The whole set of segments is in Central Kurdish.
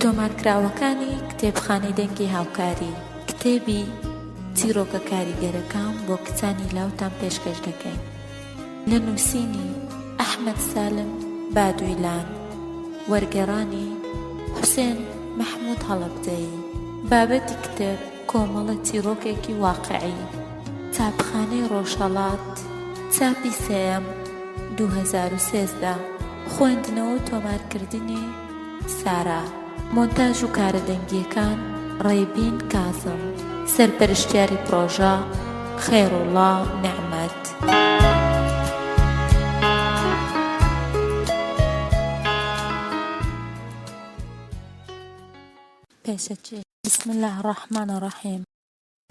تۆمارکراوەکانی کتێبخانەی دەنگی هاوکاری، کتێبی چیرۆکە کاریگەرەکان بۆ کچانی لاوتان پێشکەش دەکەین. لە نووسینی، ئەحمەد سالم بادویلان، وەرگێڕانی، حوسێن مەحموود هەڵەبجەیی، بابەتی کتێب، کۆمەڵە چیڕۆکێکی واقعی، چاپخانەی ڕۆژهەڵات، چاپی سێیەم، 2013، خوێندنەوە و تۆمارکردنی، سارا، مۆنتاژ و کارە دەنگییەکان، ڕێبین کازم، سەرپەرشتیاری پڕۆژە، خەیڕوڵا نیعمەت. پێشەکی. بسم اللە الرحمن الرحیم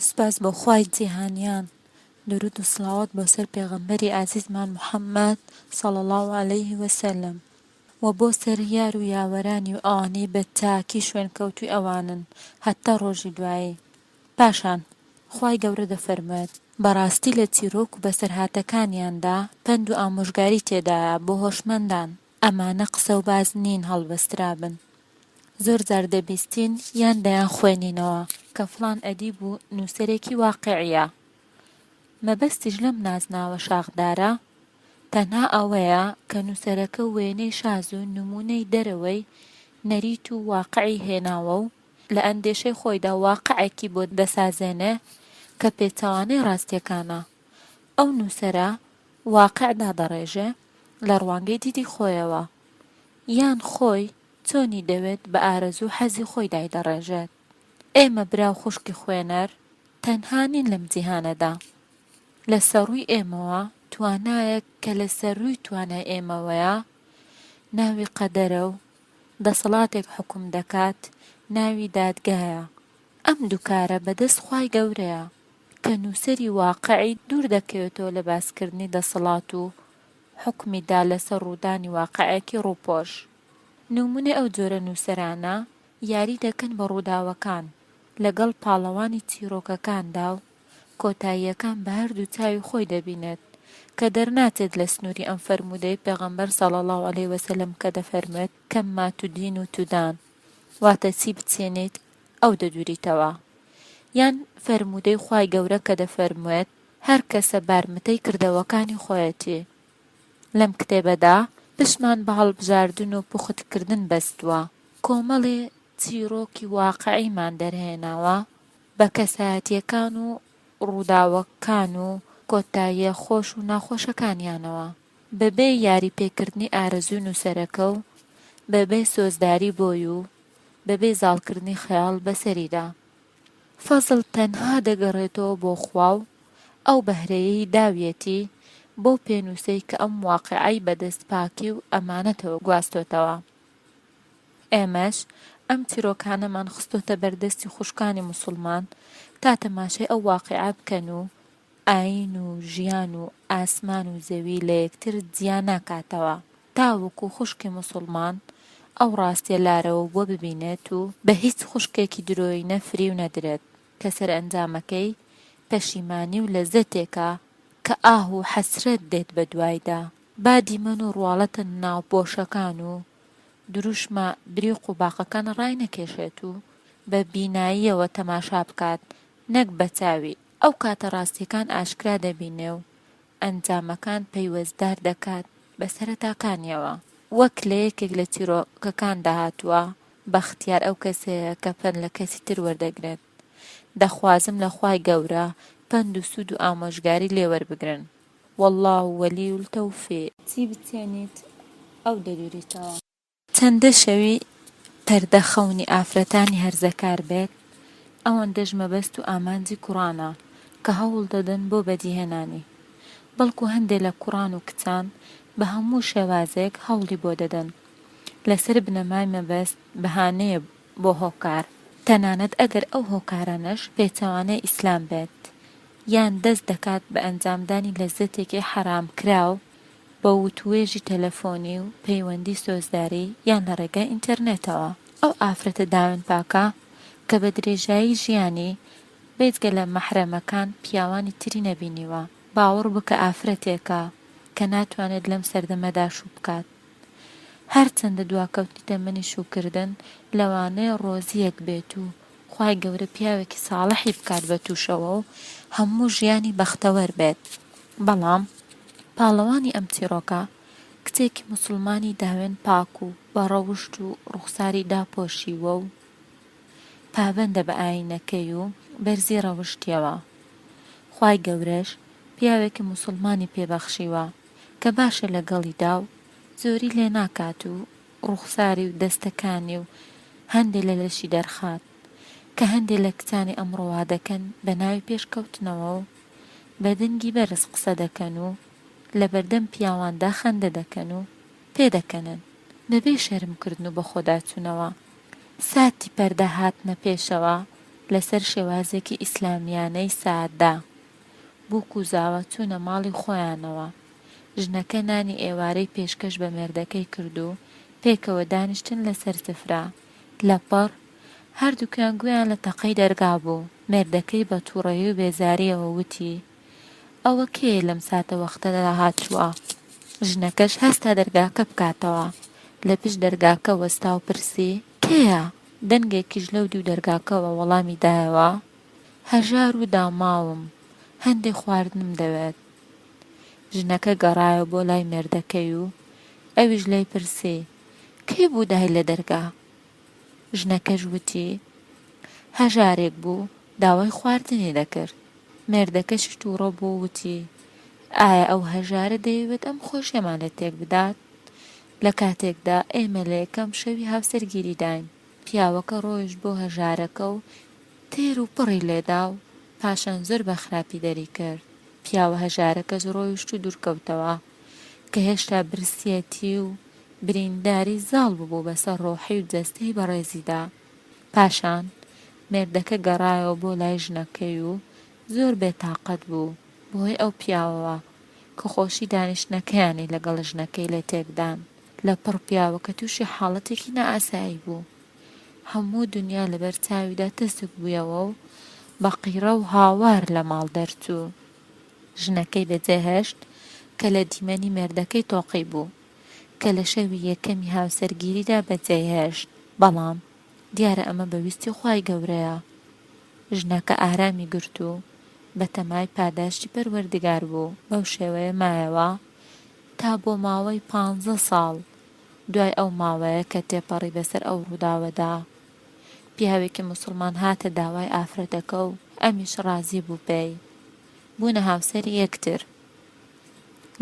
سوپاس بۆ خوای جیهانیان دروود و سڵاوات بۆ سەر پێغەمبەری ئازیزمان محمد صلی اللە علیه وسلم و بۆ سەر یار و یاوەرانی و ئەوانەی بە چاکی شوێنکەوتووی ئەوانن هەتا ڕۆژی دوایی پاشان خوای گەورە دەفەرموێت بەڕاستی لە چیرۆک و بەسەرهاتەکانیاندا پەند و ئامۆژگاری تێدایە بۆ هۆشمەندان ئەمانە قسە و باس نین هەڵبەسترابن زۆر جار دەبیستین یان دەیانخوێنینەوە کە فڵان ئەدیب و نووسەرێکی واقیعییە. مەبەستیش لەم نازناوە شاخدارە تەنها ئەوەیە کە نووسەرەکە وێنەی شاز و نموونەی دەرەوەی نەریت و واقعی هێناوە و لە ئەندێشەی خۆیدا واقعێکی بۆ دەسازێنێ کە پێچەوانەی ڕاستییەکانە. ئەو نووسەرە واقع دادەڕێژێ لە ڕوانگەی دیدی خۆیەوە یان خۆی چۆنی دەوێت بە ئارەزوو حەزی خۆی دایدەڕێژێت. ئێمە برا و خوشکی خوێنەر تەنها نین لەم جیهانەدا. لە سەرووی ئێمەوە توانایەک کە لە سەرووی توانای ئێمەوەیە ناوی قەدەرە و دەسەڵاتێک حوکم دەکات ناوی دادگایە. ئەم دوو کارە بە دەست خوای گەورەیە کە نووسەری واقعی دوور دەکەوێتەوە لە باسکردنی دەسەڵات و حوکمی دا لەسەر ڕوودانی واقعێکی ڕووپۆش. نموونەی ئەو جۆرە نووسەرانە یاری دەکەن بە ڕووداوەکان لەگەڵ پاڵەوانی چیڕۆکەکاندا و کۆتاییەکان بە هەردوو چاوی خۆی دەبینێت کە دەرناچێت لە سنووری ئەم فەرموودەی پێغەمبەر صلی اللە علیە وسلم کە دەفەرموێت کما تدین تدان واتە چی بچێنیت ئەو دەدوریتەوە یان فەرموودەی خوای گەورە کە دەفەرموێت هەر کەسە بارمتەی کردەوەکانی خۆیەتی. لەم کتێبەدا پشتمان بە هەڵبژاردن و پوختکردن بەستووە، کۆمەڵێ چیڕۆکی واقعیمان دەرهێناوە بە کەسایەتییەکان و ڕووداوەکان و کۆتاییە خۆش و ناخۆشەکانیانەوە، بەبێ یاریپێکردنی ئارەزووی نووسەرەکە و بەبێ سۆزداری بۆی و بەبێ زاڵکردنی خەیاڵ بەسەریدا. فەزڵ تەنها دەگەڕێتەوە بۆ خوا و ئەو بەهرەیەی داویەتی بەو پێنووسەی کە ئەم واقیعەی بە دەست پاکی و ئەمانەتەوە گواستۆتەوە. ئێمەش ئەم چیرۆکانەمان خستۆتە بەردەستی خوشکانی موسوڵمان تا تەماشای ئەو واقیعە بکەن و ئایین و ژیان و ئاسمان و زەوی لە یەکتر جیا ناکاتەوە تاوەکو خوشکی موسوڵمان ئەو ڕاستیە لارەوەبووە ببینێت و بە هیچ خوشکێکی درۆیینە فریو نەدرێت کە سەرئەنجامەکەی پەشیمانی و لەزەتێکە کە ئاه و حەسرەت دێت بە دوایدا. با دیمەن و ڕواڵەتە ناوپۆشەکان و دروشمە بریق و باقەکان ڕاینەکێشێت و بە بیناییەوە تەماشا بکات نەک بە چاوی ئەو کاتە ڕاستیەکان ئاشکرا دەبینێ و ئەنجامەکان پەیوەستدار دەکات بە سەرەتاکانیەوە. وەک لە یەکێک لە چیرۆکەکاندا هاتووە، بەختیار ئەو کەسەیە کە پەند لە کەسی تر وەردەگرێت. دەخوازم لە خوای گەورە پەند و سوود و ئامۆژگاری لێ وەربگرن. واللە ولی التوفیق. چی بچێنیت ئەو دەدوریتەوە. چەندە شەوی پەردە خەونی ئافرەتانی هەرزەکار بێت، ئەوەندەش مەبەست و ئامانجی کوڕانە کە هەوڵ دەدەن بۆ بەدیهێنانی. بەڵکو هەندێ لە کوڕان و کچان بە هەموو شێوازێک هەوڵی بۆ دەدەن. لەسەر بنەمای مەبەست بەهانەیە بۆ هۆکار، تەنانەت ئەگەر ئەو هۆکارانەش پێچەوانەی ئیسلام بێت، یان دەست دەکات بە ئەنجامدانی لەززەتێکی حەرامکراو بە وتووێژی تەلەفۆنی و پەیوەندی سۆزداری یان لە ڕێگای ئینتەرنێتەوە. ئەو ئافرەتە داوێنپاکە کە بە درێژایی ژیانی بێجگە لە مەحرەمەکان پیاوانی تری نەبینیوە، باوەڕ بکە ئافرەتێکە کە ناتوانێت لەم سەردەمەدا شوو بکات. هەرچەندە دواکەوتنی تەمەنی شووکردن لەوانەیە ڕۆزییەک بێت و خوای گەورە پیاوێکی ساڵحی بکات بە تووشەوە و هەموو ژیانی بەختەوەر بێت، بەڵام پاڵەوانی ئەم چیڕۆکە کچێکی موسڵمانی داوێن پاک و بە ڕەوشت و ڕوخساری داپۆشیوە و پابەندە بە ئایینەکەی و بەرزی ڕەوشتیەوە، خوای گەورەش پیاوێکی موسڵمانی پێ بەخشیوە کە باشە لەگەڵیدا و زۆری لێ ناکات و ڕوخساری و دەستەکانی و هەندێ لە لەشی دەرخات کە هەندێ لە کچانی ئەمڕۆ وادەکەن بە ناوی پێشکەوتنەوە و بە دەنگی بەرز قسە دەکەن و لەبەردەم پیاواندا خەندە دەکەن و پێدەکەنن بەبێ شەرم کردن و بەخۆداچونەوە ساتی پەردە هاتنە پێشەوە لەسەر شێوازێکی ئیسلامیانەی سادە بوک و زاوا چونە ماڵی خۆیانەوە ژنەکە نانی ئێوارەی پێشکەش بە مێردەکەی کرد و پێکەوە دانیشتن لەسەر سفرە لەپڕ هەردوکیان گوێیان لە تەقەی دەرگا بوو مێردەکەی بە توڕەیی و بێزاریەوە وتی ئەوە کێیە لەم ساتە وەختەدا هاتووە؟ ژنەکەش هەستا دەرگاکە بکاتەوە. لە پشت دەرگاکە وەستا و پرسی، کێیە؟ دەنگێکیش لەو دیو دەرگاکەوە وەڵامی دایەوە، هەژار و داماوم، هەندێ خواردنم دەوێت. ژنەکە گەڕایەوە بۆ لای مێردەکەی و ئەویش لێی پرسی، کێ بوو دای لە دەرگا؟ ژنەکەش وتی، هەژارێک بوو داوای خواردنی دەکرد. مێردەکەشی تووڕە بوو و وتی، ئایا ئەو هەژارە دەیەوێت ئەم خۆشیەمان لێ تێک بدات؟ لە کاتێکدا ئێمە لە یەکەم شەوی هاوسەرگیریداین. پیاوەکە ڕۆیشت بۆ هەژارەکە و تێر و پڕی لێدا و پاشان زۆر بە خراپی دەری کرد. پیاوە هەژارەکەش ڕۆیشت و دوورکەوتەوە، کە هێشتا برسیەتی و برینداری زاڵ ببوو بەسەر ڕۆحی و جەستەی بەڕێزیدا. پاشان مێردەکە گەڕایەوە بۆ لای ژنەکەی و زۆر بێ تاقەت بوو بەهۆی ئەو پیاوەوە کە خۆشی دانیشتنەکەیانی لەگەڵ ژنەکەی لێ تێکدان. لەپڕ پیاوەکە تووشی حاڵەتێکی نائاسایی بوو. هەموو دونیا لەبەر چاویدا تەسک بوویەوە و بە قیڕە و هاوار لە ماڵ دەرچوو. ژنەکەی بەجێهێشت کە لە دیمەنی مێردەکەی تۆقی بوو. کە لە شەوی یەکەمی هاوسەرگیریدا بەجێی هێشت، بەڵام دیارە ئەمە بە ویستی خوای گەورەیە. ژنەکە ئارامی گرت و بە تەمای پاداشتی پەروەردگار بوو، بەو شێوەیە مایەوە تا بۆ ماوەی پانزە ساڵ، دوای ئەو ماوەیە کە تێپەڕی بەسەر ئەو ڕووداوەدا، پیاوێکی موسڵمان هاتە داوای ئافرەتەکە و ئەمیش ڕازی بوو پێی، بوونە هاوسەری یەکتر.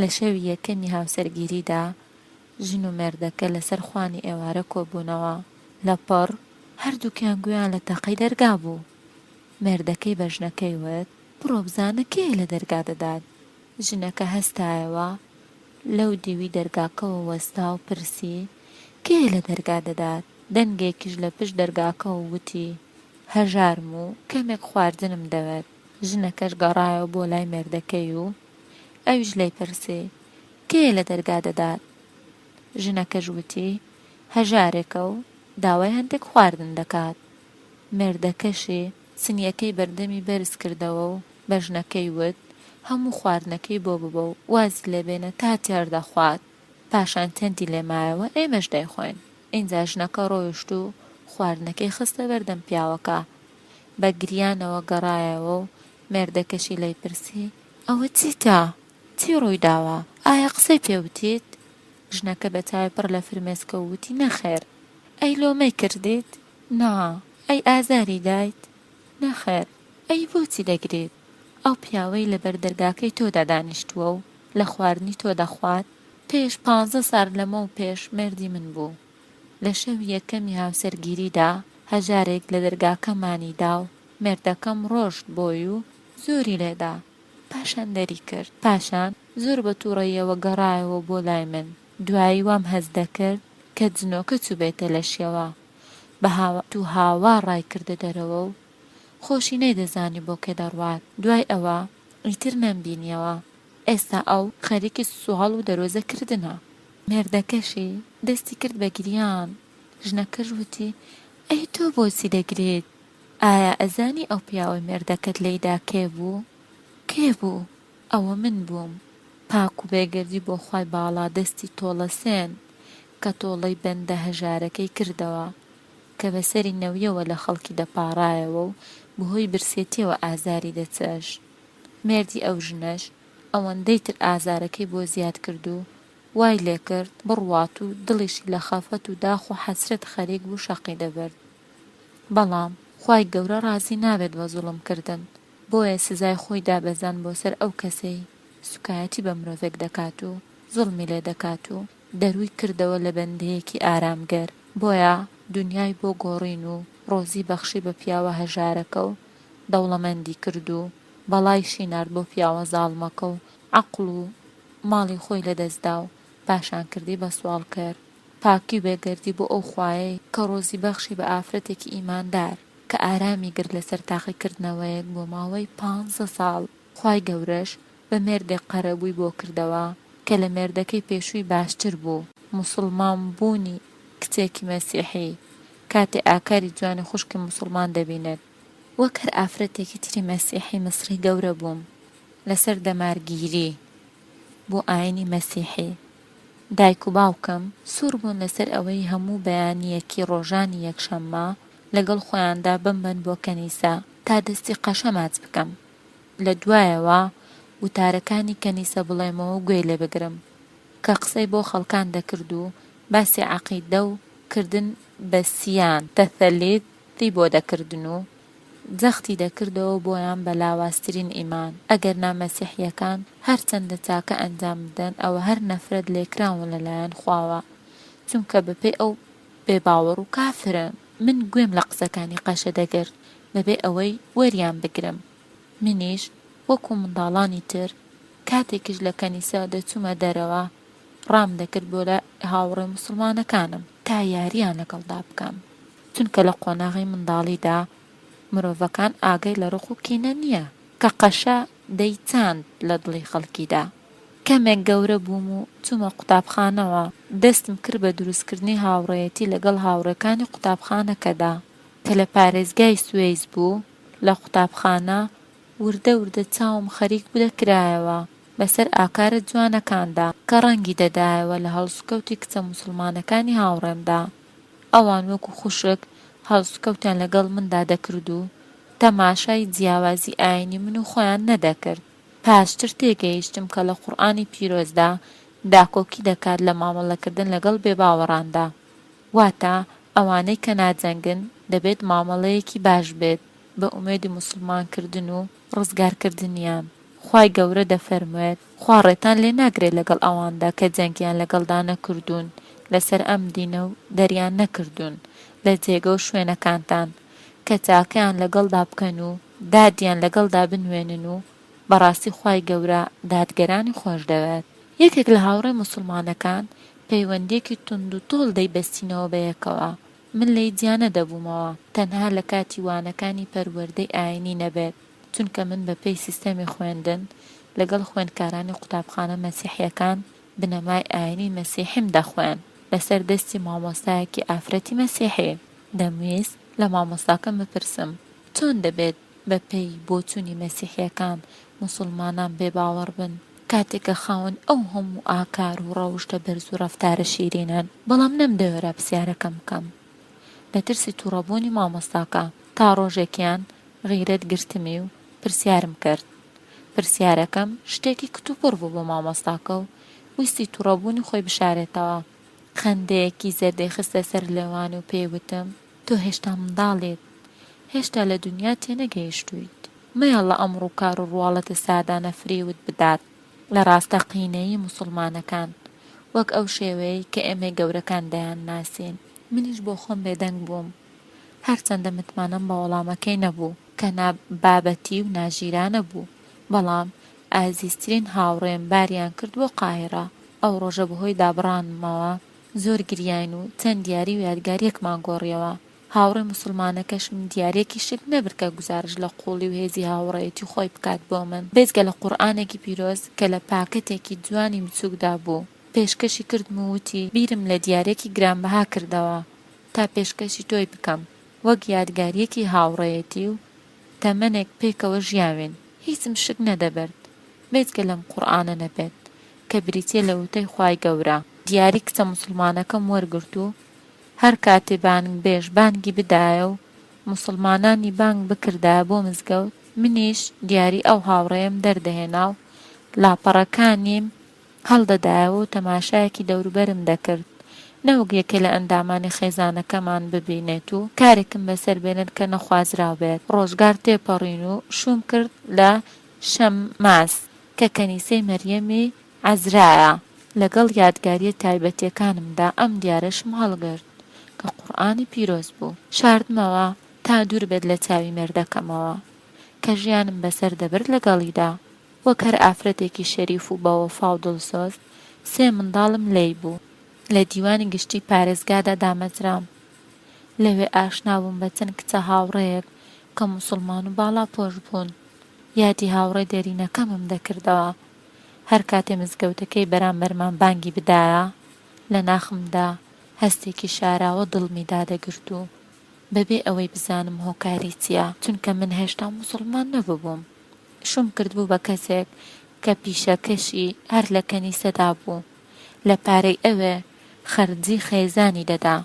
لە شەوی یەکەمی هاوسەرگیریدا ژن و مێردەکە لەسەر خوانی ئێوارە کۆبوونەوە. لەپڕ هەردووکیان گوێیان لە تەقەی دەرگا بوو. مێردەکەی بە ژنەکەی وت، بڕۆ بزانە کێیە لە دەرگا دەدات. ژنەکە هەستایەوە، لەو دیوی دەرگاکەوە وەستا و پرسی، کێیە لە دەرگا دەدات؟ دەنگێکیش لە پشت دەرگاکەوە وتی، هەژارم و کەمێک خواردنم دەوێت. ژنەکەش گەڕایەوە بۆ لای مێردەکەی و ئەویش لێی پرسی، کێیە لە دەرگا دەدات؟ ژنەکەش وتی، هەژارێکە و داوای هەندێک خواردن دەکات. مێردەکەشی سنییەکەی بەردەمی بەرز کردەوە و بە ژنەکەی وت، هەموو خواردنەکەی بۆ ببە و وازی لێ بێنە تا تێر دەخوات، پاشان چەندی لێ مایەوە ئێمەش دەیخۆین. ئینجا ژنەکە ڕۆیشت و خواردنەکەی خستە بەردەم پیاوەکە. بە گریانەوە گەڕایەوە و مێردەکەشی لێی پرسی، ئەوە چیتە؟ چی ڕوویداوە؟ ئایا قسەی پێ وتیت؟ ژنەکە بە چاوی پڕ لە فرمێسکەوە وتی، نەخێر. ئەی لۆمەی کردیت؟ نا. ئەی ئازاری دایت؟ نەخێر. ئەی بۆچی دەگریت؟ ئەو پیاوەی لە بەر دەرگاکەی تۆدا دانیشتووە و لە خواردنی تۆ دەخوات، پێش پانزە سار لەمەو پێش مێردی من بوو. لە شەوی یەکەمی هاوسەرگیریدا هەژارێک لە دەرگاکەمانی دا و مێردەکەم ڕۆشت بۆی و زۆری لێدا، پاشان دەری کرد. پاشان زۆر بە توڕەییەوە گەڕایەوە بۆ لای من. دوایی وام هەست دەکرد کە جنۆکە چووبێتە لەشیەوە. بە هات و هاوار ڕای کردە دەرەوە و خۆشی نەیدەزانی بۆ کێ دەڕوات. دوای ئەوە ئیتر نەمبینیەوە. ئێستا ئەو خەریکی سواڵ و دەرۆزە کردنە. مێردەکەشی دەستی کرد بە گریان. ژنەکەش وتی، ئەی تۆ بۆچی دەگریت؟ ئایا ئەزانی ئەو پیاوەی مێردەکەت لێی دا کێ بوو؟ کێ بوو؟ ئەوە من بووم. پاک و بێگەردی بۆ خوای باڵا دەستی تۆڵەسێن. کە تۆڵەی بەندە هەژارەکەی کردەوە کە بەسەری نەویەوە لە خەڵکی دەپاڕایەوە و بەهۆی برسێتیەوە ئازاری دەچەشت. مێردی ئەو ژنەش ئەوەندەی تر ئازارەکەی بۆ زیاد کرد و وای لێکرد بڕوات و دڵیشی لە خەفەت و داخ و حەسرەت خەریک بوو شەقی دەبرد. بەڵام خوای گەورە ڕازی نابێت بە زوڵم کردن بۆیە سزای خۆی دابەزاند بۆ سەر ئەو کەسەی سوکایەتی بە مرۆڤێک دەکات و زوڵمی لێ دەکات و دەرووی کردەوە لە بەندەیەکی ئارامگر بۆیە دونیای بۆ گۆڕین و ڕۆزی بەخشی بە پیاوە هەژارەکە و دەوڵەمەندی کرد و بەڵایشی نارد بۆ پیاوە زاڵمەکە و عەقڵ و ماڵی خۆی لەدەست دا و پاشان کردی بە سواڵکەر. پاکی و بێگەردی بۆ ئەو خوایەی کە ڕۆزی بەخشی بە ئافرەتێکی ئیماندار کە ئارامی گرت لەسەر تاقیکردنەوەیەک بۆ ماوەی پانزە ساڵ، خوای گەورەش بە مێردێک قەرەبووی بۆ کردەوە کە لە مێردەکەی پێشووی باشتر بوو. موسڵمان بوونی کچێکی مەسیحی کاتێ ئاکاری جوانی خوشکی موسڵمان دەبینێت. وەک هەر ئافرەتێکی تری مەسیحی میسری گەورە بووم لەسەر دەمارگیری بۆ ئاینی مەسیحی. دایک و باوکم سوور بوون لەسەر ئەوەی هەموو بەیانییەکی ڕۆژانی یەکشەممە لەگەڵ خۆیاندا بمبەن بۆ کەنیسە تا دەستی قەشە ماچ بکەم. لە دوایەوە وتارەکانی کەنیسە بڵێمەوە و گوێی لێ بگرم. کە قسەی بۆ خەڵکان دەکرد و باسی عەقیدە و کردن بە سیان، تەثلیث، ی بۆ دەکردن و جەختی دەکردەوە بۆیان بە لاوازترین ئیمان، ئەگەرنا مەسیحیەکان هەرچەندە چاکە ئەنجام بدەن ئەوە هەر نەفرەت لێکراون لەلایەن خواوە چونکە بەپێی ئەو بێباوەڕ و کافرن. من گوێم لە قسەکانی قەشە دەگرت بەبێ ئەوەی وەریان بگرم، منیش وەکو منداڵانی تر کاتێکیش لە کەنیسە دەچوومە دەرەوە ڕام دەکرد بۆ لای هاوڕێ موسڵمانەکانم تا یارییان لەگەڵدا بکەم. چونکە لە قۆناغی منداڵیدا مرۆڤەکان ئاگای لە ڕق و کینە نییە کە قەشە دەیچاند لە دڵی خەڵکیدا. کەمێک گەورە بووم و چوومە قوتابخانەوە، دەستم کرد بە دروستکردنی هاوڕێیەتی لەگەڵ هاوڕێکانی قوتابخانەکەدا کە لە پارێزگای سوەیس بوو، لە قوتابخانە وردە وردە چاوم خەریک بوو دەکرایەوە بەسەر ئاکارە جوانەکاندا کە ڕەنگی دەدایەوە لە هەڵسوکەوتی کچە موسڵمانەکانی هاوڕێمدا. ئەوان وەکو خوشک هەڵسوکەوتیان لەگەڵ مندا دەکرد و تەماشای جیاوازی ئایینی من و خۆیان نەدەکرد. پاشتر تێگەیشتم کە لە قورئانی پیرۆزدا داکۆکی دەکات لە مامەڵەکردن لەگەڵ بێباوەڕاندا. واتە ئەوانەی کە ناجەنگن دەبێت مامەڵەیەکی باش بێت بە ئومێدی موسڵمان کردن و ڕزگارکردنیان. خوای گەورە دەفەرموێت، خوا ڕێتان لێ ناگرێت لەگەڵ ئەواندا کە جەنگیان لەگەڵدا نەکردوون لەسەر ئەم دینە و دەریان نەکردوون لە جێگە و شوێنەکانتان کە چاکەیان لەگەڵدا بکەن و دادیان لەگەڵدا بنوێنن و بەڕاستی خوای گەورە دادگەرانی خۆش دەوێت. یەکێک لە هاوڕێ موسڵمانەکان پەیوەندیەکی توندوتۆڵ دەیبەستینەوە بەیەکەوە، من لێی جیا نەدەبوومەوە تەنها لە کاتی وانەکانی پەروەردەی ئاینی نەبێت، چونکە من بە پێی سیستەمی خوێندن لەگەڵ خوێندکارانی قوتابخانە مەسیحیەکان بنەمای ئاینی مەسیحیم دەخوێند لەسەر دەستی مامۆستایەکی ئافرەتی مەسیحی. دەمویست لە مامۆستاکەم بپرسم چۆن دەبێت بە پێی بۆچوونی مەسیحیەکان موسوڵمانان بێ باوەڕ بن کاتێک کە خاوەن ئەو هەموو ئاکار و ڕەوشتە بەرز و ڕەفتارە شیرینەن؟ بەڵام نەمدەوێرا پرسیارەکەم بکەم لە ترسی توڕەبوونی مامۆستاکە تا ڕۆژێکیان غیرەت گرتمی و پرسیارم کرد. پرسیارەکەم شتێکی کتوپڕ بوو بۆ مامۆستاکە و ویستی توڕەبوونی خۆی بشارێتەوە. خەندەیەکی زەردەی خستە سەر لێوانی و پێی وتم، تۆ هێشتا منداڵیت، هێشتا لە دونیا تێنەگەیشتوویت. مەیەڵە ئەم ڕووکار و ڕواڵەتە سادانە فریوت بدات لە ڕاستەقینەیی موسوڵمانەکان، وەک ئەو شێوەیەی کە ئێمەی گەورەکان دەیانناسین. منیش بۆ خۆم بێدەنگ بووم. هەرچەندە متمانەم بە وەڵامەکەی نەبوو کە نا بابەتی و ناژیرانە بوو، بەڵام ئازیزترین هاوڕێم باریان کرد بۆ قاهیڕە، ئەو ڕۆژە بەهۆی دابڕانمەوە زۆر گریاین و چەند دیاری و یادگاریەکمان گۆڕیەوە، هاوڕێ موسڵمانەکەشم دیاریەکی شک نەبرد کە گوزارش لە قوڵی و هێزی هاوڕێیەتی خۆی بکات بۆ من، بێجگە لە قورئانێکی پیرۆز کە لە پاکەتێکی جوانی بچوکدا بوو، پێشکەشی کردم و وتی بیرم لە دیاریەکی گرانبەها کردەوە، تا پێشکەشی تۆی بکەم وەک یادگارییەکی هاوڕێیەتی و تەمەنێک پێکەوە ژیاوین هیچم شک نەدەبرد بێجگە لەم قورئانە نەبێت کە بریتیە لە وتەی خوای گەورە. دیاری کچە موسڵمانەکەم وەرگرت و هەر کاتێ بانگبێژ بانگی بدایە و موسڵمانانی بانگ بکردایە بۆ مزگەوت، منیش دیاری ئەو هاوڕێیەم دەردەهێنا و لاپەڕەکانیم هەڵدەدایەوە و تەماشایەکی دەوروبەرم دەکرد، نەوەک یەکێ لە ئەندامانی خێزانەکەمان ببینێت و کارێکم بەسەر بێنن کە نەخوازراو بێت. ڕۆژگار تێپەڕین و شووم کرد لە شەمماس کە کەنیسەی مەریەمی عەزرایە. لەگەڵ یادگارییە تایبەتییەکانمدا ئەم دیارەشم هەڵگرت کە قورئانی پیرۆز بوو. شاردمەوە تا دوور بێت لە چاوی مێردەکەمەوە کە ژیانم بەسەر دەبرد لەگەڵیدا. وەک هەر ئافرەتێکی شەریف و بەوەفا و دڵسۆز، سێ منداڵم لێی بوو. لە دیوانی گشتیی پارێزگادا دامەزرام. لەوێ ئاشنا بووم بە چەند کچە هاوڕێیەک کە موسڵمان و باڵاپۆش بوون. یادی هاوڕێ دێرینەکەمم دەکردەوە. هەر کاتێ مزگەوتەکەی بەرامبەرمان بانگی بدایە، لە ناخمدا هەستێکی شاراوە دڵمی دادەگرت و بەبێ ئەوەی بزانم هۆکاری چییە، چونکە من هێشتا موسڵمان نەببووم. شووم کردبوو بە کەسێک کە پیشەکەشی هەر لە کەنیسەدا بوو، لە پارەی ئەوێ خەرجی خێزانی دەدا.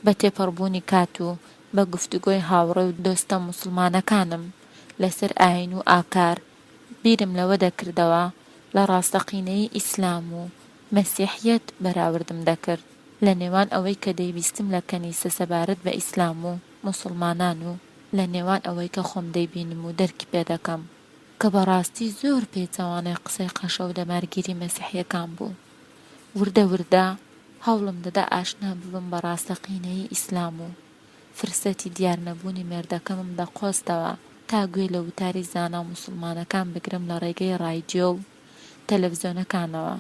بە تێپەڕبوونی کات و بە گفتوگۆی هاوڕێ و دۆستە موسڵمانەکانم لەسەر ئایین و ئاکار، بیرم لەوە دەکردەوە لە ڕاستەقینەیی ئیسلام و مەسیحیەت بەراوردم دەکرد لە نێوان ئەوەی کە دەیبیستم لە کەنیسە سەبارەت بە ئیسلام و موسڵمانان و لە نێوان ئەوەی کە خۆم دەیبینم و دەرکی پێ دەکەم کە بە ڕاستی زۆر پێچەوانەی قسەی قەشە و دەمارگیری مەسیحیەکان بوو. وردە وردە هەوڵم دەدا ئاشنا ببم بە ڕاستەقینەیی ئیسلام و فرسەتی دیار نەبوونی مێردەکەمم دەقۆستەوە تا گوێ لە وتاری زانا موسڵمانەکان بگرم لە ڕێگەی ڕایدیۆ و تەلەفزیۆنەکانەوە.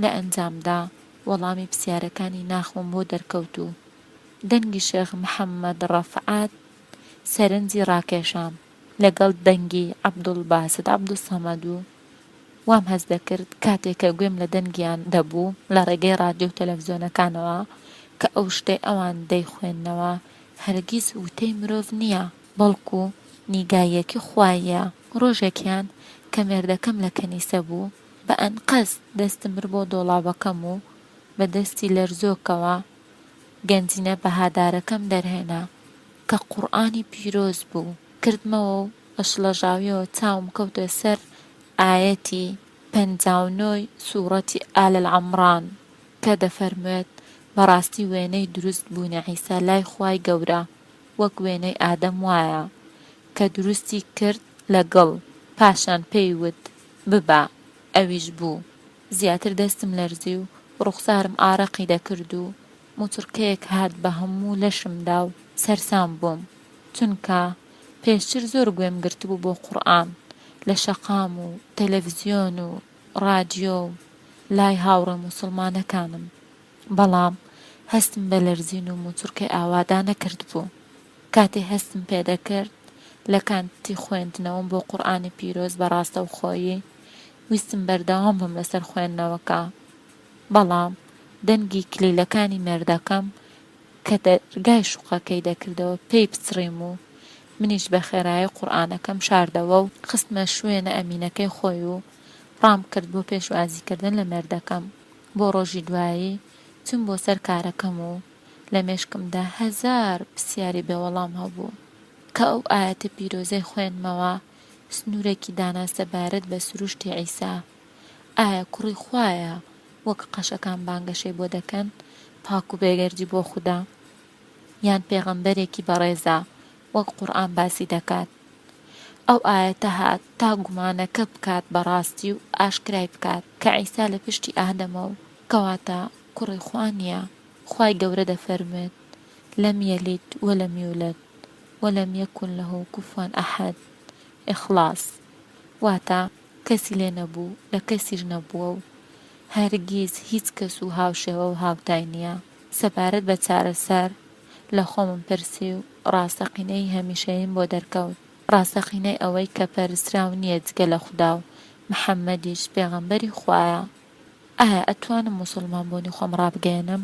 لە ئەنجامدا وەڵامی پسیارەکانی ناخمم بۆ دەرکەوت و دەنگی شێخ محەمەد ڕەفعەت سەرنجی ڕاکێشام لەگەڵ دەنگی عەبدولباست عەبدولسەمەد و وام هەست دەکرد کاتێ کە گوێم لە دەنگیان دەبوو لە ڕێگەی ڕادیۆ و تەلەفزیۆنەکانەوە کە ئەو شتەی ئەوان دەیخوێننەوە هەرگیز وتەی مرۆڤ نییە بەڵکو نیگاییەکی خواییە. ڕۆژێکیان کە مێردەکەم لە کەنیسە بوو بە ئەنقەست دەستم برد بۆ دۆڵابەکەم و بە دەستی لەرزۆکەوە گەنجینە بەهادارەکەم دەرهێنا کە قورئانی پیرۆز بوو، کردمەوە و بە شڵەژاویەوە چاوم کەوتە سەر ئایەتی 59 ی سوڕەتی آل العمران کە دەفەرموێت، بەڕاستی وێنەی دروست بوونی عیسا لای خوای گەورە وەک وێنەی ئادەم وایە کە دروستی کرد لە گڵ، پاشان پێی وت ببە، ئەویش بوو. زیاتر دەستم لەرزی و ڕوخسارم ئارەقی دەکرد و موچڕکەیەک هات بە هەموو لەشمدا و سەرسام بووم، چونکە پێشتر زۆر گوێم گرتبوو بۆ قورئان لە شەقام و تەلەفزیۆن و ڕادیۆ و لای هاوڕێ موسڵمانەکانم، بەڵام هەستم بە لەرزین و موچڕکەی ئاوادا نەکردبوو. کاتێ هەستم پێدەکرد لە کاتی خوێندنەوەم بۆ قورئانی پیرۆز بە ڕاستەوخۆیی ویستم بەردەوام بم لەسەر خوێندنەوەکە، بەڵام دەنگی کلیلەکانی مێردەکەم کە دەرگای شوقەکەی دەکردەوە پێی پچڕیم و منیش بە خێرایی قورئانەکەم شاردەوە و خستمە شوێنە ئەمینەکەی خۆی و ڕام کرد بۆ پێشوازیکردن لە مێردەکەم. بۆ ڕۆژی دوایی چووم بۆ سەر کارەکەم و لە مێشکمدا هەزار پسیاری بێ وەڵام هەبوو. کە ئەو ئایەتە پیرۆزەی خوێندمەوە سنوورێکی دانا سەبارەت بە سروشتی عیسا. ئایا کوڕی خوایە وەک قەشەکان بانگەشەی بۆ دەکەن، پاک و بێگەردی بۆ خودا؟ یان پێغەمبەرێکی بەڕێزە وەک قورئان باسی دەکات؟ ئەو ئایەتە هات تا گومانەکە بکات بە ڕاستی و ئاشکرای بکات کە عیسا لە پشتی ئادەمە و کەواتە کوڕی خوا نییە. خوای گەورە دەفەرموێت، لم یلد ولم یولد ولم یکن له کفوا احد، ئیخڵاس، واتە، کەسی لێ نەبوو لە کەسیش نەبووە و هەرگیز هیچ کەس و هاوشێوە و هاوتای نییە. سەبارەت بە چارەسەر لە خۆمم پرسی و ڕاستەقینەی هەمیشەییم بۆ دەرکەوت، ڕاستەقینەی ئەوەی کە پەرستراو نییە جگە لە خودا و محەممەدیش پێغەمبەری خوایە. ئایا ئەتوانم موسوڵمان بوونی خۆم ڕابگەیەنم؟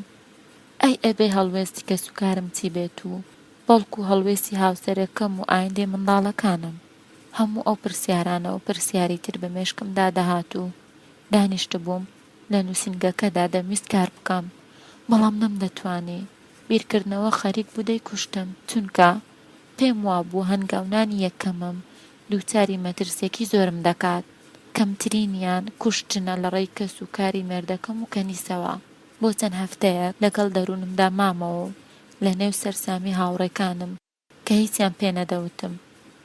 ئەی ئەبێ هەڵوێستی کەسوکارم چی بێت و بەڵکو هەڵوێستی هاوسەرەکەم و ئایندەی منداڵەکانم؟ هەموو ئەو پرسیارانە و پرسیاری تر بە مێشکمدا دەهات و دانیشتبووم. لە نووسینگەکەدا دەمویست کار بکەم، بەڵام نەمدەتوانی. بیرکردنەوە خەریک بوو دەیکوشتم، چونکە پێم وابوو هەنگاونانی یەکەمم دووچاری مەترسییەکی زۆرم دەکات، کەمترینیان کوشتنە لەڕێی کەس و کاری مێردەکەم و کەنیسەوە. بۆ چەند هەفتەیەک لەگەڵ دەروونمدا مامەوە و لەنێو سەرسامی هاوڕێکانم کە هیچیان پێ نەدەوتم،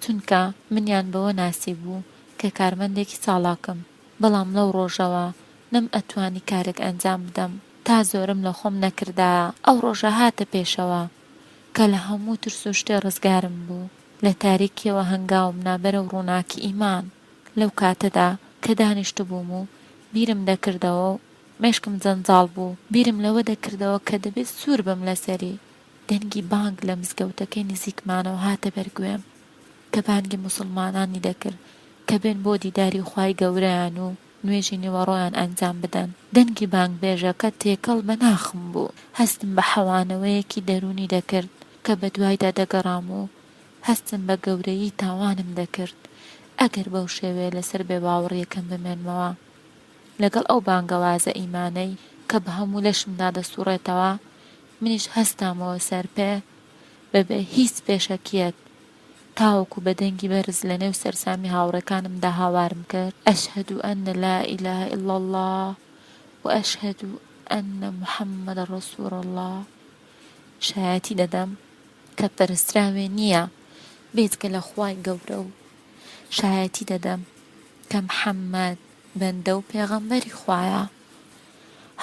چونکە منیان بەوە ناسیبوو کە کارمەندێکی چاڵاکم، بەڵام لەو ڕۆژەوە نەم ئەتوانی کارێک ئەنجام بدەم تا زۆرم لە خۆم نەکردایە. ئەو ڕۆژە هاتە پێشەوە کە لە هەموو ترس و شتێ ڕزگارم بوو، لە تاریکیەوە هەنگاوم نا بەرەو ڕووناکی ئیمان. لەو کاتەدا کە دانیشتبووم و بیرم دەکردەوە و مێشکم جەنجاڵ بوو، بیرم لەوە دەکردەوە کە دەبێت سوور بم لەسەری، دەنگی بانگ لە مزگەوتەکەی نزیکمانەوە هاتە بەر گوێم کە بانگی موسڵمانانی دەکرد کە بێن بۆ دیداری خوای گەورەیان و نوێژی نیوەڕۆیان ئەنجام بدەن. دەنگی بانگبێژەکە تێکەڵ بە ناخم بوو. هەستم بە حەوانەوەیەکی دەروونی دەکرد کە بەدوایدا دەگەڕام و هەستم بە گەورەیی تاوانم دەکرد ئەگەر بەو شێوەیە لەسەر بێباوەڕییەکەم بمێنمەوە. لەگەڵ ئەو بانگەوازە ئیمانەی کە بە هەموو لەشمدا دەسوڕێتەوە، منیش هەستامەوە سەر پێ بەبێ هیچ پێشەکییەک تاوەکو بە دەنگی بەرز لە نێو سەرسامی هاوڕێکانمدا هاوارم کرد، اشهد ان لا اله الا اللە و اشهد ان محمدا رسول اللە، شایەتی دەدەم کە پەرستراوێ نییە بێجگە لە خوای گەورە و شایەتی دەدەم کە محمد بەندە و پێغەمبەری خوایە.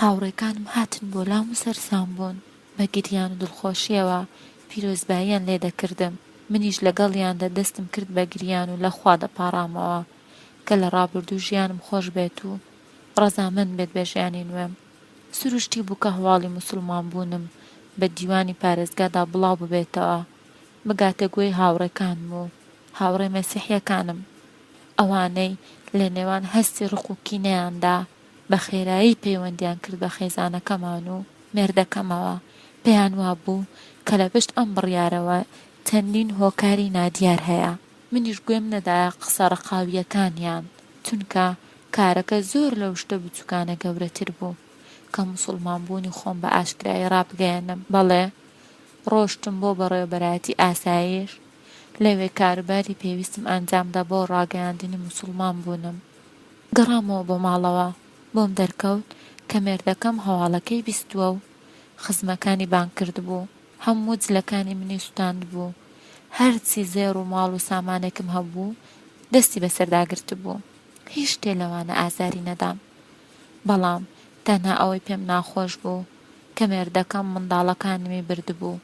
هاوڕێکانم هاتن بۆ لام و سەرسام بوون، بە گریان و دڵخۆشییەوە پیرۆزباییان لێ دەکردم، منیش لەگەڵیاندا دەستم کرد بە گریان و لە خوا دەپاڕامەوە کە لە ڕابردوو ژیانم خۆش بێت و ڕەزامەند بێت بە ژیانی نوێم. سروشتی بوو کە هەواڵی موسڵمان بوونم بە دیوانی پارێزگادا بڵاو ببێتەوە، بگاتە گوێی هاوڕێکانم و هاوڕێ مەسیحییەکانم، ئەوانەی لە نێوان هەستی ڕق و کینەیاندا بە خێرایی پەیوەندیان کرد بە خێزانەکەمان و مێردەکەمەوە، پێیان وابوو کە لە پشت ئەم بڕیارەوە چەندین هۆکاری نادیار هەیە. منیش گوێم نەدایە قسە ڕقاوییەکانیان، چونکە کارەکە زۆر لەو شتە بچووکانە گەورەتر بوو کە موسوڵمان بوونی خۆم بە ئاشکرایی ڕابگەیەنم. بەڵێ، ڕۆشتم بۆ بەڕێوەبەرایەتی ئاسایش، لەوێ کاروباری پێویستم ئەنجامدا بۆ ڕاگەیاندنی موسوڵمان بوونم. گەڕامەوە بۆ ماڵەوە، بۆم دەرکەوت کە مێردەکەم هەواڵەکەی بیستووە و خزمەکانی بانگ کردبوو، هەموو جلەکانی منی سوتاندبوو، هەرچی زێڕ و ماڵ و سامانێکم هەبوو دەستی بەسەردا گرتبوو، هیچ شتێ لەوانە ئازاری نەدام، بەڵام تەنها ئەوەی پێم ناخۆش بوو کە مێردەکەم منداڵەکانمی بردبوو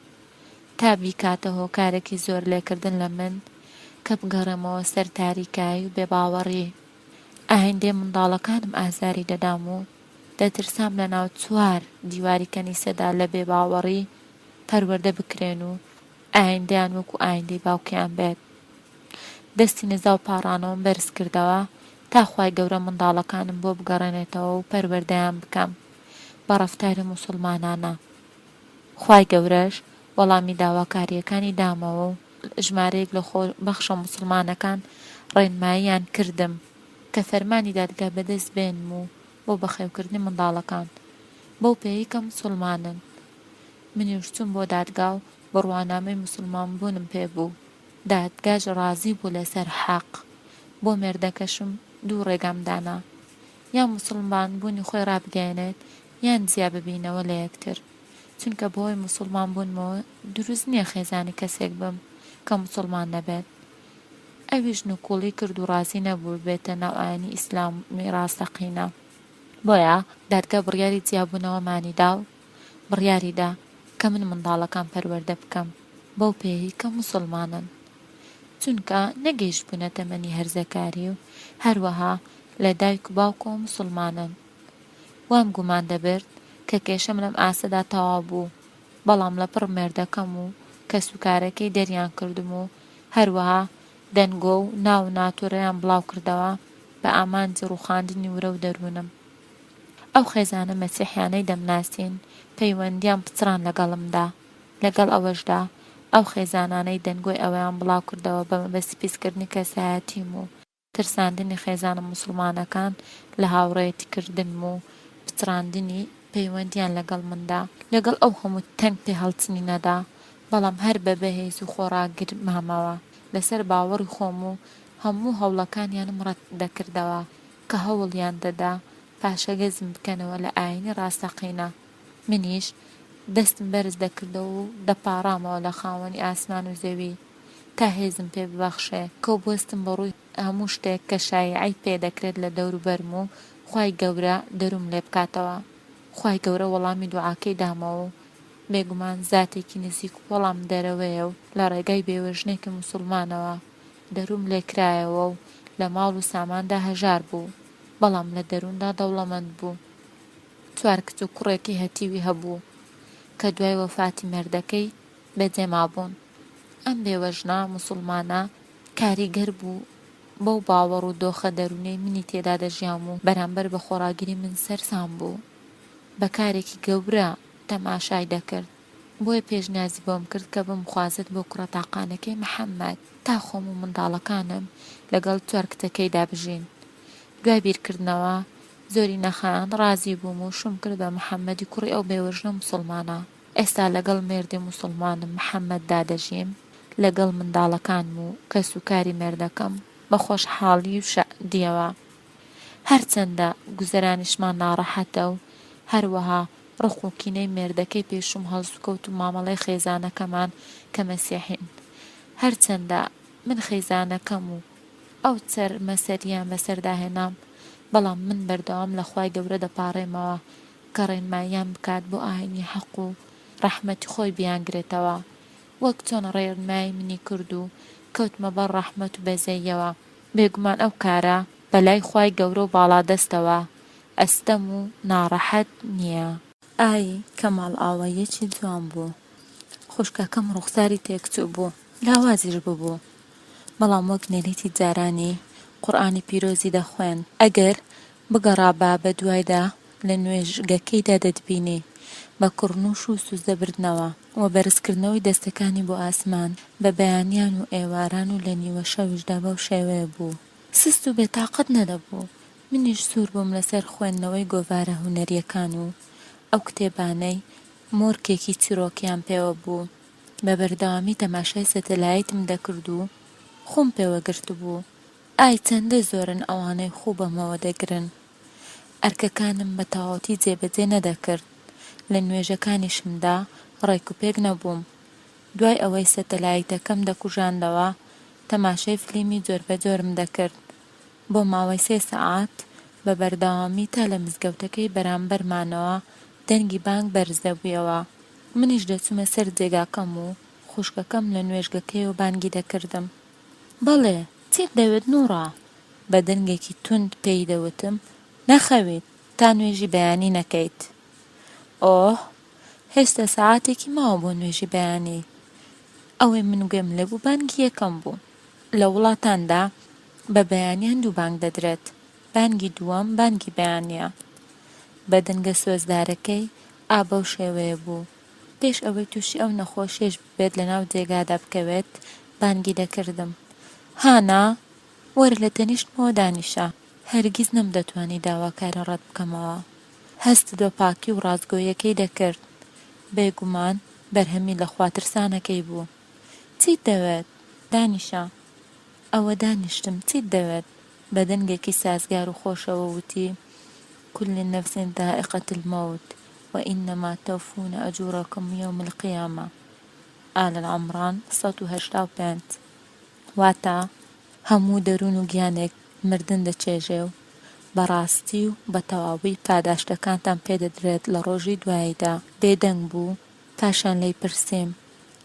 تا بیکاتە هۆکارێکی زۆرلێکردن لە من کە بگەڕێمەوە سەر تاریکایی و بێباوەڕی. ئایندەی منداڵەکانم ئازاری دەدام و دەترسام لە ناو چوار دیواری کەنیسەدا لە بێباوەڕی پەروەردە بکرێن و ئایندەیان وەکو ئایندەی باوکیان بێت. دەستی نزا و پاڕانەوەم بەرز کردەوە تا خوای گەورە منداڵەکانم بۆ بگەڕێنێتەوە و پەروەردەیان بکەم بە ڕەفتاری موسوڵمانانە. خوای گەورەش وەڵامی داواکارییەکانی دامەوە و ژمارەیەک لە خۆبەخشە موسڵمانەکان ڕێنماییان کردم کە فەرمانی دادگا بەدەست بێنم و بۆ بەخێوکردنی منداڵەکان بەو پێیەی کە موسڵمانن. منیش چووم بۆ دادگا و بڕوانامەی موسڵمان بوونم پێ بوو. دادگاش ڕازی بوو لەسەر حەق. بۆ مێردەکەشم دوو ڕێگام دانا. یان موسڵمان بوونی خۆی ڕابگەیەنێت یان جیا ببینەوە لە یەکتر. چونکە بەهۆی موسڵمان بوونمەوە دروست نیە خێزانی کەسێک بم کە موسڵمان نەبێت. ئەویش نکوڵی کرد و ڕازی نەبوو ببێتە ناو ئاینی ئیسلامی ڕاستەقینە. بۆیە دادگا بڕیاری جیابوونەوەمانی دا و بڕیاری دا کە من منداڵەکان پەروەردە بکەم بەو پێیەی کە موسڵمانن. چونکە نەگەیشتبوونە تەمەنی هەرزەکاری و هەروەها لە دایک و باوکەوە موسڵمانن. وام گومان دەبرد کە کێشەم لەم ئاستەدا تەواو بوو، بەڵام لەپڕ مێردەکەم و کەسوکارەکەی دەریان کردم و هەروەها دەنگۆ و ناو و ناتۆرەیان بڵاو کردەوە بە ئامانجی ڕووخاندنی ورە و دەروونم. ئەو خێزانە مەسیحیانەی دەمناسین پەیوەندیان پچڕان لەگەڵمدا، لەگەڵ ئەوەشدا ئەو خێزانانەی دەنگۆی ئەوەیان بڵاو کردەوە بە مەبەستی پیسکردنی کەسایەتیم و ترساندنی خێزانە موسڵمانەکان لە هاوڕێیەتی کردنم و. پچڕاندنی پەیوەندییان لەگەڵ مندا، لەگەڵ ئەو هەموو تەنگ پێهەڵچنینەدا، بەڵام هەر بە بەهێز و خۆڕاگر مامەوە لەسەر باوەڕی خۆم و هەموو هەوڵەکانیانم ڕەت دەکردەوە کە هەوڵیان دەدا پاشەگەزم بکەنەوە لە ئایینی ڕاستەقینە. منیش دەستم بەرز دەکردەوە و دەپاڕامەوە لە خاوەنی ئاسمان و زەوی تا هێزم پێ ببەخشێ کە بوەستم بە ڕووی هەموو شتێک کە شایعەی پێ دەکرێت لە دەوروبەرم و خوای گەورە دەرووم لێ بکاتەوە. خوای گەورە وەڵامی دوعاکەی دامەوە و بێگومان زاتێکی نزیک و وەڵامدەرەوەیە و لە ڕێگای بێوەژنێکی موسوڵمانەوە دەرووم لێ کرایەوە و لە ماڵ و ساماندا هەژار بوو بەڵام لە دەرووندا دەوڵەمەند بوو. چوار کچ و کوڕێکی هەتیوی هەبوو کە دوای وەفاتی مێردەکەی بەجێ مابوون. ئەم بێوەژنە موسوڵمانە کاریگەر بوو بەو باوەڕ و دۆخە دەروونیەی منی تێدا دەژیام و بەرامبەر بە خۆڕاگری من سەرسام بوو. بە کارێکی گەورە تەماشای دەکرد. بۆیە پێشنیازی بۆم کرد کە بمخوازێت بۆ کوڕە تاقانەکەی محەمەد تا خۆم و منداڵەکانم لەگەڵ چوار کچەکەیدا بژین. دوای بیرکردنەوە زۆری نەخایاند ڕازی بووم و شووم کرد بە محەمەدی کوڕی ئەو بێوەژنە موسڵمانە. ئێستا لەگەڵ مێردی موسڵمانم محەمەددا دەژیم، لەگەڵ منداڵەکانم و کەسوکاری مێردەکەم بە خۆشحاڵی و شادییەوە. هەرچەندە گوزەرانیشمان ناڕەحەتە و هەروەها ڕق و کینەی مێردەکەی پێشووم هەڵسوکەوت و مامەڵەی خێزانەکەمان کە مەسیحین. هەرچەندە من خیزانەکەم و ئەو چەرمەسەرییان بەسەردا هێنام، بەڵام من بەردەوام لە خوای گەورە دەپاڕێمەوە کە ڕێنماییان بکات بۆ ئاینی حەق و ڕەحمەتی خۆی بیانگرێتەوە وەک چۆن ڕێنمایی منی کرد و کەوتمە بەر ڕەحمەت و بەزەییەوە، بێگومان ئەو کارە بەلای خوای گەورە و باڵادەستەوە ئەستەم و ناڕەحەت نییە. ئای کە ماڵئاواییەکی جوان بوو. خوشکەکەم ڕوخساری تێکچووبوو، لاوازیش ببوو، بەڵام وەک نەریتی جارانی قورئانی پیرۆزی دەخوێند. ئەگەر بگەڕابا بە دوایدا لە نوێژگەکەیدا دەتبینی، بە کڕنووش و سوجدە بردنەوە و بەرزکردنەوەی دەستەکانی بۆ ئاسمان، بە بەیانیان و ئێواران و لە نیوە شەویشدا بەو شێوەیە بوو. سست و بێتاقەت نەدەبوو. منیش سوور بووم لەسەر خوێندنەوەی گۆڤارە هونەرییەکان و ئەو کتێبانەی مۆرکێکی چیرۆکیان پێوە بوو. بە بەردەوامی تەماشای سەتەلایتم دەکرد و خووم پێوە گرتبوو. ئای چەندە زۆرن ئەوانەی خوو بەمەوە دەگرن. ئەرکەکانم بە تەواوەتی جێبەجێ نەدەکرد. لە نوێژەکانیشمدا ڕێکوپێک نەبووم. دوای ئەوەی سەتەلایتەکەم دەکوژاندەوە، تەماشای فلیمی جۆربەجۆرم دەکرد. بۆ ماوەی سێ سەعات بە بەردەوامی تا لە مزگەوتەکەی بەرامبەرمانەوە دەنگی بانگ بەرز دەبوویەوە. منیش دەچوومە سەر جێگاکەم و خوشکەکەم لە نوێژگەکەیەوە بانگی دەکردم. بەڵێ، چیت دەوێت نوڕا؟ بە دەنگێکی توند پێی دەوتم، نەخەویت تا نوێژی بەیانی نەکەیت. ئۆه، هێشتا سەعاتێکی ماوە بۆ نوێژی بەیانی. ئەوەی من گوێم لێ بوو بانگی یەکەم بوو. لە وڵاتاندا بە بەیانیان دوو بانگ دەدرێت، بانگی دووەم بانگی بەیانییە. بە دەنگە سۆزدارەکەی ئا بەو شێوەیە بوو. پێش ئەوەی تووشی ئەو نەخۆشیەش ببێت لەناو جێگادا بکەوێت بانگی دەکردم. هانا! وەرە لە تەنیشتمەوە دانیشە. هەرگیز نەمدەتوانی داواکاری ڕەت بکەمەوە. هەستت بە پاکی و ڕاستگۆییەکەی دەکرد. بێگومان بەرهەمی لەخواترسانەکەی بوو. چیت دەوێت؟ دانیشە. ئەوە دانیشتم، چیت دەوێت؟ بە دەنگێکی سازگار و خۆشەوە وتی، کل نفس ذائقە الموت وانما توفون اجورکم یوم القیامە، آل العمران 185. واتە، هەموو دەروون و گیانێک مردن دەچێژێ و بە ڕاستی و بە تەواوی پاداشتەکانتان پێ دەدرێت لە ڕۆژی دواییدا. بێدەنگ بوو، پاشان لێی پرسیم،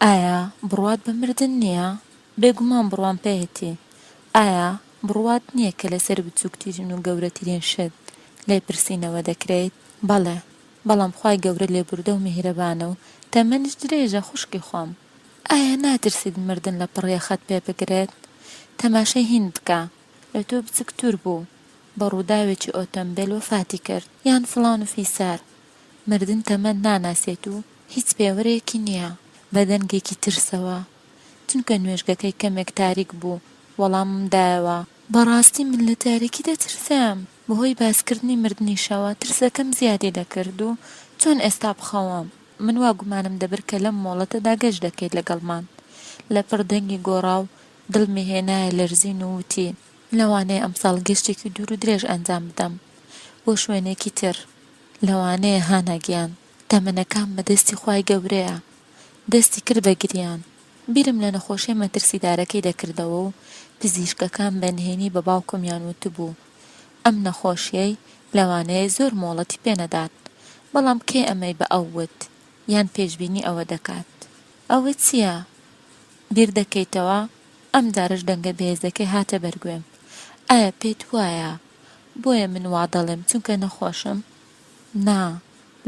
ئایا بڕوات بە مردن نییە؟ بێگومان بڕوام پێیەتی. ئایا بڕوات نییە کە لەسەر بچووکترین و گەورەترین شت لێپرسینەوە دەکرێیت؟ بەڵێ، بەڵام خوای گەورە لێبوردە و میهرەبانە و تەمەنیش درێژە خوشکی خۆم. ئایا ناترسیت مردن لە پڕ یەخەت پێ بگرێت؟ تەماشای هیند بکە، لە تۆ بچوکتر بوو، بە ڕووداوێکی ئۆتۆمبێل وەفاتی کرد، یان فڵان و فیسار. مردن تەمەن ناناسێت و هیچ پێوەرێکی نییە. بە دەنگێکی ترسەوە، چونکە نوێژگەکەی کەمێک تاریک بوو، وەڵامم دایەوە. بەڕاستی من لە تاریکی دەترسام. بەهۆی باسکردنی مردنیشەوە ترسەکەم زیادی دەکرد و چۆن ئێستا بخەوم؟ من وا گومانم دەبرد کە لەم مۆڵەتەدا گەشت دەکەیت لەگەڵمان. لەپڕ دەنگی گۆڕا و دڵمی هێنایە لەرزین و وتی. لەوانەیە ئەمساڵ گەشتێکی دوور و درێژ ئەنجام بدەم بۆ شوێنێکی تر. لەوانەیە هانا گیان. تەمەنەکان بە دەستی خوای گەورەیە. دەستی کرد بە گریان. بیرم لە نەخۆشیە مەترسیدارەکەی دەکردەوە و پزیشکەکان بە نهێنی بە باوکمیان وتبوو ئەم نەخۆشیەی لەوانەیە زۆر مۆڵەتی پێ نەدات، بەڵام کێ ئەمەی بە ئەو وت یان پێشبینی ئەوە دەکات؟ ئەوە چیە بیر دەکەیتەوە؟ ئەمجارەش دەنگە بەهێزەکەی هاتە بەرگوێم. ئایا پێت وایە بۆیە من وا دەڵێم چونکە نەخۆشم؟ نا،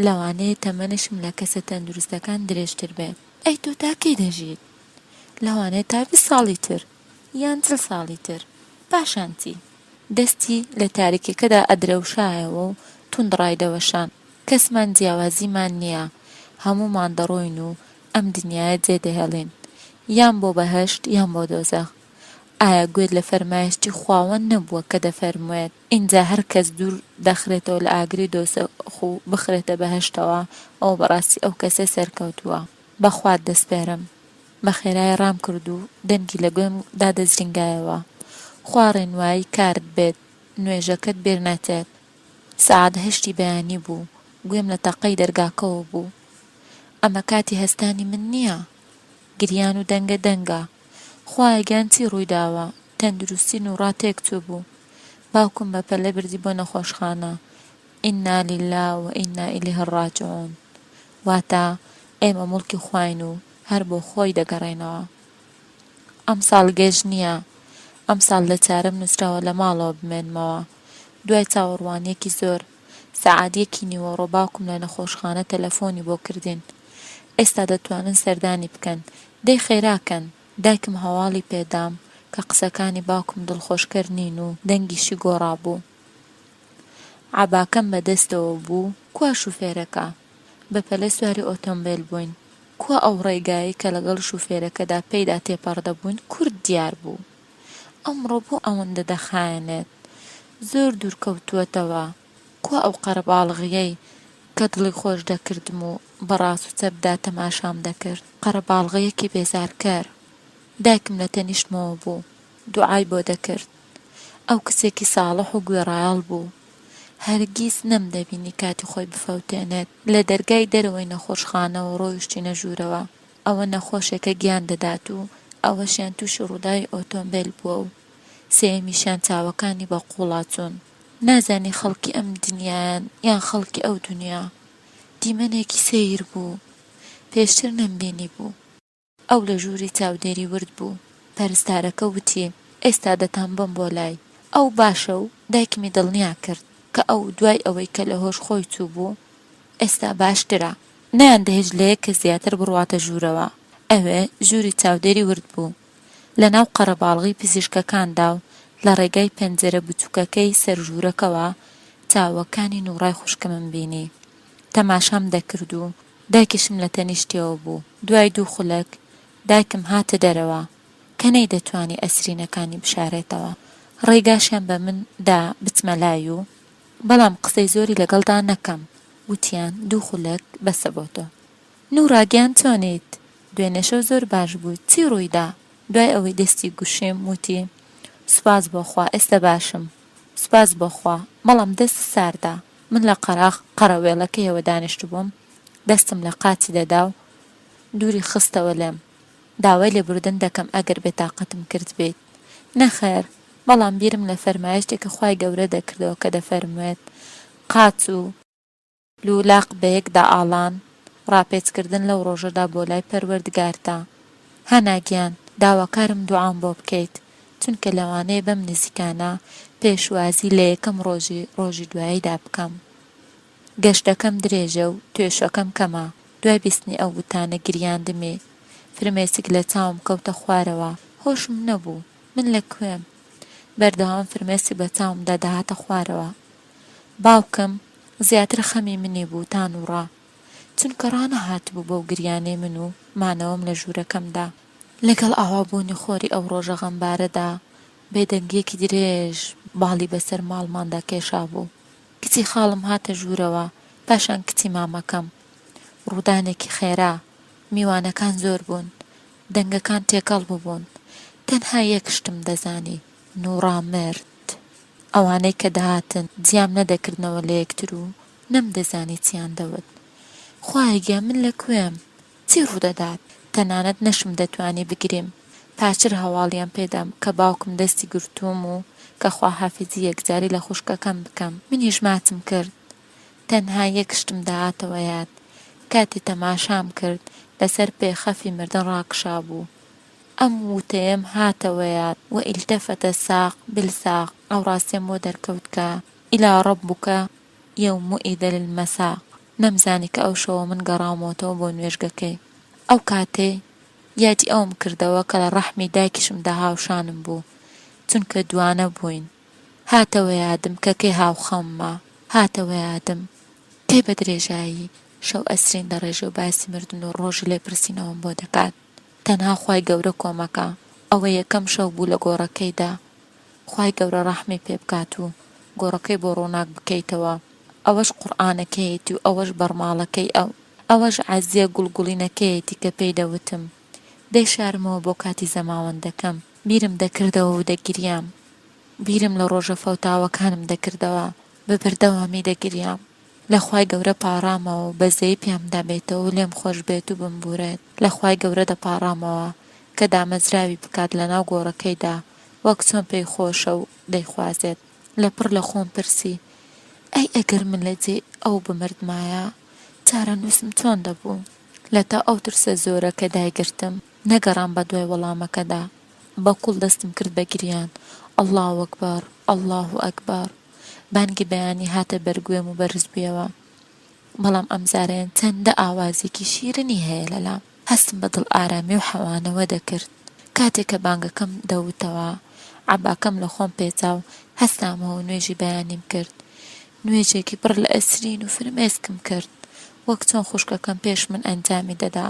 لەوانەیە تەمەنیشم لە کەسە تەندروستەکان درێژتر بێت. ئەی تۆ تا کەی دەژیت؟ لەوانەیە تا 20 ساڵی تر، یان 40 ساڵی تر. پاشان چی؟ دەستی لە تاریکیەکەدا ئەدرەوشایەوە و توند ڕایدەوەشان. کەسمان جیاوازیمان نییە، هەموومان دەڕۆین و ئەم دنیایە جێدەهێڵین، یان بۆ بەهەشت یان بۆ دۆزەخ. ئایا گوێت لە فەرمایشتی خواوەند نەبووە کە دەفەرموێت، ئینجا هەر کەس دوور دەخرێتەوە لە ئاگری دۆزەخ و بخرێتە بەهەشتەوە، ئەوە بەڕاستی ئەو کەسە سەرکەوتووە. بە خوات دەسپێرم. بە خێرایی ڕام کرد و دەنگی لە گوێم دا دەزرینگایەوە، خوا ڕێنوایی کارت بێت، نوێژەکەت بیر نەچێت. سەعات هەشتی بەیانی بوو، گوێم لە تەقەی دەرگاکەوە بوو. ئەمە کاتی هەستانی من نییە. گریان و دەنگە دەنگە. خوایە گیان چی ڕوویداوە؟ تەندروستی نوڕا تێکچووبوو. باوکم بە پەلە بردی بۆ نەخۆشخانە. انا للە و انا الیه الراجعون واتە، ئێمە موڵکی خواین و هەر بۆ خۆی دەگەڕێینەوە. ئەمساڵ گەشت نییە. ئەمساڵ لە چارەم نووسراوە لە ماڵەوە بمێنمەوە. دوای چاوەڕوانییەکی زۆر، سەعات یەکی نیوەڕۆ باوکم لە نەخۆشخانە تەلەفۆنی بۆ کردین. ئێستا دەتوانن سەردانی بکەن. دەی خێرا کەن. دایکم هەواڵی پێدام کە قسەکانی باوکم دڵخۆشکەر نین و دەنگیشی گۆڕابوو. عەباکەم بە دەستەوە بوو. کوا شوفێرەکە؟ بە پەلە سواری ئۆتۆمبێل بووین. کوا ئەو ڕێگایەی کە لەگەڵ شوفێرەکەدا پێیدا تێپەڕ دەبووین کورت دیار بوو. ئەمڕۆ بۆ ئەوەندە دەخایەنێت؟ زۆر دوور کەوتووەتەوە. کوا ئەو قەرەباڵغییەی کە دڵی خۆش دەکردم و بە ڕاست و چەپدا تەماشام دەکرد؟ قەرەباڵغییەکی بێزارکەر. دایکم لە تەنیشتمەوە بوو. دوعای بۆ دەکرد. ئەو کچێکی ساڵح و گوێڕایەڵ بوو. هەرگیز نەمدەبینی کاتی خۆی بفەوتێنێت. لە دەرگای دەرەوەی نەخۆشخانەوە ڕۆیشتینە ژوورەوە. ئەوە نەخۆشێکە گیان دەدات و ئەوەشیان تووشی ڕووداوی ئۆتۆمبێل بووە و سێیەمیشیان چاوەکانی بە قووڵا چوون. نازانی خەڵکی ئەم دنیایەن یان خەڵکی ئەو دنیا. دیمەنێکی سەیر بوو. پێشتر نەمبینیبوو. ئەو لە ژووری چاودێری ورد بوو. پەرستارەکە وتی، ئێستا دەتانبەم بۆ لای. ئەو باشە و دایکمی دڵنیا کرد کە ئەو دوای ئەوەی کە لە هۆش خۆی چووبوو، ئێستا باشترە. نەیاندەهێشت لە یەک کەس زیاتر بڕواتە ژوورەوە. ئەوێ ژووری چاودێری ورد بوو. لە ناو قەرەباڵغی پزیشکەکاندا و لە ڕێگای پەنجەرە بچووکەکەی سەر ژوورەکەوە چاوەکانی نوڕای خوشکمم بینی. تەماشام دەکرد و دایکیشم لە تەنیشتیەوە بوو. دوای دوو خولەک دایکم هاتە دەرەوە کە نەیدەتوانی ئەسرینەکانی بشارێتەوە. ڕێگاشیان بە من دا بچمە لای و بەڵام قسەی زۆری لەگەڵدا نەکەم. وتیان دوو خولەک بەسە بۆ تۆ. نورا گیان چۆنیت؟ دوێنێ شەو زۆر باش بوویت چی ڕوویدا؟ دوای ئەوەی دەستی گوشیم وتی سوپاس بۆ خوا ئێستە باشم. سوپاس بۆ خوا بەڵام دەستت ساردە. من لە قەراغ قەرەوێڵەکەیەوە دانیشتبووم دەستم لە قاچی دەدا و دووری خستەوە لێم. داوای لێبوردن دەکەم ئەگەر بێتاقەتم کردبیت. نەخێر، بەڵام بیرم لە فەرمایشتێکی خوای گەورە دەکردەوە کە دەفەرموێت، قاچ و لولاق بەیەکدا ئاڵان، ڕاپێچکردن لەو ڕۆژەدا بۆ لای پەروەردگارتە. هانا گیان، داواکارم دوعام بۆ بکەیت، چونکە لەوانەیە بەم نزیکانە پێشوازی لە یەکەم ڕۆژی ڕۆژی دواییدا بکەم. گەشتەکەم درێژە و توێشەکەم کەمە. دوای بیستنی ئەو وتانە گریاندمی. فرمێسک لە چاوم کەوتە خوارەوە. هۆشم نەبوو. من لە کوێم؟ بەردەوام فرمێسک بە چاومدا دەهاتە خوارەوە. باوکم زیاتر خەمی منی بوو تا نوڕا. چونکە ڕانەهاتبوو بەو گریانەی من و مانەوەم لە ژوورەکەمدا. لەگەڵ ئاوابوونی خۆری ئەو ڕۆژە غەمبارەدا. بێدەنگییەکی درێژ باڵی بەسەر ماڵماندا کێشابوو. کچی خاڵم هاتە ژوورەوە، پاشان کچی مامەکەم. ڕوودانێکی خێرا. میوانەکان زۆر بوون. دەنگەکان تێکەڵ ببوون. تەنها یەک شتم دەزانی، نوڕا مرد. ئەوانەی کە دەهاتن جیام نەدەکردنەوە لە یەکتر و نەمدەزانی چیان دەوت. خوایە گیان من لە کوێم؟ چی ڕوودەدات؟ تەنانەت نەشمدەتوانی بگریم. پاشتر هەواڵیان پێدام کە باوکم دەستی گرتووم و کە خواحافیزی یەکجاری لە خوشکەکەم بکەم. منیش ماچم کرد. تەنها یەک شتم دەهاتەوە یاد، کاتێ تەماشام کرد لەسەر پێخەفی مردن ڕاکشابوو. ئەم وتەیەم هاتەوە یاد، والتفت الساق بالساق، ئەو ڕاستیەم بۆ دەرکەوت کە، الی ربک یومئذ المساق، نەمزانی کە ئەو شەوە من گەڕاومەوەتەوە بۆ نوێژگەکەی. ئەو کاتەی یادی ئەوم کردەوە کە لە ڕەحمی دایکیشمدا هاوشانم بوو، چونکە دوانە بووین. هاتەوە یادم کە کەی هاوخەممە. هاتەوە یادم کەی بە درێژایی شەو ئەسرین دەڕێژێ و باسی مردن و ڕۆژی لێپرسینەوەم بۆ دەکات. تەنها خوای گەورە کۆمەکە. ئەوە یەکەم شەو بوو لە گۆڕەکەیدا. خوای گەورە ڕەحمی پێ بکات و گۆڕەکەی بۆ ڕووناک بکەیتەوە. ئەوەش قورئانەکەیەتی و ئەوەش بەڕماڵەکەی ئەو. ئەوەش عەزیە گوڵ گوڵینەکەیەتی کە پێی دەوتم. دەیشارمەوە بۆ کاتی زەماوەندەکەم. بیرم دەکردەوە و دەگریام. بیرم لە ڕۆژە فەوتاوەکانم دەکردەوە. بە بەردەوامی دەگریام. لە خوای گەورە پاڕامەوە و بەزەیی پیامدا بێتەوە و لێم خۆش بێت و بمبورێت. لە خوای گەورە دەپاڕامەوە کە دامەزراوی بکات لەناو گۆڕەکەیدا وەک چۆن پێی خۆشە و دەیخوازێت. لەپڕ لە خۆم پرسی، ئەی ئەگەر من لە جێی ئەو بمردمایە چارەنووسم چۆن دەبوو؟ لەتاو ئەو ترسە زۆرە کە دایگرتم، نەگەڕام بە دوای وەڵامەکەدا. بە کوڵ دەستم کرد بە گریان. اللە اکبر، اللە اکبر. بانگی بەیانی هاتە بەر گوێم و بەرز بوویەوە. بەڵام ئەم زارەیەن چەندە ئاوازێکی شیرنی هەیە لەلام. هەستم بە دڵ ئارامی و حەوانەوە دەکرد. کاتێ کە بانگەکەم دەوتەوە، عەباکەم لە خۆم پێچا و هەستامەوە و نوێژی بەیانیم کرد. نوێژێکی پڕ لە ئەسرین و فرمێسکم کرد، وەک چۆن خوشکەکەم پێش من ئەنجامی دەدا،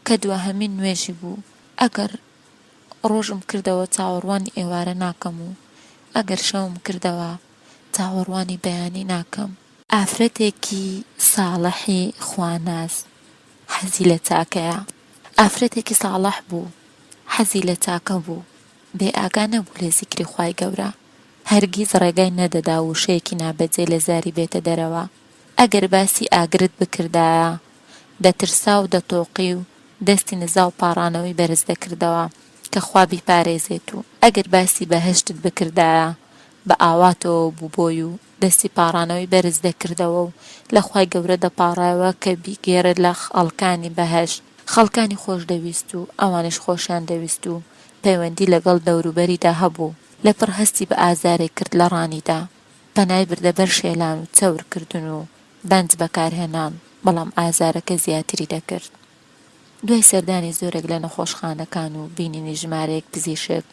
کە دواهەمین نوێژی بوو. ئەگەر ڕۆژم کردەوە چاوەڕوانی ئێوارە ناکەم و ئەگەر شەوم کردەوە چاوەڕوانی بەیانی ناکەم. ئافرەتێکی ساڵحی خواناس حەزی لە چاکەیە. ئافرەتێکی ساڵح بوو، حەزی لە چاکە بوو، بێ ئاگا نەبوو لە زیکری خوای گەورە، هەرگیز ڕێگای نەدەدا وشەیەکی نابەجێ لە زاری بێتە دەرەوە، ئەگەر باسی ئاگرت بکردایە دەترسا و دەتۆقی و دەستی نزا و پاڕانەوەی بەرز دەکردەوە کە خوا بیپارێزێت و ئەگەر باسی بەهەشتت بکردایە بە ئاواتەوە بوو بۆی و دەستی پاڕانەوەی بەرز دەکردەوە و لە خوای گەورە دەپاڕایەوە کە بیگێڕێت لە خەڵکانی بەهەشت. خەڵکانی خۆش دەویست و ئەوانیش خۆشیان دەویست و پەیوەندی لەگەڵ دەوروبەریدا هەبوو. لەپڕ هەستی بە ئازارێک کرد لە ڕانیدا. پەنای بردە بەر شێلان و چەور کردن و بەنج بەکارهێنان، بەڵام ئازارەکە زیاتری دەکرد. دوای سەردانی زۆرێک لە نەخۆشخانەکان و بینینی ژمارەیەک پزیشک،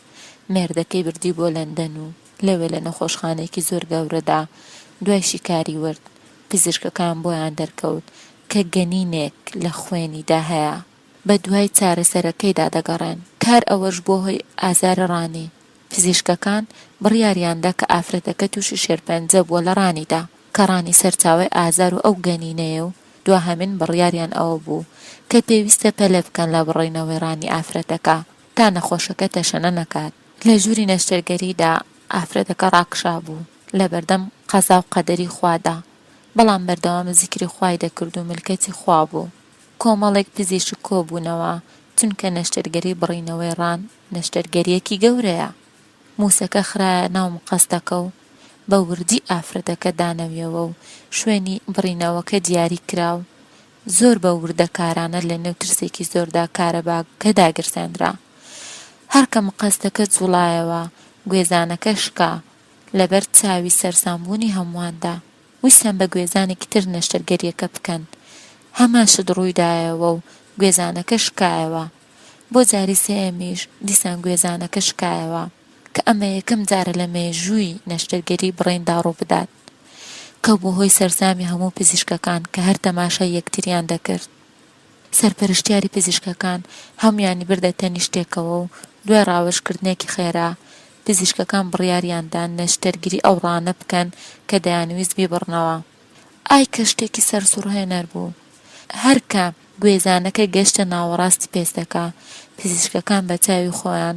مێردەکەی بردی بۆ لەندەن و لەوێ لە نەخۆشخانەیەکی زۆر گەورەدا دوای شیکاری ورد، پزیشکەکان بۆیان دەرکەوت کە گەنینێک لە خوێنیدا هەیە، بەدوای چارەسەرەکەیدا دەگەڕێن. کار ئەوەش بووە هۆی ئازاری ڕانی. پزیشکەکان بڕیاریاندا کە ئافرەتەکە تووشی شێرپەنجە بووە لە ڕانیدا، کە ڕانی سەرچاوەی ئازار و ئەو گەنینەیە و دواهەمین بڕیاریان ئەوە بوو کە پێویستە پەلە بکەن لە بڕینەوەی ڕانی ئافرەتەکە تا نەخۆشەکە تەشەنە نەکات. لە ژووری نەشتەرگەریدا ئافرەتەکە ڕاکشابوو لەبەردەم قەزا و قەدەری خوادا، بەڵام بەردەوام زیکری خوای دەکرد و ملکەچی خوا بوو. کۆمەڵێک پزیشک کۆبوونەوە، چونکە نەشتەرگەری بڕینەوەی ڕان نەشتەرگەرییەکی گەورەیە. مووسەکە خرایە ناو مقەستەکە و بە وردی ئافرەتەکە دانەویەوە و شوێنی بڕینەوەکە دیاری کرا و زۆر بە وردەکارانە لە نێو ترسێکی زۆردا کارەباکە داگیرسێندرا. هەر کە مقەستەکە جووڵایەوە، گوێزانەکە شکا، لەبەر چاوی سەرسامبوونی هەموواندا. ویستیان بە گوێزانێکی تر نەشتەرگەرییەکە بکەن، هەمان شت ڕوویدایەوە و گوێزانەکە شکایەوە. بۆ جاری سێیەمیش دیسان گوێزانەکە شکایەوە، کە ئەمە یەکەم جارە لە مێژووی نەشتەرگەری بڕیندا ڕووبدات، کە بووە هۆی سەرسامی هەموو پزیشکەکان کە هەر تەماشای یەکتریان دەکرد. سەرپەرشتیاری پزیشکەکان هەموویانی بردە تەنیشتێکەوە و دوای ڕاوێژکردنێکی خێرا. پزیشکەکان بڕیاریان دا نەشتەرگری ئەو ڕانە بکەن کە دەیانویست بیبڕنەوە. ئای کە شتێکی سەرسوڕهێنەر بوو! هەر کە گوێزانەکە گەشتە ناوەڕاستی پێستەکە، پزیشکەکان بە چاوی خۆیان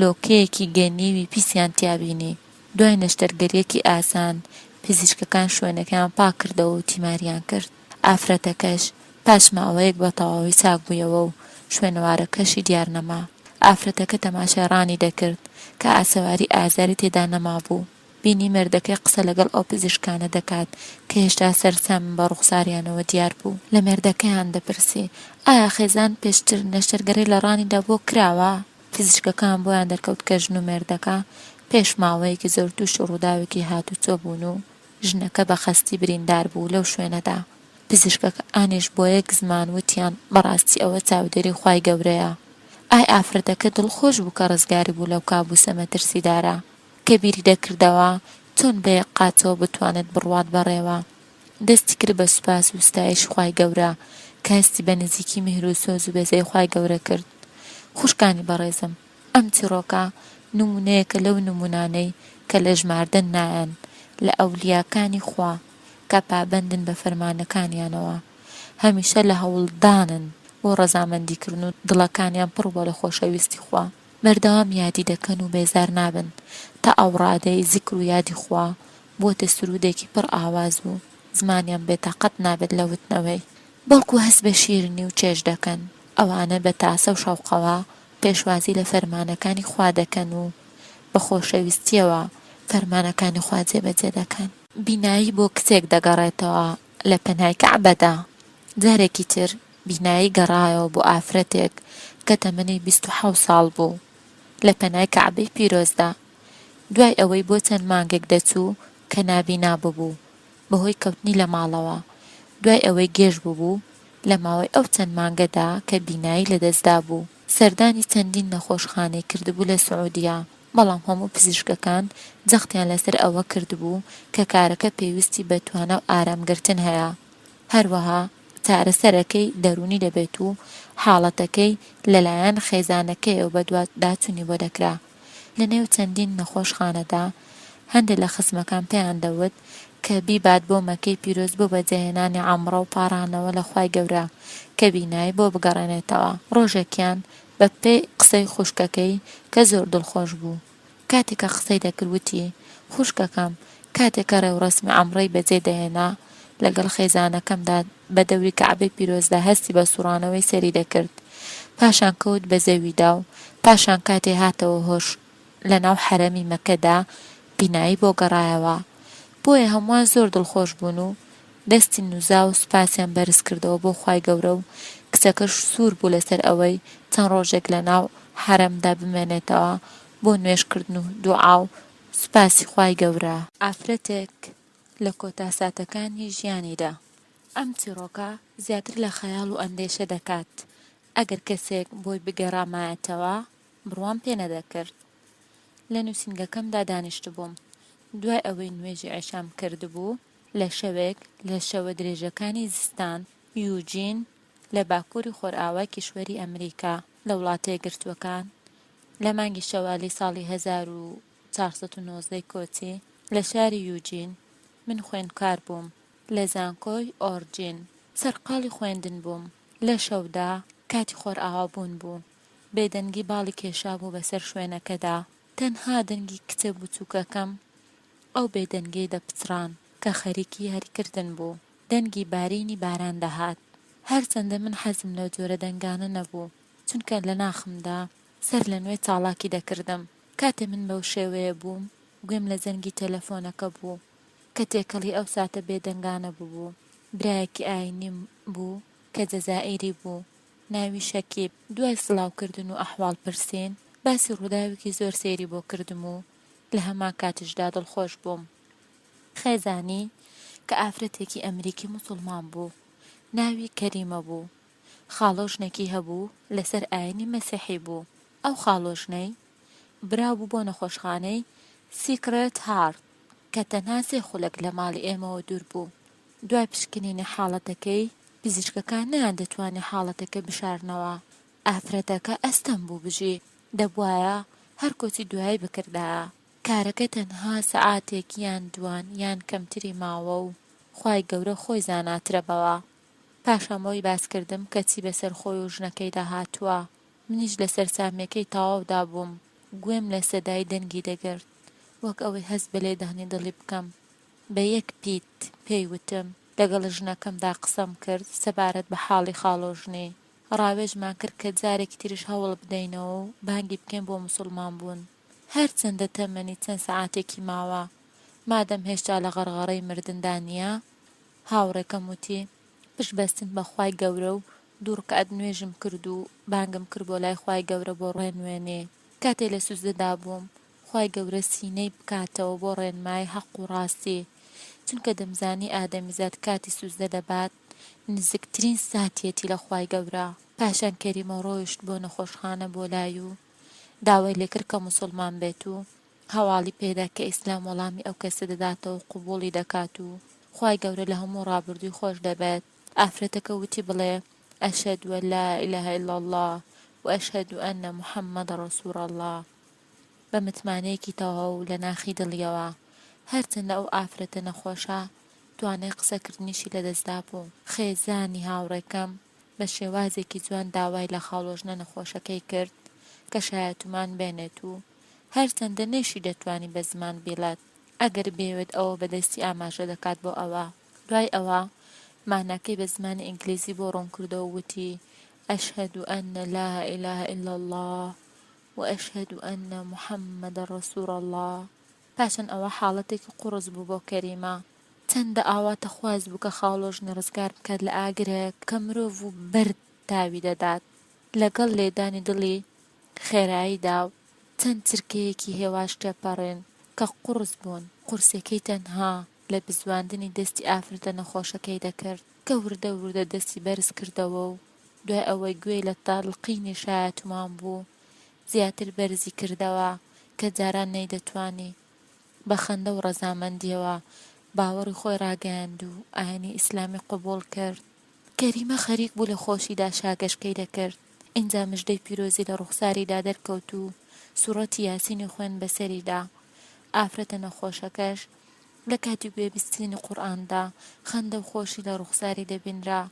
لۆکەیەکی گەنیوی پیسیان تیا بینی. دوای نەشتەرگەرییەکی ئاسان، پزیشکەکان شوێنەکەیان پاک کردەوە و تیماریان کرد. ئافرەتەکەش پاش ماوەیەک بە تەواوی چاک بوویەوە و شوێنەوارەکەشی دیار نەما. ئافرەتەکە تەماشای ڕانی دەکرد کە ئاسەواری ئازاری تێدا نەمابوو. بینی مێردەکەی قسە لەگەڵ ئەو پزیشکانە دەکات کە هێشتا سەرسامن بە ڕوخساریانەوە دیار بوو. لە مێردەکەیان دەپرسی، ئایا خێزان پێشتر نەشتەرگەری لە ڕانیدا بۆ کراوە؟ پزیشکەکان بۆیان دەرکەوت کە ژن و مێردەکە پێش ماوەیەکی زۆر تووشی ڕووداوێکی هاتوچۆ بوون و ژنەکە بە خەستی بریندار بوو لەو شوێنەدا. پزیشکەکانیش بۆ یەک زمان وتیان بەڕاستی ئەوە چاودێری خوای گەورەیە. ئای ئافرەتەکە دڵخۆش بوو کە ڕزگاری بوو لەو کابوسە مەترسیدارە. کە بیری دەکردەوە چۆن بە یەک قاچەوە بتوانێت بڕوات بەڕێوە. دەستی کرد بە سوپاس و ستایشی خوای گەورە کە هەستی بە نزیکی میهر و سۆز و بەزەی خوای گەورە کرد. خوشکانی بەڕێزم ئەم چیڕۆکە نمونەیەکە لەو نمونانەی کە لە ژماردن نایەن لە ئەولیاکانی خوا کە پابەندن بە فەرمانەکانیانەوە هەمیشە لە هەوڵدانن بۆ ڕەزامەندی کردن و دڵەکانیان پڕ بووە لە خۆشەویستی خوا بەردەوام یادی دەکەن و بێزار نابن تا ئەو ڕادەی زیکر و یادی خوا بووەتە سروودێکی پڕ ئاواز و زمانیان بێتاقەت نابێت لە وتنەوەی، بەڵکو هەست بە شیرینی و چێژ دەکەن، ئەوانە بە تاسە و شەوقەوە پێشوازی لە فەرمانەکانی خوا دەکەن و بە خۆشەویستییەوە فەرمانەکانی خوا جێبەجێ دەکەن. بینایی بۆ کچێک دەگەڕێتەوە لە پەنای کەعبەدا، جارێکی تر بینایی گەڕایەوە بۆ ئافرەتێک کە تەمەنی 27 ساڵ بوو لە پەنای کەعبەی پیرۆزدا، دوای ئەوەی بۆ چەند مانگێک دەچوو کە نابینا ببوو بەهۆی کەوتنی لە ماڵەوە، دوای ئەوەی گێژ ببوو لە ماوەی ئەو چەند مانگەدا کە بینایی لەدەستدابوو سەردانی چەندین نەخۆشخانەی کردبوو لە سعودیە، بەڵام هەموو پزیشکەکان جەختیان لەسەر ئەوە کردبوو کە کارەکە پێویستی بە توانا و ئارامگرتن هەیە، هەروەها چارەسەرەکەی دەروونی دەبێت و حاڵەتەکەی لەلایەن خێزانەکەیەوە بەدواداچوونی بۆ دەکرا. لەنێو چەندین نەخۆشخانەدا هەندێ لە خزمەکان پێیان دەوت کە بیبات بۆ مەکەی پیرۆز بۆ بەجێهێنانی عەمڕە و پاڕانەوە لە خوای گەورە کە بینایی بۆ بگەڕێنێتەوە. ڕۆژێکیان بە پێی قسەی خوشکەکەی کە زۆر دڵخۆش بوو کاتێ کە قسەی دەکرد وتی، خوشکەکەم کاتێ کە ڕێوڕەسمی عەمڕەی بەجێ دەهێنا لەگەڵ خێزانەکەمدا بە دەوری کەعبەی پیرۆزدا هەستی بە سوڕانەوەی سەری دەکرد پاشان کەوت بە زەویدا و پاشان کاتێ هاتەوە هۆش لەناو حەرەمی مەکەدا بینایی بۆ گەڕایەوە بۆیە هەمووان زۆر دڵخۆش بوون و دەستی نوزا و سوپاسیان بەرز کردەوە بۆ خوای گەورە و کچەکەش سوور بوو لەسەر ئەوەی چەند ڕۆژێک لەناو حەرەمدا بمێنێتەوە بۆ نوێژ کردن و دوعا و سوپاسی خوای گەورە. ئافرەتێک لە کۆتا ساتەکانی ژیانیدا. ئەم چیڕۆکە زیاتر لە خەیاڵ و ئەندێشە دەکات، ئەگەر کەسێک بۆی بگێڕامایەتەوە بڕوام پێ نەدەکرد. لە نووسینگەکەمدا دانیشتبووم، دوای ئەوەی نوێژی عیشام کردبوو، لە شەوێک لە شەوە درێژەکانی زستان، یوجین لە باکووری خۆرئاوای کیشوەری ئەمریکا لە وڵاتەیەکگرتووەکان، لە مانگی شەوالی ساڵی 1419 ی کۆچی، لە شاری یوجین، من خوێندکار بووم لە زانکۆی ئۆرجین، سەرقاڵی خوێندن بووم، لە شەودا کاتی خۆرئاوابوون بوو، بێدەنگی باڵی کێشابوو بەسەر شوێنەکەدا، تەنها دەنگی کچە بچووکەکەم ئەو بێدەنگیەی دەپچڕان کە خەریکی یاریکردن بوو، دەنگی بارینی باران دەهات، هەرچەندە من حەزم لەو جۆرە دەنگانە نەبوو، چونکە لە ناخمدا سەر لە نوێ چاڵاکی دەکردم، کاتێ من بەو شێوەیە بووم گوێم لە زەنگی تەلەفۆنەکە بوو کە تێکەڵی ئەو ساتە بێدەنگانە ببوو، برایەکی ئاینیم بوو کە جەزائیری بوو ناوی شەکیب، دوای سڵاوکردن و ئەحواڵ پرسین باسی ڕووداوێکی زۆر سەیری بۆ کردم و لە هەمان کاتیشدا دڵخۆش بووم. خێزانی کە ئافرەتێکی ئەمریکی موسوڵمان بوو ناوی کەریمە بوو، خاڵۆژنێکی هەبوو لەسەر ئاینی مەسیحی بوو، ئەو خاڵۆژنەی براوبوو بۆ نەخۆشخانەی سیکرێت هارت کە تەنها سێ خولەک لە ماڵی ئێمەوە دوور بوو. دوای پشکنینی حاڵەتەکەی، پزیشکەکان نەیاندەتوانی حاڵەتەکە بشارنەوە، ئافرەتەکە ئەستەم بوو بژی، دەبوایە. هەر کۆچی دوایی بکردایە. کارەکە تەنها سەعاتێک یان دوان یان کەمتری ماوە و خوای گەورە خۆی زاناترە بەوە. پاشان بۆی باس کردم کە چی بەسەر خۆی و ژنەکەیدا هاتووە. منیش لە سەرسامیەکەی تەواودا بووم. گوێم لە سەدای دەنگی دەگرت. وەک ئەوەی هەست بە لێدانی دڵی بکەم. بە یەک پیت پێی وتم. لەگەڵ ژنەکەمدا قسەم کرد سەبارەت بە حاڵی خاڵۆژنی. ڕاوێژمان کرد کە جارێکی تریش هەوڵ بدەینەوە و بانگی بکەین بۆ موسوڵمان بوون. هەرچەندە تەمەنی چەند سەعاتێکی ماوە، مادەم هێشتا لە غەڕغەڕەی مردندا نییە. هاوڕێکەم وتی، پشت بەستن بە خوای گەورە و دوو ڕکعەت نوێژم کرد و بانگم کرد بۆ لای خوای گەورە بۆ ڕێنوێنی. کاتێ لە سوجدەدا بووم، خوای گەورە سینەی بکاتەوە بۆ ڕێنمایی حەق و ڕاستی، چونکە دەمزانی ئادەمیزاد کاتی سوجدە دەبات نزیکترین ساتیەتی لە خوای گەورە. پاشان کەریمە ڕۆیشت بۆ نەخۆشخانە بۆ لای و داوای لێکرد کە موسوڵمان بێت و هەواڵی پێدا کە ئیسلام وەڵامی ئەو کەسە دەداتەوە و قبوڵی دەکات و خوای گەورە لە هەموو ڕابردووی خۆش دەبێت. ئافرەتەکە وتی بڵێ، اشهد ان لا اله الا اللە و اشهد ان محمد رسول اللە، بە متمانەیەکی تەواو لە ناخی دڵیەوە، هەرچەندە ئەو ئافرەتە نەخۆشە توانای قسەکردنیشی لەدەستدابوو. خێزانی هاوڕێکەم بە شێوازێکی جوان داوای لە خاڵۆژنە نەخۆشەکەی کرد کە شایەتومان بێنێت و هەرچەندە نەیشی دەتوانی بە زمان بیڵێت ئەگەر بیەوێت ئەوە بە دەستی ئاماژە دەکات بۆ ئەوە. دوای ئەوە ماناکەی بە زمانی ئینگلیزی بۆ ڕوونکردەوە و وتی، اشهد ان لا اله الا اللە و اشهد ان محمدا رسول اللە. پاشان ئەوە حاڵەتێکی قوڕس بوو بۆ کەریمە. چەندە ئاواتەخواز بوو کە خاڵۆژنی ڕزگار بکات لە ئاگرێک کە مرۆڤ و بەرد تاوی دەدات. لەگەڵ لێدانی دڵی خێراییدا و چەند چرکەیەکی هێواش تێپەڕین کە قوڕس بوون، قورسیەکەی تەنها لە بزواندنی دەستی ئافرەتە نەخۆشەکەی دەکرد کە وردە وردە دەستی بەرز کردەوە و دوای ئەوەی گوێی لە تەڵقینی شایەتومان بوو زیاتر بەرزی کردەوە کە جاران نەیدەتوانی. بە خەندە و ڕەزامەندیەوە باوەڕی خۆی ڕاگەیاند و ئاینی ئیسلامی قبوڵ کرد. کەریمە خەریک بوو لە خۆشیدا شاگەشکەی دەکرد، ئینجا مژدەی پیرۆزی لە ڕوخساریدا دەرکەوت و سوڕەتی یاسینی خوێند بەسەریدا. ئافرەتە نەخۆشەکەش لە کاتی گوێبیستنی قورئاندا خەندە و خۆشی لە ڕوخساری دەبینرا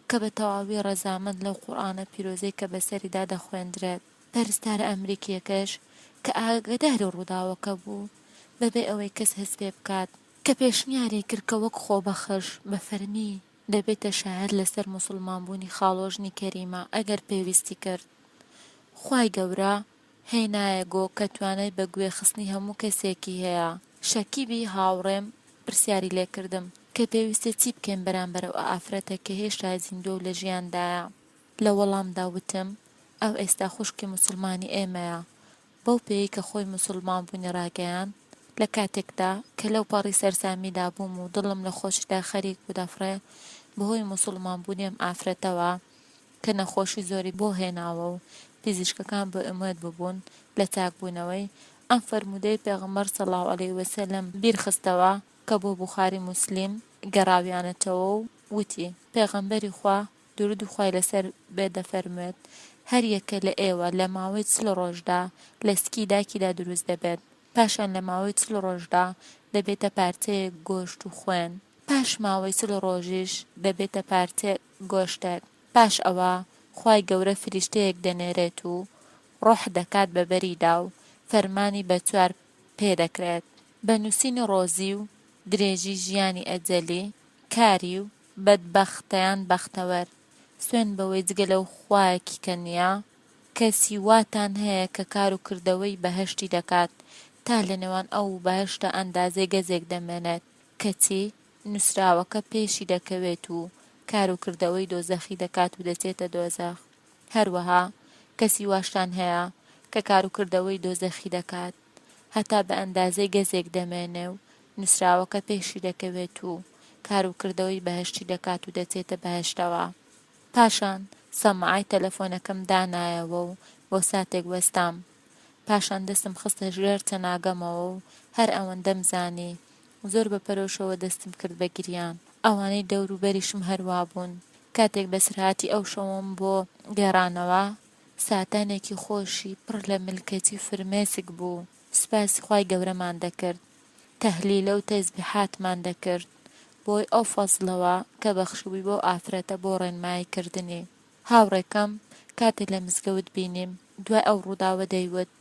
کە بە تەواوی ڕەزامەند لەو قورئانە پیرۆزەی کە بەسەریدا دەخوێندرێت. پەرستارە ئەمریکییەکەش کە ئاگەداری ڕووداوەکە بوو، بەبێ ئەوەی کەس هەست پێ بکات، کە پێشنیاری کرد کە وەک خۆبەخش بە فەرمی دەبێتە شایەت لەسەر موسڵمانبوونی خاڵۆژنی کەریمە ئەگەر پێویستی کرد. خوای گەورە هێنایە گۆ کە توانای بە گوێ خستنی هەموو کەسێکی هەیە. شەکیبی هاوڕێم پرسیاری لێ کردم کە پێویستە چی بکەین بەرامبەر ئەو ئافرەتە کە هێشتا زیندووە و لە ژیاندایە؟ لە وەڵامدا وتم، ئەو ئێستا خوشکی موسڵمانی ئێمەیە، بەو پێیەی کە خۆی موسڵمان بوونی ڕاگەیاند، لە کاتێکدا کە لەو پەڕی سەرسامیدا بووم و دڵم لە خۆشیدا خەریک بوو دەفڕێ بەهۆی موسڵمان بوونی ئەم ئافرەتەوە کە نەخۆشی زۆری بۆ هێناوە و پزیشکەکان بێ ئومێد ببوون لە چاکبوونەوەی، ئەم فەرموودەی پێغەمبەر صلی اللە علیە وسلم بیرخستەوە کە بۆ بوخاری موسلیم گەڕاویانەتەوە و وتی، پێغەمبەری خوا درودی خوای لەسەر بێت دەفەرموێت، هەر یەکە لە ئێوە لە ماوەی 40 ڕۆژدا لە سکی دایکیدا دروست دەبێت، پاشان لە ماوەی 40 ڕۆژدا دەبێتە پارچەیەک گۆشت و خوێن، پاش ماوەی 40 ڕۆژیش دەبێتە پارچە گۆشتێک، پاش ئەوە خوای گەورە فریشتەیەک دەنێرێت و ڕۆح دەکات بە بەریدا و فەرمانی بە چوار پێ دەکرێت بە نووسینی ڕۆزی و درێژی ژیانی ئەجەلی کاری و بەدبەختە یان بەختەوەر، سوێند بەوەی جگە لەو خوایەکی کە نییە، کەسی واتان هەیە کە کار و کردەوەی بەهەشتی دەکات تا لە نێوان ئەو و بەهەشتا ئەندازەی گەزێک دەمێنێت، کەچی نووسراوەکە پێشی دەکەوێت و کار و کردەوەی دۆزەخی دەکات و دەچێتە دۆزەخ. هەروەها کەسی واشتان هەیە کە کار و کردەوەی دۆزەخی دەکات هەتا بە ئەندازەی گەزێک دەمێنێ و نووسراوەکە پێشی دەکەوێت و کار و کردەوەی بەهەشتی دەکات و دەچێتە بەهەشتەوە. پاشان سەماعەی تەلەفۆنەکەم دانایەوە و بۆ ساتێک وەستام. پاشان دەستم خستە ژێر چەناگەمەوە و هەر ئەوەندەم زانی زۆر بە پەرۆشەوە دەستم کرد بە گریان. ئەوانەی دەوروبەریشم هەر وابوون. کاتێک بەسەرهاتی ئەو شەوەم بۆ گێڕانەوە. ساتانێکی خۆشی پڕ لە ملکەچی فرمێسک بوو، سوپاسی خوای گەورەمان دەکرد، تەهلیلە و تەزبیحاتمان دەکرد بۆی ئەو فەزڵەوە کە بەخشیبووی بەو ئافرەتە بۆ ڕێنمایی کردنی. هاوڕێکەم کاتێ لە مزگەوت بینیم دوای ئەو ڕووداوە دەیوت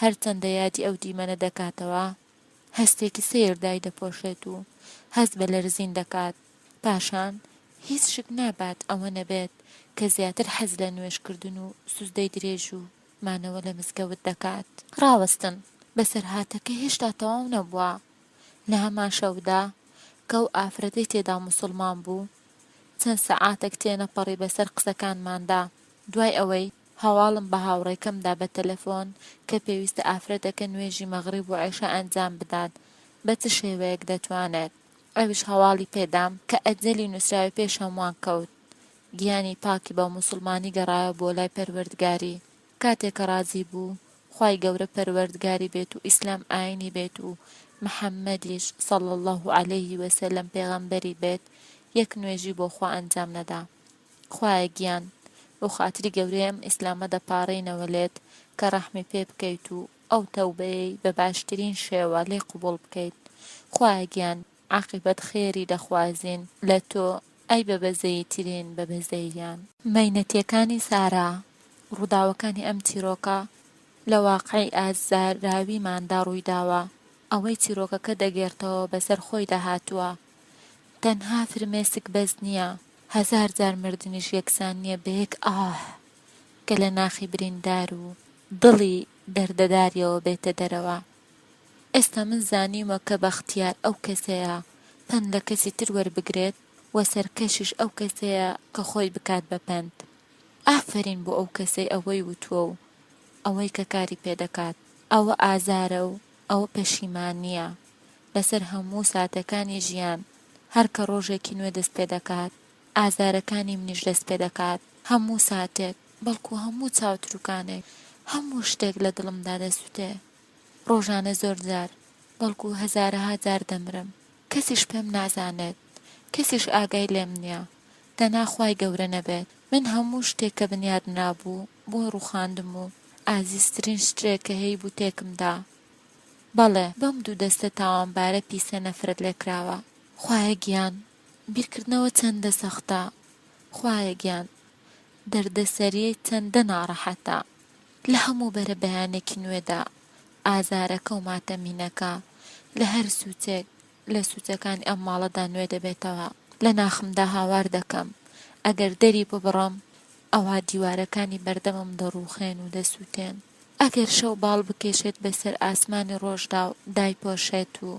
هەرچەندە یادی ئەو دیمەنە دەکاتەوە هەستێکی سەیر دایدەپۆشێت و هەست بە لەرزین دەکات پاشان هیچ شک نابات ئەوە نەبێت کە زیاتر حەز لە نوێژکردن و سوجدەی درێژ و مانەوە لە مزگەوت دەکات. ڕاوەستن، بەسەرهاتەکە هێشتا تەواو نەبووە، لە هەمان شەودا کە ئەو ئافرەتەی تێدا موسڵمان بوو، چەند سەعاتێک تێنەپەڕی بەسەر قسەکانماندا، دوای ئەوەی هەواڵم بە هاوڕێکەم دا بە تەلەفۆن کە پێویستە ئافرەتەکە نوێژی مەغریب و عیشا ئەنجام بدات بە چ شێوەیەک دەتوانێت، ئەویش هەواڵی پێدام کە ئەجەلی نوسراوی پێش هەمووان کەوت، گیانی پاکی بە موسڵمانی گەڕایەوە بۆ لای پەروەردگاری، کاتێ کە ڕازی بوو خوای گەورە پەروەردگاری بێت و ئیسلام ئاینی بێت و محمدیش صلی اللە علیه وسلم پێغەمبەری بێت یەک نوێژی بۆ خوا ئەنجام نەدا خوایە گیان بۆ خاتری گەورەی ئەم ئیسلامە دەپاڕێینەوە لێت کە ڕەحمی پێ بکەیت و ئەو تەوبەیەی بە باشترین شێوە لێی قبوڵ بکەیت خوایە گیان عاقیبەت خێری دەخوازین لە تۆ ئەی بە بەزەییترین بە بەزەییان. مەینەتیەکانی سارا، ڕووداوەکانی ئەم چیرۆکە لە واقعی ئازاراویماندا ڕوویداوە، ئەوەی چیرۆکەکە دەگێڕتەوە بەسەر خۆیدا هاتووە، تەنها فرمێسک بەس نییە، هەزارجار مردنیش یەکسان نییە بە یەک ئاه کە لە ناخی بریندار و دڵی دەردەداریەوە بێتە دەرەوە. ئێستا من زانیومە کە بەختیار ئەو کەسەیە پەند لە کەسی تر وەربگرێت و سەرکەشیش ئەو کەسەیە کە خۆی بکات بە پەند. ئافەرین بۆ ئەو کەسەی ئەوەی وتووە و ئەوەی کە کاری پێ دەکات. ئەوە ئازارە و ئەوە پەشیمانییە لەسەر هەموو ساتەکانی ژیان. هەر کە ڕۆژێکی نوێ دەست پێ دەکات، ئازارەکانی منیش دەست پێ دەکات. هەموو ساتێک، بەڵکو هەموو چاوتروکانێک، هەموو شتێک لە دڵمدا دەسوتێ. ڕۆژانە زۆر جار، بەڵکو هەزارەها جار دەمرم. کەسیش پێم نازانێت، کەسیش ئاگای لێم نییە، تەنها خوای گەورە نەبێت. من هەموو شتێک کە بنیاد نرابوو بۆی ڕووخاندم و ئازیزترین شتێک کە هەیبوو تێکم دا. بەڵێ، بەم دوو دەستە تاوانبارە پیسە نەفرەت لێکراوە. خوایە گیان، بیرکردنەوە چەندە سەختە، خوایە گیان، دەردەسەریی چەندە ناڕەحەتە. لە هەموو بەرەبەیانێکی نوێدا ئازارەکە و ماتەمینەکە لە هەر سوچێک لە سوچەکانی ئەم ماڵەدا نوێ دەبێتەوە. لە ناخمدا هاوار دەکەم، ئەگەر دەری ببڕم، ئەوا دیوارەکانی بەردەمم دەڕووخێن و دەسووتێن. ئەگەر شەو باڵ بکێشێت بەسەر ئاسمانی ڕۆژدا و دایپۆشێت و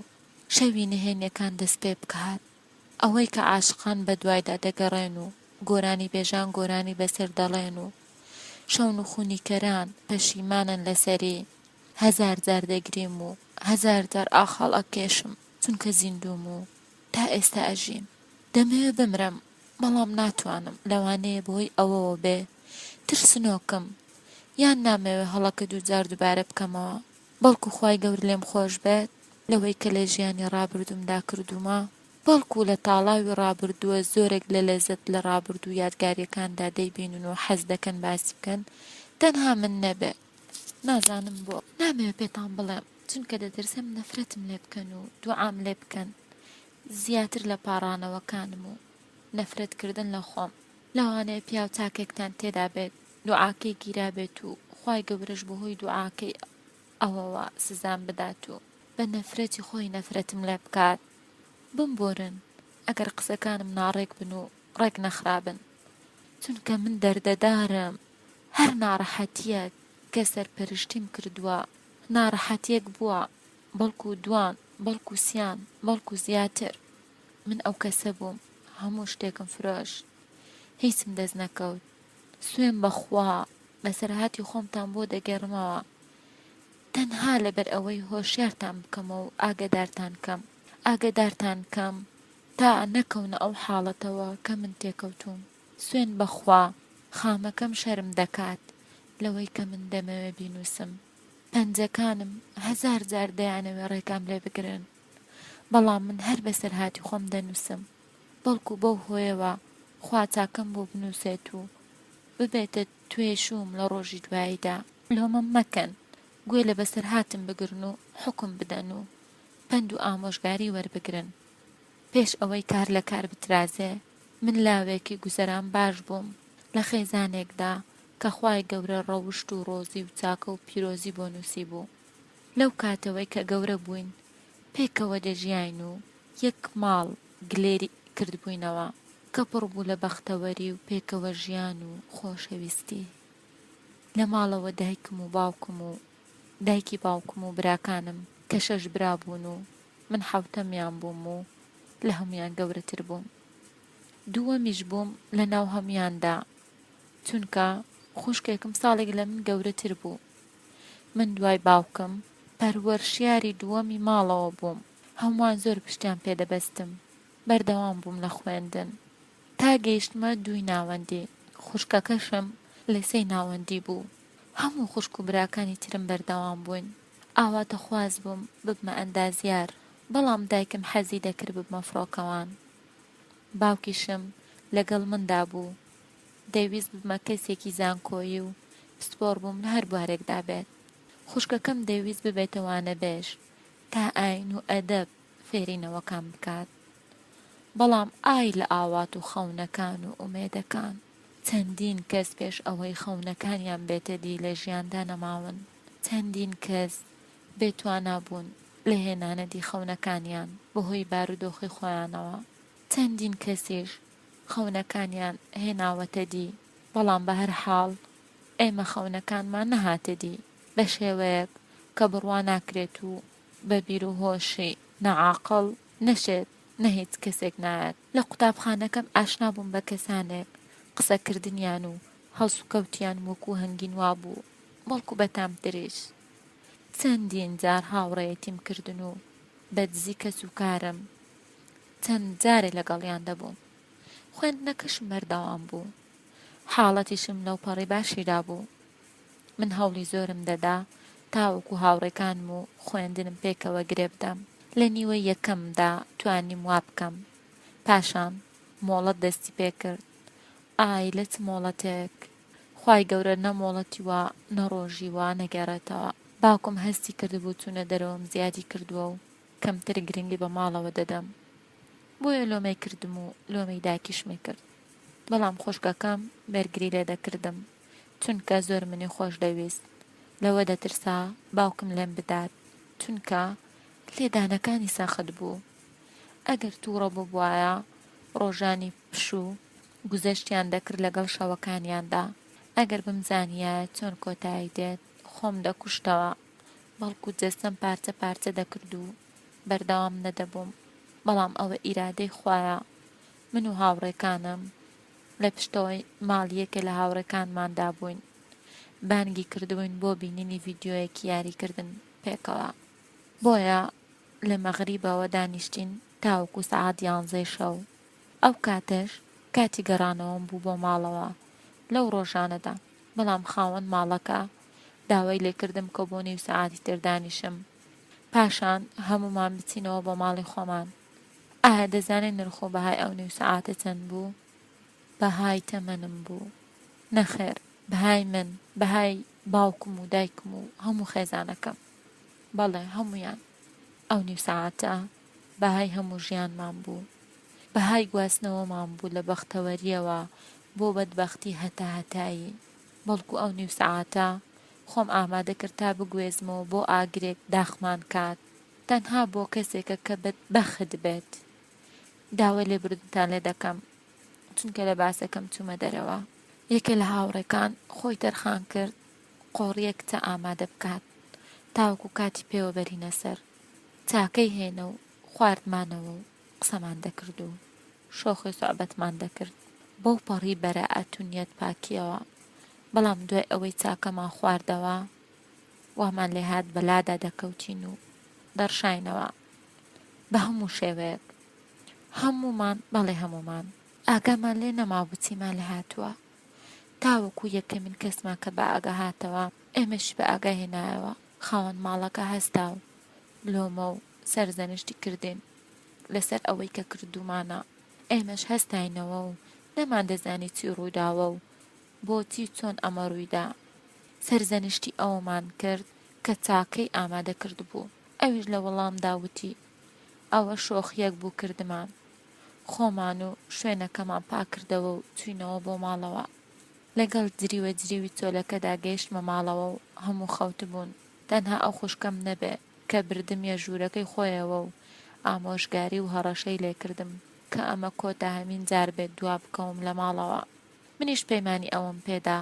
شەوی نهێنیەکان دەست پێ بکات، ئەوەی کە عاشقان بەدوایدا دەگەڕێن و گۆرانیبێژان گۆرانی بەسەر دەڵێن و شەونخونیکەران پەشیمانن لەسەری، هەزارجار دەگریم و هەزارجار ئاخ هەڵئەکێشم چونکە زیندووم و تا ئێستا ئەژیم. دەمەوێ بمرم بەڵام ناتوانم، لەوانەیە بەهۆی ئەوەوە بێ ترسنۆکم یان نامەوێ هەڵەکە دووجار دووبارە بکەمەوە، بەڵکو خوای گەورە لێم خۆش بێت لەوەی کە لە ژیانی ڕابردوومدا کردوومە. بەڵکو لە تاڵاوی ڕابردووە زۆرێک لە لەزەت لە ڕابردوو یادگاریەکاندا دەیبینن و حەز دەکەن باسی بکەن تەنها من نەبێ نازانم بۆ. نامەوێ پێتان بڵێم چونکە دەترسم نەفرەتم لێ بکەن و دوعام لێ بکەن زیاتر لە پاڕانەوەکانم و نەفرەت کردن لە خۆم لەوانەیە پیاو چاکێکتان تێدا بێت دوعاکەی گیرابێت و خوای گەورەش بەهۆی دوعاکەی ئەوەوە سزام بدات و بە نەفرەتی خۆی نەفرەتم لێ بکات. بمبورن ئەگەر قسەکانم ناڕێک بن و ڕێک نەخرابن، چونکە من دەردەدارم، هەر ناڕەحەتییەک کە سەرپەرشتیم کردووە، ناڕەحەتییەک بووە، بەڵکو دوان، بەڵکو سیان، بەڵکو زیاتر. من ئەو کەسە بووم هەموو شتێکم فرۆشت، هیچم دەست نەکەوت. سوێن بە خوا بەسەرهاتی خۆمتان بۆ دەگێڕمەوە، تەنها لەبەر ئەوەی هۆشیارتان بکەمەوە و ئاگەدارتان کەم، ئاگەدارتان کەم تا نەکەونە ئەو حاڵەتەوە کە من تێکەوتووم. سوێند بە خوا خامەکەم شەرم دەکات لەوەی کە من دەمەوێ بینووسم. پەنجەکانم هەزار جار دەیانەوێ ڕێگام لێ بگرن، بەڵام من هەر بەسەرهاتی خۆم دەنووسم، بەڵکو بەو هۆیەوە خوا چاکەم بۆ بنووسێت و. ببێتە توێشووم لە ڕۆژی دواییدا. لۆمەم مەکەن، گوێ لە بەسەرهاتم بگرن و حوکم بدەن و پەند و ئامۆژگاری وەربگرن. پێش ئەوەی کار لە کار بترازێ، من لاوێکی گوزەران باش بووم لە خێزانێکدا کە خوای گەورە ڕەوشت و ڕۆزی و چاکە و پیرۆزی بۆ نووسیبوو. لەو کاتەوەی کە گەورە بووین پێکەوە دەژیاین و یەک ماڵ گلێری کردبووینەوە کە پڕ بوو لە بەختەوەری و پێکەوە ژیان و خۆشەویستی. لە ماڵەوە دایکم و باوکم و دایکی باوکم و براکانم کە شەش برا بوون و من حەوتەمیان بووم و لە هەموویان گەورەتر بووم. دووەمیش بووم لە ناو هەموویاندا چونکە خوشکێکم ساڵێک لە من گەورەتر بوو. من دوای باوکم پەروەرشیاری دووەمی ماڵەوە بووم. هەمووان زۆر پشتیان پێ دەبەستم. بەردەوام بووم لە خوێندن تا گەیشتمە دووی ناوەندی. خوشکەکەشم لە سێی ناوەندی بوو. هەموو خوشک و براکانی ترم بەردەوام بووین. ئاواتەخواز بووم ببمە ئەندازیار، بەڵام دایکم حەزی دەکرد ببمە فڕۆکەوان. باوکیشم لەگەڵ مندا بوو، دەیویست ببمە کەسێکی زانکۆیی و پسپۆڕ بووم لە هەر بوارێکدا بێت. خوشکەکەم دەیویست ببێتە وانەبێژ تا ئایین و ئەدەب فێری نەوەکان بکات. بەڵام ئای لە ئاوات و خەونەکان و ئومێدەکان! چەندین کەس پێش ئەوەی خەونەکانیان بێتە دی لە ژیاندا نەماون، چەندین کەس بێ توانا بوون لە هێنانەدی خەونەکانیان بەهۆی بارودۆخی خۆیانەوە، چەندین کەسیش خەونەکانیان هێناوەتە دی، بەڵام بەهەرحاڵ ئێمە خەونەکانمان نەهاتە دی بە شێوەیەک کە بڕوا ناکرێت و بە بیر و هۆشی نە عاقڵ نەشێت نە هیچ کەسێک نایەت. لە قوتابخانەکەم ئاشنا بووم بە کەسانێک قسەکردنیان و هەڵسوکەوتیان وەکو هەنگین وابوو بەڵکو بەتامتریش. چەندین جار هاوڕێیەتیم کردن و بە دزی کەسوکارم چەند جارێ لەگەڵیان دەبووم. خوێندنەکەشم بەردەوام بوو. حاڵەتیشم لەوپەڕی باشیدا بوو. من هەوڵی زۆرم دەدا تاوەکو هاوڕێکانم و خوێندنم پێکەوە گرێ بدەم. لە نیوەی یەکەمدا توانیم وا بکەم. پاشان مۆڵەت دەستی پێ کرد. ئای لە چ مۆڵەتێک! خوای گەورە نە مۆڵەتی وا نە ڕۆژی وا نەگێڕێتەوە. باوکم هەستی کردبوو چوونە دەرەوەم زیادی کردووە و کەمتر گرنگی بە ماڵەوە دەدەم. بۆیە لۆمەی کردم و لۆمەی دایکیشمی کرد. بەڵام خوشکەکەم بەرگری لێ دەکردم. چونکە زۆر منی خۆش دەویست. لەوە دەترسا باوکم لێم بدات. چونکە لێدانەکانی سەخت بوو. ئەگەر تووڕە ببوایە ڕۆژانی پشوو گوزەشتیان دەکرد لەگەڵ شەوەکانیاندا. ئەگەر بمزانیایە چۆن کۆتایی دێت خۆم دەکوشتەوە، بەڵکو جەستەم پارچە پارچە دەکرد و بەردەوام نەدەبووم. بەڵام ئەوە ئیرادەی خوایە. من و هاوڕێکانم لە پشتەوەی ماڵی یەکێ لە هاوڕێکانماندا بووین. بانگی کردبووین بۆ بینینی ڤیدیۆیەکی یاریکردن پێکەوە. بۆیە لە مەغریبەوە دانیشتین تاوەکو سەعات یانزەی شەو. ئەو کاتەش کاتی گەڕانەوەم بوو بۆ ماڵەوە لەو ڕۆژانەدا، بەڵام خاوەن ماڵەکە داوای لێکردم کە بۆ نیو سەعاتی تر دانیشم پاشان هەموومان بچینەوە بۆ ماڵی خۆمان. ئایا دەزانێ نرخ و بەهای ئەو نیو سەعاتە چەند بوو؟ بەهای تەمەنم بوو. نەخێر، بەهای من، بەهای باوکم و دایکم و هەموو خێزانەکەم. بەڵێ هەموویان. ئەو نیو سەعاتە بەهای هەموو ژیانمان بوو. بەهای گواستنەوەمان بوو لە بەختەوەرییەوە بۆ بەدبەختی هەتاهەتایی. بەڵکو ئەو نیو سەعاتە خۆم ئامادە کرد تا بگوێزمەوە بۆ ئاگرێک داخمان کات. تەنها بۆ کەسێکە کە بەدبەخت بێت. داوای لێبوردنتان لێ دەکەم چونکە لە باسەکەم چوومە دەرەوە. یەکێ لە هاوڕێکان خۆی تەرخان کرد قۆڕیەک چا ئامادە بکات تاوەکو کاتی پێوە بەرینە سەر. چاکەی هێنە و خواردمانەوە و قسەمان دەکرد و شۆخی سوعبەتمان دەکرد بەو پەڕی بەرائەت و نیەت پاکیەوە. بەڵام دوای ئەوەی چاکەمان خواردەوە وامان لێهات بەلادا دەکەوتین و دەڕشاینەوە بە هەموو شێوەیەک. هەموومان بەڵێ هەموومان ئاگامان لێ نەمابوو چیمان لێ هاتووە. تاوەکو یەکەمین کەسمان کە بە ئاگا هاتەوە ئێمەشی بە ئاگا هێنایەوە. خاوەن ماڵەکە هەستا و لۆمە و سەرزەنشتی کردین لەسەر ئەوەی کە کردوومانە. ئێمەش هەستاینەوە و نەماندەزانی چی ڕوویداوە و. بۆچی و چۆن ئەمە ڕوویدا. سەرزەنشتی ئەومان کرد کە چاکەی ئامادە کردبوو. ئەویش لە وەڵامدا وتی، ئەوە شۆخییەک بوو کردمان. خۆمان و شوێنەکەمان پاک کردەوە و چووینەوە بۆ ماڵەوە. لەگەڵ جریوە جریوی چۆلەکەدا گەیشتمە ماڵەوە و هەموو خەوتبوون. تەنها ئەو خوشکەم نەبێ کە بردمیە ژوورەکەی خۆیەوە و ئامۆژگاری و هەڕەشەی لێکردم کە ئەمە کۆتاهەمین جار بێت دوا بکەوم لە ماڵەوە. منیش پەیمانی ئەوەم پێدا.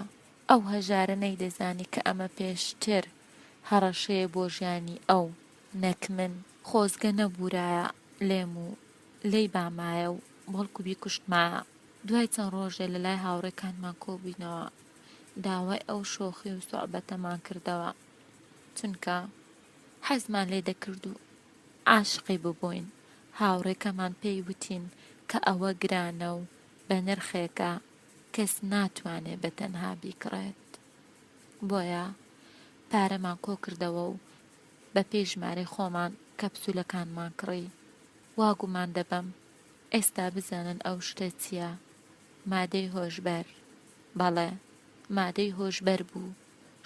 ئەو هەژارە نەیدەزانی کە ئەمە پێشتر هەڕەشەیە بۆ ژیانی ئەو نەک من. خۆزگە نەبوورایە لێم و لێی بامایە و بەڵکو بیکوشتمایە. دوای چەند ڕۆژێ لە لای هاوڕێکانمان کۆبووینەوە، داوای ئەو شۆخی و سوعبەتەمان کردەوە، چونکە حەزمان لێ دەکرد و عاشقی ببووین. هاوڕێکەمان پێی وتین کە ئەوە گرانە و بە نرخێکە کەس ناتوانێ بە تەنها بیکڕێت. بۆیە پارەمان کۆکردەوە و بە پێی ژمارەی خۆمان کەپسولەکانمان کڕی. وا گومان دەبەم ئێستا بزانن ئەو شتە چییە؟ مادەی هۆشبەر. بەڵێ، مادەی هۆشبەر بوو.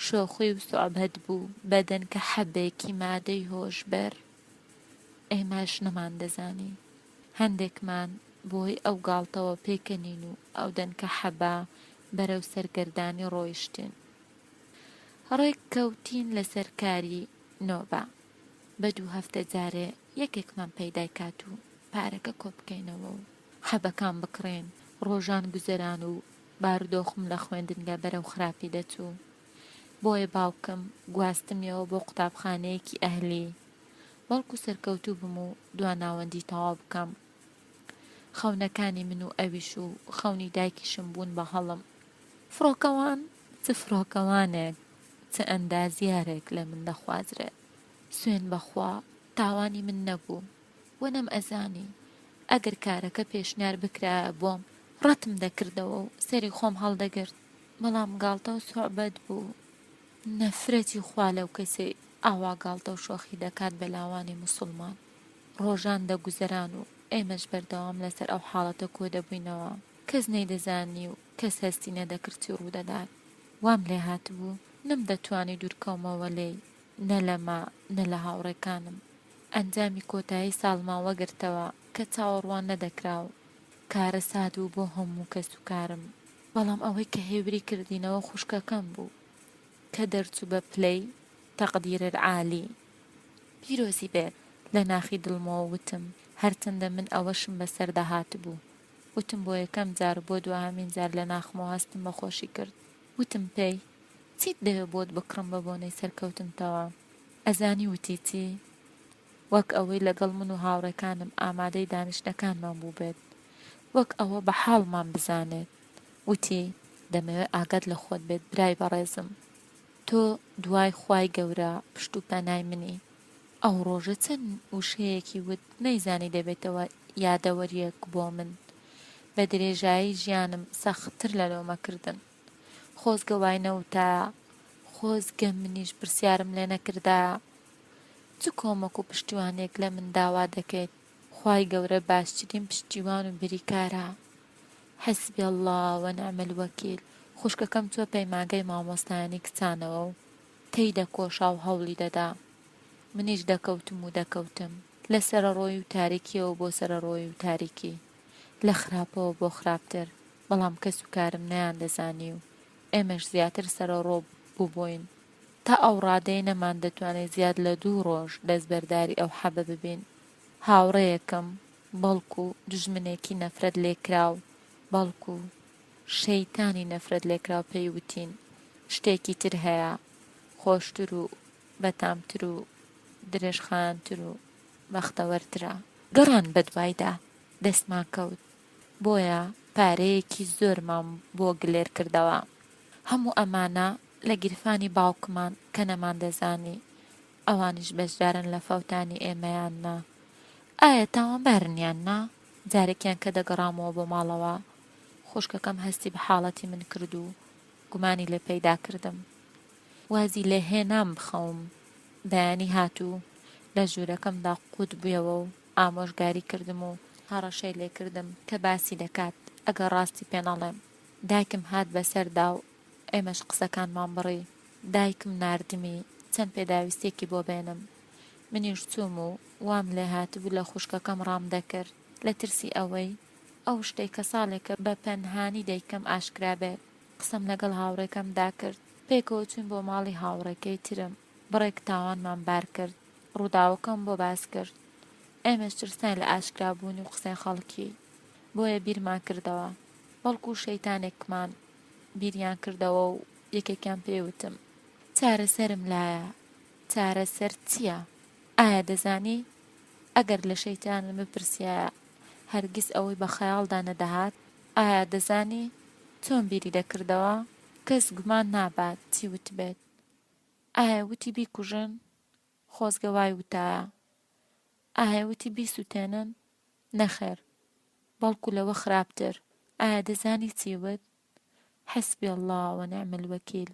شۆخی و سوعبەت بوو بە دەنکە حەبێکی مادەی هۆشبەر. ئێمەش نەماندەزانی. هەندێکمان بەهۆی ئەو گاڵتەوە پێکەنین و ئەو دەنکە حەبە بەرەو سەرگەردانی ڕۆیشتین. ڕێک کەوتین لەسەر کاری نۆبە. بە دوو هەفتە جارێ یەکێکمان پەیدای کات و پارەکە کۆ بکەینەوە و حەبەکان بکڕین. ڕۆژان گوزەران و بارودۆخم لە خوێندنگە بەرەو خراپی دەچوو. بۆیە باوکم گواستمیەوە بۆ قوتابخانەیەکی ئەهلی بەڵکو سەرکەوتوو بم و دواناوەندی تەواو بکەم. خەونەکانی من و ئەویش و خەونی دایکیشم بوون بە هەڵم. فڕۆکەوان چ فڕۆکەوانێک چ ئەندازیارێک لە من دەخوازرێت. سوێند بە خوا تاوانی من نەبوو و نەمئەزانی ئەگەر کارەکە پێشنیار بکرایە بۆم ڕەتم دەکردەوە و سەری خۆم هەڵدەگرت بەڵام گاڵتە و سوعبەت بوو. نەفرەتی خوا لەو کەسەی ئاوا گاڵتە و شۆخی دەکات بە لاوانی موسوڵمان. ڕۆژان دەگوزەران و ئێمەش بەردەوام لەسەر ئەو حاڵەتە کۆدەبووینەوە. کەس نەیدەزانی و کەس هەستی نەدەکرد چی ڕوودەدات. وام لێهاتبوو نەمدەتوانی دوورکەومەوە لێی، نە لەمە نە لە هاوڕێکانم. ئەنجامی کۆتایی ساڵمان وەگرتەوە کە چاوەڕوان نەدەکرا و کارەسات بوو بۆ هەموو کەسوکارم. بەڵام ئەوەی کە هێوری کردینەوە خوشکەکەم بوو کە دەرچوو بە پلەی، تقدیر العالی. پیرۆزی بێت. لە ناخی دڵمەوە وتم، هەرچەندە من ئەوەشم بەسەردا هاتبوو. وتم بۆ یەکەم جار و بۆ دواهەمین جار لە ناخمەوە هەستم بە خۆشی کرد. وتم پێی، چیت دەوێ بۆت بکڕم بە بۆنەی سەرکەوتنتەوە؟ ئەزانی وتی چی؟ وەک ئەوەی لەگەڵ من و هاوڕێکانم ئامادەی دانیشتنەکانمان بووبێت. وەک ئەوە بە حاڵمان بزانێت. وتی، دەمەوێ ئاگات لە خۆت بێت برای بەڕێزم. تۆ دوای خوای گەورە پشت و پەنای منی. ئەو ڕۆژە چەند وشەیەکی وت نەیزانی دەبێتەوە یادەوەرییەک بۆ من. بە درێژایی ژیانم سەختتر لە لۆمە کردن. خۆزگە وای نەوتایە. خۆزگە منیش پرسیارم لێ نەکردایە. چ کۆمەک و پشتیوانییەک لە من داوا دەکەیت؟ خوای گەورە باشترین پشتیوان و بریکارە. حسبی اللە ونعم الوکیل خوشکەکەم چوە پەیمانگای مامۆستایانی کچانەوە و تێی دەکۆشا و هەوڵی دەدا منیش دەکەوتم و دەکەوتم لە سەرەڕۆیی و تاریکیەوە بۆ سەرەڕۆیی و تاریکی لە خراپەوە بۆ خراپتر بەڵام کەس و کارم نەیان دەزانی و ئێمەش زیاتر سەرەڕۆ بووبووین تا ئەو ڕادەیە نەماندەتوانی زیاد لە دوو ڕۆژ دەستبەرداری ئەو حەبە ببین هاوڕێیەکم بەڵکو دوژمنێکی نەفرەت لێکراو، بەڵکو شەیتانی نەفرەت لێکراو پێی وتین شتێکی تر هەیە خۆشتر و بەتامتر و درێژخایەنتر و بەختەوەرترە. گەڕان بەدوایدا دەستمان کەوت، بۆیە پارەیەکی زۆرمان بۆ گلێر کردەوە. هەموو ئەمانە لە گیرفانی باوکمان کە نەماندەزانی ئەوانیش بەشدارن لە فەوتانی ئێمە یان نا؟ ئایا تاوانبارن یان نا؟ جارێکیان کە دەگەڕامەوە بۆ ماڵەوە، خوشکەکەم هەستی بە حاڵەتی من کرد و گومانی لێ پەیدا کردم. وازی لێ هێنام بخەوم. بەیانی هات و لە ژوورەکەمدا قووت بوویەوە و ئامۆژگاری کردم و هەڕەشەی لێ کردم کە باسی دەکات ئەگەر ڕاستی پێ نەڵێم. دایکم هات بەسەردا و ئێمەش قسەکانمان بڕی. دایکم ناردمی چەند پێداویستیەکی بۆ بێنم. منیش چووم و وام لێهاتبوو لە خوشکەکەم ڕام دەکرد لە ترسی ئەوەی ئەو شتەی کە ساڵێکە بە پەنهانی دەیکەم ئاشکرا بێت. قسەم لەگەڵ هاوڕێکەمدا کرد. پێکەوە چووین بۆ ماڵی هاوڕێکەی ترم. بڕێک تاوانمان بار کرد. ڕووداوەکەم بۆ باس کرد. ئێمەش ترساین لە ئاشکرا بوونی و قسەی خەڵکی. بۆیە بیرمان کردەوە. بەڵکو شەیتانێکمان بیریان کردەوە و یەکێکیان پێی وتم. چارەسەرم لایە. چارەسەر چییە؟ ئایا دەزانی؟ ئەگەر لە شەیتانم بپرسیایە هەرگیز ئەوەی بە خەیاڵدا نەدەهات. ئایا دەزانی چۆن بیری دەکردەوە؟ کەس گومان نابات چی وتبێت. ئایا وتی بیکوژن؟ خۆزگە وای وتایە. ئایا وتی بیسوتێنن؟ نەخێر، بەڵکو لەوە خراپتر. ئایا دەزانی چی وت؟ حسبی اللە و نعم الوکیل.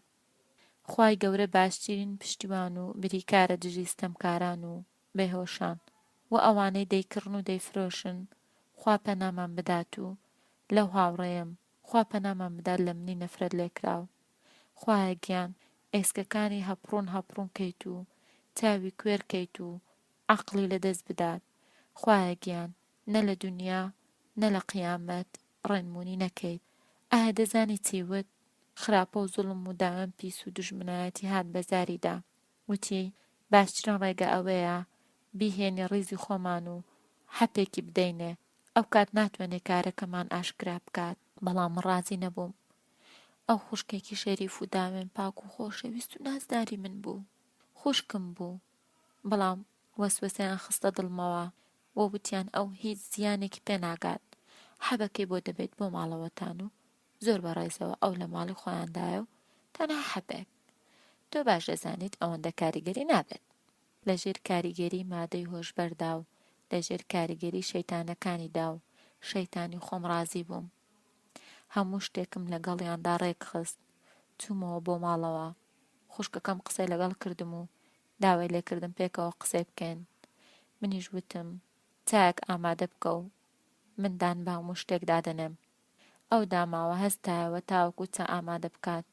خوای گەورە باشترین پشتیوان و بریکارە دژی ستەمکاران و بێهۆشان و ئەوانەی دەیکڕن و دەیفرۆشن خوا پەنامان بدات و لەو هاوڕێیەم خوا پەنامان بدات لە منی نەفرەت لێکراو خوایە گیان ئێسکەکانی هەپڕون هەپڕون کەیت و چاوی کوێر کەیت و عەقڵی لە دەست بدات خوایە گیان نە لە دونیا نە لە قیامەت ڕێنمونی نەکەیت ئایا دەزانی چی وت خراپە و زوڵم و داوێن پیس و دوژمنایەتی هات بە زاریدا وتی باشترین ڕێگە ئەوەیە بیهێنی ڕیزی خۆمان و حەپێکی بدەینێ ئەوکات ناتوانێ کارەکەمان ئاشکرا بکات. بەڵام من ڕازی نەبووم. ئەو خوشکێکی شەریف و داوێن پاک و خۆشەویست و نازداری من بوو. خوشکم بوو. بەڵام وەسوەسەیان خستە دڵمەوە و وتیان ئەو هیچ زیانێکی پێ ناگات. حەبەکەی بۆ دەبەیت بۆ ماڵەوەتان و زۆر بە ڕێزەوە ئەو لە ماڵی خۆیاندایە و تەنها حەبێک. تۆ باش دەزانیت ئەوەندە کاریگەری نابێت. لە ژێر کاریگەری مادەی هۆشبەردا و لە ژێر کاریگەری شەیتانەکانیدا و شەیتانی خۆم ڕازی بووم. هەموو شتێکم لەگەڵیاندا ڕێکخست. چوومەوە بۆ ماڵەوە. خوشکەکەم قسەی لەگەڵ کردم و داوای لێکردم پێکەوە قسەی بکەین. منیش وتم چایەک ئامادە بکە و من دان بە هەموو شتێکدا دەنێم. ئەو داماوە هەستایەوە تاوەکو چا ئامادە بکات.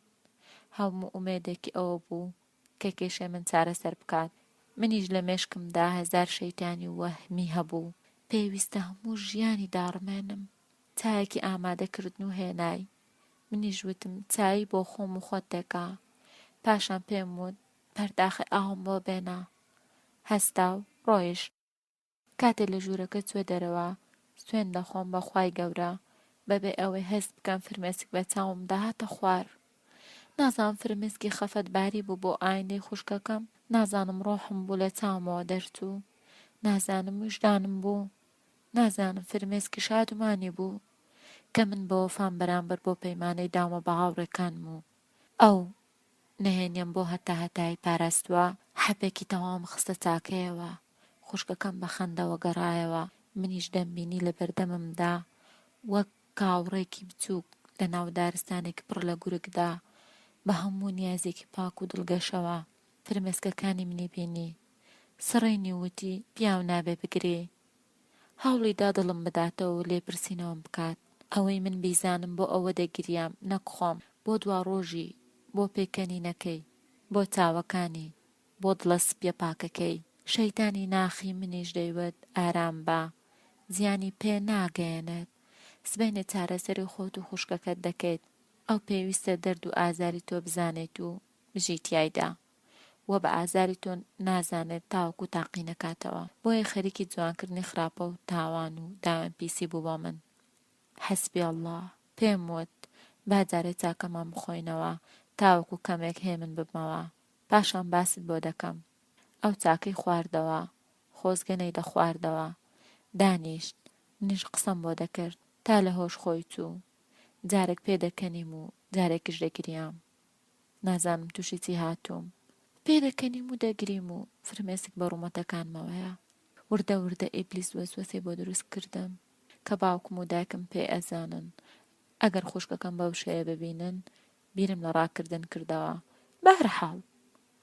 هەموو ئومێدێکی ئەوە بوو کە کێشەی من چارەسەر بکات. منیش لە مێشکمدا هەزار شەیتانی وەهمی هەبوو. پێویستە هەموو ژیانی داڕمێنم. چایەکی ئامادە کردن و هێنای. منیش وتم چایی بۆ خۆم و خۆت تێکە. پاشان پێم وت پەرداخێ ئاوم بۆ بێنە. هەستا و ڕۆیشت. کاتێ لە ژوورەکە چووە دەرەوە، سوێند دەخۆم بە خوای گەورە، بەبێ ئەوەی هەست بکەم فرمێسک بە چاومدا هاتە خوار. نازانم فرمێسکی خەفەتباری بوو بۆ ئایندەی خوشکەکەم، نازانم ڕۆحم بوو لە چاومەوە دەرچوو، نازانم ویژدانم بوو، نازانم فرمێسکی شادومانی بوو کە من بەوەفام بەرامبەر بەو پەیمانەی داومە بە هاوڕێکانم و ئەو نهێنیەم بۆ هەتاهەتایی پاراستوە، حەپێکی تەواوم خستە چاکەیەوە، خوشکەکەم بە خەندەوە گەڕایەوە، منیش دەمبینی لەبەردەممدا وەک کاوڕێکی بچووک لەناو دارستانێکی پڕ لە گورگدا بە هەموو نیازێکی پاک و دڵگەشەوە فرمێسکەکانی منی بینی، سڕینی و وتی پیاو نابێ بگری. هەوڵی دا دڵم بداتەوە و لێپرسینەوەم بکات. ئەوەی من بیزانم بۆ ئەوە دەگریام نەک خۆم، بۆ دواڕۆژی، بۆ پێکەنینەکەی، بۆ چاوەکانی، بۆ دڵە سپیە پاکەکەی. شەیتانی ناخی منیش دەیوت ئارام بە، زیانی پێ ناگەیەنێت. سبەینێ چارەسەری خۆت و خوشکەکەت دەکەیت. ئەو پێویستە دەرد و ئازاری تۆ بزانێت و بژی تیایدا. و بە ئازاری تۆ نازانێت تاوەکو تاقی نەکاتەوە بۆیە خەریکی جوانکردنی خراپە و تاوان و داوێن پیسی بوو بۆ من حسبی اللە پێم وت با جارێ چاکەمان بخۆینەوە تاوەکو کەمێک هێمن ببمەوە پاشان باست بۆ دەکەم ئەو چاکەی خواردەوە خۆزگە نەیدەخواردەوە دانیشت منیش قسەم بۆ دەکرد تا لە هۆش خۆی چوو جارێک پێدەکەنیم و جارێکیش دەگریام. نازانم توشی چی هاتووم. پێدەکەنیم و دەگریم و فرمێسک بە ڕوومەتەکانمەوەیە. وردە وردە ئیبلیس وەسوەسەی بۆ دروست کردم کە باوکم و دایکم پێی ئەزانن ئەگەر خوشکەکەم بەو شێوەیە ببینن بیرم لە ڕاکردن کردەوە. بەهەرحاڵ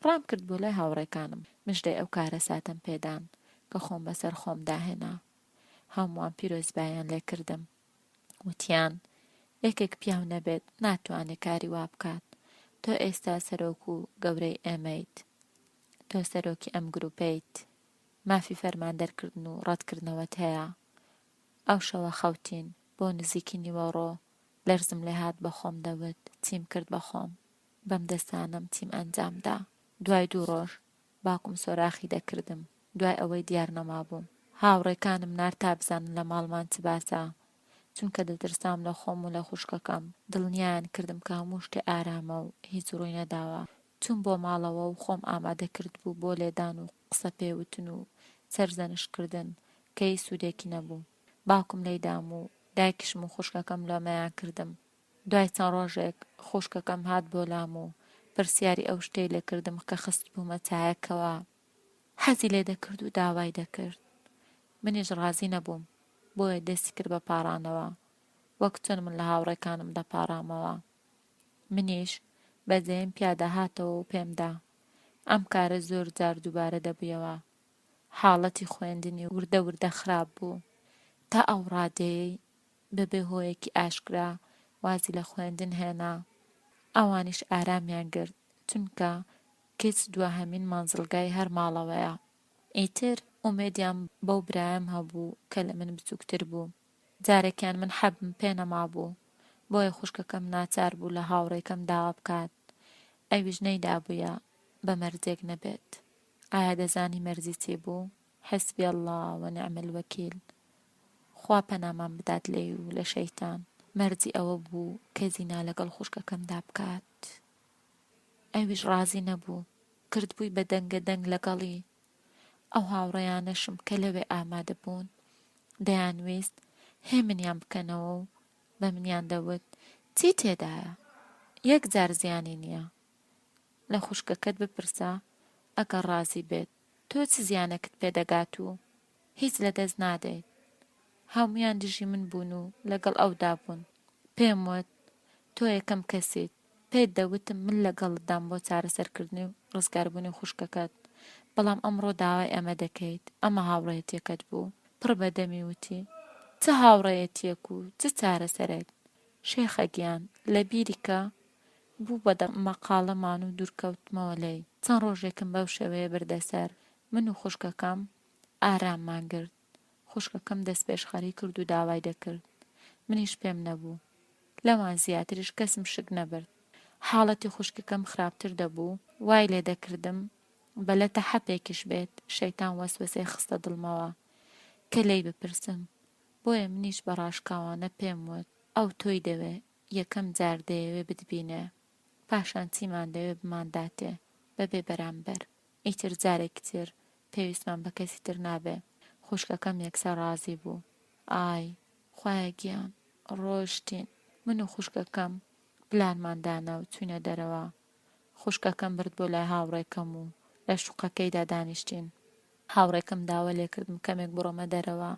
ڕام کرد بۆ لای هاوڕێکانم مژدەی ئەو کارەساتەم پێدان کە خۆم بەسەر خۆمدا هێنا. هەمووان پیرۆزباییان لێکردم. وتیان. یەکێک پیاو نەبێت ناتوانێ کاری وا بکات. تۆ ئێستا سەرۆک و گەورەی ئێمەیت. تۆ سەرۆکی ئەم گروپەیت. مافی فەرمان دەرکردن و ڕەتکردنەوەت هەیە. ئەو شەوە خەوتین. بۆ نزیکی نیوەڕۆ لەرزم لێهات بە خۆم دەوت چیم کرد بە خۆم. بەم دەستانەم چیم ئەنجام دا. دوای دوو ڕۆژ باوکم سۆراخی دەکردم دوای ئەوەی دیار نەمابووم. هاوڕێکانم نارد تا بزانن لە ماڵمان چ باسە. چونکە دەترسام لە خۆم و لە خوشکەکەم. دڵنیایان کردم کە هەموو شتێ ئارامە و هیچ ڕووی نەداوە. چووم بۆ ماڵەوە و خۆم ئامادە کردبوو بۆ لێدان و قسە پێ وتن و سەرزەنشت کردن کە هیچ سوودێکی نەبوو. باوکم لێی دام و دایکیشم و خوشکەکەم لۆمەیان کردم. دوای چەند ڕۆژێک خوشکەکەم هات بۆ لام و پرسیاری ئەو شتەی لێ کردم کە خستبوومە چایەکەوە. حەزی لێ دەکرد و داوای دەکرد. منیش ڕازی نەبووم، بۆیە دەستی کرد بە پاڕانەوە، وەک چۆن من لە هاوڕێکانم دەپاڕامەوە. منیش بەزەییم پیادا هاتەوە و پێم دا. ئەم کارە زۆر جار دووبارە دەبوویەوە. حاڵەتی خوێندنی وردە وردە خراپ بوو، تا ئەو ڕادەیەی بەبێ هۆیەکی ئاشکرا وازی لە خوێندن هێنا. ئەوانیش ئارامیان گرت، چونکە کچ دواهەمین مەنزڵگای هەر ماڵەوەیە. ئیتر ئومێدیان بەو برایەم هەبوو کە لە من بچووکتر بوو. جارێکیان من حەبم پێ نەمابوو، بۆیە خوشکەکەم ناچار بوو لە هاوڕێکەم داوا بکات، ئەویش نەیدابوویە بە مەرجێک نەبێت. ئایا دەزانی مەرجی چی بوو؟ حسبی اللە و نعم الوکیل خوا پەنامان بدات لێی و لە شەیتان. مەرجی ئەوە بوو کە زینا لەگەڵ خوشکەکەمدا بکات. ئەویش ڕازی نەبوو، کردبووی بە دەنگە دەنگ لەگەڵی. ئەو هاوڕێیانەشم کە لەوێ ئامادە بوون، دەیانویست هێمنیان بکەنەوە و بە منیان دەوت، چی تێدایە؟ یەک جار زیانی نییە. لە خوشکەکەت بپرسە ئەگەر ڕازی بێت، تۆ چ زیانێکت پێ دەگات و هیچ لە دەست نادەیت. هەموویان دژی من بوون و لەگەڵ ئەودا بوون. پێم وت، تۆ یەکەم کەسیت پێت دەوتم من لەگەڵتدام بۆ چارەسەرکردنی و ڕزگاربوونی خوشکەکەت، بەڵام ئەمڕۆ داوای ئەمە دەکەیت، ئەمە هاوڕێیەتییەکەت بوو؟ پڕ بە دەمی وتی، چ هاوڕێیەتییەک و چ چارەسەرێک؟ شێخە گیان، لەبیری کە بوو بە دەمەقاڵەمان و دوورکەوتمەوە لێی. چەند ڕۆژێکم بەو شێوەیە بردە سەر، من و خوشکەکەم ئاراممان گرت. خوشکەکەم دەستپێشخەری کرد و داوای دەکرد. منیش پێم نەبوو. لەوان زیاتریش کەسم شک نەبرد. حاڵەتی خوشکەکەم خراپتر دەبوو، وای لێ دەکردم بە لەتە حەپێکیش بێت شەیتان وەسوەسەی خستە دڵمەوە کە لێی بپرسم. بۆیە منیش بە ڕاشکاوانە پێم وت، ئەو تۆی دەوێ، یەکەم جار دەیەوێ بتبینێ، پاشان چیمان دەوێ بمانداتێ بەبێ بەرامبەر. ئیتر جارێکی تر پێویستمان بە کەسی تر نابێ. خوشکەکەم یەکسەر ڕازی بوو. ئای خوایە گیان ڕۆشتین من و خوشکەکەم پلانمان دانا و چوینە دەرەوە. خوشکەکەم برد بۆ لای هاوڕێکەم و لە شوقەکەیدا دانیشتین. هاوڕێکەم داوا لێکردم کەمێک بڕۆمە دەرەوە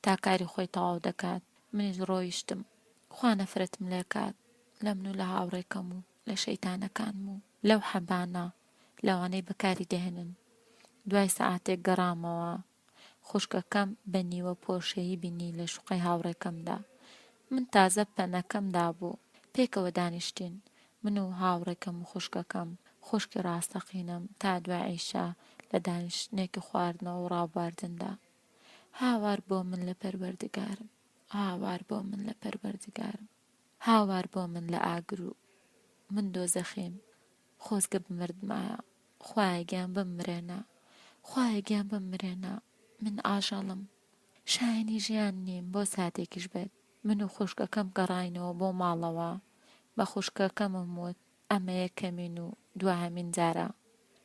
تا کاری خۆی تەواو دەکات. منیش ڕۆیشتم. خوا نەفرەتم لێکات لە من و لە هاوڕێکەم و لە شەیتانەکانم و لەو حەبانە لەوانەی بەکاری دەهێنن. دوای سەعاتێک گەڕامەوە، خوشکەکەم بە نیوە پۆشەیی بینی لە شوقەی هاوڕێکەمدا. من تازە پەنەکەم دابوو. پێکەوە دانیشتین، من و هاوڕێکەم و خوشکەکەم، خوشکی ڕاستەقینەم تا دوای عیشا لە دانیشتنێکی خواردنەوە و ڕابواردندا. هاوار بۆ من لە پەروەردگارم، هاوار بۆ من لە پەروەردگارم، هاوار بۆ من لە ئاگر و من دۆزەخیم. خۆزگە بمردمایە خوایە گیان بممرێنە خوایە گیان بممرێنە من ئاژەڵم شایەنی ژیان نیم بۆ ساتێکیش بێت من و خوشکەکەم گەڕاینەوە بۆ ماڵەوە بە خوشکەکەمم وت ئەمە یەکەمین و دواهەمین جارە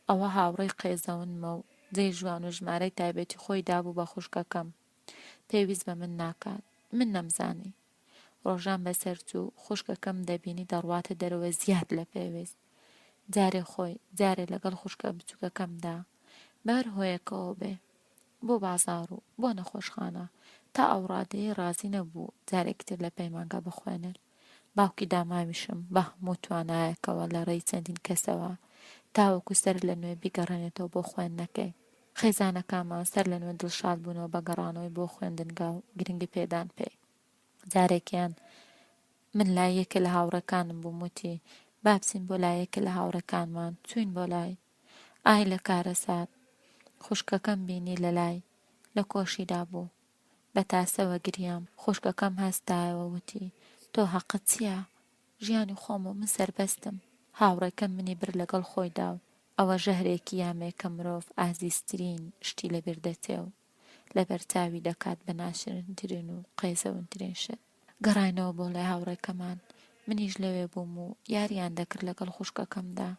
ئەوە هاوڕێی قێزەونمە و جێی ژوان و ژمارەی تایبەتی خۆی دابوو بە خوشکەکەم پێویست بە من ناکات من نەمزانی ڕۆژان بەسەر چوو، خوشکەکەم دەبینی دەڕواتە دەرەوە زیاد لە پێویست. جارێ خۆی، جارێ لەگەڵ خوشکە بچووکەکەمدا. بە هەر هۆیەکەوە بێ. بۆ بازاڕ و بۆ نەخۆشخانە. تا ئەو ڕادەیەی ڕازی نەبوو جارێکی تر لە پەیمانگا بخوێنێت. باوکی داماویشم بە هەموو توانایەکەوە لە ڕێی چەندین کەسەوە تاوەکو سەر لە نوێ بیگەڕێنێتەوە بۆ خوێندنەکەی. خێزانەکانمان سەر لە نوێ دڵشاد بوونەوە بە گەڕانەوەی بۆ خوێندنگا و گرنگی پێدان پێی. جارێکیان. من لای یەکێ لە هاوڕێکانم بووم وتی با بچین بۆ لای یەکێ لە هاوڕێکانمان چووین بۆ لای ئای لە کارەسات خوشکەکەم بینی لە لای لە کۆشیدا بوو بە تاسەوە گریام خوشکەکەم هەستایەوە وتی تۆ هەقت چیە ژیانی خۆمە و من سەربەستم هاوڕێکەم منی برد لەگەڵ خۆیدا و ئەوە ژەهرێکی یامێ کە مرۆڤ ئازیزترین شتی لەبیر دەچێ و لەبەرچاوی دەکات بە ناشرنترین و قێزەونترین شت. گەڕاینەوە بۆ لای هاوڕێکەمان، منیش لەوێ بووم و یاریان دەکرد لەگەڵ خوشکەکەمدا.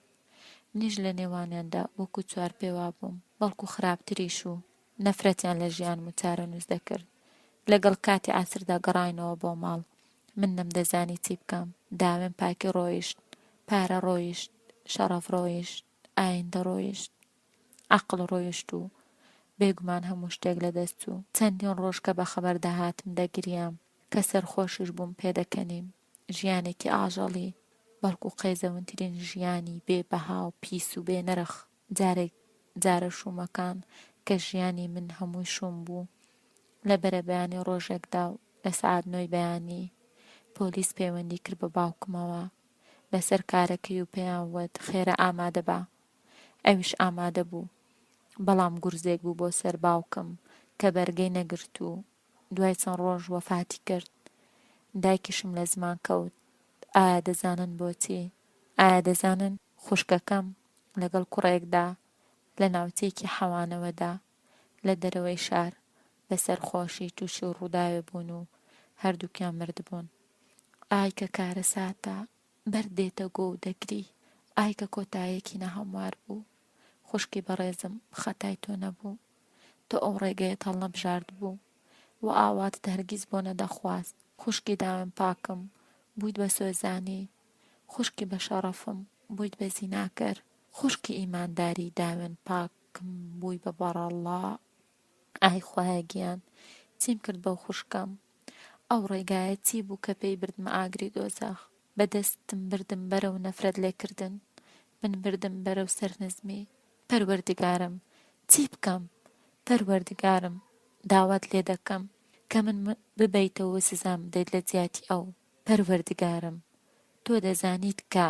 منیش لە نێوانیاندا وەکو چوارپێ وابووم، بەڵکو خراپتریش و نەفرەتیان لە ژیانم و چارەنووس دەکرد. لەگەڵ کاتی عەسردا گەڕاینەوە بۆ ماڵ. من نەمدەزانی چی بکەم. داوێن پاکی ڕۆیشت، پارە ڕۆیشت، شەڕەف ڕۆیشت، ئایندە ڕۆیشت. عەقڵ ڕۆیشت و بێگومان هەموو شتێک لەدەست چوو. چەندین ڕۆژ کە بەخەبەر دەهاتم دەگریام، کە سەرخۆشیش بووم پێدەکەنیم. ژیانێکی ئاژەڵی، بەڵکو قێزەونترین ژیانی بێ بەها و پیس و بێ نرخ. جارێک جارە شوومەکان کە ژیانی من هەمووی شووم بوو، لە بەرەبەیانی ڕۆژێکدا و لە سەعات نۆی بەیانی پۆلیس پەیوەندی کرد بە باوکمەوە لەسەر کارەکەی و پێیان وت خێرا ئامادە بە. ئەویش ئامادە بوو، بەڵام گورزێک بوو بۆ سەر باوکم کە بەرگەی نەگرت و دوای چەند ڕۆژ وەفاتی کرد. دایکیشم لە زمان کەوت. ئایا دەزانن بۆچی؟ ئایا دەزانن؟ خوشکەکەم لەگەڵ کوڕێکدا لە ناوچەیەکی حەوانەوەدا لە دەرەوەی شار بە سەرخۆشی تووشی ڕووداوێ بوون و هەردووکیان مردبوون. ئای کە کارەساتە! بەرد دێتە گۆ و دەگری. ئای کە کۆتایەکی ناهەموار بوو. خوشکی بەڕێزم خەتای تۆ نەبوو. تۆ ئەو ڕێگەیەت هەڵنەبژاردبوو و ئاواتت هەرگیز بۆ نەدەخواست. خوشکی داوێن پاکم بوویت بە سۆزانی. خوشکی بە شەڕەفم بوویت بە زیناکەر. خوشکی ئیمانداری داوێن پاکم بووی بە بەڕەڵڵا. ئای خوایە گیان چیم کرد بەو خوشکەم. ئەو ڕێگایە چی بوو کە پێی بردمە ئاگری دۆزەخ؟ بە دەستم بردم بەرەو نەفرەت لێکردن، من بردم بەرەو سەرنزمی. پەروەردگارم، چی بکەم؟ پەروەردگارم، داوات لێ دەکەم کە من ببەیتەوە و سزام بدەیت لە جیاتی ئەو. پەروەردگارم، تۆ دەزانیت کە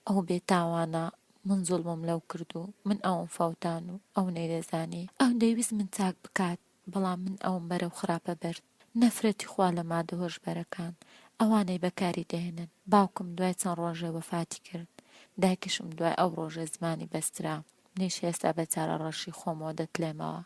ئەو بێتاوانە، من زوڵمم لەو کرد و من ئەوم فەوتان و ئەو نەیدەزانی. ئەو دەیویست من چاک بکات، بەڵام من ئەوم بەرەو خراپە برد. نەفرەتی خوا لە مادە هۆشبەرەکان، ئەوانەی بەکاری دەهێنن. باوکم دوای چەند ڕۆژێ وەفاتی کرد، دایکیشم دوای ئەو ڕۆژە زمانی بەسترا. منیش هێستا بە چارەڕەشی خۆمەوە دەتلێمەوە.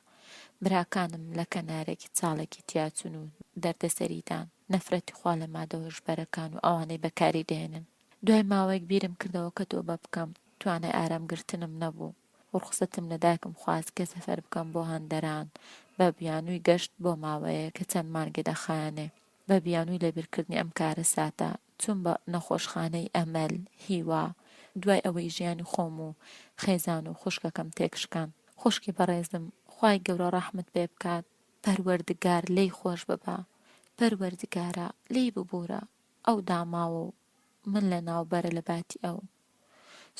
براکانم لە کەنارێکی چاڵێکی تیاچوون و دەردەسەری دان. نەفرەتی خوا لە مادە هۆشبەرەکان و ئەوانەی بەکاری دەهێنن. دوای ماوەیەک بیرم کردەوە کە تۆبە بکەم، توانای ئارام گرتنم نەبوو. ڕوخسەتم لە دایکم خواست کە سەفەر بکەم بۆ هەندەران بە بیانووی گەشت بۆ ماوەیەک کە چەند مانگێ دەخایەنێ. بە بیانووی لەبیرکردنی ئەم کارەساتە چووم بە نەخۆشخانەی ئەمەل، هیوا، دوای ئەوەی ژیانی خۆم و خێزان و خوشکەکەم تێکشکاند. خوشکی بەڕێزم خوای گەورە ڕەحمت پێ بکات. پەروەردگار لێی خۆش ببا. پەروەردگارا لێی ببورە ئەو داماوە و من لەناوبەرە لەباتی ئەو.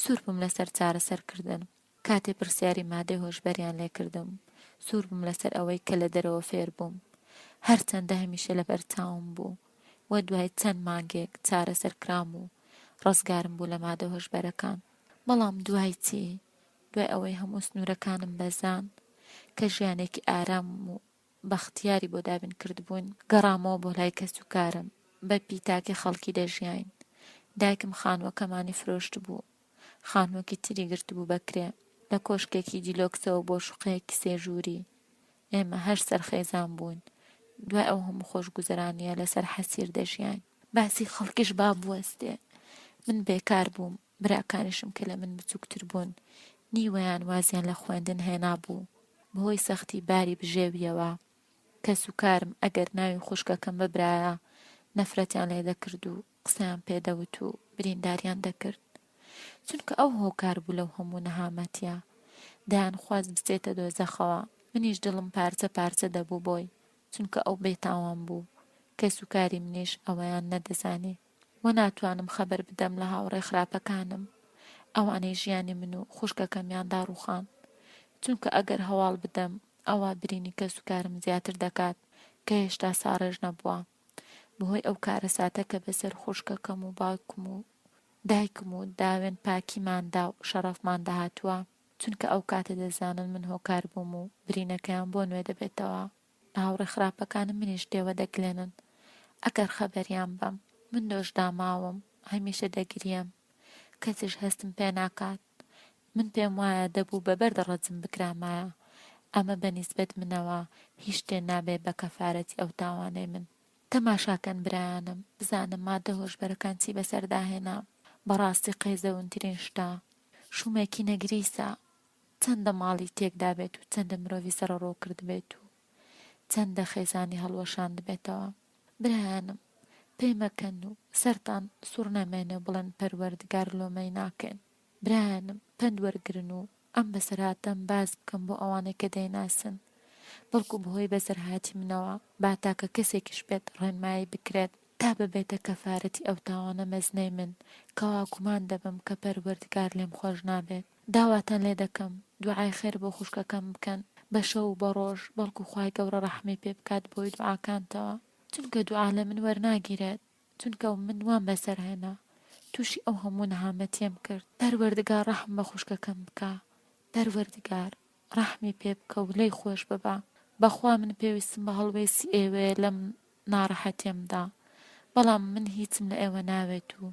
سوور بووم لەسەر چارەسەر کردن. کاتێ پرسیاری مادەی هۆشبەریان لێ کردم، سوور بووم لەسەر ئەوەی کە لە دەرەوە فێر بووم. هەرچەندە هەمیشە لەبەر چاوم بوو و دوای چەند مانگێک چارەسەر کرام و ڕزگارم بوو لە مادە هۆشبەرەکان. بەڵام دوای چی؟ دوای ئەوەی هەموو سنوورەکانم بەزاند کە ژیانێکی ئارام و بەختیاری بۆ دابین کردبووین، گەڕامەوە بۆ لای کەسوکارم، بە پیتاکی خەڵکی دەژیاین. دایکم خانووەکەمانی فرۆشتبوو، خانووەکی تری گرتبوو بە کرێ، لە کۆشکێکی دیلۆکسەوە بۆ شوقەیەکی سێ ژووری. ئێمە هەشت سەر خێزان بووین، دوای ئەو هەموو خۆشگوزەرانییە لەسەر حەسیر دەژیاین. باسی خەڵکیش با بوەستێ، من بێکار بووم، براکانیشم کە لە من بچووکتر بوون، نیوەیان وازیان لە خوێندن هێنابوو، بەهۆی سەختی باری بژێوییەوە. کەسوکارم ئەگەر ناوی خوشکەکەم ببرایە، نەفرەتیان لێ دەکرد و قسەیان پێ دەوت و برینداریان دەکرد. چونکە ئەو هۆکار بوو لەو هەموو نەهامەتییە. دەیانخواست بچێتە دۆزەخەوە. منیش دڵم پارچە پارچە دەبوو بۆی، چونکە ئەو بێتاوان بوو. کەسوکاری منیش ئەوەیان نەدەزانی. وە ناتوانم خەبەر بدەم لە هاوڕێ خراپەکانم ئەوانەی ژیانی من و خوشکەکەمیان داڕوخاند چونکە ئەگەر هەواڵ بدەم ئەوا برینی کەسوکارم زیاتر دەکات کە هێشتا ساڕێژ نەبووە. بەهۆی ئەو کارەساتە کە بەسەر خوشکەکەم و باوکم و دایکم و داوێن پاکیماندا و شەڕەفماندا هاتووە، چونکە ئەو کاتە دەزانن من هۆکار بووم و برینەکەیان بۆ نوێ دەبێتەوە. هاوڕێ خراپەکانم منیش تێوە دەگلێنن ئەگەر خەبەریان بەم. من دۆش داماوم، هەمیشە دەگریێم، کەسیش هەستم پێ ناکات. من پێم وایە دەبوو بە بەرد ڕەجم بکرامایە. ئەمە بە نیسبەت منەوە هیچ شتێ نابێ بە کەفارەتی ئەو تاوانەی من. تەماشاکەن برایانم بزانە مادە هۆشبەرەکان چی بەسەردا هێنام. بەڕاستی قێزەونترین شتە. شومێکی نەگریسە. چەندە ماڵی تێکدابێت و چەندە مرۆڤی سەرەڕۆ کردبێت و چەندە خێزانی هەڵوەشاندبێتەوە. برایانم پێ مەکەن و سەرتان سوڕ نەمێنێ و بڵێن پەروەردگار لۆمەی ناکەین. برایانم پەند وەرگرن و ئەم بەسەرهاتەم باس بکەن بۆ ئەوانەی کە دەیناسن بەڵکو بەهۆی بەسەرهاتی منەوە با تاکە کەسێکیش بێت ڕێنمایی بکرێت تا ببێتە کەفارەتی ئەو تاوانە مەزنەی من کەوا گومان دەبەم کە پەروەردگار لێم خۆش نابێت داواتان لێ دەکەم دوعای خێر بۆ خوشکەکەم بکەن بە شەو و بە ڕۆژ بەڵکو خوای گەورە ڕەحمی پێ بکات بەهۆی دوعاکانتەوە چونکە دوعا لە من وەرناگیرێت چونکە من وام بەسەر هێنا توشی ئەو هەموو نەهامەتیەم کرد پەروەردگار ڕەحم بە خوشکەکەم بکە پەروەردگار ڕەحمی پێ بکە و لێی خۆش ببە بەخوا من پێویستم بە هەڵوێستی ئێوەیە لەم ناڕەحەتیەمدا بەڵام من هیچم لە ئێوە ناوێت و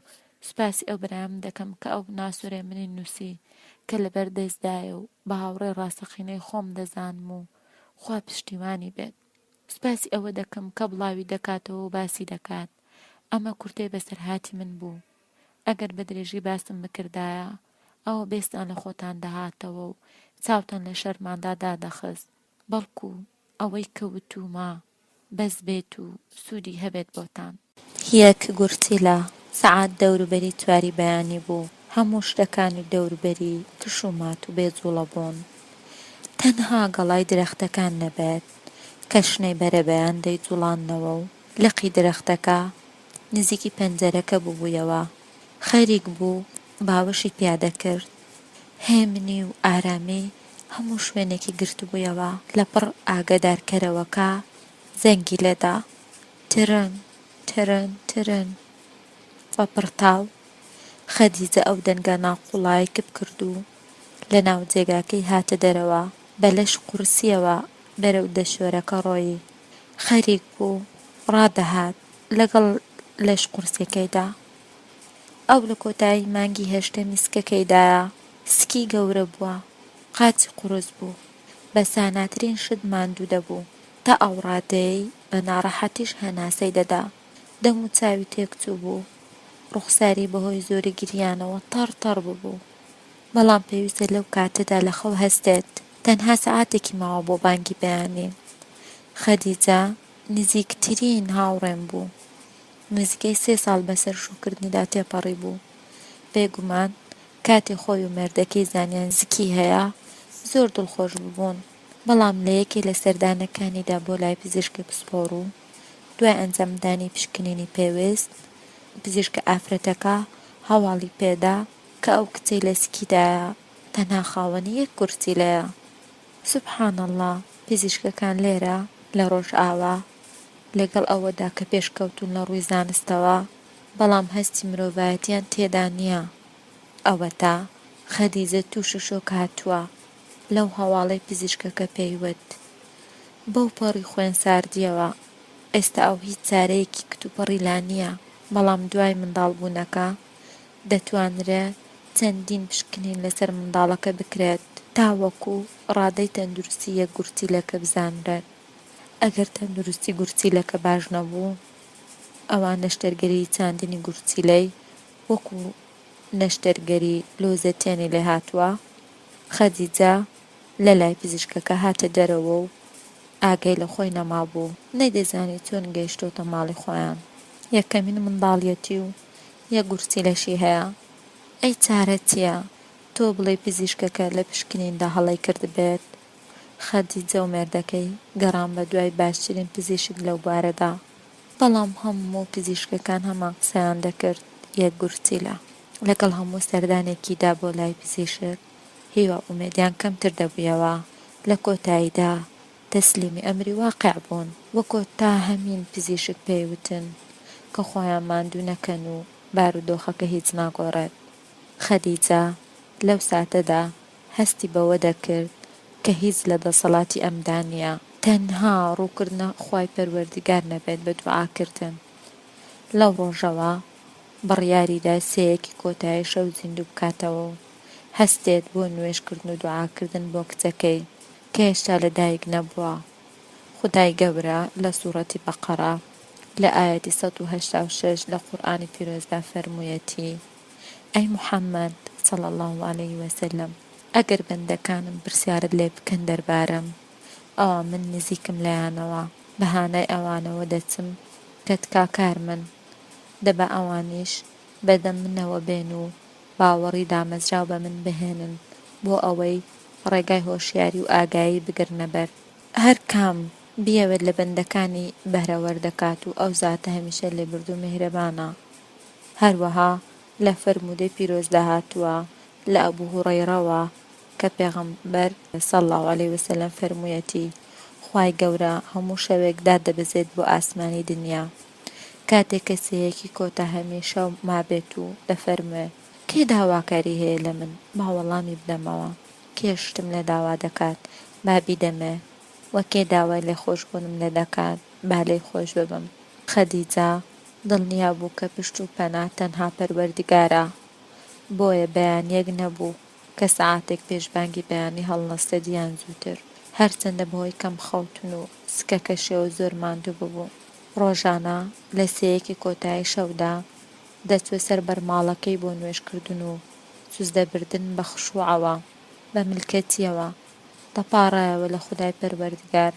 سوپاسی ئەو برایەم دەکەم کە ئەو ناسۆرەی منی نوسی کە لەبەر دەستدایە و بە هاوڕێی ڕاستەقینەی خۆم دەزانم و خوا پشتیوانی بێت. سوپاسی ئەوە دەکەم کە بڵاوی دەکاتەوە و باسی دەکات. ئەمە کورتەی بەسەرهاتی من بوو. ئەگەر بە درێژی باسم بکردایە، ئەوە بێزتان لە خۆتان دەهاتەوە و چاوتان لە شەرماندا دادەخست. بەڵکو ئەوەی کە وتوومە بەس بێت و سوودی هەبێت بۆتان. یەک گورچیلە، سەعات دەوروبەری چواری بەیانی بوو، هەموو شتەکانی دەوروبەری کش و مات و بێ جوڵە بوون، تەنها گەڵای درەختەکان نەبێت کە شنەی بەرەبەیان دەیجوڵاندنەوە و لقی درەختەکە نزیکی پەنجەرەکە ببوویەوە، خەریک بوو باوەشی پیا دەکرد. هێمنی و ئارامی هەموو شوێنێکی گرتبوویەوە. لەپڕ ئاگەدارکەرەوەکە زەنگی لێدا. ترن ترن ترن. بە پڕتاو خەدیجە ئەو دەنگە ناقوڵایەی کپ کرد و لە ناو جێگاکەی هاتە دەرەوە. بە لەش قورسییەوە بەرەو دەشۆرەکە ڕۆیی. خەریک بوو ڕادەهات لەگەڵ لەش قورسییەکەیدا. ئەو لە کۆتایی مانگی هەشتەمی سکەکەیدایە. سکی گەورە بووە. قاچی قورس بوو. بە ساناترین شت ماندوو دەبوو. تا ئەو ڕادەیەی بە ناڕەحەتیش هەناسەی دەدا. دەم و چاوی تێکچووبوو. ڕوخساری بەهۆی زۆری گریانەوە تەڕ تەڕ ببوو. بەڵام پێویستە لەو کاتەدا لە خەو هەستێت. تەنها سەعاتێکی ماوە بۆ بانگی بەیانی. خەدیجە نزیکترین هاوڕێم بوو. نزیکەی سێ ساڵ بەسەر شووکردنیدا تێپەڕیبوو. بێگومان کاتێ خۆی و مێردەکەی زانیان زکی هەیە، زۆر دڵخۆش ببوون. بەڵام لە یەکێ لە سەردانەکانیدا بۆ لای پزیشکی پسپۆڕ و دوای ئەنجامدانی پشکنینی پێویست، پزیشکە ئافرەتەکە هەواڵی پێدا کە ئەو کچەی لە سکیدایە تەنها خاوەنی یەک گورچیلەیە. سبحان اللە پزیشکەکان لێرە لە ڕۆژئاوا لەگەڵ ئەوەدا کە پێشکەوتوون لە ڕووی زانستەوە بەڵام هەستی مرۆڤایەتیان تێدا نییە. ئەوەتا خەدیجە تووشی شۆک هاتووە لەو هەواڵەی پزیشکەکە پێی وت. بەو پەڕی خوێن ساردییەوە ئێستا ئەو هیچ چارەیەکی کتوپڕی لا نییە بەڵام دوای منداڵبوونەکە دەتوانرێ چەندین پشکنین لەسەر منداڵەکە بکرێت تاوەکو ڕادەی تەندروستی یەک گورچیلەکە بزانرێت، ئەگەر تەندروستی گورچیلەکە باش نەبوو ئەوا نەشتەرگەریی چاندنی گورچیلەی وەکو نەشتەرگەری لۆزەتێنی لێهاتووە، خەدیجە لەلای پزیشکەکە هاتە دەرەوە و ئاگای لە خۆی نەمابوو، نەیدەزانی چۆن گەیشتۆتە ماڵی خۆیان، یەکەمین منداڵیەتی و یەک گورچیلەشی هەیە، ئەی چارە چیە؟ تۆ بڵێی پزیشکەکە لە پشکنیندا هەڵەی کردبێت؟ خەدیجە و مێردەکەی گەڕان بە دوای باشترین پزیشک لەو بوارەدا، بەڵام هەموو پزیشکەکان هەمان قسەیان دەکرد، یەک گورچیلە. لەگەڵ هەموو سەردانێکیدا بۆ لای پزیشک، هیوا و ئومێدیان کەمتر دەبوویەوە، لە کۆتاییدا تەسلیمی ئەمری واقیع بوون و کۆتا هەمین پزیشک پێی وتن. کە خۆیان ماندوو نەکەن و بارودۆخەکە هیچ ناگۆڕێت. خەدیجە لەو ساتەدا هەستی بەوە دەکرد کە هیچ لە دەسەڵاتی ئەمدا نییە، تەنها ڕووکردنە خوای پەروەردگار نەبێت بە دوعاکردن. لەو ڕۆژەوە بڕیاریدا سێیەکی کۆتایی شەو زیندوو بکاتەوە و هەستێت بۆ نوێژکردن و دوعاکردن بۆ کچەکەی کە هێشتا لەدایک نەبووە. خودای گەورە لە سوڕەتی بەقەڕە لە ئایەتی 186 لە قورئانی پیرۆزدا فەرموویەتی، ئەی محمد، صلی اللە علیه وسلم، ئەگەر بەندەکانم پرسیارت لێ بکەن دەربارەم، ئەوا من نزیکم لێیانەوە، بە هانای ئەوانەوە دەچم کە تکاکارمن، دەبا ئەوانیش بەدەم منەوە بێن و باوەڕی دامەزراو بە من بهێنن بۆ ئەوەی ڕێگای هۆشیاری و ئاگایی بگرنە بەر. هەر کام بیەوێت لە بەندەکانی بەهرەوەر دەکات و ئەو زاتە هەمیشە لێبوردوو میهرەبانە. هەروەها لە فەرموودەی پیرۆزدا هاتووە لە ئەبو هوڕەیڕەوە کە پێغەمبەر، صلی اللە علیە وسلم، فەرموویەتی، خوای گەورە هەموو شەوێک دادەبەزێت بۆ ئاسمانی دنیا کاتێک کە سێیەکی کۆتاهەمی شەو مابێت و دەفەرموێ، کێ داواکاری هەیە لە من با وەڵامی بدەمەوە، کێ شتم لێ داوا دەکات با بیدەمێ، وە کێ داوای لێخۆشبوونم لێ دەکات با لێی خۆش ببم. خەدیجە دڵنیا بوو کە پشت و پەنا تەنها پەروەردگارە، بۆیە بەیانییەک نەبوو کە سەعاتێک پێش بانگی بەیانی هەڵنەستێت یان زووتر، هەرچەندە بەهۆی کەم خەوتن و سکەکەشیەوە زۆر ماندوو ببوو. ڕۆژانە لە سێیەکی کۆتایی شەودا دەچووە سەر بەرماڵەکەی بۆ نوێژکردن و سوجدەبردن بە خشوعەوە، بە ملکەچیەوە دەپاڕایەوە لە خودای پەروەردگار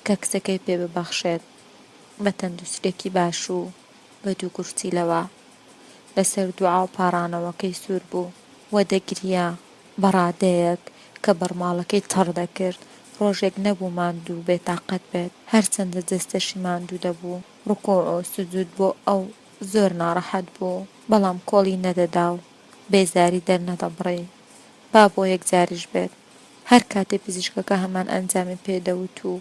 کە کچەکەی پێ ببەخشێت بە تەندروستیەکی باش و بە دوو گورچیلەوە. لەسەر دوعا و پاڕانەوەکەی سوور بوو و دەگریا، بە ڕادەیەک کە بەرماڵەکەی تەڕ دەکرد، ڕۆژێک نەبوو ماندوو و بێتاقەت بێت، هەرچەندە جەستەشی ماندوو دەبوو، ڕکوع و سجود بۆ ئەو زۆر ناڕەحەت بوو، بەڵام کۆڵی نەدەدا و بێزاری دەرنەدەبڕی، با بۆ یەک جاریش بێت. هەر کاتێ پزیشکەکە هەمان ئەنجامی پێ دەوت و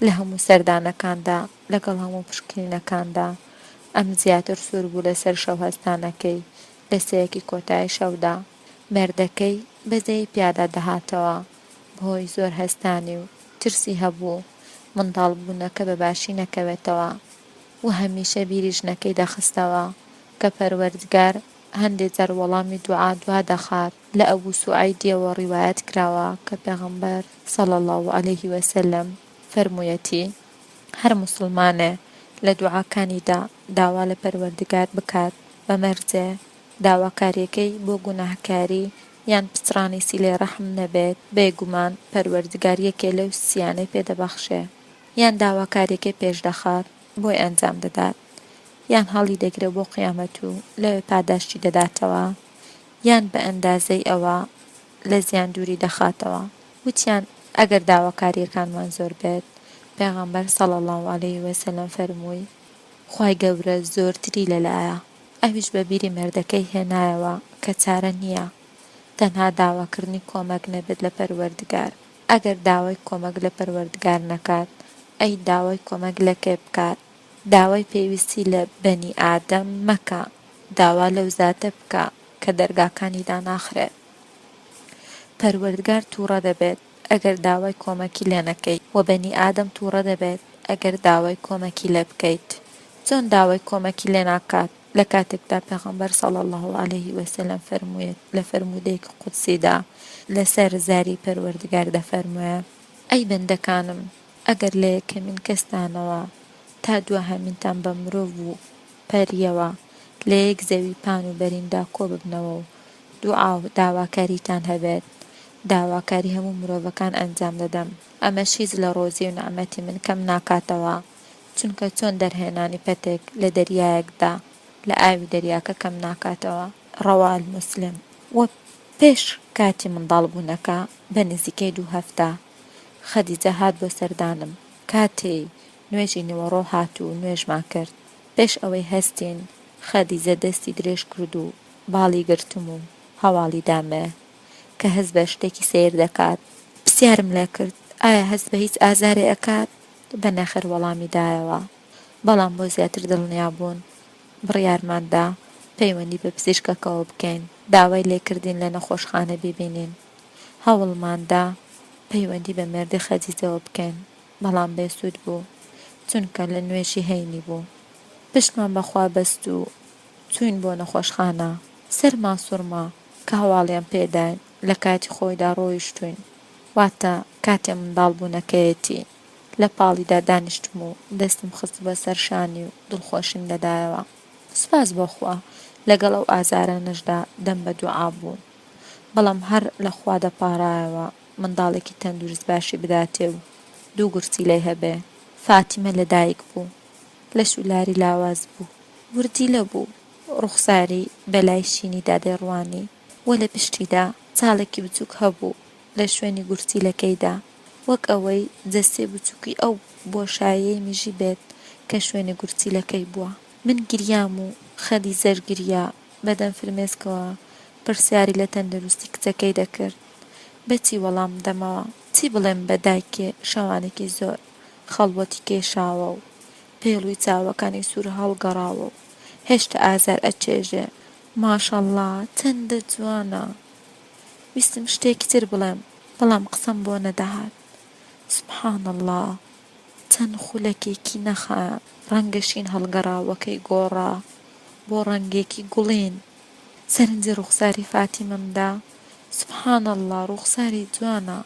لە هەموو سەردانەکاندا لەگەڵ هەموو پشکنینەکاندا ئەم زیاتر سوور بوو لەسەر شەو هەستانەکەی لە سێیەکی کۆتایی شەودا مێردەکەی بەزەیی پیادا دەهاتەوە بەهۆی زۆر هەستانی و ترسی هەبوو منداڵ بوونەکە بە باشی نەکەوێتەوە و هەمیشە بیری ژنەکەی دەخستەوە کە پەروەردگار هەندێ جار وەڵامی دوعا دوا دەخات، لە ئەبو سوعەیدیەوە ڕیوایەت کراوە کە پێغەمبەر، صلی اللە علیه و سلم، فەرموویەتی، هەر موسڵمانێ لە دوعاکانیدا داوا لە پەروەردگار بکات بە مەرجێ داواکاریەکەی بۆ گوناهکاری یان پچڕانی سیلەی ڕەحم نەبێت بێگومان پەروەردگار یەکێ لەو سیانەی پێ دەبەخشێ یان داواکاریەکەی پێش دەخات بۆی ئەنجام دەدات یان هەڵی دەگرێ بۆ قیامەت و لەوێ پاداشتی دەداتەوە یان بە ئەندازەی ئەوە لە زیان دووری دەخاتەوە. وتیان، ئەگەر داواکارییەکانمان زۆر بێت، پێغەمبەر صلی اللە علیه وسلم فەرمووی، خوای گەورە زۆرتری لەلایە، ئەویش بە بیری مێردەکەی هێنایەوە کە چارە نییە تەنها داواکردنی کۆمەک نەبێت لە پەروەردگار، ئەگەر داوای کۆمەک لە پەروەردگار نەکات ئەی داوای کۆمەک لە کێ بکات؟ داوای پێویستی لە بەنی ئادەم مەکە، داوا لەو زاتە بکە کە دەرگاکانی داناخرێت. پەروەردگار توڕە دەبێت ئەگەر داوای کۆمەکی لێ نەکەیت، وە بەنی ئادەم توڕە دەبێت ئەگەر داوای کۆمەکی لێ بکەیت. چۆن داوای کۆمەکی لێ ناکات لە کاتێکدا پێغەمبەر صلی اللە علیه وسلم فەرموویەت لە فەرموودەیەکی قودسیدا لەسەر زاری پەروەردگار دەفەرموێ، ئەی بەندەکانم ئەگەر لە یەکەمین کەستانەوە تا دواهەمینتان بە مرۆڤ و پەرییەوە لە یەک زەوی پان و بەریندا کۆ ببنەوە و دوعا و داواکاریتان هەبێت، داواکاری هەموو مرۆڤەکان ئەنجام دەدەم، ئەمەش هیچ لە ڕۆزی و نەعمەتی من کەم ناکاتەوە، چونکە چۆن دەرهێنانی پەتێک لە دەریایەکدا لە ئاوی دەریاکە کەم ناکاتەوە. روا المسلم. وە پێش کاتی منداڵبوونەکە بە نزیکەی دوو هەفتە خەدیجە هات بۆ سەردانم، کاتێی نوێژی نیوەڕۆ هات و نوێژمان کرد، پێش ئەوەی هەستین خەدیجە دەستی درێژ کرد و باڵی گرتم و هەواڵی دامێ کە هەست بە شتێکی سەیر دەکات، پسیارم لێ کرد ئایا هەست بە هیچ ئازارێ ئەکات؟ بە نەخێر وەڵامی دایەوە، بەڵام بۆ زیاتر دڵنیا بوون. بڕیارمان دا پەیوەندی بە پزیشکەکەوە بکەین، داوای لێکردین لە نەخۆشخانە بیبینین. هەوڵمان دا پەیوەندی بە مێردی خەدیجەوە بکەین، بەڵام بێسوود بوو، چونکە لە نوێژی هەینی بوو. پشتمان بە خوا بەست و چووین بۆ نەخۆشخانە. سەرمان سوڕما کە هەواڵیان پێداین لە کاتی خۆیدا ڕۆیشتووین، واتە کاتێ منداڵ بوونەکەیەتی. لە پاڵیدا دانیشتم و دەستم خستبووە سەر شانی و دڵخۆشیم دەدایەوە. سوپاس بۆ خوا لەگەڵ ئەو ئازارانەشدا دەم بە دوعا بوو. بەڵام هەر لە خوا دەپاڕایەوە منداڵێکی تەندروست باشی بداتێ و دوو گورچیلەی هەبێ. فاتیمە لە دایک بوو. لەش و لاری لاواز بوو. وردیلە بوو. ڕوخساری بە لای شینیدا دەیڕوانی و لە پشتیدا چاڵێکی بچووک هەبوو لە شوێنی گورچیلەکەیدا. وەک ئەوەی جەستەی بچووکی ئەو بۆشاییەی مژی بێت کە شوێنی گورچیلەکەی بووە. من گریام و خەدیجەش گریا، بە دەم فرمێسکەوە پرسیاری لە تەندروستی کچەکەی دەکرد. بە چی وەڵام بدەمەوە؟ چی بڵێم بە دایکێ شەوانێکی زۆر خەڵوەتی کێشاوە و پێڵووی چاوەکانی سوور هەڵگەڕاوە و هێشتا ئازار ئەچێژێ. ماشەڵڵا چەندە جوانە. ویستم شتێکی تر بڵێم بەڵام قسەم بۆ نەدەهات. سبحان اللە چەند خولەکێکی نەخایاند ڕەنگە شین هەڵگەڕاوەکەی گۆڕا بۆ ڕەنگێکی گوڵین. سەرنجی ڕوخساری فاتیمەم دا سبحان اللە ڕوخساری جوانە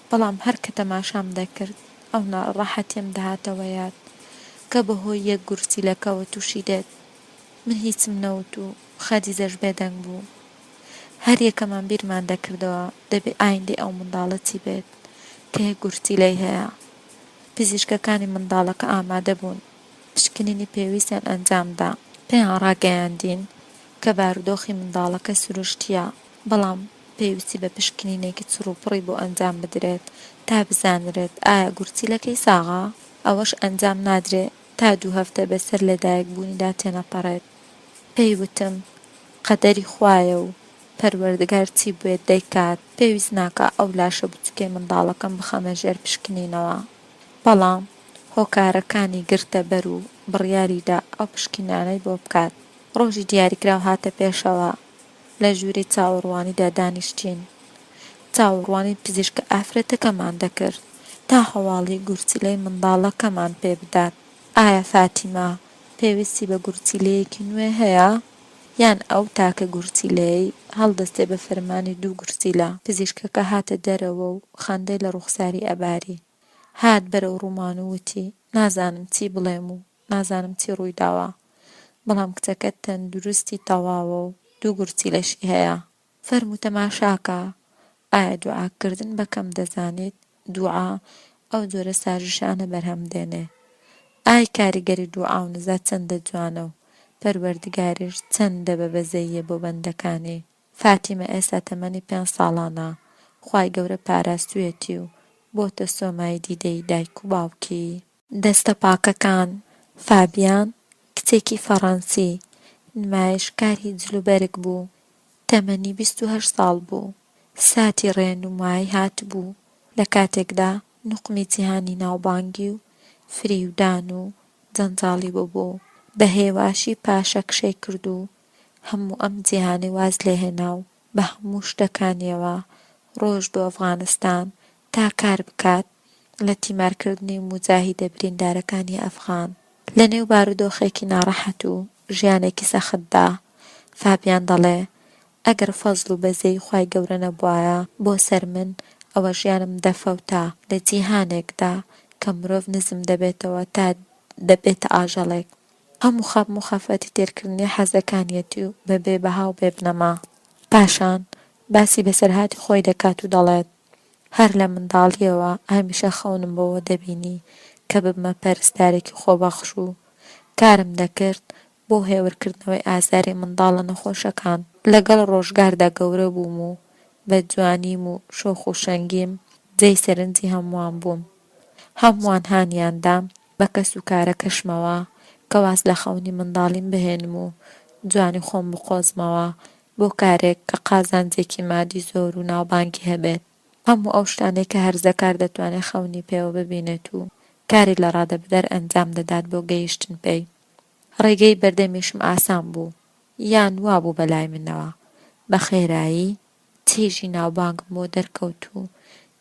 بەڵام هەر کە تەماشام دەکرد ئەو ناڕەحەتیەم دەهاتەوە یاد کە بەهۆی یەک گورچیلەکەوە توشی دێت. من هیچم نەوت و خەدیجەش بێدەنگ بوو. هەر یەکەمان بیرمان دەکردەوە دەبێ ئایندەی ئەو منداڵە چی بێت کە یەک گورچیلەی هەیە. پزیشکەکانی منداڵەکە ئامادە بوون، پشکنینی پێویستیان ئەنجام دا. پێیان ڕاگەیاندین کە بارودۆخی منداڵەکە سروشتییە، بەڵام پێویستی بە پشکنینێکی چڕوپڕی بۆ ئەنجام بدرێت تا بزانرێت ئایا گورچیلەکەی ساغە؟ ئەوەش ئەنجام نادرێ تا دوو هەفتە بەسەر لەدایکبوونیدا تێنەپەڕێت. پێی وتم، قەدەری خوایە و پەروەردگار چی بوێت دەیکات، پێویست ناکا ئەو لاشە بچوکەی منداڵەکەم بخەمە ژێر پشکنینەوە. بەڵام هۆکارەکانی گرتە بەر و بڕیاری دا ئەو پشکنینانەی بۆ بکات. ڕۆژی دیاریکراو هاتە پێشەوە، لە ژووری چاوەڕوانیدا دانیشتین. چاوەڕوانی پزیشکە ئافرەتەکەمان دەکرد تا هەواڵی گورچیلەی منداڵەکەمان پێ بدات. ئایا فاتیمە پێویستی بە گورچیلەیەکی نوێ هەیە یان ئەو تاکە گورچیلەیەی هەڵدەستێ بە فەرمانی دوو گورچیلە؟ پزیشکەکە هاتە دەرەوە و خەندەی لە ڕوخساری ئەباری. هات بەرەو ڕوومان و وتی، نازانم چی بڵێم و نازانم چی ڕوویداوە، بەڵام کچەکەت تەندروستی تەواوە و دوو گورچیلەشی هەیە. فەرموو تەماشاکە، ئایا دوعا کردن بە کەم دەزانیت؟ دوعا ئەو جۆرە سازشانە بەرهەم دێنێ. ئای کاریگەری دوعا و نزا چەندە جوانە و پەروەردگاریش چەندە بە بەزەییە بۆ بەندەکانی. فاتیمە ئێستا تەمەنی پێنج ساڵانە، خوای گەورە پاراستویەتی و بۆتە سۆمای دیدەی دایک و باوکی. دەستە پاکەکان، فابیان کچێکی فەڕەنسی نمایشکاری جلوبەرگ بوو، تەمەنی 28 ساڵ بوو، ساتی ڕێنومایی هاتبوو، لە کاتێکدا نوقمی جیهانی ناوبانگی و فریودان و جەنجاڵی ببوو، بە هێواشی پاشەکشەی کرد و هەموو ئەم جیهانەی واز لێهێنا و بە هەموو شتەکانیەوە ڕۆیشت بۆ ئەفغانستان تا کار بکات لە تیمارکردنی موجاهیدە بریندارەکانی ئەفغان. لە نێو بارودۆخێکی ناڕەحەت و ژیانێکی سەختدا، فابیان دەڵێ، ئەگەر فەزڵ و بەزەیی خوای گەورە نەبوایە بۆ سەر من، ئەوە ژیانم دەفەوتا لە جیهانێکدا کە مرۆڤ نزم دەبێتەوە تا دەبێتە ئاژەڵێک. هەموو خەم و خەفەتی تێرکردنی حەزەکانیەتی و بە بێ بەها و بێ بنەما. پاشان باسی بەسەرهاتی خۆی دەکات و دەڵێت، هەر لە منداڵییەوە هەمیشە خەونم بەوە دەبینی کە ببمە پەرستارێکی خۆبەخش و کارم دەکرد بۆ هێورکردنەوەی ئازاری منداڵە نەخۆشەکان. لەگەڵ ڕۆژگاردا گەورە بووم و بە جوانیم و شۆخ و شەنگیم جێی سەرنجی هەمووان بووم. هەمووان هانیان دام بە کەسوکارەکەشمەوە کە واز لە خەونی منداڵیم بهێنم و جوانی خۆم بقۆزمەوە بۆ کارێک کە قازانجێکی مادی زۆر و ناوبانگی هەبێت. هەموو ئەو شتانەی کە هەرزەکار دەتوانێت خەونی پێوە ببینێت و کاری لەڕادەبەدەر ئەنجام دەدات بۆ گەیشتن پێی. ڕێگەی بەردەمیشم ئاسان بوو، یان وا بوو بە لای منەوە. بە خێرایی چێژی ناوبانگم بۆ دەرکەوت و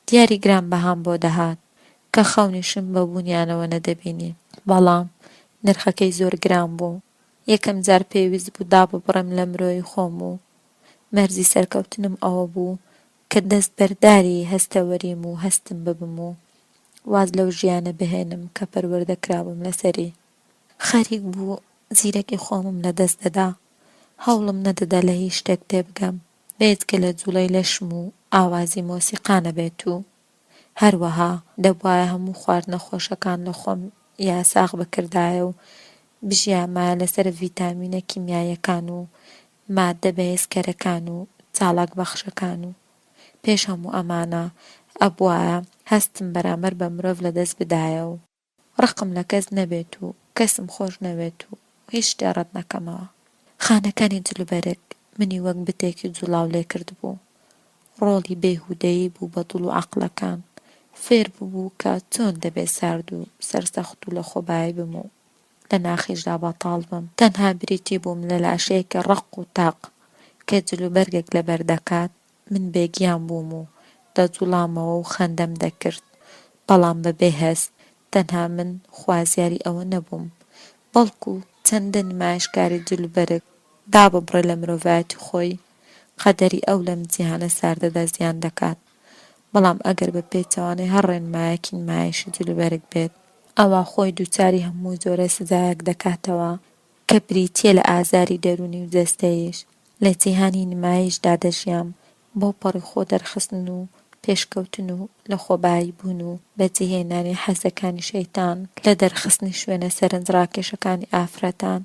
دیاری گرانبەهام بۆ دەهات کە خەونیشم بە بوونیانەوە نەدەبینی. بەڵام نرخەکەی زۆر گران بوو. یەکەم جار پێویست بوو داببڕێم لە مرۆیی خۆم و مەرجی سەرکەوتنم ئەوە بوو کە دەستبەرداری هەستەوەریم و هەستم ببم و واز لەو ژیانە بهێنم کە پەروەردە کرابووم لەسەری. خەریک بوو زیرەکی خۆمم لە دەست دەدا. هەوڵم نەدەدا لە هیچ شتێک تێبگەم بێجگە لە جوڵەی لەشم و ئاوازی مۆسیقا نەبێت و هەروەها دەبوایە هەموو خواردنە خۆشەکان لە خۆم یاساغ بکردایە و بژیامایە لەسەر ڤیتامینە کیمیاییەکان و ماددە بەهێزکەرەکان و چالاکبەخشەکان و پێش هەموو ئەمانە ئەبوایە هەستم بەرامبەر بە مرۆڤ لەدەست بدایە و ڕقم لە کەس نەبێت و کەسم خۆش نەوێت و هیچ شتێ ڕەت نەکەمەوە. خانەکانی جلوبەرگ منی وەک بتێکی جوڵاو لێ کردبوو. ڕۆڵی بێهودەیی بوو بە دڵ و عەقڵەکان. فێر ببوو کە چۆن دەبێ سارد و سەرسەخت و لەخۆبایی بم و لە ناخیشدا بەتاڵ بم. تەنها بریتی بووم لە لاشەیەکی ڕەق و تەق کە جلوبەرگێک لەبەر دەکات، من بێ گیان بووم و دەجوڵامەوە و خەندەم دەکرد، بەڵام بە بێ هەست، تەنها من خوازیاری ئەوە نەبووم، بەڵکو چەندە نمایشکاری جلوبەرگ داببڕێ لە مرۆڤایەتی خۆی، قەدەری ئەو لەم جیهانە ساردەدا زیان دەکات، بەڵام ئەگەر بە پێچەوانەی هەر ڕێنمایەکی نمایشی جلوبەرگ بێت، ئەوا خۆی دووچاری هەموو جۆرە سزایەک دەکاتەوە کە بریتییە لە ئازاری دەروونی و جەستەییش. لە جیهانی نمایشدا دەژیام، بەوپەڕی خۆ دەرخستن و پێشکەوتن و لەخۆبایی بوون و بەجێهێنانی حەزەکانی شەیتان لە دەرخستنی شوێنە سەرنجڕاکێشەکانی ئافرەتان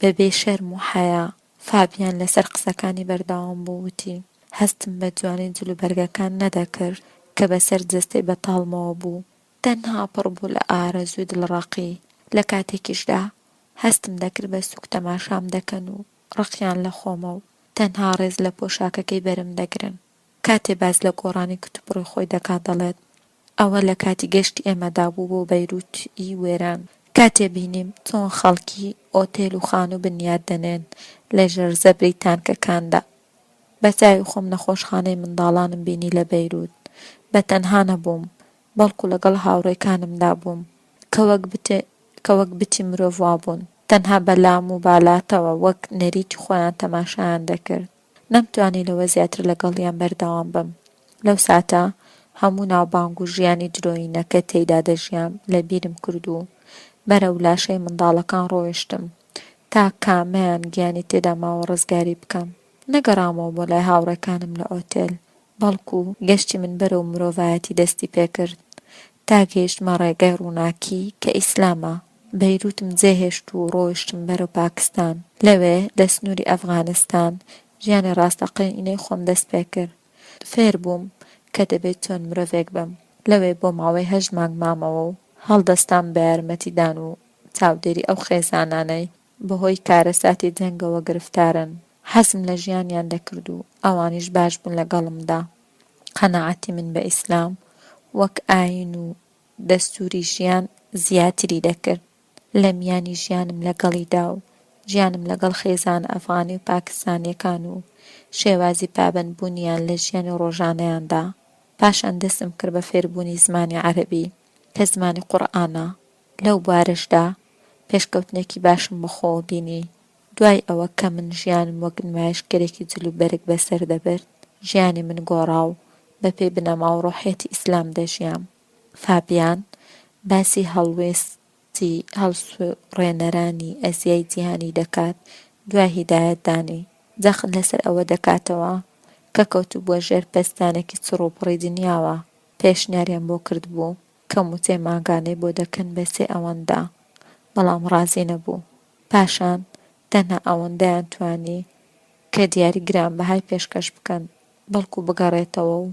بەبێ شەرم و حەیا. فابیان لەسەر قسەکانی بەردەوام بوو وتی، هەستم بە جوانی جلوبەرگەکان نەدەکرد کە بەسەر جەستەی بەتاڵمەوە بوو، تەنها پڕ بوو لە ئارەزووی دڵڕەقی، لە کاتێکیشدا هەستم دەکرد بە سووک تەماشام دەکەن و ڕقیان لە خۆمە و تەنها ڕێز لە پۆشاکەکەی بەرم دەگرن. کاتێ باس لە گۆڕانی کتوپڕی خۆی دەکات دەڵێت، ئەوە لە کاتی گەشتی ئێمەدا بوو بۆ بەیروت ی وێران. کاتێ بینیم چۆن خەڵکی ئۆتێل و خانوو بنیات دەنێن لە ژێر زەبری تانکەکاندا. بە چاوی خۆم نەخۆشخانەی منداڵانم بینی لە بەیروت. بە تەنها نەبووم، بەڵکو لەگەڵ هاوڕێکانمدا بووم کە وەک کە وەک بتی مرۆڤ وابوون، تەنها بە لاموبالاتەوە وەک نەریتی خۆیان تەماشایان دەکرد. نەمتوانی لەوە زیاتر لەگەڵیان بەردەوام بم. لەو ساتە هەموو ناوبانگ و ژیانی درۆیینە کە تێیدا دەژیام لە بیرم کرد و بەرەو لاشەی منداڵەکان ڕۆیشتم تا کامەیان گیانی تێدا ماوە ڕزگاری بکەم. نەگەڕامەوە بۆ لای هاوڕێکانم لە ئۆتێل، بەڵکو گەشتی من بەرەو مرۆڤایەتی دەستی پێکرد تا گەیشتمە ڕێگای ڕووناکی کە ئیسلامە. بەیروتم جێهێشت و ڕۆیشتم بەرەو پاکستان. لەوێ لە سنووری ئەفغانستان ژیانی ڕاستەقینەی خۆم دەست پێکرد. فێر بووم کە دەبێت چۆن مرۆڤێک بم. لەوێ بۆ ماوەی هەشت مانگ مامەوە و هەڵدەستام بە یارمەتیدان و چاودێری ئەو خێزانانەی بەهۆی کارەساتی جەنگەوە گرفتارن. حەزم لە ژیانیان دەکرد و ئەوانیش باش بوون لەگەڵمدا. قەناعەتی من بە ئیسلام وەک ئایین و دەستووری ژیان زیاتری دەکرد. لە میانی ژیانم لەگەڵیدا و ژیانم لەگەڵ خێزانە ئەفغانی و پاکستانییەکان و شێوازی پابەندبوونیان لە ژیانی ڕۆژانەیاندا، پاشان دەستم کرد بە فێربوونی زمانی عەرەبی کە زمانی قورئانە، لەو بوارەشدا پێشکەوتنێکی باشم بەخۆوە بینی. دوای ئەوە کە من ژیانم وەک نمایشکەرێکی جلوبەرگ بەسەر دەبرد، ژیانی من گۆڕا و بەپێی بنەما و ڕۆحیەتی ئیسلام دەژیام. فابیان باسی هەڵوێستی هەڵسوڕێنەرانی ئەزیای جیهانی دەکات دوای هیدایەتدانی، جەخت لەسەر ئەوە دەکاتەوە کە کەوتبووە ژێر پەستانێکی چڕوپڕی دنیاوە، پێشنیاریان بۆ کردبوو کە مووچەی مانگانەی بۆ دەکەن بە سێ ئەوەندە، بەڵام ڕازی نەبوو. پاشان تەنها ئەوەندەیان توانی کە دیاری گرانبەهای پێشکەش بکەن، بەڵکو بگەڕێتەوە و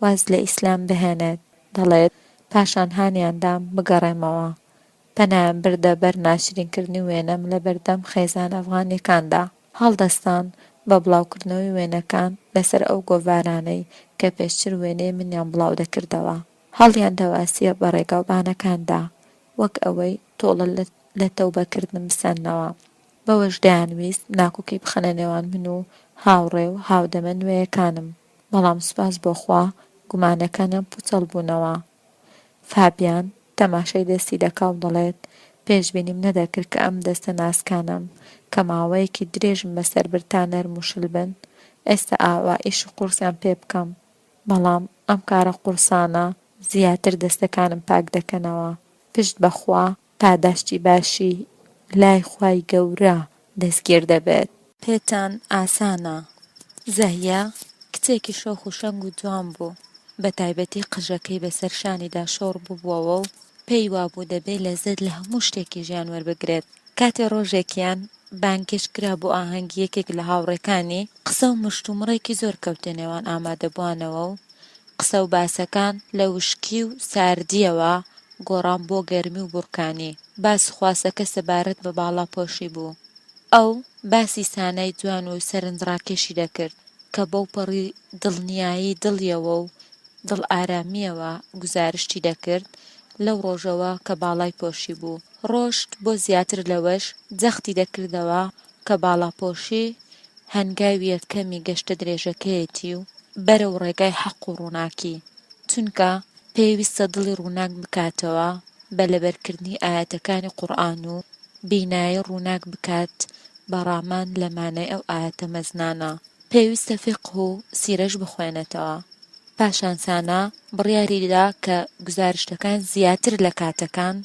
واز لە ئیسلام بهێنێت، دەڵێت، پاشان هانیان دام بگەڕێمەوە، پەنایان بردە بەر ناشرینکردنی وێنەم لەبەردەم خێزانە ئەفغانیەکاندا، هەڵدەستان بە بڵاوکردنەوەی وێنەکان لەسەر ئەو گۆڤارانەی کە پێشتر وێنەی منیان بڵاودەکردەوە، هەڵیان دەواسیە بە ڕێگاوبانەکاندا، وەک ئەوەی تۆڵە لە. لە تەوبەکردنم بسەننەوە. بەوەش دەیانویست ناکۆکی بخەنە نێوان من و هاوڕێ و هاودەمە نوێیەکانم. بەڵام سوپاس بۆ خوا گومانەکانیان پوچەڵ بوونەوە. فابیان تەماشای دەستی دەکا و دەڵێت، پێشبینیم نەدەکرد کە ئەم دەستە ناسکانەم کە ماوەیەکی درێژم بەسەر برد تا نەرم و شل بن، ئێستا ئاوا ئیشی قورسیان پێ بکەم. بەڵام ئەم کارە قورسانە زیاتر دەستەکانم پاک دەکەنەوە. پشت بە خوا پاداشتی باشی لای خوای گەورە دەستگیر دەبێت. پێتان ئاسانە. زەهیە کچێکی شۆخ و شەنگ و جوان بوو، بە تایبەتی قژەکەی بەسەر شانیدا شۆڕ ببووەوە و پێی وابوو دەبێ لەزەت لە هەموو شتێکی ژیان وەربگرێت. کاتێ ڕۆژێکیان بانگهێشت کرا بۆ ئاهەنگی یەکێک لە هاوڕێکانی، قسە و مشتومڕێکی زۆر کەوتە نێوان ئامادەبووانەوە و قسە و باسەکان لە وشکی و ساردییەوە گۆڕان بۆ گەرمی و بوڕکانی. باس و خواسەکە سەبارەت بە باڵاپۆشی بوو. ئەو باسی سانای جوان و سەرنجڕاکێشی دەکرد کە بەوپەڕی دڵنیایی دڵیەوە و دڵئارامییەوە گوزارشتی دەکرد لەو ڕۆژەوە کە باڵای پۆشیبوو. ڕۆشت بۆ زیاتر لەوەش جەختی دەکردەوە کە باڵاپۆشی هەنگاوی یەکەمی گەشتە درێژەکەیەتی و بەرەو ڕێگای حەق و ڕووناکی، چونکە پێویستە دڵی ڕووناک بکاتەوە بە لەبەرکردنی ئایەتەکانی قورئان و بینایی ڕووناک بکات بە ڕامان لە مانای ئەو ئایەتە مەزنانە. پێویستە فیقه و سیرەش بخوێنێتەوە. پاشان سانا بڕیاری دا کە گوزارشتەکان زیاتر لە کاتەکان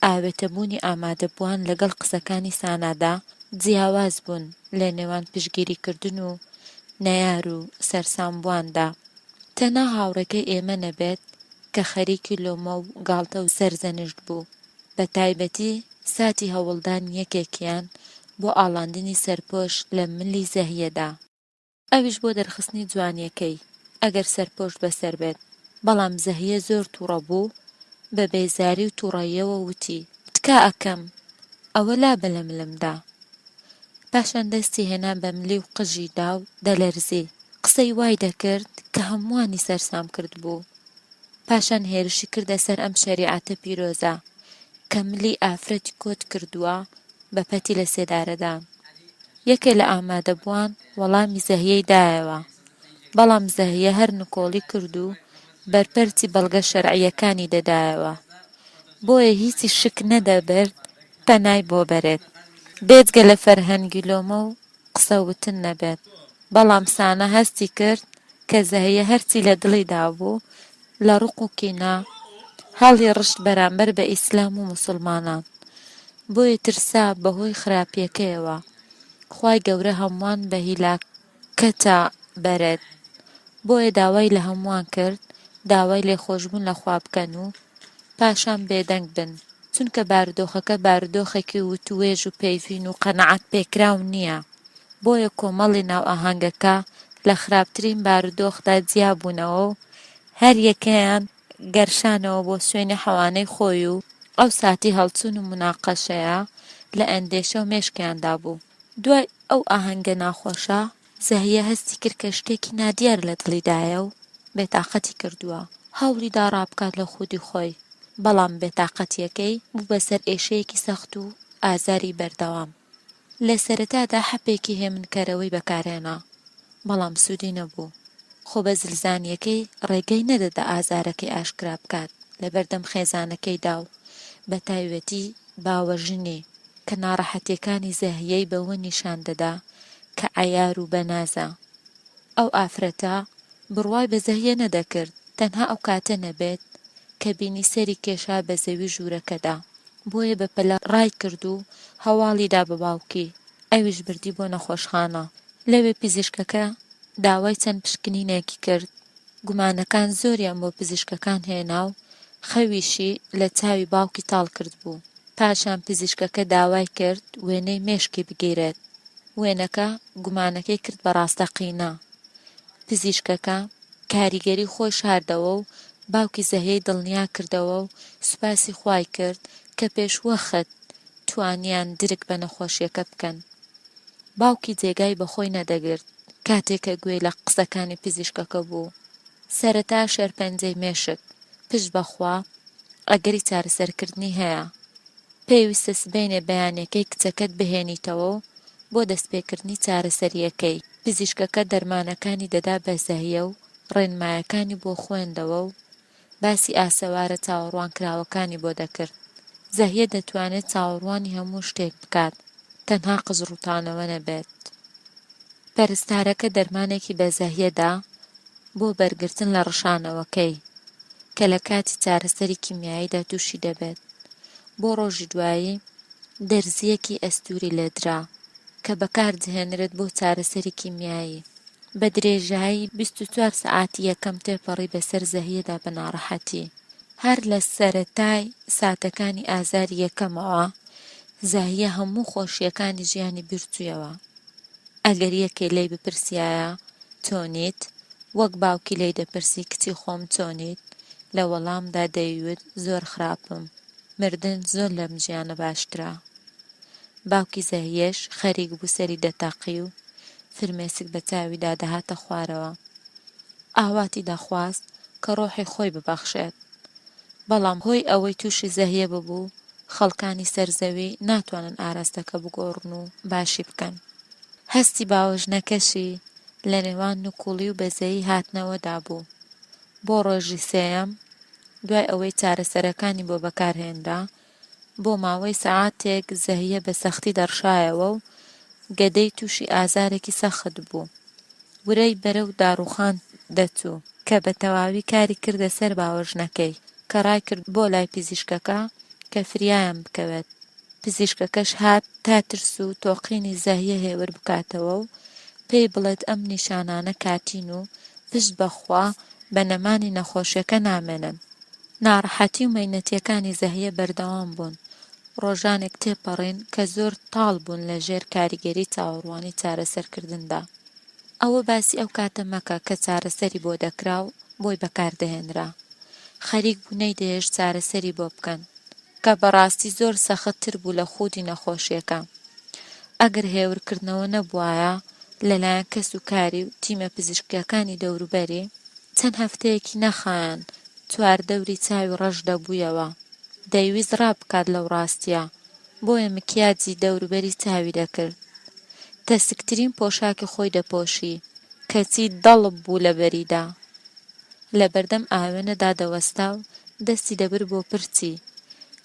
ئاوێتەبوونی ئامادەبووان لەگەڵ قسەکانی سانادا جیاواز بوون لە نێوان پشتگیریکردن و نەیار و سەرسامبوواندا. تەنها هاوڕێکەی ئێمە نەبێت کە خەریکی لۆمە و گاڵتە و سەرزەنشت بوو، بە تایبەتی ساتی هەوڵدانی یەکێکیان بۆ ئاڵاندنی سەرپۆش لە ملی زەهیەدا، ئەویش بۆ دەرخستنی جوانیەکەی ئەگەر سەرپۆش بەسەر بێت، بەڵام زەهیە زۆر توڕە بوو بە بێزاری و توڕەییەوە وتی. تکا ئەکەم ئەوە لابە لە ملمدا. پاشان دەستی هێنا بە ملی و قژی دا و دەلەرزی، قسەی وای دەکرد کە هەمووانی سەرسام کردبوو. پاشان هێرشی کردە سەر ئەم شەریعەتە پیرۆزە کە ملی ئافرەتی کۆت کردووە بە پەتی لە سێدارەدان. یەکێ لە ئامادەبووان وەڵامی زەهیەی دایەوە، بەڵام زەهیە هەر نکۆڵی کرد و بەرپەرچی بەڵگە شەرعییەکانی دەدایەوە. بۆیە هیچی شک نەدەبرد پەنای بۆ بەرێت، بێجگە لە فەرهەنگی لۆمە و قسە وتن نەبێت. بەڵام سانا هەستی کرد کە زەهیە هەرچی لە دڵیدا بوو لە ڕق و کینە هەڵیڕشت بەرامبەر بە ئیسلام و موسڵمانان، بۆیە ترسا بەهۆی خراپیەکەیەوە خوای گەورە هەمووان بە هیلاکەتا بەرێت، بۆیە داوای لە هەمووان کرد داوای لێخۆشبوون لە خوا بکەن و پاشان بێدەنگ بن، چونکە بارودۆخەکە بارودۆخێکی وتووێژ و پەیڤین و قەناعەت پێکراو نییە، بۆیە کۆمەڵی ناو ئاهەنگەکە لە خراپترین بارودۆخدا جیابوونەوە و هەر یەکەیان گەرشانەوە بۆ شوێنی حەوانەی خۆی و ئەو ساتی هەڵچوون و موناقەشەیە لە ئەندێشە و مێشکیاندا بوو. دوای ئەو ئاهەنگە ناخۆشە، زەهیە هەستی کرد کە شتێکی نادیار لە دڵیدایە و بێتاقەتی کردووە. هەوڵی دا ڕابکات لە خودی خۆی، بەڵام بێتاقەتییەکەی بوو بە سەرئێشەیەکی سەخت و ئازاری بەردەوام. لە سەرەتادا حەپێکی هێمنکەرەوەی بەکارهێنا، بەڵام سوودی نەبوو. خۆبەزلزانییەکەی ڕێگەی نەدەدا ئازارەکەی ئاشکرا بکات لەبەردەم خێزانەکەیدا و بەتایبەتی باوەژنی، کە ناڕەحەتییەکانی زەهیەی بەوە نیشان دەدا کە عەیار و بەنازە. ئەو ئافرەتە بڕوای بە زەهیە نەدەکرد، تەنها ئەو کاتە نەبێت کە بینی سەری کێشا بە زەوی ژوورەکەدا، بۆیە بە پەلە ڕایکرد و هەواڵی دا بە باوکی، ئەویش بردی بۆ نەخۆشخانە. لەوێ پزیشکەکە داوای چەند پشکنینێکی کرد، گومانەکان زۆریان بۆ پزیشکەکان هێنا و خەویشی لە چاوی باوکی تاڵ کردبوو. پاشان پزیشکەکە داوای کرد وێنەی مێشکی بگیرێت. وێنەکە گومانەکەی کرد بە ڕاستەقینە. پزیشکەکە کاریگەری خۆی شاردەوە و باوکی زەهیەی دڵنیا کردەوە و سوپاسی خوای کرد کە پێشوەخت توانیان درک بە نەخۆشیەکە بکەن. باوکی جێگای بە خۆی نەدەگرت کاتێ کە گوێی لە قسەکانی پزیشکەکە بوو. سەرەتا شێرپەنجەی مێشک، پشت بە خوا ئەگەری چارەسەرکردنی هەیە. پێویستە سبەینێ بەیانیەکەی کچەکەت بهێنیتەوە و بۆ دەستپێکردنی چارەسەرییەکەی. پزیشکەکە دەرمانەکانی دەدا بە زەهیە و ڕێنمایەکانی بۆ خوێندەوە و باسی ئاسەوارە چاوەڕوانکراوەکانی بۆ دەکرد. زەهیە دەتوانێت چاوەڕوانی هەموو شتێک بکات تەنها قژڕووتانەوە نەبێت. پەرستارەکە دەرمانێکی بە زەهیە دا بۆ بەرگرتن لە ڕشانەوەکەی کە لە کاتی چارەسەری کیمیاییدا تووشی دەبێت. بۆ ڕۆژی دوایی دەرزییەکی ئەستووری لێدرا کە بەکاردەهێنرێت بۆ چارەسەری کیمیایی. بە درێژایی 24 سەعاتی یەکەم تێپەڕی بەسەر زەهیەدا بە ناڕەحەتی. هەر لە سەرەتای ساتەکانی ئازاری یەکەمەوە زەهیە هەموو خۆشییەکانی ژیانی بیرچوویەوە. ئەگەر یەکێ لێی بپرسیایە چۆنیت؟ وەک باوکی لێی دەپرسی کچی خۆم چۆنیت؟ لە وەڵامدا دەیوت زۆر خراپم، مردن زۆر لەم ژیانە باشترە. باوکی زەهیەش خەریک بوو سەری دەتەقی و فرمێسک بە چاویدا دەهاتە خوارەوە. ئاواتی دەخواست کە ڕۆحی خۆی ببەخشێت. بەڵام هۆی ئەوەی تووشی زەهیە ببوو، خەڵکانی سەر زەوی ناتوانن ئاراستەکە بگۆڕن و باشی بکەن. هەستی باوەژنەکەشی لە نێوان نکوڵی و بەزەیی هاتنەوەدا بوو. بۆ ڕۆژی سێیەم، دوای ئەوەی چارەسەرەکانی بۆ بەکارهێنرا، بۆ ماوەی سەعاتێک زەهیە بە سەختی دەڕشایەوە و گەدەی تووشی ئازارێکی سەخت بوو. ورەی بەرەو داڕووخان دەچوو، کە بە تەواوی کاری کردە سەر باوەژنەکەی، کە ڕایکرد بۆ لای پزیشکەکە کە فریایان بکەوێت. پزیشکەکەش هات تا ترس و تۆقینی زەهیە هێور بکاتەوە و پێی بڵێت ئەم نیشانانە کاتین و پشت بە خوا بە نەمانی نەخۆشیەکە نامێنن. ناڕەحەتی و مەینەتیەکانی زەهیە بەردەوام بوون، ڕۆژانێک تێپەڕین کە زۆر تاڵ بوون لە ژێر کاریگەری چاوەڕوانی چارەسەرکردندا. ئەوە باسی ئەو کاتە مەکە کە چارەسەری بۆ دەکرا و بۆی بەکار دەهێنرا. خەریک بوو نەیدەهێشت چارەسەری بۆ بکەن. کە بەڕاستی زۆر سەخت تر بوو لە خودی نەخۆشیەکە. ئەگەر هێورکردنەوە نەبوایە لەلایەن کەس و کاری و تیمە پزیشکیەکانی دەوروبەری، چەند هەفتەیەکی نەخایاند چواردەوری چاوی ڕەش دەبوویەوە. دەیویست ڕابکات لەو ڕاستیە، بۆیە مکیاجی دەوروبەری چاوی دەکرد. تەسکترین پۆشاکی خۆی دەپۆشی، کەچی دەڵپ بوو لەبەریدا. لەبەردەم ئاوێنەدا دەوەستا و دەستی دەبرد بۆ پرچی،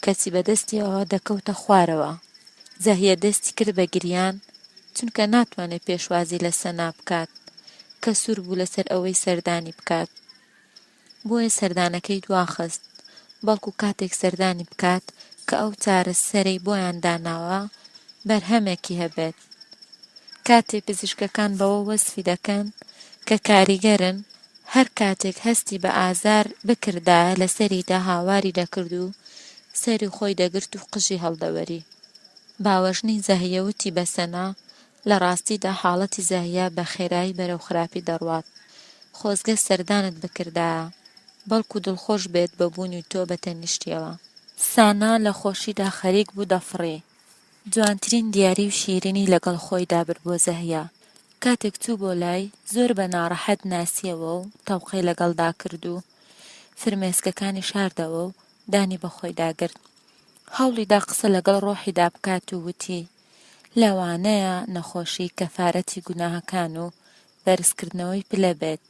کەچی بە دەستیەوە دەکەوتە خوارەوە. زەهیە دەستی کرد بە گریان، چونکە ناتوانێت پێشوازی لە سەنا بکات، کە سوور بوو لەسەر ئەوەی سەردانی بکات. بۆیە سەردانەکەی دواخست، بەڵکو کاتێک سەردانی بکات کە ئەو چارەسەرەی بۆیان داناوە بەرهەمێکی هەبێت. کاتێ پزیشکەکان بەوە وەسفی دەکەن کە کاریگەرن، هەر کاتێک هەستی بە ئازار بکردایە لە سەریدا هاواری دەکرد و سەری خۆی دەگرت و قژی هەڵدەوەری. باوەژنی زەهیە وتی بە سەنا، لە ڕاستیدا حاڵەتی زەهیە بە خێرایی بەرەو خراپی دەڕوات. خۆزگە سەردانت بکردایە، بەڵکو دڵخۆش بێت بە بوونی تۆ بە تەنیشتیەوە. سانا لە خۆشیدا خەریک بوو دەفڕی. جوانترین دیاری و شیرینی لەگەڵ خۆیدا برد بۆ زەهیە. کاتێک چوو بۆ لای، زۆر بە ناڕەحەت ناسیەوە و تەوقەی لەگەڵدا کرد و فرمێسکەکانی شاردەوە و دانی بە خۆیدا گرت. هەوڵی دا قسە لەگەڵ ڕۆحیدا بکات و وتی، لەوانەیە نەخۆشی کەفارەتی گوناهەکان و بەرزکردنەوەی پلە بێت.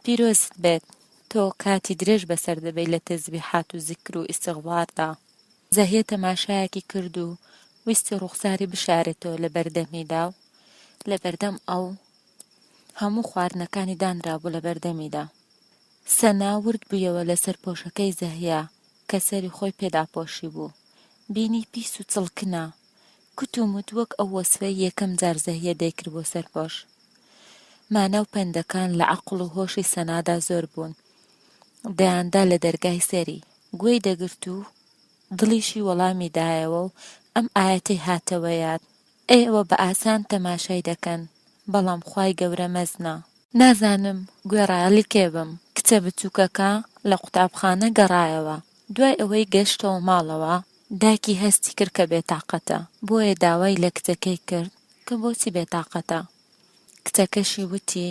پیرۆزت بێت، تۆ کاتی درێژ بەسەر دەبەی لە تەزبیحات و زیکر و ئیستیغفاردا. زەهیە تەماشایەکی کرد و ویستی ڕووخساری بشارێتەوە لە بەردەمیدا و لەبەردەم ئەو هەموو خواردنەکانی دانرابوو لەبەردەمیدا. سەنا ورد بوویەوە لەسەر پۆشەکەی زەهیە کە سەری خۆی پێ داپۆشیبوو. بینی پیس و چڵکنە. کوت و مت وەک ئەو وەسفەی یەکەم جار زەهیە دەیکرد بۆ سەرپۆش. مانا و پەندەکان لە عەقڵ و هۆشی سەنادا زۆر بوون. دەیاندا لە دەرگای سەری. گوێی دەگرت و دڵیشی وەڵامی دایەوە و ئەم ئایەتەی هاتەوە یاد، ئێوە بە ئاسان تەماشای دەکەن، بەڵام خوای گەورە مەزنە. نازانم گوێڕایەڵی کێ بم. کچە بچووکەکە لە قوتابخانە گەڕایەوە. دوای ئەوەی گەشتەوە ماڵەوە، دایکی هەستی کرد کە بێتاقەتە، بۆیە داوای لە کچەکەی کرد کە بۆچی بێتاقەتە. کچەکەشی وتی،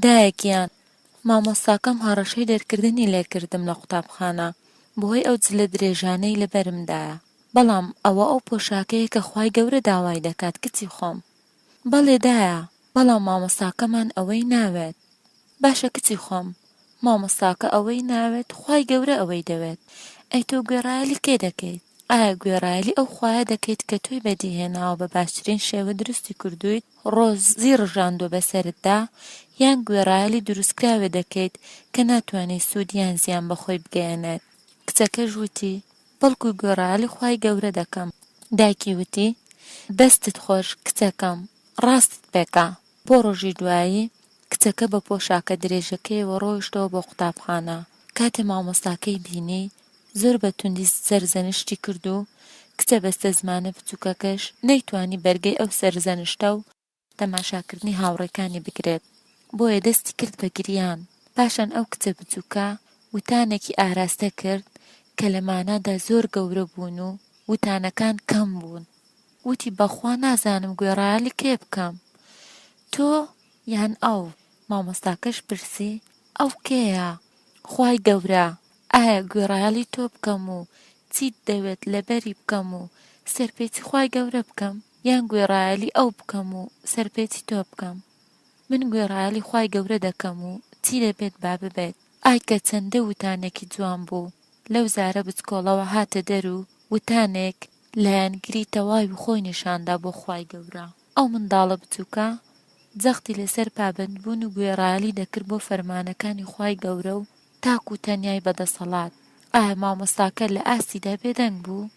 دایە گیان، مامۆستاکەم هەڕەشەی دەرکردنی لێکردم لە قوتابخانە بەهۆی ئەو جلە درێژانەی لەبەرمدایە. بەڵام ئەوە ئەو پۆشاکەیە کە خوای گەورە داوای دەکات کچی خۆم. بەڵێ دایە، بەڵام مامۆستاکەمان ئەوەی ناوێت. باشە کچی خۆم، مامۆستاکە ئەوەی ناوێت خوای گەورە ئەوەی دەوێت. ئەی تۆ گوێڕایەلی کێ دەکەیت؟ ئایا گوێڕایەلی ئەو خوایە دەکەیت کە تۆی بەدیهێناوە بە باشترین شێوە دروستی کردوویت، ڕۆزی ڕژاندووە بەسەرتدا، یان گوێڕایەلی دروستکراوێ دەکەیت کە ناتوانێ سوود یان زیان بە خۆی بگەیەنێت؟ کچەکەش وتی، بەڵکو گوێڕایەلی خوای گەورە دەکەم. دایکی وتی، دەستت خۆش کچەکەم، ڕاستت پێکا. بۆ ڕۆژی دوایی، کچەکە بە پۆشاکە درێژەکەیەوە ڕۆیشتەوە بۆ قوتابخانە. کاتێ مامۆستاکەی بینی، زۆر بە توندی سەرزەنشتی کرد و کچە بەستەزمانە بچووکەکەش نەیتوانی بەرگەی ئەو سەرزەنشتە و تەماشاکردنی هاوڕێکانی بگرێت، بۆیە دەستی کرد بە گریان. پاشان ئەو کچە بچووکە وتانێکی ئاراستە کرد کە لە مانادا زۆر گەورە بوون و وتانەکان کەم بوون. وتی بەخوا نازانم گوێڕایەلی کێ بکەم، تۆ یان ئەو؟ مامۆستاکەش پرسی ئەو کێیە؟ خوای گەورە، ئایا گوێڕایەڵی تۆ بکەم و چیت دەوێت لەبەری بکەم و سەرپێچی خوای گەورە بکەم یان گوێڕایەلی ئەو بکەم و سەرپێچی تۆ بکەم؟ من گوێڕایەلی خوای گەورە دەکەم و چی دەبێت با ببێت. ئای کە چەندە وتانێکی جوان بوو لەو زارە بچکۆڵەوە هاتە دەر و وتانێک لایەنگری تەواوی خۆی نیشاندا بۆ خوای گەورە. ئەو منداڵە بچوکە جەختی لەسەر پابەندبوون و گوێڕایەلی دەکرد بۆ فەرمانەکانی خوای گەورە و تاک و تەنیای بەدەسەڵات. ئایا مامۆستاکە لە ئاستیدا بێدەنگ بوو؟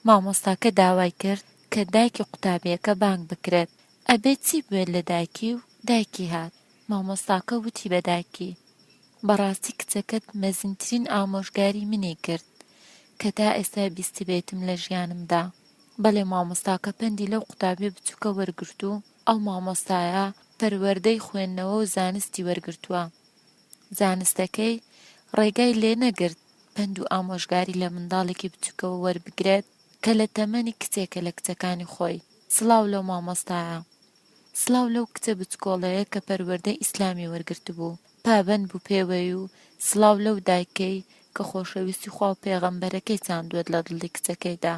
مامۆستاکە داوای کرد کە دایکی قوتابیەکە بانگ بکرێت. ئەبێت چی بوێت لە دایکی و دایکی هات. مامۆستاکە وتی بە دایکی، بەڕاستی کچەکەت مەزنترین ئامۆژگاری منی کرد کە تا ئێستا بیستبێتم لە ژیانمدا. بەڵێ مامۆستاکە پەندی لەو قوتابیە بچوکە وەرگرت و ئەو مامۆستایە پەروەردەی خوێندنەوە و زانستی وەرگرتووە. زانستەکەی ڕێگای لێ نەگرت پەند و ئامۆژگاری لە منداڵێکی بچوکەوە وەربگرێت کە لە تەمەنی کچێکە لە کچەکانی خۆی. سڵاو لەو مامۆستایە. سڵاو لەو کچە بچکۆڵەیە کە پەروەردەی ئیسلامی وەرگرتبوو پابەند بوو پێوەی و سڵاو لەو دایکەی کە خۆشەویستی خوا و پێغەمبەرەکەی چاندووە لە دڵی کچەکەیدا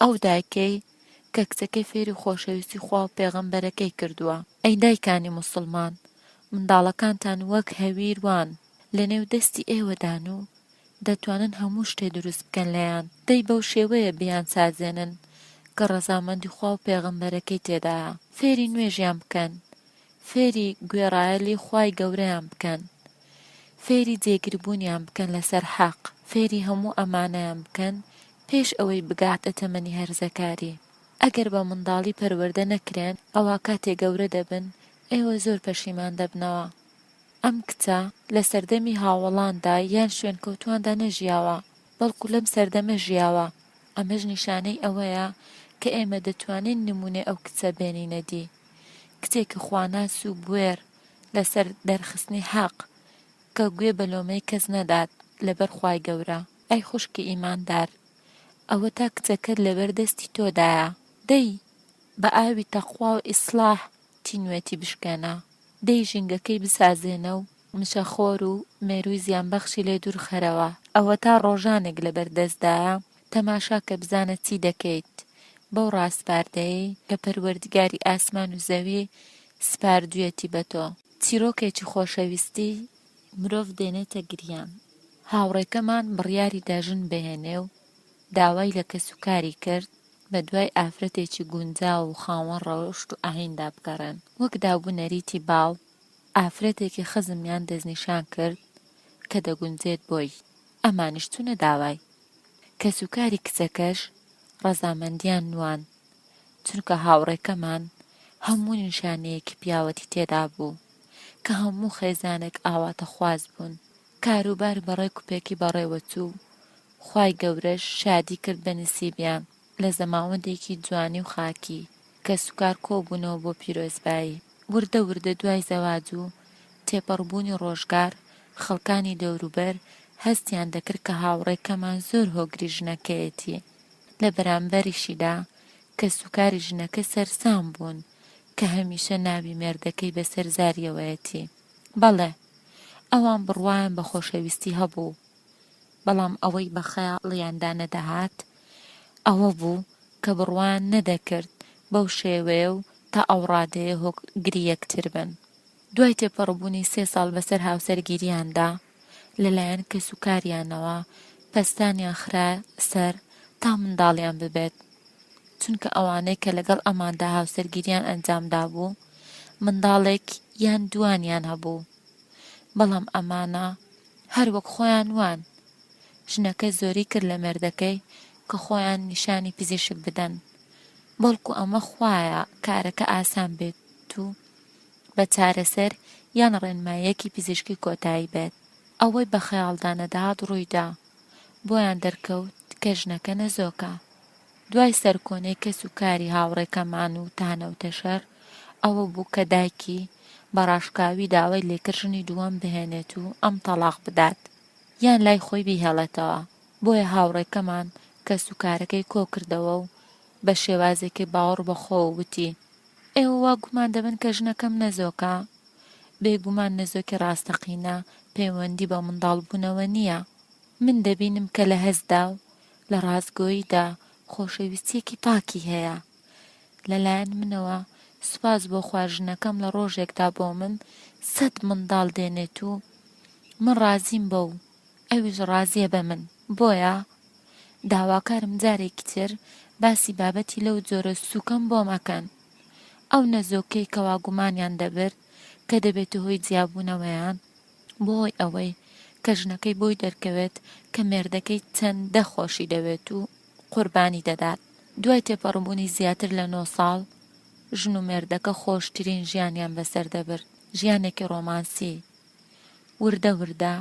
ئەو دایکەی کە کچەکەی فێری خۆشەویستی خوا و پێغەمبەرەکەی کردووە. ئەی دایکانی موسڵمان منداڵەکانتان وەک هەویر وان لەنێو دەستی ئێوەدان و دەتوانن هەموو شتێ دروست بکەن لێیان، دەی بەو شێوەیە بیانسازێنن کە ڕەزامەندی خوا و پێغەمبەرەکەی تێدایە، فێری نوێژیان بکەن، فێری گوێڕایەلی خوای گەورەیان بکەن، فێری جێگیربوونیان بکەن لەسەر حەق، فێری هەموو ئەمانەیان بکەن پێش ئەوەی بگاتە تەمەنی هەرزەکاری. ئەگەر بە منداڵی پەروەردە نەکرێن ئەوا کاتێ گەورە دەبن ئێوە زۆر پەشیمان دەبنەوە. ئەم کچە لە سەردەمی هاوەڵاندا یان شوێنکەوتواندا نەژیاوە، بەڵکو لەم سەردەمە ژیاوە، ئەمەش نیشانەی ئەوەیە کە ئێمە دەتوانین نمونەی ئەو کچە بێنینە دی، کچێکی خواناس و بوێر لەسەر دەرخستنی حەق، کە گوێ بە لۆمەی کەس نەدات لەبەر خوای گەورە. ئەی خوشکی ئیماندار ئەوەتا کچەکەت لەبەر دەستی تۆدایە، دەی بە ئاوی تەقوا و ئیسڵاح تینوێتی بشکێنە. دەی ژینگەکەی بسازێنە و مشەخۆر و مێرووی زیانبەخشی لێ دوور خەرەوە. ئەوەتا ڕۆژانێک لەبەر دەستدایە، تەماشا کە بزانە چی دەکەیت بەو ڕاسپاردەیەی کە پەروەردگاری ئاسمان و زەوی سپاردوویەتی بە تۆ. چیرۆکێکی خۆشەویستی مرۆڤ دێنێتە گریان. هاوڕێکەمان بڕیاری دا ژن بهێنێ و داوای لە کەسوکاری کرد بەدوای ئافرەتێکی گونجاو و خاوەن ڕەوشت و ئاییندا بگەڕێن. وەک دابو نەریتی باو، ئافرەتێکی خزمیان دەستنیشان کرد کە دەگونجێت بۆی، ئەمانیش چوونە داوای. کەسوکاری کچەکەش ڕەزامەندیان نواند، چونکە هاوڕێکەمان هەموو نیشانەیەکی پیاوەتی تێدا بوو، کە هەموو خێزانێک ئاواتەخواز بوون. کاروبار بە ڕێکوپێکی بەڕێوەچوو و خوای گەورەش شادی کرد بە نسیبیان لە زەماوەندێکی جوانی و خاکی، کەسوکار کۆبوونەوە بۆ پیرۆزبایی. وردە وردە دوای زەواج و تێپەڕبوونی ڕۆژگار خەڵکانی دەوروبەر هەستیان دەکرد کە هاوڕێکەمان زۆر هۆگری ژنەکەیەتی، لە بەرامبەریشیدا کەسوکاری ژنەکە سەرسام بوون کە هەمیشە ناوی مێردەکەی بەسەر زاریەوەیەتی. بەڵێ ئەوان بڕوایان بە خۆشەویستی هەبوو، بەڵام ئەوەی بە خەیاڵیاندا نەدەهات. ئەوە بوو کە بڕوایان نەدەکرد بەو شێوەیە و تا ئەو ڕادەیە هۆگری یەکتر بن. دوای تێپەڕبوونی سێ ساڵ بەسەر هاوسەرگیریاندا، لەلایەن کەسوکاریانەوە پەستانیان خرا سەر تا منداڵیان ببێت، چونکە ئەوانەی کە لەگەڵ ئەماندا هاوسەرگیریان ئەنجام دابوو منداڵێک یان دووانیان هەبوو، بەڵام ئەمانە هەر وەک خۆیان وان. ژنەکە زۆری کرد لە مێردەکەی کە خۆیان نیشانی پزیشک بدەن، بەڵکو ئەمە خوایە کارەکە ئاسان بێت و بە چارەسەر یان ڕێنماییەکی پزیشکی کۆتایی بێت. ئەوەی بە خەیاڵدا نەدەهات ڕوویدا، بۆیان دەرکەوت کە ژنەکە نەزۆکە. دوای سەرکۆنەی کەس و کاری هاوڕێکەمان و تانە و تەشەر، ئەوە بوو کە دایکی بە ڕاشکاوی داوای لێکرد ژنی دووەم بهێنێت و ئەم تەڵاق بدات یان لای خۆی بیهێڵێتەوە. بۆیە هاوڕێکەمان کەس و کارەکەی کۆکردەوە و بە شێوازێکی باوەڕ بەخۆوە وتی، ئێوە وا گومان دەبەن کە ژنەکەم نەزۆکە؟ بێگومان نەزۆکی ڕاستەقینە پەیوەندی بە منداڵبوونەوە نییە. من دەبینم کە لە هەستدا و لە ڕاستگۆییدا خۆشەویستییەکی پاکی هەیە. لە لایەن منەوە سوپاس بۆ خوا ژنەکەم لە ڕۆژێکدا بۆ من سەت منداڵ دێنێت و من ڕازیم بەو ئەویش ڕازییە بە من. بۆیە داواکارم جارێکی تر باسی بابەتی لەو جۆرە سوکەم بۆ مەکەن. ئەو نەزۆکەی کەوا گومانیان دەبرد کە دەبێتە هۆی جیابوونەوەیان، بۆ هۆی ئەوەی کە ژنەکەی بۆی دەرکەوێت کە مێردەکەی چەندە خۆشی دەوێت و قوربانی دەدات. دوای تێپەڕبوونی زیاتر لە نۆ ساڵ، ژن و مێردەکە خۆشترین ژیانیان بەسەر دەبرد، ژیانێکی ڕۆمانسی. وردە وردە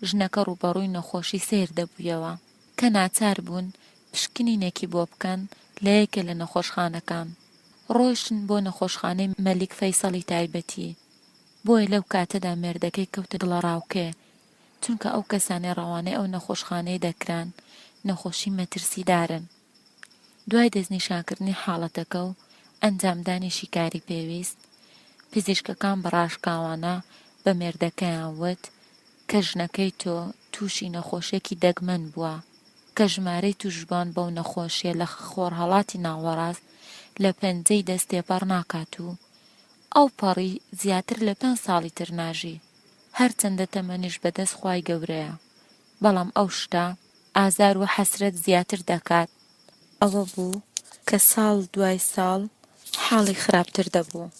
ژنەکە ڕووبەڕووی نەخۆشی سەیر دەبوویەوە، کە ناچار بوون پشکنینێکی بۆ بکەن لە یەکێ لە نەخۆشخانەکان. ڕۆیشتن بۆ نەخۆشخانەی مەلیک فەیسەڵی تایبەتی، بۆیە لەو کاتەدا مێردەکەی کەوتە دڵەڕاوکێ، چونکە ئەو کەسانەی ڕەوانەی ئەو نەخۆشخانەیە دەکران نەخۆشی مەترسیدارن. دوای دەستنیشانکردنی حاڵەتەکە و ئەنجامدانی شیکاری پێویست، پزیشکەکان بە ڕاشکاوانە بە مێردەکەیان وت کە ژنەکەی تۆ تووشی نەخۆشیەکی دەگمەن بووە کە ژمارەی تووشبووان بەو نەخۆشیە لە خۆرهەڵاتی ناوەڕاست لە پەنجەی دەست تێپەڕ ناکات و ئەوپەڕی زیاتر لە پێنج ساڵی تر ناژی هەرچەندە تەمەنیش بەدەست خوای گەورەیە بەڵام ئەو شتە ئازار و حەسرەت زیاتر دەکات. ئەوە بوو کە ساڵ دوای ساڵ حاڵی خراپتر دەبوو،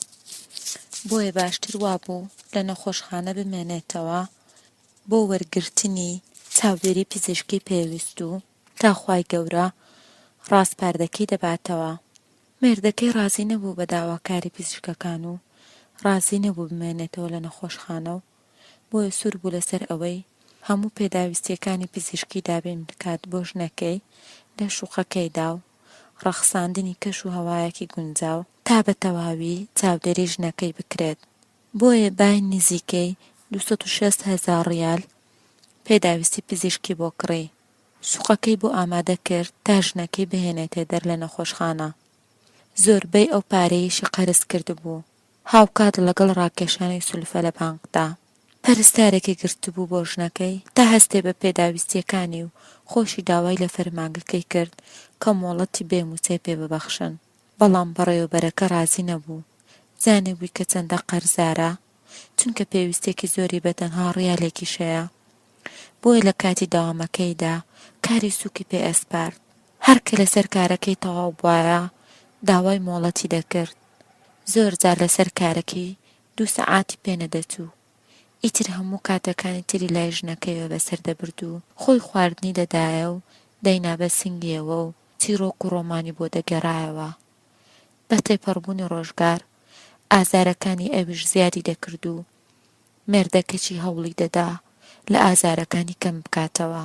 بۆیە باشتر وابوو لە نەخۆشخانە بمێنێتەوە بۆ وەرگرتنی چاودێری پزیشکی پێویست و تا خوای گەورە ڕاسپاردەکەی دەباتەوە. مێردەکەی ڕازی نەبوو بە داواکاری پزیشکەکان و ڕازی نەبوو بمێنێتەوە لە نەخۆشخانە و بۆیە سوور بوو لەسەر ئەوەی هەموو پێداویستییەکانی پزیشکی دابین بکات بۆ ژنەکەی لە شوقەکەیدا و ڕەخساندنی کەش و هەوایەکی گونجاو تا بە تەواوی چاودێری ژنەکەی بکرێت، بۆیە بای نزیکەی 260 هەزار ڕیال پێداویستی پزیشکی بۆ کڕی، شوقەکەی بۆ ئامادە کرد تا ژنەکەی بهێنێتە دەر لە نەخۆشخانە، زۆربەی ئەو پارەیەشی قەرز کردبوو. هاوکات لەگەڵ ڕاکێشانی سولفە لە بانکدا، پەرستارێکی گرتبوو بۆ ژنەکەی تا هەستێ بە پێداویستییەکانی و خۆشی داوای لە فەرمانگەکەی کرد کە مۆڵەتی بێ مووچەی پێ ببەخشن، بەڵام بەڕێوەبەرەکە ڕازی نەبوو، زانیبووی کە چەندە قەرزارە، چونکە پێویستییەکی زۆری بە تەنها ڕیالێکیش هەیە، بۆیە لە کاتی دەوامەکەیدا کاری سووکی پێ ئەسپارد، هەر کە لەسەر کارەکەی تەواو بوایە داوای مۆڵەتی دەکرد. زۆر جار لەسەر کارەکەی دوو سەعاتی پێ نەدەچوو، ئیتر هەموو کاتەکانی تری لای ژنەکەیەوە بەسەر دەبرد و خۆی خواردنی دەدایە و دەینا بە سنگیەوە و چیڕۆک و ڕۆمانی بۆ دەگێڕایەوە. بە تێپەڕبوونی ڕۆژگار ئازارەکانی ئەویش زیادی دەکرد و مێردەکەشی هەوڵی دەدا لە ئازارەکانی کەم بکاتەوە.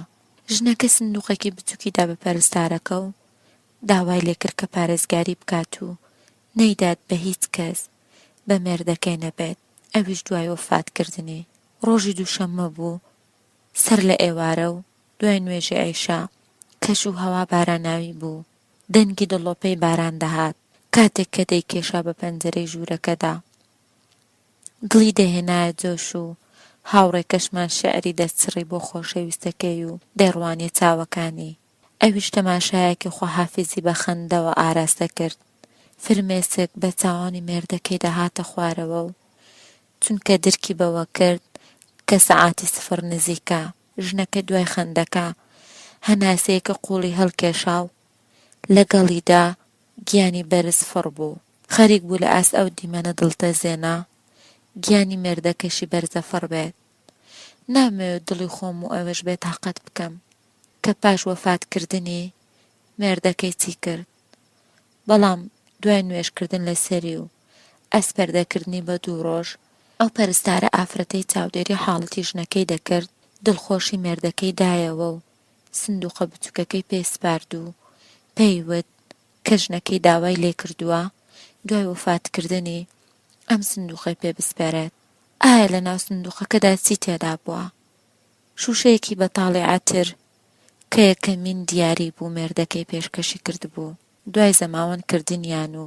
ژنەکە سندوقێکی بچوکی دا بە پەرستارەکە و داوای لێکرد کە پارێزگاری بکات و نەیدات بە هیچ کەس بە مێردەکەی نەبێت، ئەویش دوای وەفات کردنی. ڕۆژی دووشەممە بوو سەر لە ئێوارە و دوای نوێژی عیشا کەش و هەوا باراناوی بوو، دەنگی دڵۆپەی باران دەهات کاتێک کە دەیکێشا بە پەنجەرەی ژوورەکەدا دڵی دەهێنایە جۆش و هاوڕێکەشمان شیعری دەچڕی بۆ خۆشەویستەکەی و دەیڕوانیە چاوەکانی. ئەویش تەماشایەکی خواحافیزی بە خەندەوە ئاراستە کرد. فرمێسک بە چاوانی مێردەکەیدا هاتە خوارەوە و چونکە درکی بەوە کرد کە سەعاتی سفر نزیکە. ژنەکە دوای خەندەکە هەناسەیەکی قووڵی هەڵکێشا و لەگەڵیدا گیانی بەرز فڕ بوو. خەریک بوو لە ئاست ئەو دیمەنە دڵتەزێنە گیانی مێردەکەشی بەرزەفڕ بێت. نامەوێت دڵی خۆم و ئەوێش بێتاقەت بکەم کە پاش وەفاتکردنی مێردەکەی چی کرد. بەڵام دوای نوێژکردن لەسەری و ئەسپەردەکردنی بە دوو ڕۆژ، ئەو پەرستارە ئافرەتەی چاودێری حاڵەتی ژنەکەی دەکرد، دڵخۆشی مێردەکەی دایەوە و سندوقە بچوکەکەی پێ سپارد و پێی وت کە ژنەکەی داوای لێکردووە دوای وەفاتکردنی ئەم سندوقەی پێ بسپێرێت. ئایا لەناو سندوقەکەدا چی تێدا بووە؟ شوشەیەکی بەتاڵی عەتر کە یەکەمین دیاری بوو مێردەکەی پێشکەشی کردبوو دوای زەماوەند کردنیان و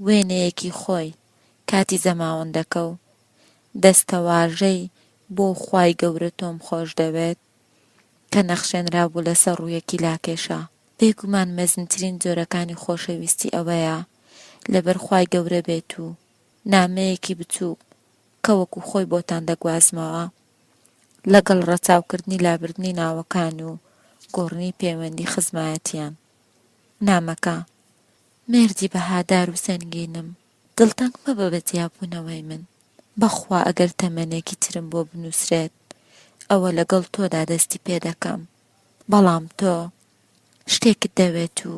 وێنەیەکی خۆی کاتی زەماوەندەکە و دەستەواژەی بۆ خوای گەورە تۆم خۆش دەوێت کە نەخشێنرابوو لەسەر ڕوویەکی لاکێشا. بێگومان مەزنترین جۆرەکانی خۆشەویستی ئەوەیە لەبەر خوای گەورە بێت و نامەیەکی بچووک کە وەکو خۆی بۆتان دەگوازمەوە لەگەڵ ڕەچاوکردنی لابردنی ناوەکان و گۆڕینی پەیوەندی خزمایەتیان. نامەکە، مێردی بەهادار و سەنگینم، دڵتەنگ مەبە بە جیابوونەوەی من، بەخوا ئەگەر تەمەنێکی ترم بۆ بنووسرێت ئەوە لەگەڵ تۆدا دەستی پێ دەکەم، بەڵام تۆ شتێکت دەوێت و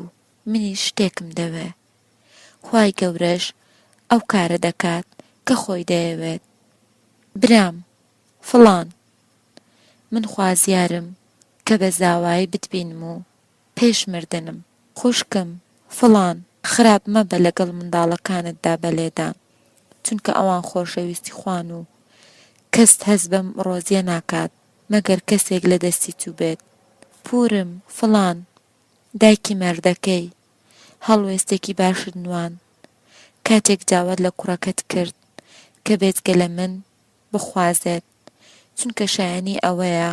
منیش شتێکم دەوێ، خوای گەورەش ئەو کارە دەکات کە خۆی دەیەوێت. برام، فڵان، من خوازیارم کە بە زاوایی بتبینم و پێش مردنم. خوشکم، فڵان، خراپ مەبە لەگەڵ منداڵەکانتدا بە لێدان، چونکە ئەوان خۆشەویستی خوان و کەس هەست بەم ڕۆزیە ناکات مەگەر کەسێک لە دەستی چووبێت. پوورم، فڵان، دایکی مێردەکەی، هەڵوێستێکی باشت نواند کاتێک داوات لە کوڕەکەت کرد کە بێجگە لە من بخوازێت، چونکە شایەنی ئەوەیە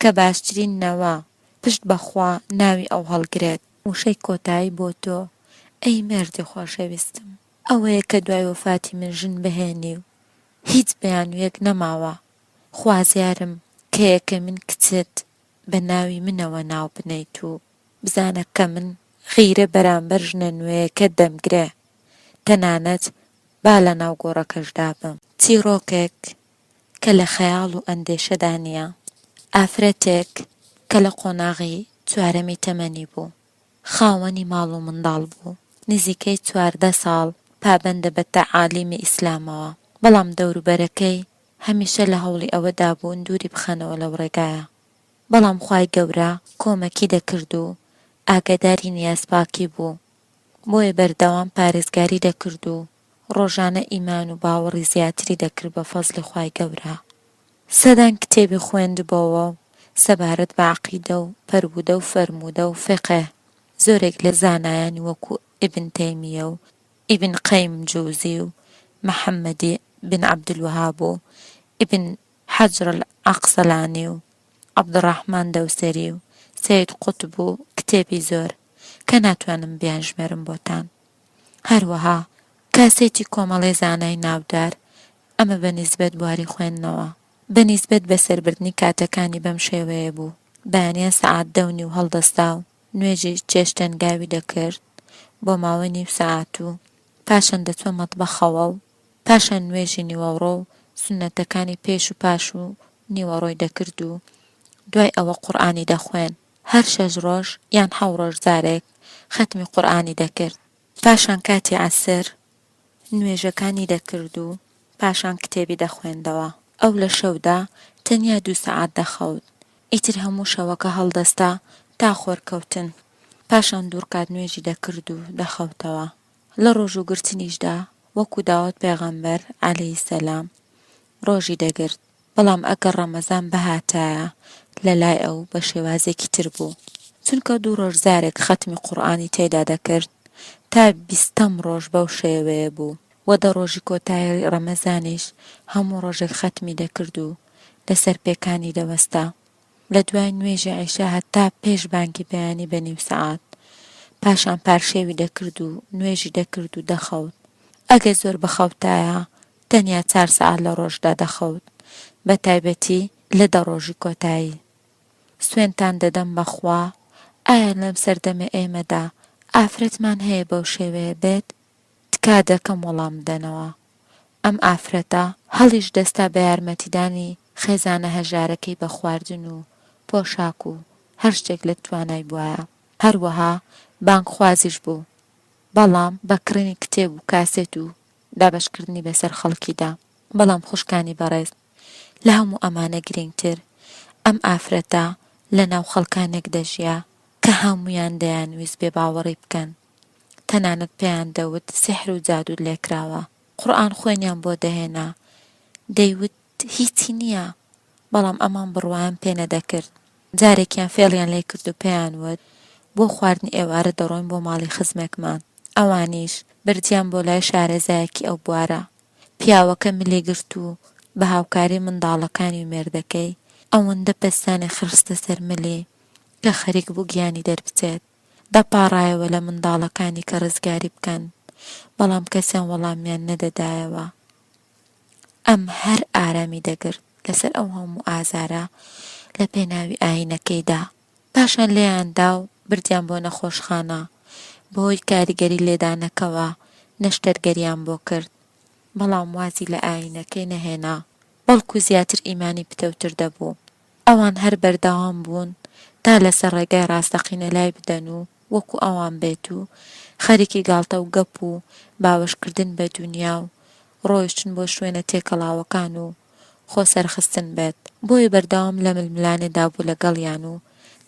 کە باشترین نەوە پشت بە خوا ناوی ئەو هەڵگرێت. وشەی کۆتایی بۆ تۆ ئەی مێردی خۆشەویستم ئەوەیە کە دوای وەفاتی من ژن بهێنی و هیچ بیانوویەک نەماوە، خوازیارم کە یەکەمین کچت بە ناوی منەوە ناو بنێیت و بزانە کە من غیرە بەرامبەر ژنە نوێیەکەت دەمگرێ، تەنانەت با لە ناو گۆڕەکەشدا بم. چیڕۆکێک کە لە خەیاڵ و ئەندێشەدا نییە. ئافرەتێک کە لە قۆناغی چوارەمی تەمەنی بوو، خاوەنی ماڵ و منداڵ بوو، نزیکەی 14 ساڵ پابەندە بە تەعالیمی ئیسلامەوە، بەڵام دەوروبەرەکەی هەمیشە لە هەوڵی ئەوەدا بوون دووری بخەنەوە لەو ڕێگایە. بەڵام خوای گەورە کۆمەکی دەکرد و ئاگاداری نیازپاکی بوو، بۆیە بەردەوام پارێزگاری دەکرد و ڕۆژانە ئیمان و باوەڕی زیاتری دەکرد بە فەزڵی خوای گەورە. سەدان کتێبی خوێندبۆوە و سەبارەت بە عەقیدە و پەروودە و فەرموودە و فیقه زۆرێک لە زانایانی وەکو ئیبن تەیمیە و ئیبن قەیم جەوزی و محەمەدی بن عەبدولوەهاب و ئیبن حەجر العەقسەلانی و عەبدولڕەحمان دەوسەری و سەید قوتب و کتێبی زۆر کە ناتوانم بیانژمێرم بۆتان. هەروەها کاسێتی کۆمەڵێ زانای ناودار ئەمە بە نیسبەت بواری خوێندنەوە. بە نیسبەت بەسەربردنی کاتەکانی بەم شێوەیە بوو، بەیانیان سەعات دە و نیو هەڵدەستا و نوێژی چێشتەنگاوی دەکرد بۆ ماوەی نیو سەعات و پاشان دەچووە مەتبەخەوە و پاشان نوێژی نیوەڕۆ و سوننەتەکانی پێش و پاش و نیوەڕۆی دەکرد و دوای ئەوە قورئانی دەخوێند، هەر شەش ڕۆژ یان حەو ڕۆژ جارێک خەتمی قورئانی دەکرد. پاشان کاتی عەسر نوێژەکانی دەکرد و پاشان کتێبی دەخوێندەوە. ئەو لە شەودا تەنیا دوو سەعات دەخەوت، ئیتر هەموو شەوەکە هەڵدەستا تا خۆر کەوتن، پاشان دوو ڕکات نوێژی دەکرد و دەخەوتەوە. لە ڕۆژووگرتنیشدا وەکو داود پێغەمبەر، علیە السلام، ڕۆژی دەگرت، بەڵام ئەگەر ڕەمەزان بهاتایە لە لای ئەو بە شێوازێکی تر بوو، چونکە دوو ڕۆژ جارێک خەتمی قورئانی تێیدا دەکرد تا بیستەم ڕۆژ بەو شێوەیە بوو، وە دە ڕۆژی کۆتایی ڕەمەزانیش هەموو ڕۆژێک خەتمی دەکرد و لەسەر پێکانی دەوەستا. لە دوای نوێژی عیشا هەتا پێش بانگی بەیانی بە نیو سەعات، پاشان پارشێوی دەکرد و نوێژی دەکرد و دەخەوت. ئەگەر زۆر بخەوتایە تەنیا چار سەعات لە ڕۆژدا دەخەوت، بە تایبەتی لە دە ڕۆژی کۆتایی. سوێندتان دەدەم بە خوا، ئایا لەم سەردەمەی ئێمەدا ئافرەتمان هەیە بەو شێوەیە بێت؟ تکا دەکەم وەڵام بدەنەوە. ئەم ئافرەتە هەڵیش دەستا بە یارمەتیدانی خێزانە هەژارەکەی بە خواردن و پۆشاک و هەر شتێک لە توانای بوایە. هەروەها بانگخوازیش بوو، بەڵام بە کڕینی کتێب و کاسێت و دابەشکردنی بەسەر خەڵکیدا. بەڵام خوشکانی بەڕێز، لە هەموو ئەمانە گرینگتر، ئەم ئافرەتە لە ناو خەڵکانێک دەژیا کە هەموویان دەیانویست بێباوەڕی بکەن. تەنانەت پێیان دەوت سیحر و جادووت لێکراوە. قورئان خوێنیان بۆ دەهێنا، دەیوت هیچی نییە، بەڵام ئەمان بڕوایان پێ نەدەکرد. جارێکیان فێڵیان لێ کرد و پێیان وت بۆ خواردنی ئێوارە دەڕۆین بۆ ماڵی خزمێکمان. ئەوانیش بردیان بۆ لای شارەزایەکی ئەو بوارە. پیاوەکە ملی گرت و بە هاوکاری منداڵەکانی و مێردەکەی ئەوەندە پەستانی خستە سەر ملی کە خەریک بوو گیانی دەربچێت. دەپاڕایەوە لە منداڵەکانی کە ڕزگاری بکەن، بەڵام کەسیان وەڵامیان نەدەدایەوە. ئەم هەر ئارامی دەگرت لەسەر ئەو هەموو ئازارە لە پێناوی ئایینەکەیدا. پاشان لێیان دا و بردیان بۆ نەخۆشخانە، بەهۆی کاریگەری لێدانەکەوە نەشتەرگەریان بۆ کرد، بەڵام وازی لە ئایینەکەی نەهێنا، بەڵکو زیاتر ئیمانی پتەوتر دەبوو. ئەوان هەر بەردەوام بوون تا لەسەر ڕێگای ڕاستەقینە لای بدەن و وەکو ئەوان بێت و خەریکی گاڵتە و گەپ و باوەش کردن بە دونیا و ڕۆیشتن بۆ شوێنە تێکەڵاوەکان و خۆ سەرخستن بێت. بۆیە بەردەوام لە ململانێ دا بوو لەگەڵیان و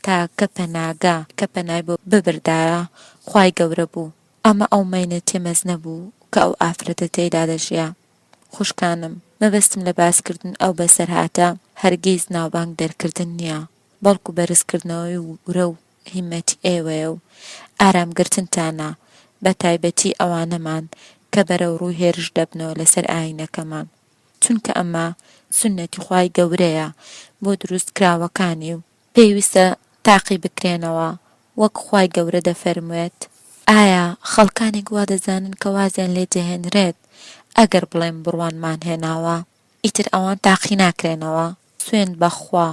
تاکە پەناگە کە پەنای بۆ ببردایە خوای گەورە بوو. ئەمە ئەو مەینەتیە مەزنە بوو کە ئەو ئافرەتە تێیدا دەژیا. خوشکانم، مەبەستم لە باسکردن ئەو بەسەرهاتە هەرگیز ناوبانگ دەرکردن نییە، بەڵکو بەرزکردنەوەی ورە و هیممەتی ئێوەیە و ئارامگرتنتانە، بەتایبەتی ئەوانەمان کە بەرەوڕووی هێرش دەبنەوە لەسەر ئایینەکەمان، چونکە ئەمە سوننەتی خوای گەورەیە بۆ دروستکراوەکانی و پێویستە تاقی بکرێنەوە، وەک خوای گەورە دەفەرموێت. ئایا خەڵکانێک وا دەزانن کە وازیان لێ دەهێنرێت ئەگەر بڵێن بڕوانمان هێناوە ئیتر ئەوان تاقی ناکرێنەوە؟ سوێند بە خوا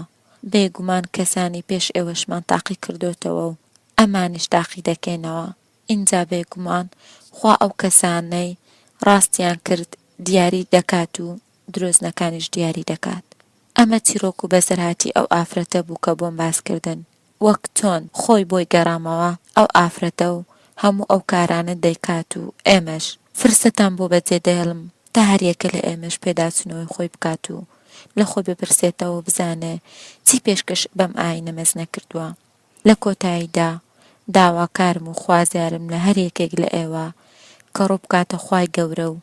بێگومان کەسانی پێش ئێوەشمان تاقی کردۆتەوە و ئەمانیش تاقی دەکەینەوە، ئینجا بێگومان خوا ئەو کەسانەی ڕاستیان کرد دیاری دەکات و درۆزنەکانیش دیاری دەکات. ئەمە چیرۆک و بەسەرهاتی ئەو ئافرەتە بوو کە بۆم باس کردن. وەک چۆن خۆی بۆی گەڕامەوە ئەو ئافرەتە و هەموو ئەو کارانە دەیکات و ئێمەش فرسەتان بۆ بەجێ دەهێڵم تا هەر یەکە لە ئێمەش پێداچوونەوەی خۆی بکات و لە خۆی بپرسێتەوە و بزانێ چی پێشکەش بەم ئایینە مەزنە کردووە. لە کۆتاییدا داواکارم و خوازیارم لە هەر یەکێک لە ئێوە کە ڕوو بکاتە خوای گەورە و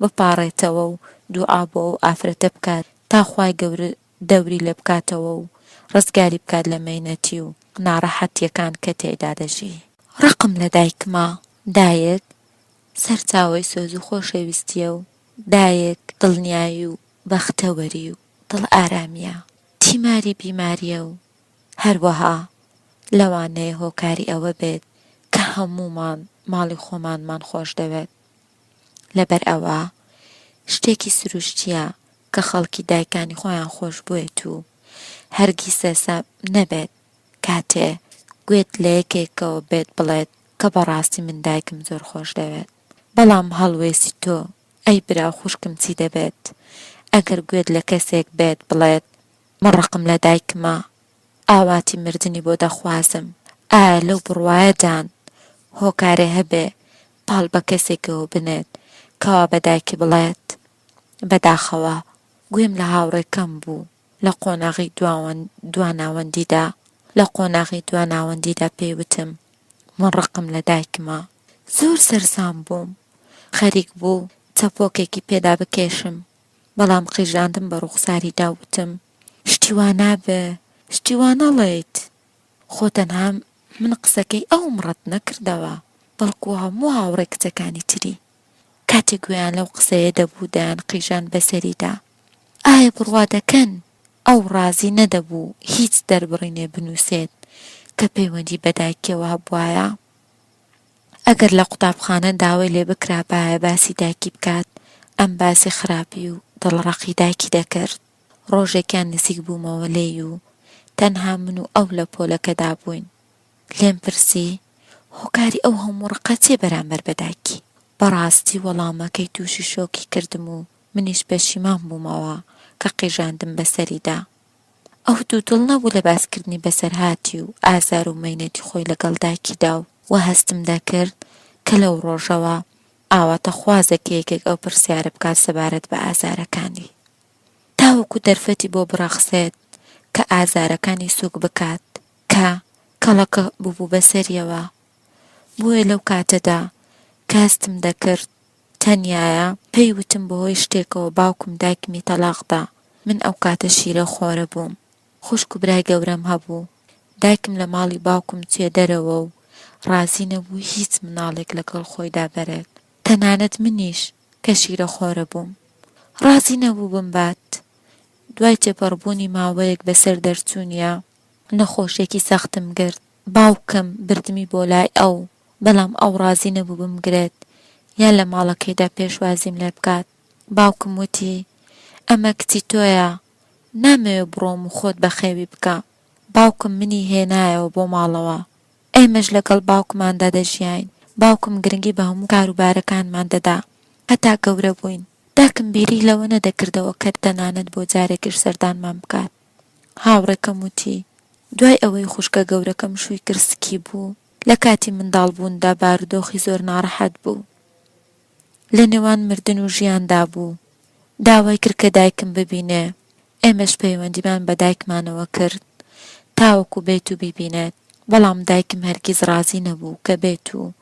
بپاڕێتەوە و دوعا بۆ ئەو ئافرەتە بکات تا خوای گەورە دەوری لێ بکاتەوە و ڕزگاری بکات لە مەینەتی و ناڕەحەتیەکان کە تێیدا دەژی. ڕقم لە دایکمە، دایک سەرچاوەی سۆز و خۆشەویستیە و دایک دڵنیایی و بەختەوەری و دڵ ئارامیە، تیماری بیماریە و هەروەها لەوانەیە هۆکاری ئەوە بێت کە هەموومان ماڵی خۆمانمان خۆش دەوێت. لەبەر ئەوە شتێکی سروشتیە کە خەڵکی دایکانی خۆیان خۆش بوێت و هەرگیز سەرسام نەبێت کاتێ گوێت لە یەکێکەوە بێت بڵێت کە بەڕاستی من دایکم زۆر خۆش دەوێت. بەڵام هەڵوێستی تۆ ئەی برا و خوشکم چی دەبێت ئەگەر گوێت لە کەسێک بێت بڵێت من ڕقم لە دایکمە ئاواتی مردنی بۆ دەخوازم ئایا لەو بڕوایەدان هۆکارێ هەبێ پاڵ بە کەسێکەوە بنێت کەوا بە دایکی بڵێت بەداخەوە گوێم لە هاوڕێکەم بوو لە قۆناغی دواناوەندیدا لە قۆناغی دواناوەندیدا پێی وتم من ڕقم لە دایکمە زۆر سەرسام بووم خەریک بوو چەپۆکێکی پێدا بکێشم بەڵام قیژاندم بە ڕووخساریدا وتم شتی وا نابێ شتی وا نەڵێیت خۆ تەنها من قسەکەی ئەوم ڕەت نەکردەوە بەڵکو هەموو هاوڕێ کچەکانی تری کاتێک گوێیان لەو قسەیە دەبوو دەیان قیژان بەسەریدا ئایا بڕوا دەکەن؟ ئەو ڕازی نەدەبوو هیچ دەربڕینێ بنووسێت کە پەیوەندی بە دایکیەوە هەبوایە. ئەگەر لە قوتابخانە داوای لێ بکرابایە باسی دایکی بکات، ئەم باسی خراپی و دڵڕەقی دایکی دەکرد. ڕۆژێکیان نزیک بوومەوە لێی و تەنها من و ئەو لە پۆلەکەدا بووین. لێم پرسی، هۆکاری ئەو هەموو ڕقە چیە بەرامبەر بە دایکی؟ بەڕاستی وەڵامەکەی تووشی شۆکی کردم و منیش پەشیمان بوومەوە کە قیژاندم بەسەریدا. ئەو دوودڵ نەبوو لە باسکردنی بەسەرهاتی و ئازار و مەینەتی خۆی لەگەڵ دایکیدا و وا هەستم دەکرد کە لەو ڕۆژەوە ئاواتەخوازە کە یەکێک ئەو پرسیارە بکات سەبارەت بە ئازارەکانی. تاوەکو دەرفەتی بۆ بڕەخسێت کە ئازارەکانی سووک بکات کە کەڵەکە بووبوو بەسەریەوە. بۆیە لەو کاتەدا کە هەستم دەکرد تەنیایە، پێی وتم بەهۆی شتێکەوە باوکم دایکمی تەڵاق دا، من ئەو کاتە شیرە خۆرە بووم، خوشک و برای گەورەم هەبوو، دایکم لە ماڵی باوکم چیە دەرەوە و ڕازی نەبوو هیچ مناڵێک لەگەڵ خۆیدا بەرێت، تەنانەت منیش کە شیرە خۆرە بووم ڕازی نەبوو بمبات، دوای تێپەڕبوونی ماوەیەک بەسەر دەرچوونیا نەخۆشیەکی سەختم گرت، باوکم بردمی بۆ لای ئەو، بەڵام ئەو ڕازی نەبوو بمگرێت یان لە ماڵەکەیدا پێشوازیم لێ بکات. باوکم وتی، ئەمە کچی تۆیە، نامەوێ بڕۆم و خۆت بەخێوی بکە. باوکم منی هێنایەوە بۆ ماڵەوە. ئێمەش لەگەڵ باوکماندا دەژیاین. باوکم گرنگی بە هەموو کاروبارەکانمان دەدا هەتا گەورە بووین. داکم بیری لەوە نەدەکردەوە کە تەنانەت بۆ جارێکیش سەردانمان بکات. هاوڕێکەم وتی، دوای ئەوەی خوشکە گەورەکەم شووی کرد سکی بوو، لە کاتی منداڵ بووندا بارودۆخی زۆر ناڕەحەت بوو. لە نێوان مردن و ژیاندا بوو. داوای کرد کە دایکم ببینێ. ئێمەش پەیوەندیمان بە دایکمانەوە کرد تاوەکو بێت و بیبینێت، بەڵام دایکم هەرگیز ڕازی نەبوو کە بێت و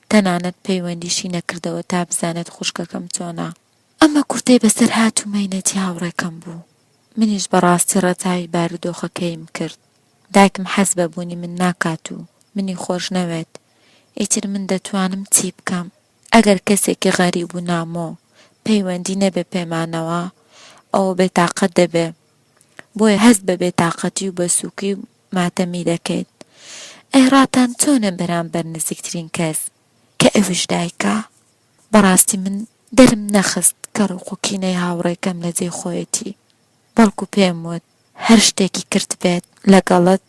تەنانەت پەیوەندیشی نەکردەوە تا بزانێت خوشکەکەم چۆنە. ئەمە کورتەی بەسەرهات و مەینەتی هاوڕێکەم بوو. منیش بە ڕاستی ڕەچاوی بارودۆخەکەیم کرد. دایکم حەز بە بوونی من ناکات و منی خۆش نەوێت، ئیتر من دەتوانم چی بکەم؟ ئەگەر کەسێکی غەریب و نامۆ پەیوەندی نەبێ پێمانەوە، ئەوە بێتاقەت دەبێ. بۆیە هەست بە بێتاقەتی و بە سووکی و ماتەمی دەکەیت. ئەی ڕاتان چۆنە بەرامبەر نزیکترین کەس کە ئەویش دایکە؟ بەڕاستی من دەرم نەخست کە ڕق و کینەی هاوڕێکەم لە جێی خۆیەتی، بەڵکو پێم وت، هەر شتێکی کردبێت لەگەڵت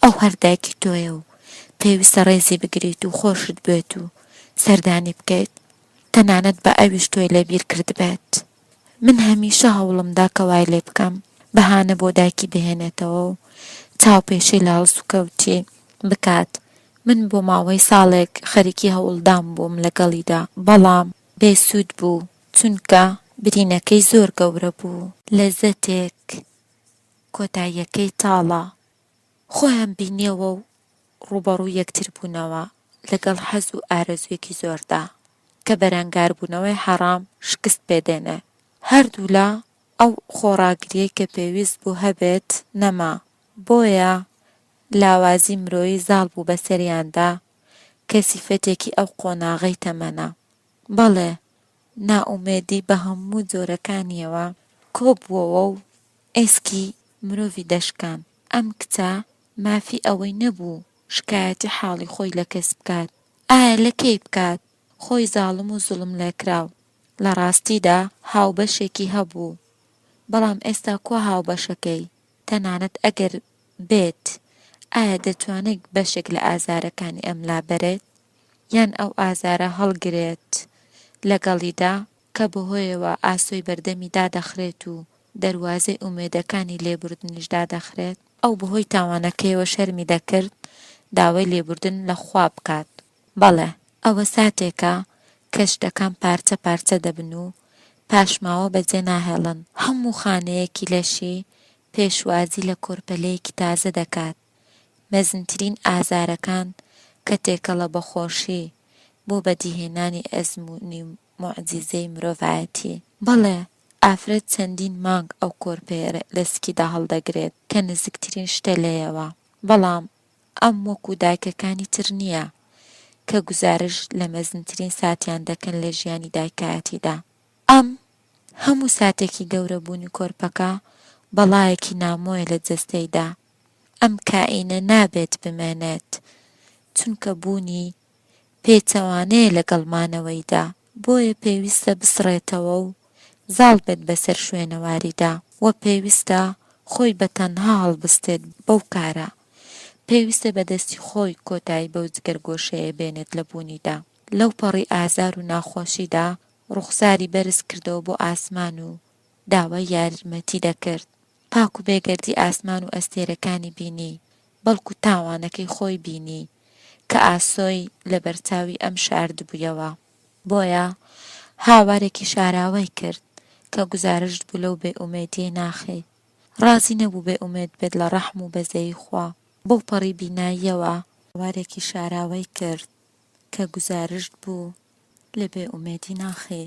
ئەو هەر دایکی تۆیە و پێویستە ڕێزی بگریت و خۆشت بوێت و سەردانی بکەیت، تەنانەت با ئەویش تۆی لەبیر کردبێت. من هەمیشە هەوڵم دا کە وای لێ بکەم بەهانە بۆ دایکی بهێنێتەوە و چاوپێشی لە هەڵسوکەوتی بکات، من بۆ ماوەی ساڵێک خەریکی هەوڵدان بووم لەگەڵیدا، بەڵام بێ سوود بوو، چونکە برینەکەی زۆر گەورە بوو. لەزەتێک کۆتاییەکەی تاڵە. خۆیان بینیەوە و ڕووبەڕووی یەکتر بوونەوە لەگەڵ حەز و ئارەزوویەکی زۆردا کە بەرەنگاربوونەوەی حەڕام شکست پێ دێنێ. هەردوولا ئەو خۆڕاگرییەی کە پێویست بوو هەبێت نەما، بۆیە لاوازی مرۆیی زاڵ بوو بەسەریاندا کە سیفەتێکی ئەو قۆناغەی تەمەنە. بەڵێ نائومێدی بە هەموو جۆرەکانییەوە کۆبووەوە و ئێسکی مرۆڤی دەشکاند. ئەم کچە مافی ئەوەی نەبوو شکایەتی حاڵی خۆی لە کەس بکات. ئایا لە کێی بکات؟ خۆی زاڵم و زوڵملێکراو. لە ڕاستیدا هاوبەشێکی هەبوو، بەڵام ئێستا کوا هاوبەشەکەی؟ تەنانەت ئەگەر بێت، ئایا دەتوانێت بەشێک لە ئازارەکانی ئەم لابەرێت؟ یان ئەو ئازارە هەڵگرێت لەگەڵیدا کە بەهۆیەوە ئاسۆی بەردەمی دادەخرێت و دەروازەی ئومێدەکانی لێبوردنیش دادەخرێت؟ ئەو بەهۆی تاوانەکەیەوە شەرمی دەکرد داوای لێبوردن لە خوا بکات. بەڵێ، ئەوە ساتێکە کە شتەکان پارچە پارچە دەبن و پاشماوە بەجێ ناهێڵن. هەموو خانەیەکی لەشی پێشوازی لە کۆرپەلەیەکی تازە دەکات. مەزنترین ئازارەکان کە تێکەڵە بە خۆشی بۆ بەدیهێنانی ئەزموونی موعجیزەی مرۆڤایەتی. بەڵێ، ئافرەت چەندین مانگ ئەو کۆرپەیە لە سکیدا هەڵدەگرێت کە نزیکترین شتە لێیەوە، بەڵام ئەم وەکو دایکەکانی تر نییە کە گوزارشت لە مەزنترین ساتیان دەکەن لە ژیانی دایکایەتیدا. ئەم هەموو ساتێکی گەورەبوونی کۆرپەکە بەڵایەکی نامۆیە لە جەستەیدا. ئەم کائینە نابێت بمێنێت، چونکە بوونی پێچەوانەیە لەگەڵ مانەوەیدا، بۆیە پێویستە بسڕێتەوە و زاڵ بێت بەسەر شوێنەواریدا و پێویستە خۆی بە تەنها هەڵبستێت بەو کارە، پێویستە بە دەستی خۆی کۆتایی بەو جگەرگۆشەیە بێنێت لە بوونیدا. لەوپەڕی ئازار و ناخۆشیدا ڕوخساری بەرز کردەوە بۆ ئاسمان و داوای یارمەتی دەکرد. پاک و بێگەردی ئاسمان و ئەستێرەکانی بینی، بەڵکو تاوانەکەی خۆی بینی کە ئاسۆی لەبەرچاوی ئەم شاردبوویەوە. بۆیە هاوارێکی شاراوەی کرد کە گوزارشت بوو لەو بێ ئومێدیەی ناخی. ڕازی نەبوو بێ ئومێد بێت لە ڕەحم و بەزەیی خوا. بەو پەڕی بیناییەوە هاوارێکی شاراوەی کرد کە گوزارشت بوو لە بێ ئومێدی ناخی.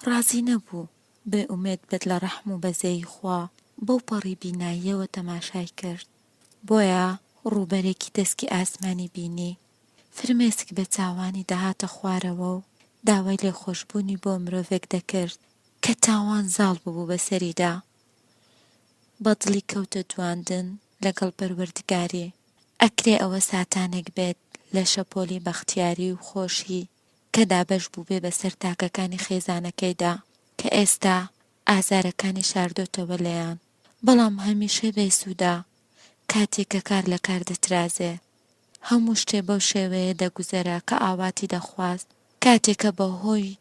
ڕازی نەبوو بێ ئومێد بێت لە ڕەحم و بەزەیی خوا. بەو پەڕی بیناییەوە تەماشای کرد. بۆیە ڕووبەرێکی تەسکی ئاسمانی بینی. فرمێسک بە چاوانی دەهاتە خوارەوە و داوای لێخۆشبوونی بۆ مرۆڤێک دەکرد کە تاوان زاڵ ببوو بەسەریدا. بە دڵی کەوتە دواندن لەگەڵ پەروەردگاری. ئەکرێ ئەوە ساتانێک بێت لە شەپۆلی بەختیاری و خۆشی کە دابەش بووبێ بەسەر تاکەکانی خێزانەکەیدا کە ئێستا ئازارەکانی شاردۆتەوە لێیان. بەڵام هەمیشە بێ سوودە کاتێ کە کار لە کار دەترازێ. هەموو شتێ بەو شێوەیە دەگوزەرا کە ئاواتی دەخواست. کاتێ کە بە هۆی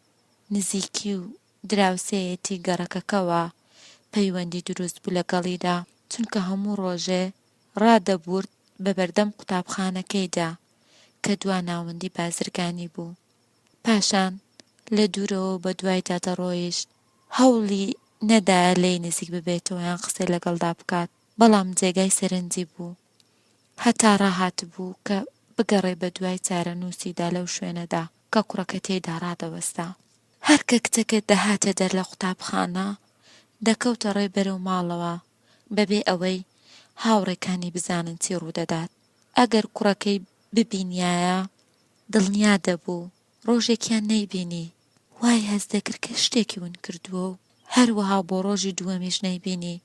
نزیکی و دراوسێیەتی گەڕەکەکەوە پەیوەندی دروست بوو لەگەڵیدا، چونکە هەموو ڕۆژێ ڕادەبوورد بە بەردەم قوتابخانەکەیدا کە دوا ناوەندی بازرگانی بوو. پاشان لە دوورەوە بە دوایدا دەڕۆیشت. هەوڵی نەدایە لێی نزیک ببێتەوە یان قسەی لەگەڵدا بکات، بەڵام جێگای سەرنجی بوو. هەتا ڕاهاتبوو کە بگەڕێ بە دوای چارەنووسیدا لەو شوێنەدا کە کوڕەکە تێیدا ڕادەوەستا. هەر کە کچەکە دەهاتە دەر لە قوتابخانە، دەکەوتە ڕێ بەرەو ماڵەوە بەبێ ئەوەی هاوڕێکانی بزانن چی ڕوودەدات. ئەگەر کوڕەکەی ببینیایە دڵنیا دەبوو ڕۆژێکیان نەیبینی، وای هەست دەکرد کە شتێکی ون کردووە و هەروەها بۆ ڕۆژی دووەمیش نەیبینی.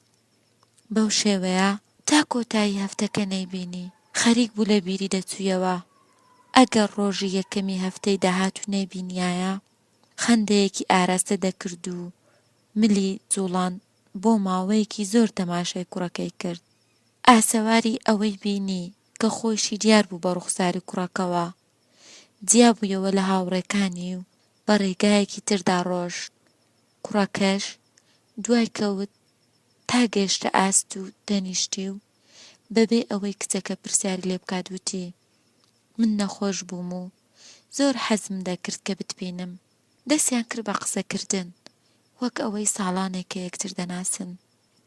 بەو شێوەیە تا کۆتایی هەفتەکە نەیبینی، خەریک بوو لە بیری دەچوویەوە. ئەگەر ڕۆژی یەکەمی هەفتەی داهاتوو نەیبینیایە، خەندەیەکی ئاراستە دەکرد و ملی جوڵاند بۆ ماوەیەکی زۆر تەماشای کوڕەکەی کرد. ئاسەواری ئەوەی بینی کە خۆیشی دیار بوو بە ڕوخساری کوڕەکەوە. جیا بوویەوە لە هاوڕێکانی و بە ڕێگایەکی تردا ڕۆشت. کوڕەکەش دوای کەوت تا گەیشتە ئاست و تەنیشتی و بەبێ ئەوەی کچەکە پرسیاری لێ بکات وتی، من نەخۆش بووم و زۆر حەزم دەکرد کە بتبینم. دەستیان کرد بە قسەکردن وەک ئەوەی ساڵانێکە یەکتر دەناسن.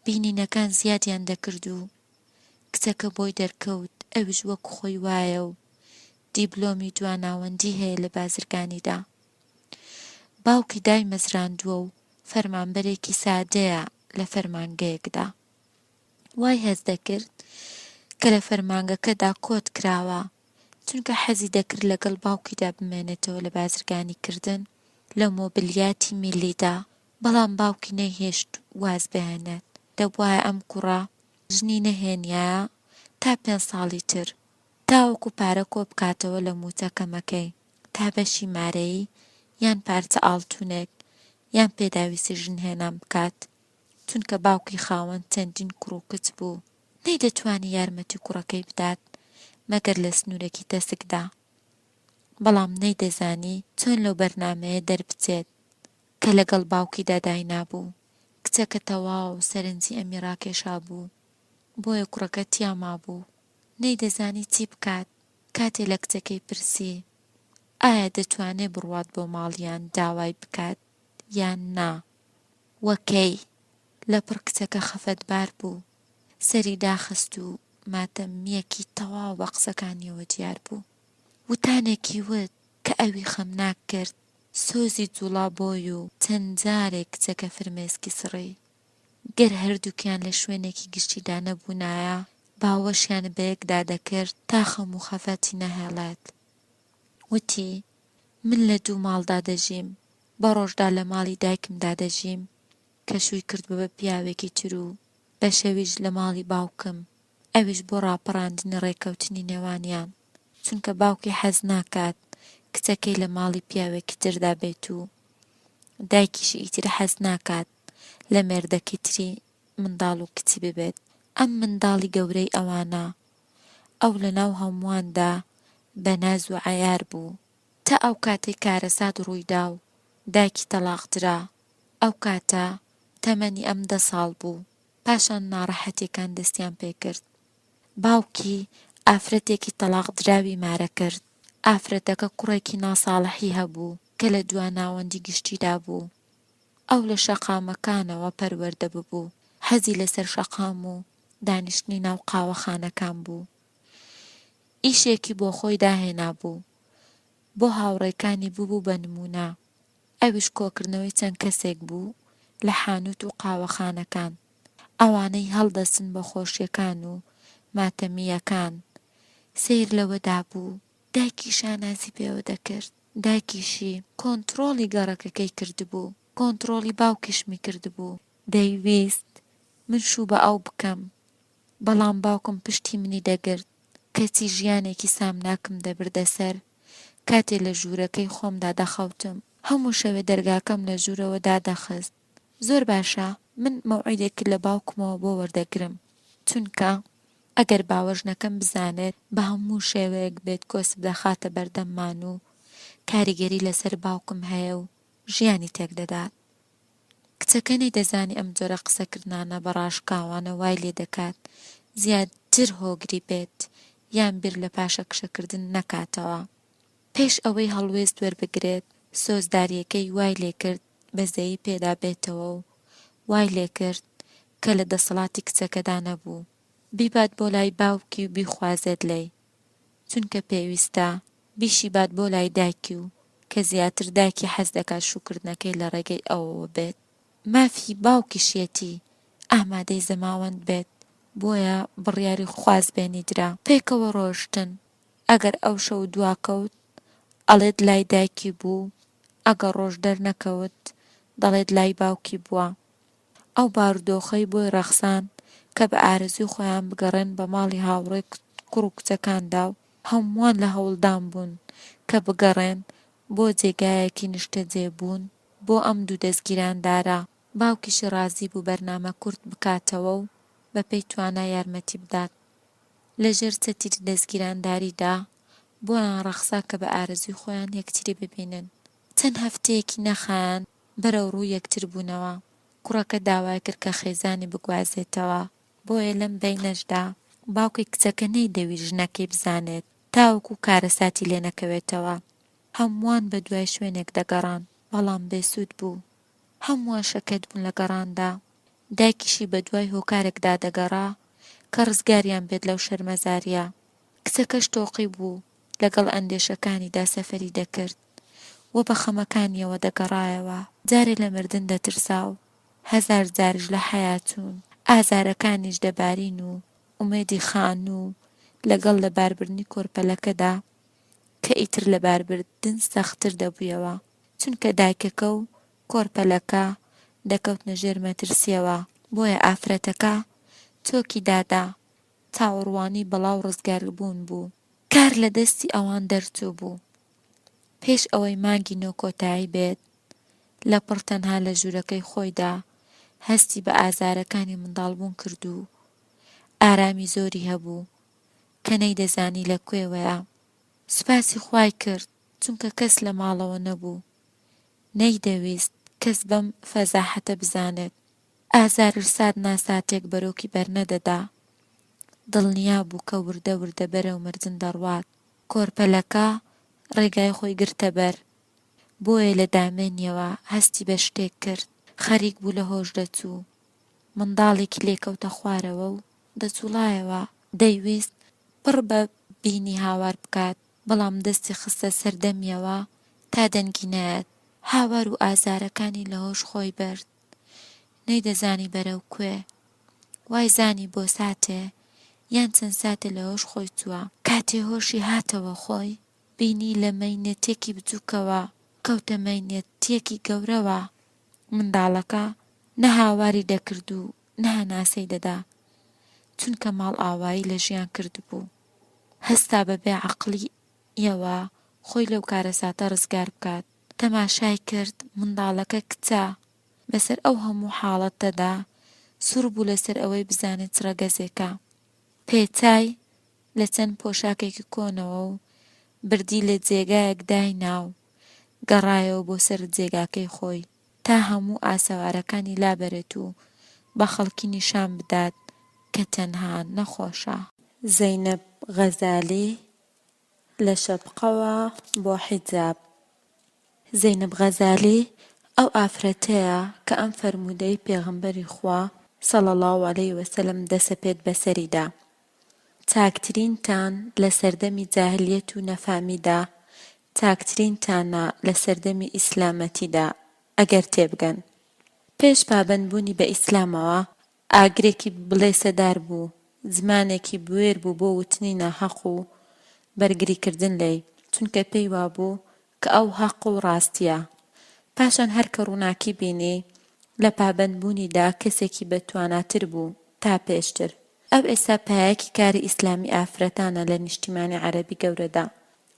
بینینەکان زیادیان دەکرد و کچەکە بۆی دەرکەوت ئەویش وەک خۆی وایە و دیبلۆمی دواناوەندی هەیە لە بازرگانیدا. باوکی دایمەزراندووە و فەرمانبەرێکی سادەیە لە فەرمانگەیەکدا. وای هەست دەکرد کە لە فەرمانگەکەدا کۆت کراوە، چونکە حەزی دەکرد لەگەڵ باوکیدا بمێنێتەوە لە بازرگانیکردن لە مۆبلیاتی میللیدا، بەڵام باوکی نەیهێشت واز بهێنێت. دەبوایە ئەم کوڕە ژنی نەهێنیایە تا پێنج ساڵی تر، تاوەکو پارە کۆبکاتەوە لە مووچە کەمەکەی. تا بەشی مارەیی یان پارچە ئاڵتونێک یان پێداویستی ژنهێنان بکات، چونکە باوکی خاوەن چەندین کوڕ و کچ بوو، نەیدەتوانی یارمەتی کوڕەکەی بدات مەگەر لە سنوورێکی تەسکدا، بەڵام نەیدەزانی چۆن لەو بەرنامەیە دەربچێت کە لەگەڵ باوکیدا داینابوو، کچەکە تەواو سەرنجی ئەمی ڕاکێشابوو، بۆیە کوڕەکە تیا مابوو، نەیدەزانی چی بکات. کاتێ لە کچەکەی پرسی ئایا دەتوانێ بڕوات بۆ ماڵیان داوای بکات یان نا وە کەی؟ لەپڕ کچەکە خەفەتبار بوو، سەری داخست و ماتەمییەکی تەواو بە قسەکانیەوە دیار بوو. وتانێکی وت کە ئەوی خەمناک کرد، سۆزی جوڵا بۆی و چەند جارێک کچەکە فرمێسکی سڕی. گەر هەردووکیان لە شوێنێکی گشتیدا نەبوونایە، باوەشیان بەیەکدا دەکرد تا خەم و خەفەتی نەهێڵێت. وتی، من لە دوو ماڵدا دەژیم، بە ڕۆژدا لە ماڵی دایکمدا دەژیم کە شووی کردووە بە پیاوێکی تر و بە شەویش لە ماڵی باوکم، ئەویش بۆ ڕاپەڕاندنی ڕێکەوتنی نێوانیان، چونکە باوکی حەز ناکات کچەکەی لە ماڵی پیاوێکی تردا بێت و دایکیشی ئیتر حەز ناکات لە مێردەکەی تری منداڵ و کچی ببێت. ئەم منداڵی گەورەی ئەوانە، ئەو لە ناو هەموواندا بە ناز و عەیار بوو. تا ئەو کاتەی کارەسات ڕوویدا و دایکی تەڵاق درا، ئەو کاتە تەمەنی ئەم دە ساڵ بوو. پاشان ناڕەحەتیەکان دەستیان پێکرد. باوکی ئافرەتێکی تەڵاق دراوی مارە کرد. ئافرەتەکە کوڕێکی ناساڵحی هەبوو کە لە دواناوەندی گشتیدا بوو. ئەو لە شەقامەکانەوە پەروەردە ببوو. حەزی لە سەر شەقام و دانیشتنی ناو قاوەخانەکان بوو. ئیشێکی بۆ خۆی داهێنابوو. بۆ هاوڕێکانی ببوو بە نموونە. ئەویش کۆکردنەوەی چەند کەسێک بوو لە حانووت و قاوەخانەکان. ئەوانەی هەڵدەستن بە خۆشییەکان و ماتەمییەکان. سەیر لەوەدا بوو دایکی شانازی پێوە دەکرد. دایکیشی کۆنتڕۆڵی گەڕەکەکەی کردبوو. کۆنتڕۆڵی باوکیشمی کردبوو. دەیویست من شوو بە ئەو بکەم، بەڵام باوکم پشتی منی دەگرت. کەچی ژیانێکی سامناکم دەبردە سەر کاتێ لە ژوورەکەی خۆمدا دەخەوتم. هەموو شەوێ دەرگاکەم لە ژوورەوە دادەخست. زۆر باشە من مەوعیدێکت لە باوکمەوە بۆ وەردەگرم چونکە ئەگەر باوەژنەکەم بزانێت بە هەموو شێوەیەک بێت کۆسپ دەخاتە بەردەممان و کاریگەری لەسەر باوکم هەیە و ژیانی تێکدەدات. کچەکە نەیدەزانی ئەم جۆرە قسەکردنانە بە ڕاشکاوانە وای لێدەکات زیاتر هۆگری بێت یان بیر لە پاشەکشەکردن نەکاتەوە. پێش ئەوەی هەڵوێست وەربگرێت سۆزدارییەکەی وای لێکرد بەزەیی پێدا بێتەوە و وای لێکرد کە لە دەسەڵاتی کچەکەدا نەبوو بیبات بۆ لای باوکی و بیخوازێت لێی چونکە پێویستە بیشیبات بۆ لای دایکی و کە زیاتر دایکی حەز دەکات شووکردنەکەی لە ڕێگەی ئەوەوە بێت مافی باوکیشیەتی ئامادەی زەماوەند بێت بۆیە بڕیاری خوازبێنی درا. پێکەوە ڕۆشتن ئەگەر ئەو شەو دواکەوت ئەڵێت لای دایکی بوو، ئەگەر ڕۆژ دەرنەکەوت دەڵێت لای باوکی بووە. ئەو بارودۆخەی بۆی ڕەخسان کە بە ئارەزووی خۆیان بگەڕێن بە ماڵی هاوڕێ کوڕ و کچەکاندا و هەمووان لە هەوڵدان بوون کە بگەڕێن بۆ جێگایەکی نیشتەجێبوون بۆ ئەم دوو دەزگیراندارە. باوکیشی ڕازی بوو بەرنامە کورت بکاتەوە و بەپێی توانا یارمەتی بدات. لە ژێر چەتری دەزگیرانداریدا بۆیان ڕەخسا کە بە ئارەزووی خۆیان یەکتری ببینن. چەند هەفتەیەکی نەخایاند بەرەو ڕووی یەکتر بوونەوە. کوڕەکە داوای کرد کە خێزانی بگوازێتەوە. بۆیە لەم بەینەشدا باوکی کچەکە نەیدەویست ژنەکەی بزانێت تاوەکو کارەساتی لێ نەکەوێتەوە. هەمووان بە دوای شوێنێک دەگەڕان، بەڵام بێسوود بوو. هەمووان شەکەت بوون لە گەڕاندا. دایکیشی بە دوای هۆکارێکدا دەگەڕا کە ڕزگاریان بێت لەو شەرمەزارییە. کچەکەش تۆقی بوو لەگەڵ ئەندێشەکانیدا سەفەری دەکرد و بە خەمەکانیەوە دەگەڕایەوە. جارێ لە مردن دەترسا و هەزار جاریش لە حەیا چوون. ئازارەکانیش دەبارین و ئومێدی خانوو لەگەڵ لەباربردنی کۆرپەلەکەدا کە ئیتر لەباربردن سەختتر دەبوویەوە چونکە دایکەکە و کۆرپەلەکە دەکەوتنە ژێر مەترسیەوە. بۆیە ئافرەتەکە چۆکی دادا چاوەڕوانی بەڵا و ڕزگاربوون بوو. کار لە دەستی ئەوان دەرچووبوو. پێش ئەوەی مانگی نۆ کۆتایی بێت، لەپڕ تەنها لە ژوورەکەی خۆیدا هەستی بە ئازارەکانی منداڵبوون کرد و ئارامی زۆری هەبوو کە نەیدەزانی لە کوێوەیە. سوپاسی خوای کرد چونکە کەس لە ماڵەوە نەبوو. نەیدەویست کەس بەم فەزاحەتە بزانێت. ئازاریش سات نا ساتێک بەرۆکی بەرنەدەدا. دڵنیا بوو کە وردە وردە بەرەو مردن دەڕوات. کۆرپەلەکە ڕێگای خۆی گرتە بەر. بۆیە لە دامێنیەوە هەستی بە شتێک کرد. خەریک بوو لە هۆش دەچوو. منداڵێکی لێ کەوتە خوارەوە و دەجوڵایەوە. دەیویست پڕ بە بینی هاوار بکات، بەڵام دەستی خستە سەر دەمیەوە تا دەنگی نەیەت. هاوار و ئازارەکانی لە هۆش خۆی برد. نەیدەزانی بەرەو کوێ. وای زانی بۆ ساتێ یان چەند ساتێ لە هۆش خۆی چووە. کاتێ هۆشی هاتەوە خۆی، بینی لە مەینەتیەکی بچووکەوە کەوتە مەینەتیەکی گەورەوە. منداڵەکە نە هاواری دەکرد و نە هەناسەی دەدا، چونکە ماڵئاوایی لە ژیان کردبوو. هەستا بە بێ عەقڵییەوە خۆی لەو کارەساتە ڕزگار بکات. تەماشای کرد منداڵەکە کچە، بەسەر ئەو هەموو حاڵەتەدا سوور بوو لەسەر ئەوەی بزانێت چ ڕەگەزێکە. پێچای لە چەند پۆشاکێکی کۆنەوە و بردی لە جێگایەک داینا و گەڕایەوە بۆ سەر جێگاکەی خۆی تا هەموو ئاسەوارەکانی لابەرێت و بە خەڵکی نیشان بدات کە تەنها نەخۆشە. زەینەب غەزالی، لە شەپقەوە بۆ حیجاب. زەینەب غەزالی ئەو ئافرەتەیە کە ئەم فەرموودەی پێغەمبەری خوا، صلی اللە علیە وسلم، دەسەپێت بەسەریدا، چاکترینتان لە سەردەمی جاهلیەت و نەفامیدا چاکترینتانە لە سەردەمی ئیسلامەتیدا ئەگەر تێبگەن. پێش پابەندبوونی بە ئیسلامەوە ئاگرێکی بڵێسەدار بوو، زمانێکی بوێر بوو بۆ وتنی ناهەق و بەرگریکردن لێی، چونکە پێی وابوو کە ئەو هەق و ڕاستییە. پاشان هەر کە ڕووناکی بینی، لە پابەندبوونیدا کەسێکی بە تواناتر بوو تا پێشتر. ئەو ئێستا پایەکی کاری ئیسلامی ئافرەتانە لە نیشتیمانی عەرەبی گەورەدا.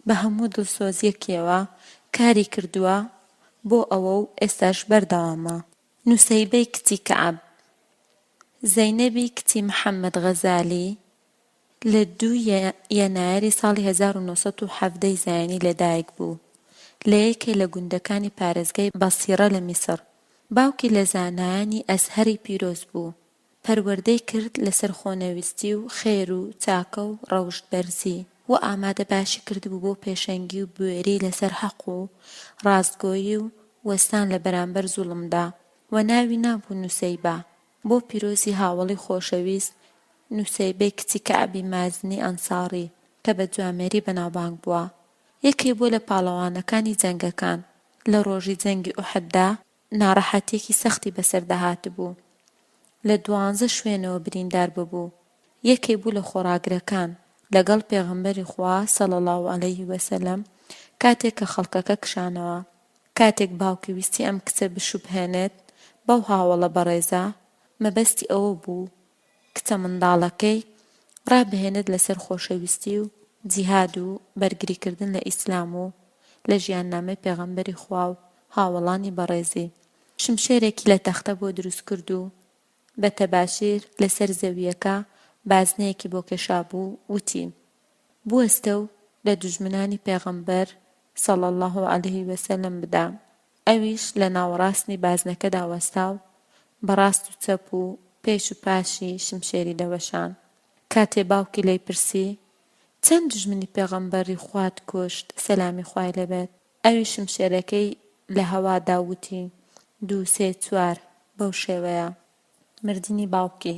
بە هەموو دڵسۆزییەکیەوە کاری کردووە بۆ ئەوە و ئێستاش بەردەوامە. نوسەیبەی کچی کەعب. زەینەبی کچی محەمەد غەزالی لە دوو ی یەنایەری ساڵی 1917 ی زاینی لەدایک بوو لە یەکێ لە گوندەکانی پارێزگای بەسیڕە لە میسڕ. باوکی لە زانایانی ئەزهەری پیرۆز بوو. پەروەردەی کرد لەسەر خۆنەویستی و خێر و چاکە و ڕەوشت بەرزی و ئامادەباشی کردبوو بۆ پێشەنگی و بوێری لەسەر هەق و ڕاستگۆیی و وەستان لە بەرامبەر زوڵمدا و ناوی نابوو نوسەیبە بۆ پیرۆزی هاوەڵی خۆشەویست نوسەیبەی کچی کەعبی مازنی ئەنساڕی کە بە جوامێری بەناوبانگ بووە یەکێ بووە لە پاڵەوانەکانی جەنگەکان لە ڕۆژی جەنگی ئوحددا ناڕەحەتیەکی سەختی بەسەردا هاتبوو، لە دوانزە شوێنەوە بریندار ببوو، یەکێ بوو لە خۆڕاگرەکان لەگەڵ پێغەمبەری خوا صلی اللە علیه وسلم کاتێک کە خەڵکەکە کشانەوە، کاتێک باوکی ویستی ئەم کچە بشوبهێنێت بەو هاوەڵە بەڕێزە، مەبەستی ئەوە بوو کچە منداڵەکەی ڕابهێنێت لەسەر خۆشەویستی و جیهاد و بەرگریکردن لە ئیسلام و لە ژیاننامەی پێغەمبەری خوا و هاوەڵانی بەڕێزی شمشێرێکی لە تەختە بۆ دروست کرد و بە تەباشیر لەسەر زەوییەکە بازنەیەکی بۆ کێشابوو وتی، بوەستە و لە دوژمنانی پێغەمبەر، صلی اللە علیه وسلم، بدە. ئەویش لە ناوەڕاستنی بازنەکەدا وەستا و بە ڕاست و چەپ و پێش و پاشی شمشێری دەوەشان. کاتێ باوکی لێی پرسی، چەند دوژمنی پێغەمبەری خوات کوشت، سەلامی خوای لێ بێت؟ ئەویش شمشێرەکەی لە هەوا دا و وتی، دوو، سێ، چوار، بەو شێوەیە. مردنی باوکی.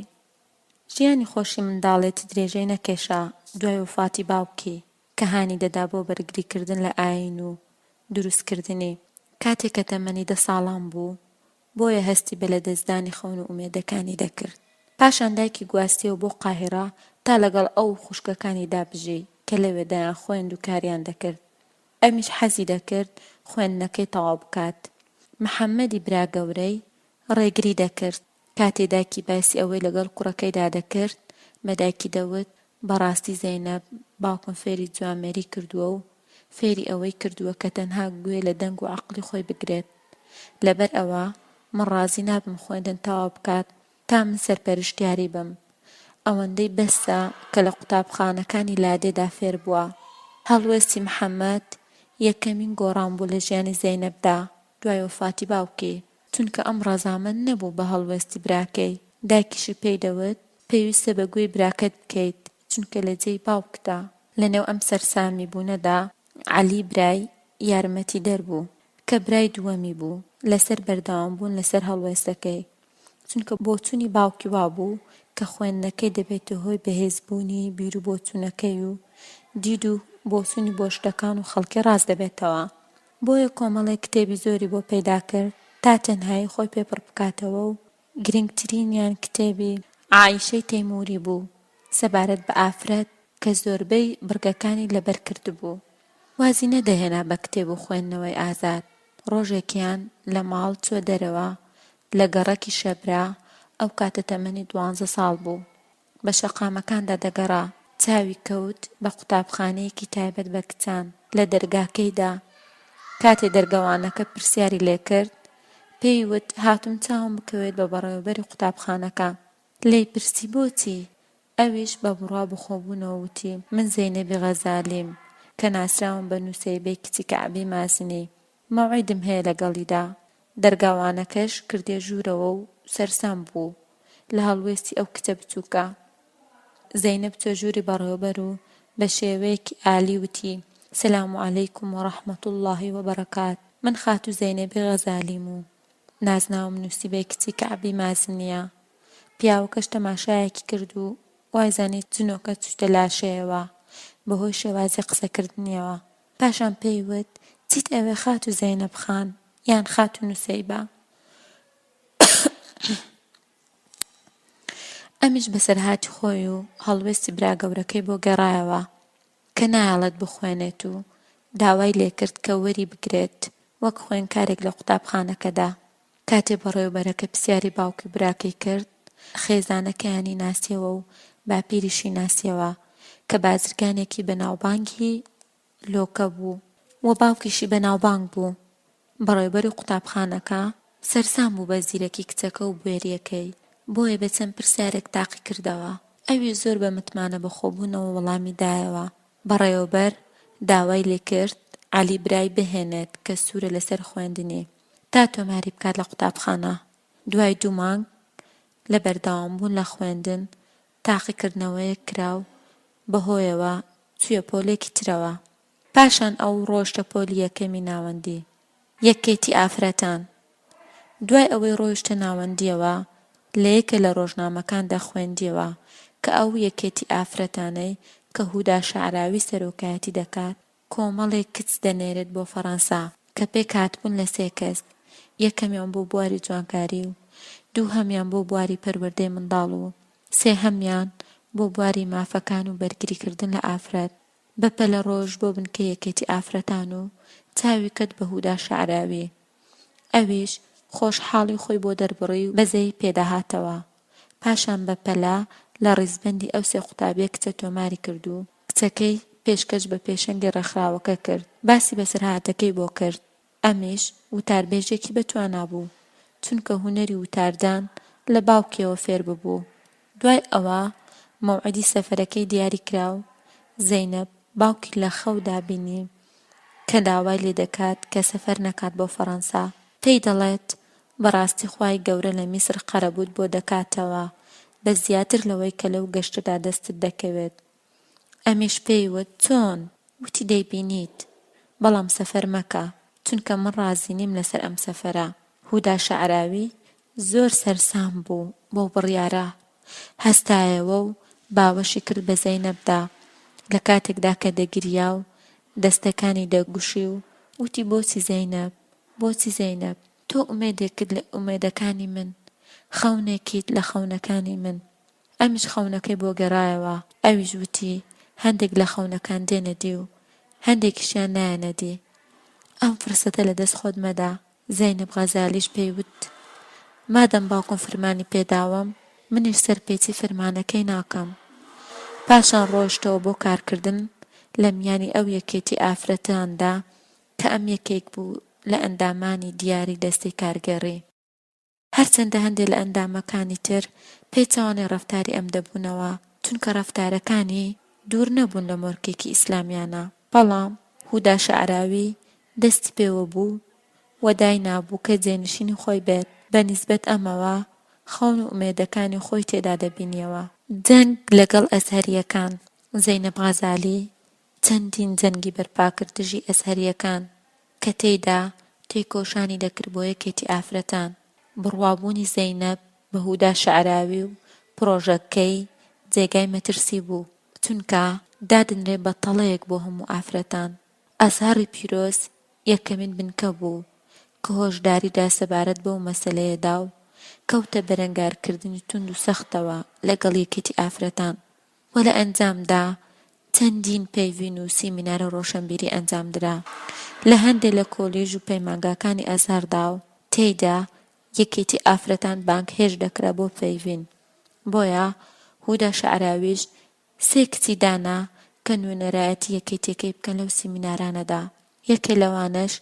ژیانی خۆشی منداڵێتی درێژەی نەکێشا، دوای وەفاتی باوکی، کە هانی دەدا بۆ بەرگریکردن لە ئایین و دروستکردنی، کاتێک کە تەمەنی دە ساڵان بوو، بۆیە هەستی بە لەدەستدانی خەون و ئومێدەکانی دەکرد. پاشان دایکی گواستیەوە بۆ قاهیڕە تا لەگەڵ ئەو و خوشکەکانیدا بژی کە لەوێ دەیانخوێند و کاریان دەکرد. ئەمیش حەزی دەکرد خوێندنەکەی تەواو بکات. محەمەدی برا گەورەی ڕێگری دەکرد. کاتێ دایکی باسی ئەوەی لەگەڵ کوڕەکەیدا دەکرد، بە دایکی دەوت، بەڕاستی زەینەب باوکم فێری جوامێری کردووە و فێری ئەوەی کردووە کە تەنها گوێ لە دەنگ و عەقڵی خۆی بگرێت. لەبەر ئەوە من ڕازی نابم خوێندن تەواو بکات تا من سەرپەرشتیاری بم. ئەوەندەی بەسە کە لە قوتابخانەکانی لادێدا فێر بووە. هەڵوێستی محەمەد یەکەمین گۆڕان بوو لە ژیانی زەینەبدا دوای وەفاتی باوکی. چونکە ئەم ڕەزامەند نەبوو بە هەڵوێستی براکەی، دایکیشی پێی دەوت، پێویستە بە گوێی براکەت بکەیت، چونکە لە جێی باوکتە. لە نێو ئەم سەرسامی بوونەدا عەلی برای یارمەتیدەر بوو، کە برای دووەمی بوو، لەسەر بەردەوام بوون لەسەر هەڵوێستەکەی، چونکە بۆچوونی باوکی وابوو کە خوێندنەکەی دەبێتە هۆی بەهێزبوونی بیروبۆچوونەکەی و دید و بۆچوونی بۆ شتەکان و خەڵکی ڕاست دەبێتەوە. بۆیە کۆمەڵێک کتێبی زۆری بۆ پەیدا کرد تا تەنهایی خۆی پێ پڕ بکاتەوە و گرنگترینیان کتێبی، عائیشەی تەیموری، بوو سەبارەت بە ئافرەت کە زۆربەی بڕگەکانی لەبەر کردبوو. وازی نەدەهێنا بە کتێب و خوێندنەوەی ئازاد. ڕۆژێکیان لە ماڵ چووە دەرەوە لە گەڕەکی شەبرا. ئەو کاتە تەمەنی دوانزە ساڵ بوو. بە شەقامەکاندا دەگەڕا، چاوی کەوت بە قوتابخانەیەکی تایبەت بە کچان، لە دەرگاکەی دا. کاتێ دەرگەوانەکە پرسیاری لێ کرد، پێی وت هاتووم چاوم بکەوێت بە بەڕێوەبەری قوتابخانەکە. لێی پرسی بۆچی؟ ئەویش بە بڕوا بەخۆبوونەوە وتی، من زەینەبی غەزالیم، کە ناسراوم بە نوسەیبەی کچی کەعبی مازنی. مەوعیدم هەیە لەگەڵیدا. دەرگاوانەکەش کردیە ژوورەوە و سەرسام بوو لە هەڵوێستی ئەو کچە بچووکە. زەینەب چوە ژووری بەڕێوەبەر و بە شێوەیەکی ئالی وتی، سلام علیکم و رحمە اللە و برکات، من خاتوو زەینەبی غەزالیم و نازناوم نوسیبەی کچی کەعبی مازنیە. پیاوەکەش تەماشایەکی کرد و وایزانی جنۆکە چووتە لاشەیەوە بەهۆی شێوازی قسەکردنیەوە. پاشان پێی وت، چیت ئەوێ خاتوو زەینەب خان یان خاتوو نوسەیبە؟ ئەمیش بەسەرهاتی خۆی و هەڵوێستی برا گەورەکەی بۆ گێڕایەوە کە نایەڵێت بخوێنێت و داوای لێکرد کە وەری بگرێت وەک خوێنکارێک لە قوتابخانەکەدا. کاتێ بەڕێوەبەرەکە پرسیاری باوکی و براکەی کرد، خێزانەکەیانی ناسیەوە و باپیریشی ناسیەوە کە بازرگانێکی بەناوبانگی لۆکە بوو و باوکیشی بەناوبانگ بوو. بەڕێوبەری قوتابخانەکە سەرسام بوو بە زیرەکی کچەکە و بوێرییەکەی، بۆیە بە چەند پرسیارێک تاقی کردەوە. ئەویش زۆر بە متمانە بەخۆبوونەوە وەڵامی دایەوە. بەڕێوەبەر داوای لێکرد عەلی برای بهێنێت کە سوورە لەسەر خوێندنی، تا تۆماری بکات لە قوتابخانە. دوای دوو مانگ لە بەردەوامبوون لە خوێندن، تاقیکردنەوەیەک کرا و بەهۆیەوە چوویە پۆلێکی ترەوە. پاشان ئەو ڕۆیشتە پۆلی یەکەمی ناوەندی. یەکێتی ئافرەتان. دوای ئەوەی ڕۆیشتە ناوەندییەوە، لە یەکێ لە ڕۆژنامەکاندا خوێندییەوە کە ئەو یەکێتی ئافرەتانەی کە هودا شەعراوی سەرۆکایەتی دەکات، کۆمەڵێک کچ دەنێرێت بۆ فەڕەنسا کە پێکهاتبوون لە سێ کەس، یەکەمیان بۆ بواری جوانکاری و دووهەمیان بۆ بواری پەروەردەی منداڵ و سێهەمیان بۆ بواری مافەکان و بەرگریکردن لە ئافرەت. بەپەلە ڕۆیشت بۆ بنکەی یەکێتی ئافرەتان و چاوی کەت بە هودا شەعراوی. ئەویش خۆشحاڵی خۆی بۆ دەربڕی و بەزەیی پێدا هاتەوە. پاشان بەپەلە لە ڕیزبەندی ئەو سێ قوتابیە کچە تۆماری کرد و کچەکەی پێشکەش بە پێشەنگی ڕێکخراوەکە کرد، باسی بەسەرهاتەکەی بۆ کرد، ئەمیش وتاربێژێکی بەتوانا بوو، چونکە هونەری وتاردان لە باوکیەوە فێر ببوو. دوای ئەوە مەوعیدی سەفەرەکەی دیاری کرا و زەینەب باوکی لە خەودا بینی کە داوای لێ دەکات کە سەفەر نەکات بۆ فەڕەنسا، پێی دەڵێت بەڕاستی خوای گەورە لە میسر قەرەبووت بۆ دەکاتەوە بە زیاتر لەوەی کە لەو گەشتەدا دەستت دەکەوێت. ئەمیش پێی وت، چۆن؟ وتی، دەیبینیت، بەڵام سەفەر مەکە، چونکە من ڕازی نیم لەسەر ئەم سەفەرە. هودا شەعراوی زۆر سەرسام بوو بەو بڕیارە، هەستایەوە و باوەشی کرد بە زەینەبدا، لە کاتێکدا کە دەگریا و دەستەکانی دەگوشی و وتی، بۆچی زەینەب؟ بۆچی زەینەب؟ تۆ ئومێدێکت لە ئومێدەکانی من، خەونێکیت لە خەونەکانی من. ئەمیش خەونەکەی بۆ گێڕایەوە، ئەویش وتی، هەندێک لە خەونەکان دێنە دی و هەندێکیشیان نایەنە دی. ئەم فرسەتە لە دەست خۆت مەدە. زەینەب غەزالیش پێی وت، مادام باوکم فرمانی پێ داوم، منیش سەرپێچی فرمانەکەی ناکەم. پاشان ڕۆیشتەوە بۆ کارکردن لە میانی ئەو یەکێتی ئافرەتاندا کە ئەم یەکێک بوو لە ئەندامانی دیاری دەستەی کارگێڕی. هەرچەندە هەندێ لە ئەندامەکانی تر پێچەوانەی ڕەفتاری ئەم دەبوونەوە، چونکە ڕەفتارەکانی دوور نەبوون لە مۆرکێکی ئیسلامیانە، بەڵام هودا شەعراوی دەستی پێوە بوو و داینابوو کە جێنشینی خۆی بێت، بە نیسبەت ئەمەوە خەون و ئومێدەکانی خۆی تێدا دەبینیەوە. جەنگ لەگەڵ ئەزهەرییەکان، زەینەب غەزالی چەندین جەنگی بەرپاکرد دژی ئەزهەرییەکان کە تێیدا تێکۆشانی دەکرد بۆ یەکێتی ئافرەتان. بڕوابوونی زەینەب بە هودا شەعراوی و پڕۆژەکەی جێگای مەترسی بوو، چونکە دادەنرێ بە تەڵەیەک بۆ هەموو ئافرەتان. ئەزهەڕی پیرۆز یەکەمین بنکە بوو کە هۆشداری دا سەبارەت بەو مەسەلەیەدا و کەوتە بەرەنگارکردنی توند و سەختەوە لەگەڵ یەکێتی ئافرەتان. و لە ئەنجامدا چەندین پەیڤین و سیمیناری ڕۆشەنبیری ئەنجامدرا لە هەندێ لە کۆلیژ و پەیمانگاکانی ئەزهەردا و تێیدا یەکێتی ئافرەتان بانگهێشت دەکرا بۆ پەیڤین. بۆیە هودا شەعراویش سێ کچی دانا کە نوێنەرایەتی یەکێتیەکەی بکەن لەو سیمینارانەدا، یەکێ لەوانەش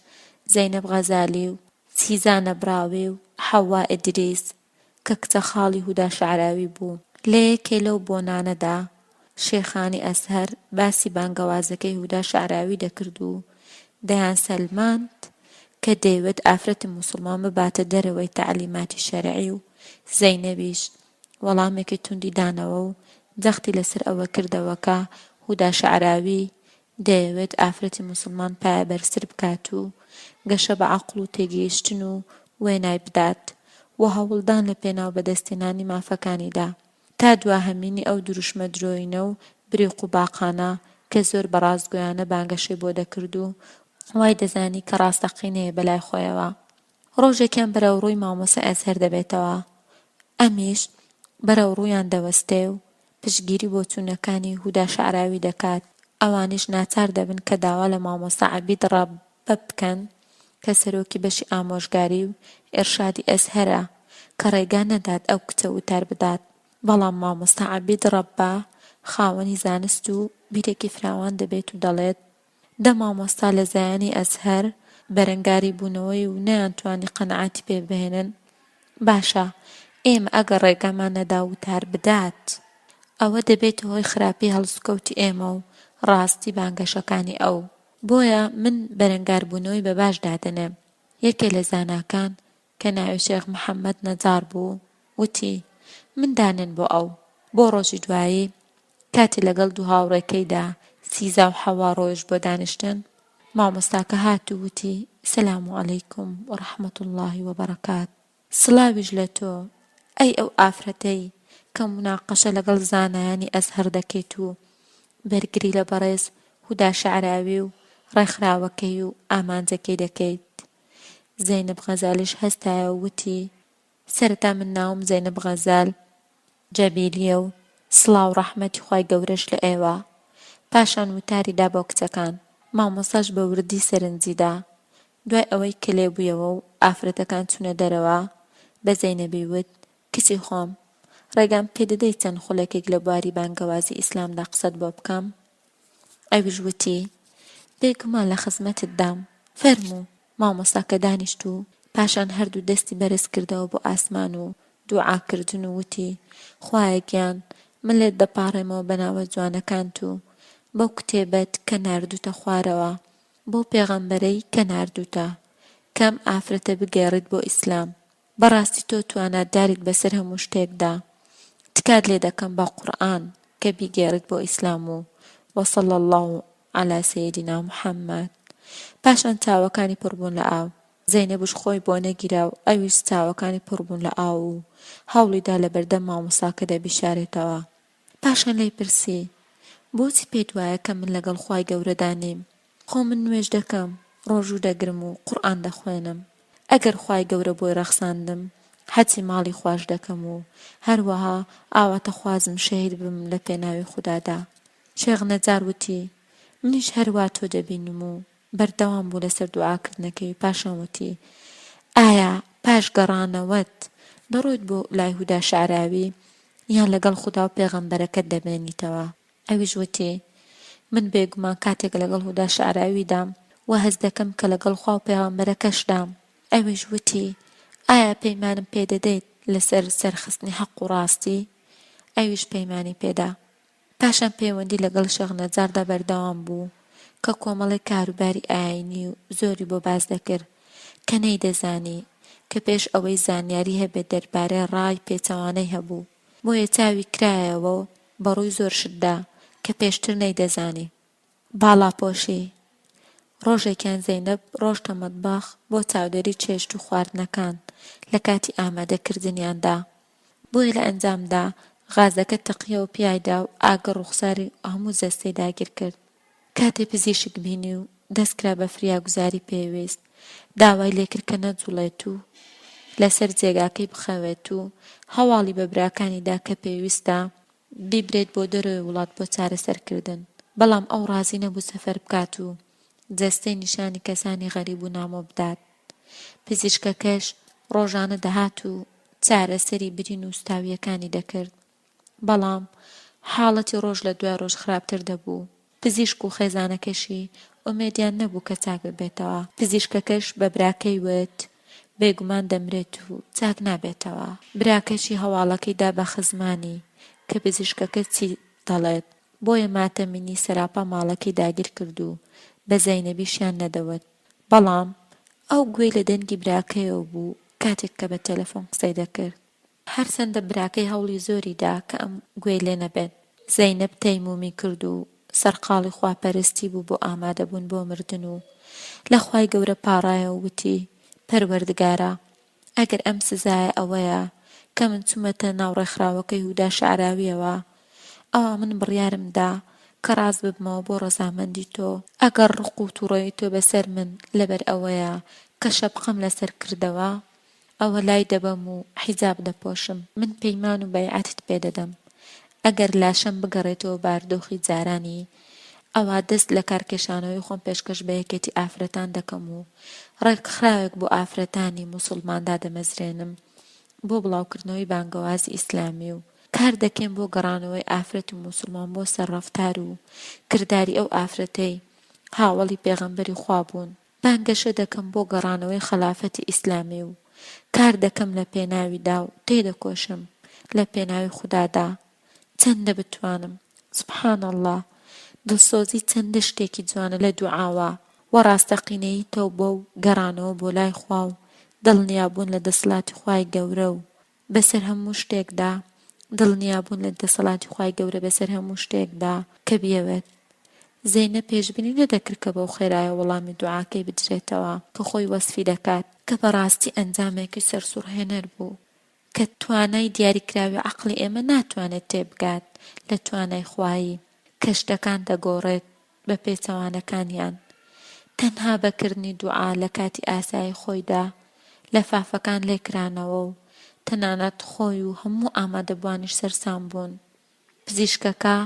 زەینەب غەزالی و سیزا نەبراوی و حەوا ئیدریس کە کچە خاڵی هودا شەعراوی بوو. لە یەکێ لەو بۆنانەدا شێخانی ئەزهەر باسی بانگەوازەکەی هودا شەعراوی دەکرد و دەیانسەلماند کە دەیەوێت ئافرەتی موسڵمان بباتە دەرەوەی تەعلیماتی شەرعی و زەینەبیش وەڵامێکی توندی دانەوە و جەختی لەسەر ئەوە کردەوە کە هودا شەعراوی دەیەوێت ئافرەتی موسڵمان پایەبەرزتر بکات و گەشە بە عەقڵ و تێگەیشتن و وێنای بدات و هەوڵدان لە پێناو بەدەستهێنانی مافەکانیدا تا دواهەمینی ئەو دروشمە درۆیینە و بریق و باقانە کە زۆر بە ڕاستگۆیانە بانگەشەی بۆ دەکرد و وای دەزانی کە ڕاستەقینەیە بەلای خۆیەوە. ڕۆژێکیان بەرەو ڕووی مامۆستا ئەزهەر دەبێتەوە، ئەمیش بەرەو ڕوویان دەوەستێ و پشتگیری بۆچوونەکانی هودا شەعراوی دەکات، ئەوانیش ناچار دەبن کە داوا لە مامۆستا عەبید ڕەبە بکەن کە سەرۆکی بەشی ئامۆژگاری و ئیرشادی ئەزهەرە کە ڕێگا نەدات ئەو کچە وتار بدات، بەڵام مامۆستا عەبید ڕەبە خاوەنی زانست و بیرێکی فراوان دەبێت و دەڵێت، دە مامۆستا لە زایانی ئەزهەر بەرەنگاری بوونەوەی و نەیانتوانی قەناعەتی پێ بهێنن، باشە ئێمە ئەگەر ڕێگامان نەدا وتار بدات ئەوە دەبێتە هۆی خراپی هەڵسوکەوتی ئێمە و ڕاستی بانگەشەکانی ئەو، بۆیە من بەرەنگاربوونەوەی بە باش دادەنێم. یەکێ لە زاناکان کە ناوی شێخ محەمەد نەجاڕ بوو وتی، من دانێن بۆ ئەو. بۆ ڕۆژی دوایی کاتێ لەگەڵ دوو هاوڕێکەیدا سیزا و حەوا ڕۆیشت بۆ دانیشتن، مامۆستاکە هات و وتی، سلام علیکم و رحمە اللە و برکات. سڵاویش لە تۆ ئەی ئەو ئافرەتەی کە موناقەشە لەگەڵ زانایانی ئەزهەر دەکەیت و بەرگری لە بەڕێز هودا شەعراوی و ڕێکخراوەکەی و ئامانجەکەی دەکەیت. زەینەب غەزالیش هەستایەوە و وتی، سەرەتا من ناوم زەینەب غەزال جەبیلیە و سڵاو ڕەحمەتی خوای گەورەش لە ئێوە. پاشان وتاری دا بۆ کچەکان. مامۆستاش بە وردی سەرنجی دا. دوای ئەوەی کە لێبوویەوە و ئافرەتەکان چوونە دەرەوە، بە زەینەبی وت، کچی خۆم، ڕێگام پێ دەدەی چەند خولەکێک لە بواری بانگەوازی ئیسلامدا قسەت بۆ بکەم؟ ئەویش وتی، بێگومان لە خزمەتتدام، فەرموو. مامۆستاکە دانیشت و پاشان هەردوو دەستی بەرز کردەوە بۆ ئاسمان و دوعا کردن و وتی، خوایە گیان من لێت دەپاڕێمەوە بە ناوە جوانەکانت و بەو کتێبەت کە ناردووتە خوارەوە بەو پێغەمبەرەی کە ناردووتە کە ئەم ئافرەتە بگێڕیت بۆ ئیسلام بەڕاستی تۆ تواناداریت بەسەر هەموو شتێکدا تکات لێ دەکەم بە قورئان کە بیگێڕیت بۆ ئیسلام و وصلی اللە علی سیدنا محمد پاشان چاوەکانی پڕ بوون لە ئاو زەینەبش خۆی بۆ نەگیرا و ئەویش چاوەکانی پڕ بوون لە ئاو و هەوڵی دا لەبەردەم مامۆستاکەدا بیشارێتەوە پاشان لێی پرسی بۆچی پێت وایە کە من لەگەڵ خوای گەورەدا نیم خۆ من نوێژ دەکەم، ڕۆژوو دەگرم و قورئان دەخوێنم، ئەگەر خوای گەورە بۆی ڕەخساندم حەجی ماڵی خواش دەکەم و هەروەها ئاواتەخوازم شەهید ببم لە پێناوی خودادا. شێخ نەجار وتی، منیش هەروا تۆ دەبینم و بەردەوام بوو لەسەر دوعاکردنەکەی و پاشان وتی، ئایا پاش گەڕانەوەت دەڕۆیت بۆ لای هودا شەعراوی یان لەگەڵ خودا و پێغەمبەرەکەت دەمێنیتەوە؟ ئەویش وتی، من بێگومان کاتێک لەگەڵ هودا شەعراویدام وا هەست دەکەم کە لەگەڵ خوا و پێغەمبەرەکەشدام. ئەویش وتی، ئایا پەیمانم پێ دەدەیت لەسەر سەرخستنی حەق و ڕاستی؟ ئەویش پەیمانی پێدا. پاشان پەیوەندی لەگەڵ شێخ نەجاڕدا بەردەوام بوو کە کۆمەڵێک کاروباری ئایینی و زۆری بۆ باس دەکرد کە نەیدەزانی کە پێش ئەوەی زانیاری هەبێت دەربارەی ڕای پێچەوانەی هەبوو بۆیە چاوی کرایەوە و بەڕووی زۆر شتدا کە پێشتر نەیدەزانی. باڵاپۆشی، ڕۆژێکیان زەینەب ڕۆشتە مەتبەخ بۆ چاودێری چێشت و خواردنەکان لە کاتی ئامادەکردنیاندا، بۆیە لە ئەنجامدا غازەکە تەقیەوە پیایدا و ئاگر ڕوخساری و هەموو جەستەی داگیرکرد. کاتێ پزیشک بینی و دەستکرا بە فریاگوزاری پێویست، داوای لێکرد کە نەجوڵێت و لەسەر جێگاکەی بخەوێت و هەواڵی بە براکانی دا کە پێویستە بیبرێت بۆ دەرەوەی وڵات بۆ چارەسەرکردن، بەڵام ئەو ڕازی نەبوو سەفەر بکات و جەستەی نیشانی کەسانی غەریب و نامۆ بدات. پزیشکەکەش. ڕۆژانە دەهات و چارەسەری برین و سوتاوییەکانی دەکرد، بەڵام حاڵەتی ڕۆژ لە دوای ڕۆژ خراپتر دەبوو. پزیشک و خێزانەکەشی ئومێدیان نەبوو کە چاک ببێتەوە. پزیشکەکەش بە براکەی وت، بێگومان دەمرێت و چاک نابێتەوە. براکەشی هەواڵەکەی دا بە خزمانی کە پزیشکەکە چی دەڵێت، بۆیە ماتەمینی سەراپا ماڵەکەی داگیر کرد و بە زەینەبیشیان نەدەوت. بەڵام ئەو گوێی لە دەنگی براکەیەوە بوو کاتێک کە بە تەلەفۆن قسەی دەکرد. هەرچەندە براکەی هەوڵی زۆری دا کە ئەم گوێی لێ نەبێت. زەینەب تەیمومی کرد و سەرقاڵی خواپەرستی بوو بۆ ئامادەبوون بۆ مردن و لە خوای گەورە پاڕایەوە وتی، پەروەردگارا ئەگەر ئەم سزایە ئەوەیە کە من چوومەتە ناو ڕێکخراوەکەی هودا شەعراویەوە ئەوا من بڕیارم دا کە ڕاست ببمەوە بۆ ڕەزامەندی تۆ، ئەگەر ڕق و توڕەیی تۆ بەسەر من لەبەر ئەوەیە کە شەبقەم لەسەر کردەوە ئەوە لای دەبەم و حیجاب دەپۆشم، من پەیمان و بەیعەتت پێ دەدەم ئەگەر لاشەم بگەڕێتەوە باردۆخی جارانی ئەوا دەست لە کارکێشانەوەی خۆم پێشکەش بە یەکێتی ئافرەتان دەکەم و ڕێکخراوێک بۆ ئافرەتانی موسوڵمان دادەمەزرێنم بۆ بڵاوکردنەوەی بانگەوازی ئیسلامی و کار دەکەین بۆ گەڕانەوەی ئافرەتی موسوڵمان بۆ سەر ڕەفتار و کرداری ئەو ئافرەتەی هاوەڵی پێغەمبەری خوا بوون. بانگەشە دەکەم بۆ گەڕانەوەی خەلافەتی ئیسلامی و کار دەکەم لە پێناویدا و تێدەکۆشم لە پێناوی خودادا چەندە بتوانم. سبحان اللە دڵسۆزی چەندە شتێکی جوانە لە دوعاوە وە ڕاستەقینەیی تەوبە و گەڕانەوە بۆ لای خوا و دڵنیابوون لە دەسەڵاتی خوای گەورە و بەسەر هەموو شتێکدا، دڵنیابوون لە دەسەڵاتی خوای گەورە بەسەر هەموو شتێکدا کە بیەوێت. زەینەب پێشبینی نەدەکرد کە بەو خێرایە وەڵامی دوعاکەی بدرێتەوە کە خۆی وەسفی دەکات، کە بەڕاستی ئەنجامێکی سەرسوڕهێنەر بوو کە توانای دیاریکراوی عەقڵی ئێمە ناتوانێت تێبگات لە توانای خوایی کە شتەکان دەگۆڕێت بە پێچەوانەکانیان تەنها بە کردنی دوعا لە کاتی ئاسایی خۆیدا لەفافەکان لێکرانەوە و تەنانەت خۆی و هەموو ئامادەبوانیش سەرسام بوون. پزیشکەکە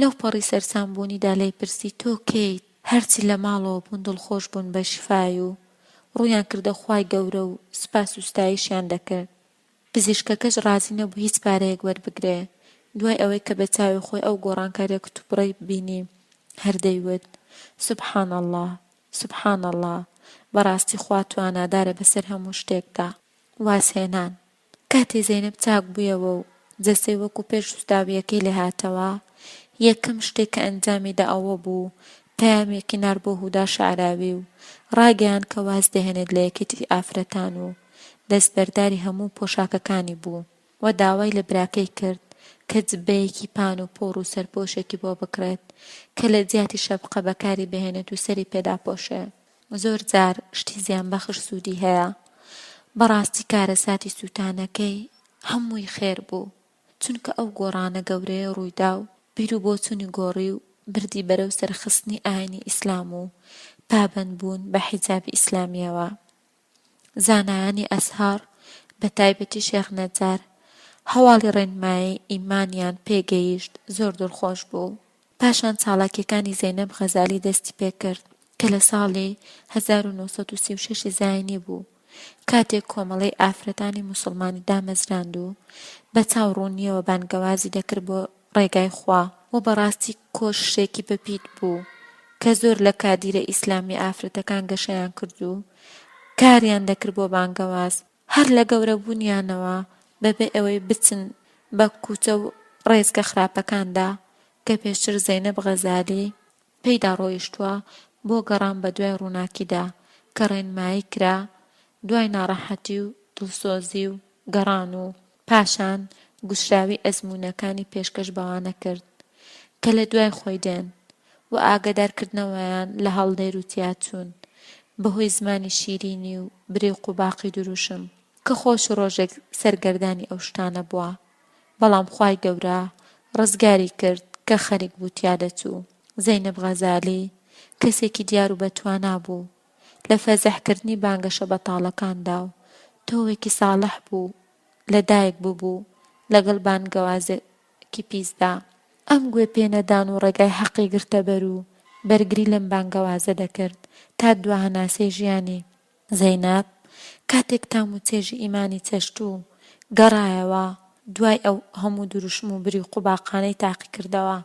لەو پەڕی سەرسام بوونیدا لێی پرسی تۆ کێیت؟ هەرچی لە ماڵەوە بوون دڵخۆش بوون بە شیفای و ڕوویان کردە خوای گەورە و سوپاس و ستایشیان دەکرد. پزیشکەکەش ڕازی نەبوو هیچ پارەیەک وەربگرێ، دوای ئەوەی کە بە چاوی خۆی ئەو گۆڕانکاریە کتوپڕەی بینی هەر دەیوت، سبحان اللە، سبحان اللە، بەڕاستی خوا توانادارە بەسەر هەموو شتێکدا. وازهێنان. کاتێ زەینەب چاک بوویەوە و جەستەی وەکو پێش سوتاوییەکەی لێهاتەوە، یەکەم شتێک کە ئەنجامی دا ئەوە بوو پەیامێکی نارد بۆ هودا شەعراوی و ڕایگەیاند کە واز دەهێنێت لە یەکێتی ئافرەتان و دەستبەرداری هەموو پۆشاکەکانی بوو و داوای لە براکەی کرد کە جبەیەکی پان و پۆڕ و سەرپۆشێکی بۆ بکڕێت کە لە جیاتی شەبقە بەکاری بهێنێت و سەری پێ داپۆشێ. زۆر جار شتی زیانبەخش سوودی هەیە. بەڕاستی کارەساتی سووتانەکەی هەمووی خێر بوو. چونکە ئەو گۆڕانە گەورەیە ڕوویدا و بیروبۆچوونی گۆڕی و بردی بەرەو سەرخستنی ئاینی ئیسلام و پابەندبوون بە حیجابی ئیسلامییەوە. زانایانی ئەزهەڕ بە تایبەتی شێخ نەجار هەواڵی ڕێنمایی ئیمانیان پێ گەیشت زۆر دڵخۆش بوو. پاشان چاڵاکیەکانی زەینەب غەزالی دەستی پێ کرد کە لە ساڵی 1936 زاینی بوو کاتێک کۆمەڵەی ئافرەتانی موسڵمانی دامەزراند و بە چاو ڕوونیەوە بانگەوازی دەکرد بۆ ڕێگای خوا و بەڕاستی کۆششێکی بەپیت بوو کە زۆر لە کادیرە ئیسلامیە ئافرەتەکان گەشەیان کرد و کاریان دەکرد بۆ بانگەواز هەر لە گەورە بوونیانەوە بەبێ ئەوەی بچن بە کوچە و ڕێچکە خراپەکاندا کە پێشتر زەینەب غەزالی پێیدا ڕۆیشتووە بۆ گەڕان بەدوای ڕووناکیدا کە ڕێنمایی کرا دوای ناڕەحەتی و دڵسۆزی و گەڕان و پاشان گوشراوی ئەزموونەکانی پێشکەش بەوانە کرد کە لە دوای خۆی دێن و ئاگەدار کردنەوەیان لە هەڵدێر و تیاچوون بەهۆی زمانی شیرینی و بریق و باقی دروشم کە خۆشی ڕۆژێک سەرگەردانی ئەو شتانە بووە بەڵام خوای گەورە ڕزگاری کرد کە خەریک بوو تیا دەچوو. زەینەب غەزالی کەسێکی دیار و بەتوانا بوو لە فەزح کردنی بانگەشە بەتاڵەکاندا و تۆوێکی ساڵح بوو لە دایک ببوو لەگەڵ بانگەوازێکی پیسدا. ئەم گوێ پێ نەدان و ڕێگای حەقی گرتە بەر و بەرگری لەم بانگەوازە دەکرد تا دوا هەناسەی ژیانی. زەینەب. کاتێک تام و چێژی ئیمانی چەشت و گەڕایەوە دوای ئەو هەموو دروشم و بریق و باقانەی تاقیکردەوە،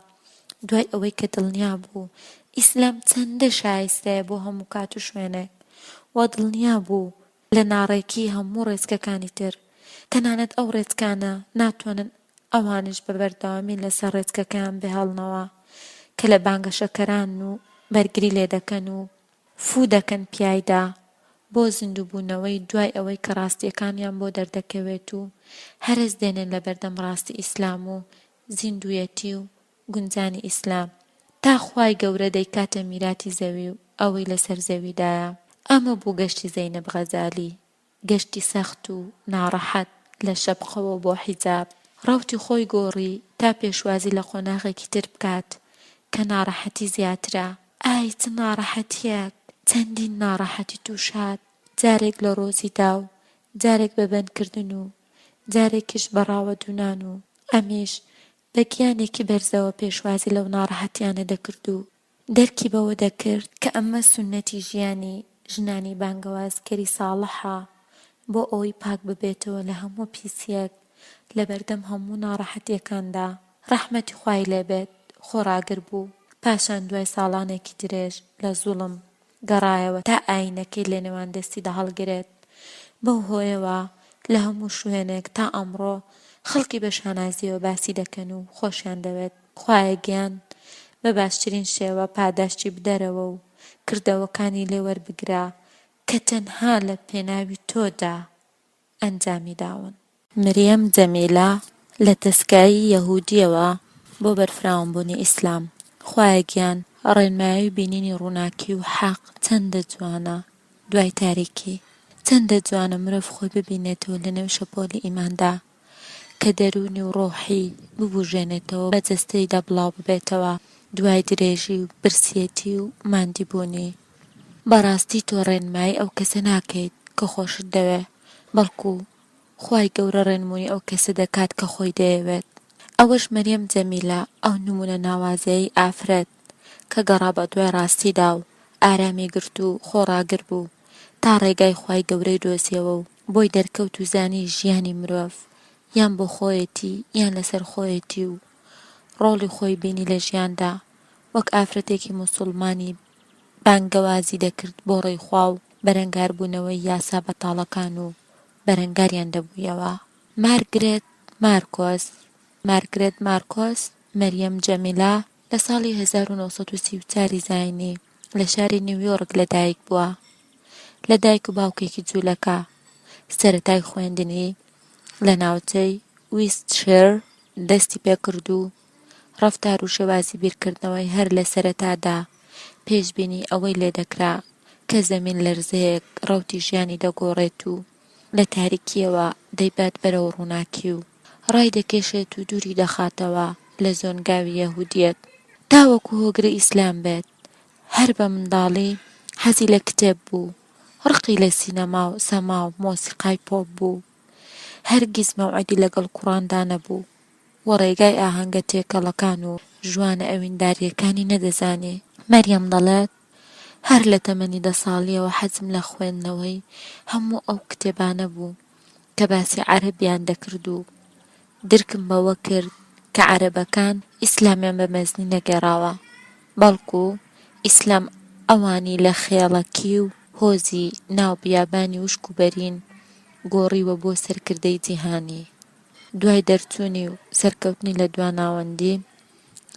دوای ئەوەی کە دڵنیا بوو ئیسلام چەندە شایستەیە بۆ هەموو کات و شوێنێک و دڵنیا بوو لە ناڕێکی هەموو ڕێچکەکانی تر، تەنانەت ئەو ڕێچکانە ناتوانن ئەوانیش بە بەردەوامی لەسەر ڕێچکەکەیان بهێڵنەوە کە لە بانگەشەکەرانن و بەرگری لێدەکەن و فوو دەکەن پیایدا بۆ زیندووبوونەوەی دوای ئەوەی کە ڕاستییەکانیان بۆ دەردەکەوێت و هەرەس دێنن لەبەردەم ڕاستی ئیسلام و زیندوویەتی و گونجانی ئیسلام تا خوای گەورە دەیکاتە میراتی زەوی و ئەوەی لەسەر زەویدایە. ئەمە بوو گەشتی زەینەب غەزالی، گەشتی سەخت و ناڕەحەت لە شەپقەوە بۆ حیجاب. ڕەوتی خۆی گۆڕی تا پێشوازی لە قۆناغێکی تر بکات کە ناڕەحەتی زیاترە. ئای چ ناڕەحەتیەک! چەندین ناڕەحەتی تووش هات، جارێک لە ڕۆزیدا و جارێک بە بەندکردن و جارێکیش بە ڕاوەدوونان و ئەمیش بە گیانێکی بەرزەوە پێشوازی لەو ناڕەحەتیانە دەکرد و دەرکی بەوە دەکرد کە ئەمە سوننەتی ژیانی ژنانی بانگەوازکەری ساڵحە بۆ ئەوەی پاک ببێتەوە لە هەموو پیسیەک لەبەردەم هەموو ناڕەحەتیەکاندا ڕەحمەتی خوای لێبێت خۆڕاگر بوو پاشان دوای ساڵانێکی درێژ لە زوڵم گەڕایەوە تا ئایینەکەی لەنێوان دەستیدا هەڵگرێت، بەو هۆیەوە لە هەموو شوێنێک تا ئەمڕۆ خەڵکی بە شانازییەوە باسی دەکەن و خۆشیان دەوێت. خوایە گیان بە باشترین شێوە پاداشتی بدەرەوە و کردەوەکانی لێ وەربگرە کە تەنها لە پێناوی تۆدا ئەنجامی داون. مریەم جەمیلە لە تەسکایی یەهودیەوە بۆ بەرفراوانبوونی ئیسلام. خوایە گیان ڕێنمایی و بینینی ڕووناکی و حەق چەندە جوانە دوای تاریکی. چەندە جوانە مرۆڤ خۆی ببینێتەوە لەنێو شەپۆلی ئیماندا کە دەروونی و ڕۆحی ببوژێنێتەوە بە جەستەیدا بڵاو ببێتەوە دوای درێژی و برسیەتی و ماندیبوونی. بەڕاستی تۆ ڕێنمایی ئەو کەسە ناکەیت کە خۆشت دەوێ بەڵکو خوای گەورە ڕێنمونی ئەو کەسە دەکات کە خۆی دەیەوێت. ئەوەش مەریەم جەمیلە ئەو نمونە ناوازەیەی ئافرەت کە گەڕا بەدوای ڕاستیدا و ئارامی گرت و خۆڕاگر بوو تا ڕێگای خوای گەورەی دۆزیەوە و بۆی دەرکەوت و زانی ژیانی مرۆڤ یان بۆ خۆیەتی یان لەسەر خۆیەتی و ڕۆڵی خۆی بینی لە ژیاندا وەک ئافرەتێکی موسوڵمانی بانگەوازی دەکرد بۆ ڕێی خوا و بەرەنگاربوونەوەی یاسا بەتاڵەکان و بەرەنگاریان دەبوویەوە. مارگرێت مارکۆس مارگرێت مارکۆس مەریەم جەمیلە لە ساڵی 1934 ی زاینی لە شاری نیویۆرک لە دایک بووە. لە دایک و باوکێکی جوولەکە. سەرەتای خوێندنی لە ناوچەی ویستشێر دەستی پێکرد و ڕەفتار و شێوازی بیرکردنەوەی هەر لە سەرەتادا پێشبینی ئەوەی لێدەکرا کە زەمین لەرزەیەک ڕەوتی ژیانی دەگۆڕێت و لە تاریکییەوە دەیبات بەرەو ڕووناکی و ڕایدەکێشێت و دووری دەخاتەوە لە زۆنگاوی یەهودیەت تاوەکو هۆگری ئیسلام بێت. هەر بە منداڵی حەزی لە کتێب بوو، ڕقی لە سینەما و سەما و مۆسیقای پۆپ بوو. هەرگیز مەوعیدی لەگەڵ کوڕاندا نەبوو و ڕێگای ئاهەنگە تێکەڵەکان و ژوانە ئەویندارییەکانی نەدەزانی. مەریەم دەڵێت، هەر لە تەمەنی دە ساڵییەوە حەزم لە خوێندنەوەی هەموو ئەو کتێبانە بوو کە باسی عەرەبیان دەکرد و درکم بەوە کرد کە عەرەبەکان ئیسلامیان بە مەزنی نەگێڕاوە، بەڵکو ئیسلام ئەوانی لە خێڵەکی و هۆزی ناو بیابانی وشک و بەرین گۆڕیوە بۆ سەرکردەی جیهانی. دوای دەرچوونی و سەرکەوتنی لە دواناوەندی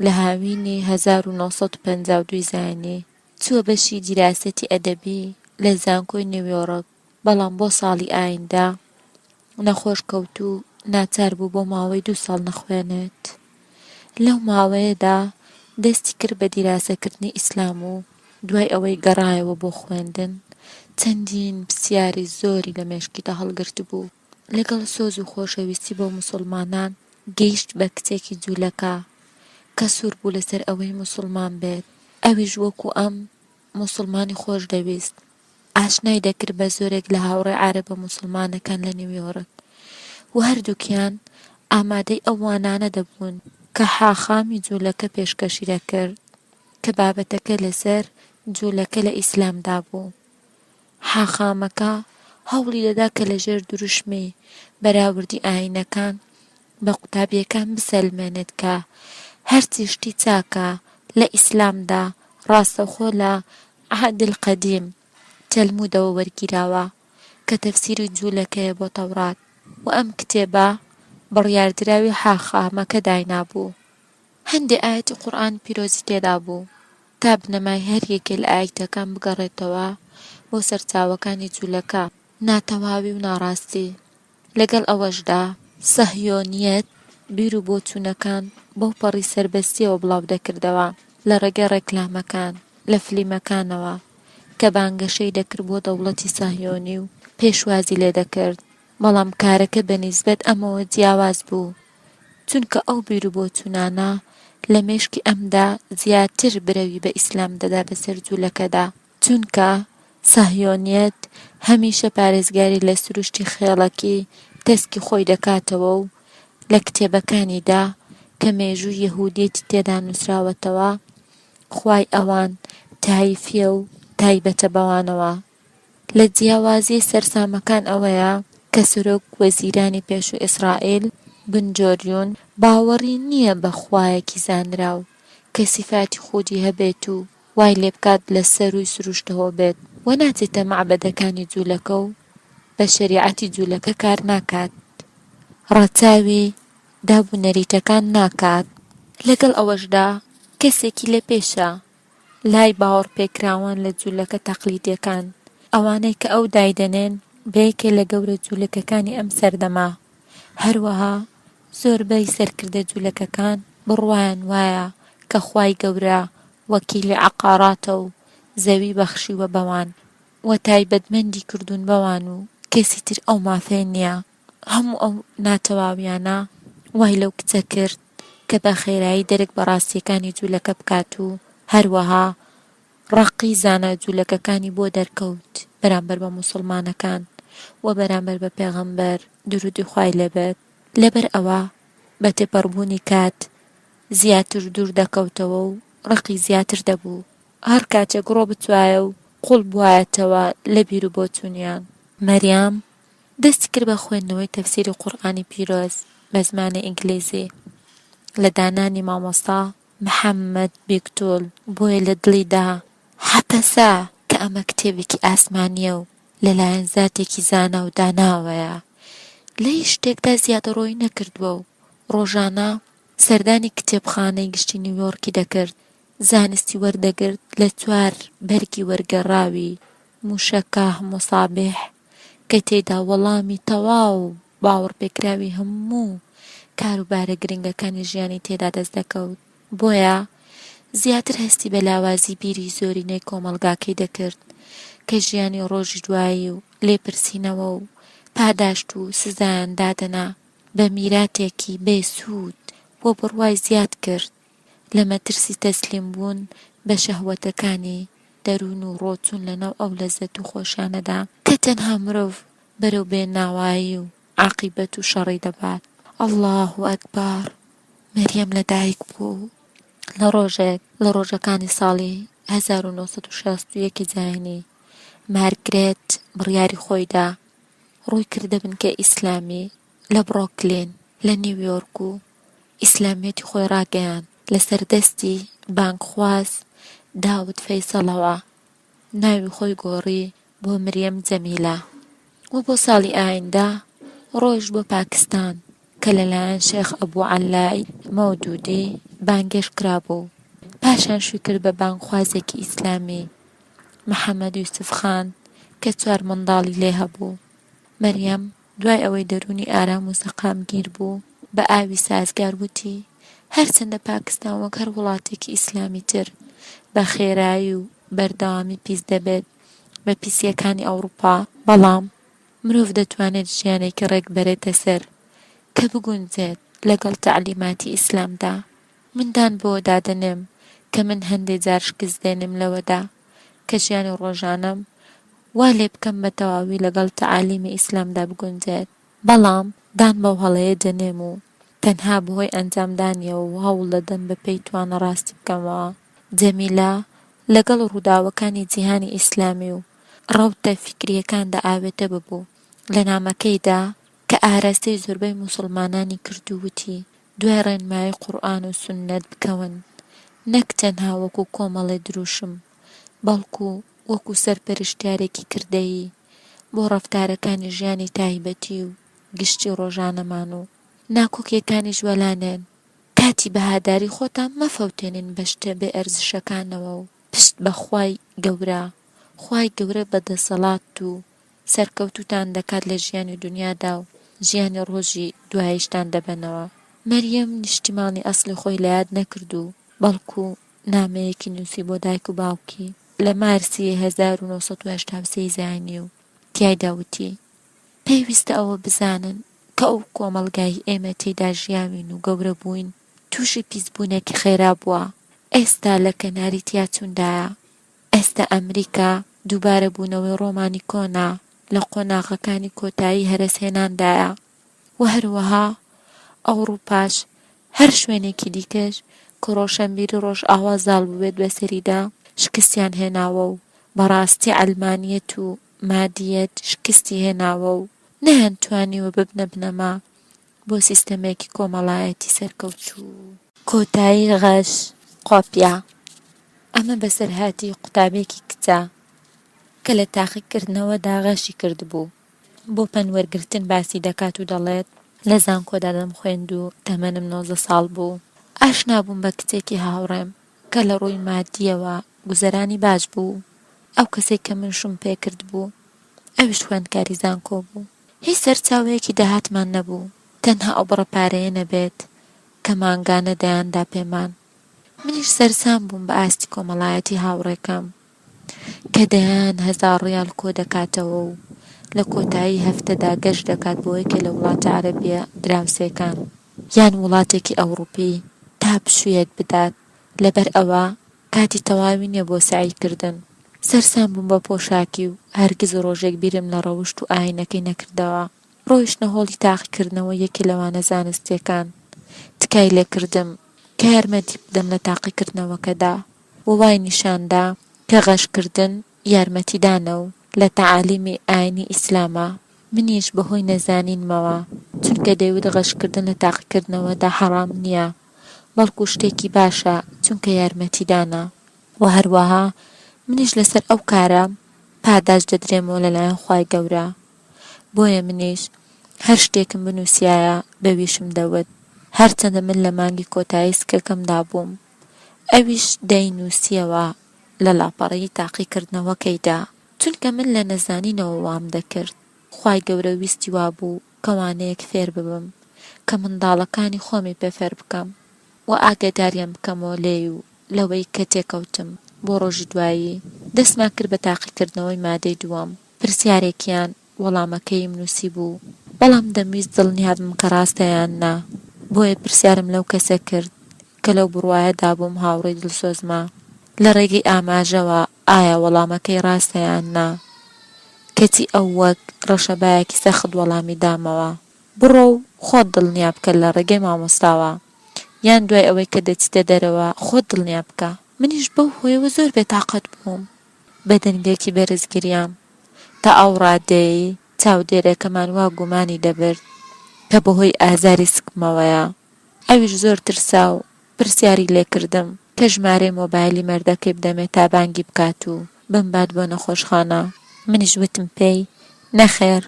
لە هاوینی 1952 ی زاینی، چووە بەشی دیراسەتی ئەدەبی لە زانکۆی نیویۆڕک، بەڵام بۆ ساڵی ئایندە نەخۆش کەوت و ناچار بوو بۆ ماوەی دوو ساڵ نەخوێنێت. لەو ماوەیەدا دەستی کرد بە دیراسەکردنی ئیسلام و دوای ئەوەی گەڕایەوە بۆ خوێندن چەندین پسیاری زۆری لە مێشکیدا هەڵگرتبوو. لەگەڵ سۆز و خۆشەویستی بۆ موسوڵمانان گەیشت بە کچێکی جولەکە کە سوور بوو لەسەر ئەوەی موسوڵمان بێت، ئەویش وەکو ئەم موسوڵمانی خۆش دەویست. ئاشنای دەکرد بە زۆرێک لە هاوڕێ عەرەبە موسوڵمانەکان لە نیویۆرک و هەردووکیان ئامادەی ئەو وانانە دەبوون کە حاخامی جولەکە پێشکەشی دەکرد کە بابەتەکە لەسەر جولەکە لە ئیسلامدا بوو. حاخامەکە هەوڵی دەدا کە لەژێر دروشمی بەراوردی ئایینەکان بە قوتابییەکان بسەلمێنێت کە هەرچی شتی چاکە لە ئیسلامدا ڕاستەوخۆ لە عهد القدیم تەلمودەوە وەرگیراوە کە تەفسیری جوولەکەیە بۆ تەورات و ئەم کتێبە بڕیاردراوی حاخامەکە داینابوو هەندێ ئایەتی قورئانی پیرۆزی تێدا بوو تا بنەمای هەر یەکێ لە ئایەتەکان بگەڕێتەوە بۆ سەرچاوەکانی جوولەکە. ناتەواوی و ناڕاستی. لەگەڵ ئەوەشدا سەهیۆنیەت بیر و بۆچوونەکان بەو پەڕی سەربەستیەوە بڵاو دەکردەوە لە ڕێگەی ڕێکلامەکان لە فلیمەکانەوە کە بانگەشەی دەکرد بۆ دەوڵەتی سەهیۆنی و پێشوازی لێ دەکرد بەڵام کارەکە بە نیسبەت ئەمەوە جیاواز بوو چونکە ئەو بیر و بۆچوونانە لە مێشکی ئەمدا زیاتر برەوی بە ئیسلام دەدا بەسەر جولەکەدا. چونکە سەهیۆنیەت هەمیشە پارێزگاری لە سروشتی خێڵەکی تەسکی خۆی دەکاتەوە و لە کتێبەکانیدا کە مێژووی یەهودیەتی تێدا نووسراوەتەوە خوای ئەوان تایفیە و تایبەتە بەوانەوە. لە جیاوازییە سەرسامەکان ئەوەیە کە سەرۆک وەزیرانی پێشووی ئیسرائیل بن جۆریون باوەڕی نییە بە خوایەکی زانراو کە سیفاتی خودی هەبێت و وای لێبکات لە سەرووی سروشتەوە بێت و ناچێتە مەعبەدەکانی جولەکە و بە شەریعەتی جولەکە کار ناکات ڕەچاوی داب و نەریتەکان ناکات. لەگەڵ ئەوەشدا کەسێکی لە پێشە لای باوەڕپێکراوان لە جولەکە تەقلیدیەکان، ئەوانەی کە ئەو دایدەنێن بە یەکێ لە گەورە جولەکەکانی ئەم سەردەمە، هەروەها زۆربەی سەرکردە جولەکەکان بڕوایان وایە کە خوای گەورە وەکیلی عەقاراتە و زەوی بەخشیوە بەوان و تایبەتمەندی کردوون بەوان و کەسی تر ئەو مافەی نیە. هەموو ئەو ناتەواویانە وای لەو کچە کرد کە بە خێرایی دەرک بە ڕاستییەکانی جوولەکە بکات و هەروەها ڕقی زانا جوولەکەکانی بۆ دەرکەوت بەرامبەر بە موسڵمانەکان و بەرامبەر بە پێغەمبەر دروودی خوای لێ بێت لەبەر ئەوە بە تێپەڕبوونی کات زیاتر دوور دەکەوتەوە و ڕقی زیاتر دەبوو هەر کاتێک ڕۆ بچوایە و قووڵ بوایەتەوە لە بیروبۆچوونیان. مەریەم دەستی کرد بە خوێندنەوەی تەفسیری قورئانی پیرۆز بە زمانی ئینگلیزی لە دانانی مامۆستا محەممەد بیکتول، بۆیە لە دڵیدا حەپەسا کە ئەمە کتێبێکی ئاسمانییە و لەلایەن زاتێکی زانا و داناوەیە، لە هیچ شتێکدا زیادەڕۆیی نەکردووە و ڕۆژانە سەردانی کتێبخانەی گشتی نیویۆرکی دەکرد، زانستی وەردەگرت لە چوار بەرگی وەرگێڕاوی موشەکاه مصابیح کە تێیدا وەڵامی تەواو باوەڕپێکراوی هەموو کاروبارە گرنگەکانی ژیانی تێدا دەست دەکەوت، بۆیە زیاتر هەستی بە لاوازی بیری زۆرینەی کۆمەڵگاکەی دەکرد کە ژیانی ڕۆژی دوایی و لێپرسینەوە و پاداشت و سزایان دادەنا بە میراتێکی بێ سوود و بڕوای زیاد کرد لە مەترسی تەسلیم بوون بە شەهوەتەکانی دەروون و ڕۆچوون لە ناو ئەو لەزەت و خۆشیانەدا کە تەنها مرۆڤ بەرەو بێ ناوایی و عاقیبەت و شەڕی دەبات. اللە اکبر مەریەم لە دایک بوو لە ڕۆژێک لە ڕۆژەکانی ساڵی 1961 زاینی مارگرێت بڕیاری خۆی دا ڕووی کردە بنکەی ئیسلامی لە بڕۆکلین لە نیویۆرک و ئیسلامیەتی خۆی ڕاگەیاند لەسەر دەستی بانگخواز داود فەیسەڵەوە ناوی خۆی گۆڕی بۆ مریەم جەمیلە و بۆ ساڵی ئایندە ڕۆیشت بۆ پاکستان کە لەلایەن شێخ ئەبو عەلای مەودودی بانگهێشت کرابوو پاشان شووی کرد بە بانگخوازێکی ئیسلامی محەمەد یوسف خان کە چوار منداڵی لێ هەبوو مریەم دوای ئەوەی دەروونی ئارام و سەقامگیر بوو، بە ئاوی سازگار وتی، هەرچەندە پاکستان وەک هەر وڵاتێکی ئیسلامی تر بە خێرایی و بەردەوامی پیس دەبێت بە پیسییەکانی ئەوروپا، بەڵام مرۆڤ دەتوانێت ژیانێکی ڕێک بەرێتە سەر کە بگونجێت لەگەڵ تەعلیماتی ئیسلامدا. من دان بەوەدا دەنێم کە من هەندێ جار شکست دێنم لەوەدا کە ژیانی ڕۆژانەم وا لێ بکەم بە تەواوی لەگەڵ تەعالیمی ئیسلامدا بگونجێت، بەڵام دان بەو هەڵەیە دەنێم و تەنها بەهۆی ئەنجامدانیەوە و هەوڵ دەدەم بە پێی توانا ڕاستی بکەمەوە. جەمیلە لەگەڵ ڕووداوەکانی جیهانی ئیسلامی و. ڕەوتە فیکرییەکاندا ئاوێتە ببوو. لە نامەکەیدا کە ئاراستەی زۆربەی موسڵمانانی کرد و وتی، دوای ڕێنمایی قورئان و سوننەت بکەون نەک تەنها وەکو کۆمەڵێ دروشم بەڵکو وەکو سەرپەرشتیارێکی کردەیی بۆ ڕەفتارەکانی ژیانی تایبەتی و گشتی ڕۆژانەمان و ناکۆکیەکانیش وەلانێن کاتی بەهاداری خۆتان مەفەوتێنن بە شتە بێ ئەرزشەکانەوە و پشت بە خوای گەورە خوای گەورە بە دەسەڵات و سەرکەوتووتان دەکات لە ژیانی دونیادا و ژیانی ڕۆژی دواییشتان دەبەنەوە. مەریەم نیشتیمانی ئەسڵی خۆی لە یاد نەکرد و بەڵکو نامەیەکی نووسی بۆ دایک و باوکی لە مارسی 1983 زایینی و تیایدا وتی، پێویستە ئەوە بزانن کە ئەو کۆمەڵگایەی ئێمە تێیدا ژیاوین و گەورە بووین تووشی پیسبوونێکی خێرا بووە، ئێستا لە کەناری تیاچووندایە. ئێستا ئەمریکا دووبارە بوونەوەی ڕۆمانی کۆنە لە قۆناغەکانی کۆتایی هەرەسهێناندایە و هەروەها ئەوڕوپاش هەر شوێنێکی دیکەش کە ڕۆشەنبیری ڕۆژئاوا زاڵ بووبێت بەسەریدا شکستیان هێناوە و بەڕاستی عەلمانیەت و مادیەت شکستی هێناوە و نەیانتوانیوە ببنە بنەما بۆ سیستەمێکی کۆمەڵایەتی سەرکەوتوو. کۆتایی غەش قۆپیە. ئەمە بەسەرهاتی قوتابیەکی کچە کە لە تاقیکردنەوەدا غەشی کردبوو. بۆ پەند وەرگرتن باسی دەکات و دەڵێت، لە زانکۆدا دەمخوێند و تەمەنم 19 ساڵ بوو. ئاشنا بووم بە کچێکی هاوڕێم کە لە ڕووی مادییەوە گوزەرانی باش بوو. ئەو کەسەی کە من شووم پێکردبوو ئەویش خوێندکاری زانکۆ بوو. هیچ سەرچاوەیەکی داهاتمان نەبوو تەنها ئەو بڕە پارەیە نەبێت کە مانگانە دەیاندا پێمان. منیش سەرسام بووم بە ئاستی کۆمەڵایەتی هاوڕێکەم کە دەیان هەزار ڕیال کۆدەکاتەوە و لە کۆتایی هەفتەدا گەشت دەکات بۆ یەکێ لە وڵاتە عەرەبییە دراوسێکان یان وڵاتێکی ئەوڕوپی تا پشوویەک بدات لەبەر ئەوە کاتی تەواوی نیە بۆ سەعی کردن. سەرسام بووم بە پۆشاکی و هەرگیز ڕۆژێک بیرم لە ڕەوشت و ئاینەکەی نەکردەوە. ڕۆیشتنە هۆڵی تاقیکردنەوەی یەکێ لە وانە زانستیەکان. تکای لێکردم کە یارمەتی بدەم لە تاقیکردنەوەکەدا و وای نیشان دا کە غەش کردن یارمەتیدانە و لە تەعالیمی ئاینی ئیسلامە. منیش بەهۆی نەزانینمەوە چونکە دەیوت غەش کردن لە تاقیکردنەوەدا حەڕام نیە بەڵکو شتێکی باشە چونکە یارمەتیدانە. وە هەروەها منیش لەسەر ئەو کارە پاداشت دەدرێمەوە لەلایەن خوای گەورە بۆیە منیش هەر شتێکم بنوسیایە بەویشم دەوت هەرچەندە من لە مانگی کۆتایی سکەکەمدا بووم ئەویش دەینوسیەوە لە لاپەڕەی تاقیکردنەوەکەیدا چونکە من لە نەزانینەوە وام دەکرد خوای گەورە ویستی وابوو کە وانەیەک فێر ببم کە منداڵەکانی خۆمی پێ فێر بکەم و ئاگەداریان بکەمەوە لێی و لەوەی کە تێکەوتم. بۆ ڕۆژی دوایی دەستمان کرد بە تاقیکردنەوەی مادەی دووەم، پرسیارێکیان وەڵامەکەیم نووسیبوو، بەڵام دەمویست دڵنیا بم کە ڕاستە یان نا، بۆیە پرسیارم لەو کەسە کرد کە لەو بڕوایەدا بووم هاوڕێی دڵسۆزمە، لە ڕێگەی ئاماژەوە ئایا وەڵامەکەی ڕاستە یان نا، کەچی ئەو وەک ڕەشەبایەکی سەخت وەڵامی دامەوە، بڕۆ و خۆت دڵنیا بکە لە ڕێگەی مامۆستاوە، یان دوای ئەوەی کە دەچیتە دەرەوە خۆت دڵنیا بکە. منیش بەو هۆیەوە زۆر بێتاقەت بووم. بە دەنگێکی بەرز گریام. تا ئەو ڕادەیەی چاودێرەکەمان وا گومانی دەبرد کە بەهۆی ئازاری سکمەوەیە. ئەویش زۆر ترسا و پرسیاری لێکردم کە ژمارەی مۆبایلی مێردەکەی بدەمێ تا بانگی بکات و بمبات بۆ نەخۆشخانە. منیش وتم پێی، نەخێر،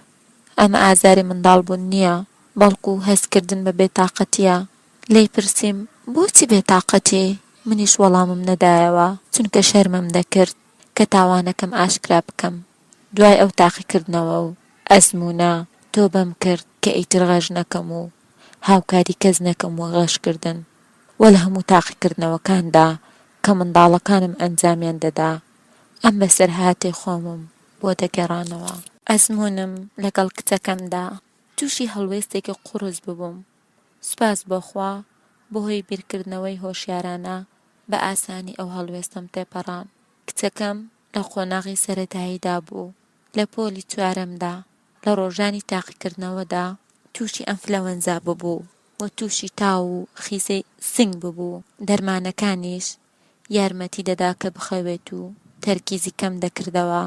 ئەمە ئازاری منداڵ بوون نییە، بەڵکو هەستکردن بە بێتاقەتییە. لێی پرسیم، بۆچی بێتاقەتی؟ منیش وەڵامم نەدایەوە، چونکە شەرمم دەکرد کە تاوانەکەم ئاشکرا بکەم. دوای ئەو تاقیکردنەوە و ئەزموونە، تۆبەم کرد کە ئیتر غەش نەکەم و هاوکاری کەس نەکەم وەک غەشکردن. وە لە هەموو تاقیکردنەوەکاندا کە منداڵەکانم ئەنجامیان دەدا، ئەم بەسەرهاتەی خۆمم بۆ دەگێڕانەوە. ئەزموونم لەگەڵ کچەکەمدا تووشی هەڵوێستێکی قوڕس ببووم، سوپاس بۆ خوا بەهۆی بیرکردنەوەی هۆشیارانە بە ئاسانی ئەو هەڵوێستەم تێپەڕاند. کچەکەم لە قۆناغی سەرەتاییدا بوو، لە پۆلی چوارەمدا، لە ڕۆژانی تاقیکردنەوەدا تووشی ئەنفلەوەنزا ببوو و تووشی تاو و خیزەی سنگ ببوو، دەرمانەکانیش یارمەتی دەدا کە بخەوێت و تەرکیزی کەم دەکردەوە.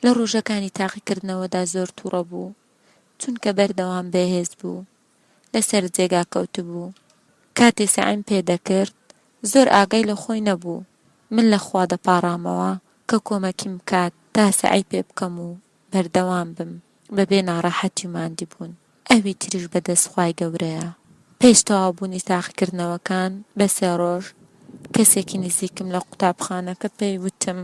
لە ڕۆژەکانی تاقیکردنەوەدا زۆر تووڕە بوو، چونکە بەردەوام بێهێز بوو، لەسەر جێگا کەوتبوو. کاتێ سەعیم پێ دەکرد، زۆر ئاگای لە خۆی نەبوو. من لە خوا دەپاڕامەوە کە کۆمەکیم بکات تا سەعی پێ بکەم و بەردەوام بم بەبێ ناڕەحەتی و ماندیبوون. ئەوی تریش بە دەست خوای گەورەیە. پێش تەواوبوونی تاقیکردنەوەکان بە سێ ڕۆژ، کەسێکی نزیکم لە قوتابخانەکە پێی وتم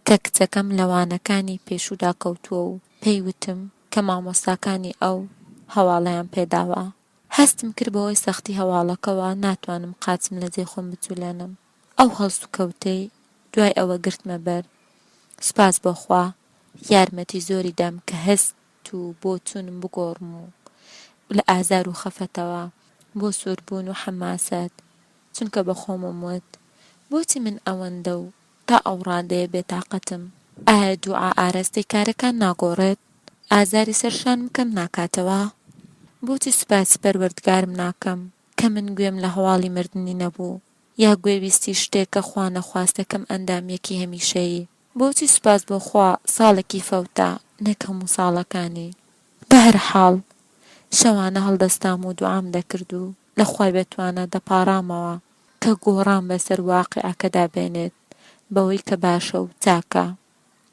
کە کچەکەم لە وانەکانی پێشوودا کەوتووە و پێی وتم کە مامۆستاکانی ئەو هەواڵەیان پێداوە. هەستم کرد بەهۆی سەختی هەواڵەکەوە ناتوانم قاچم لە جێی خۆم بجولێنم. ئەو هەڵسوکەوتەی دوای ئەوە گرتمە بەر، سوپاس بۆ خوا یارمەتی زۆری دام کە هەست و بۆچوونم بگۆڕم و لە ئازار و خەفەتەوە بۆ سووربوون و حەماسەت، چونکە بە خۆمم وت، بۆچی من ئەوەندە و تا ئەو ڕادەیە بێتاقەتم؟ ئایا دوعا ئاراستەی کارەکان ناگۆڕێت؟ ئازاری سەر شانم کەم ناکاتەوە؟ بۆچی سوپاسی پەروەردگارم ناکەم کە من گوێم لە هەواڵی مردنی نەبوو یا گوێبیستی شتێک کە خوا نەخواستە کەم ئەندامیەکی هەمیشەیی؟ بۆچی سوپاس بۆ خوا ساڵێکی فەوتا نەک هەموو ساڵەکانی؟ بەهەرحاڵ شەوانە هەڵدەستام و دوعام دەکرد و لە خوای بەتوانا دەپاڕامەوە کە گۆڕان بەسەر واقیعەکەدا بێنێت بەوەی کە باشە و چاکە.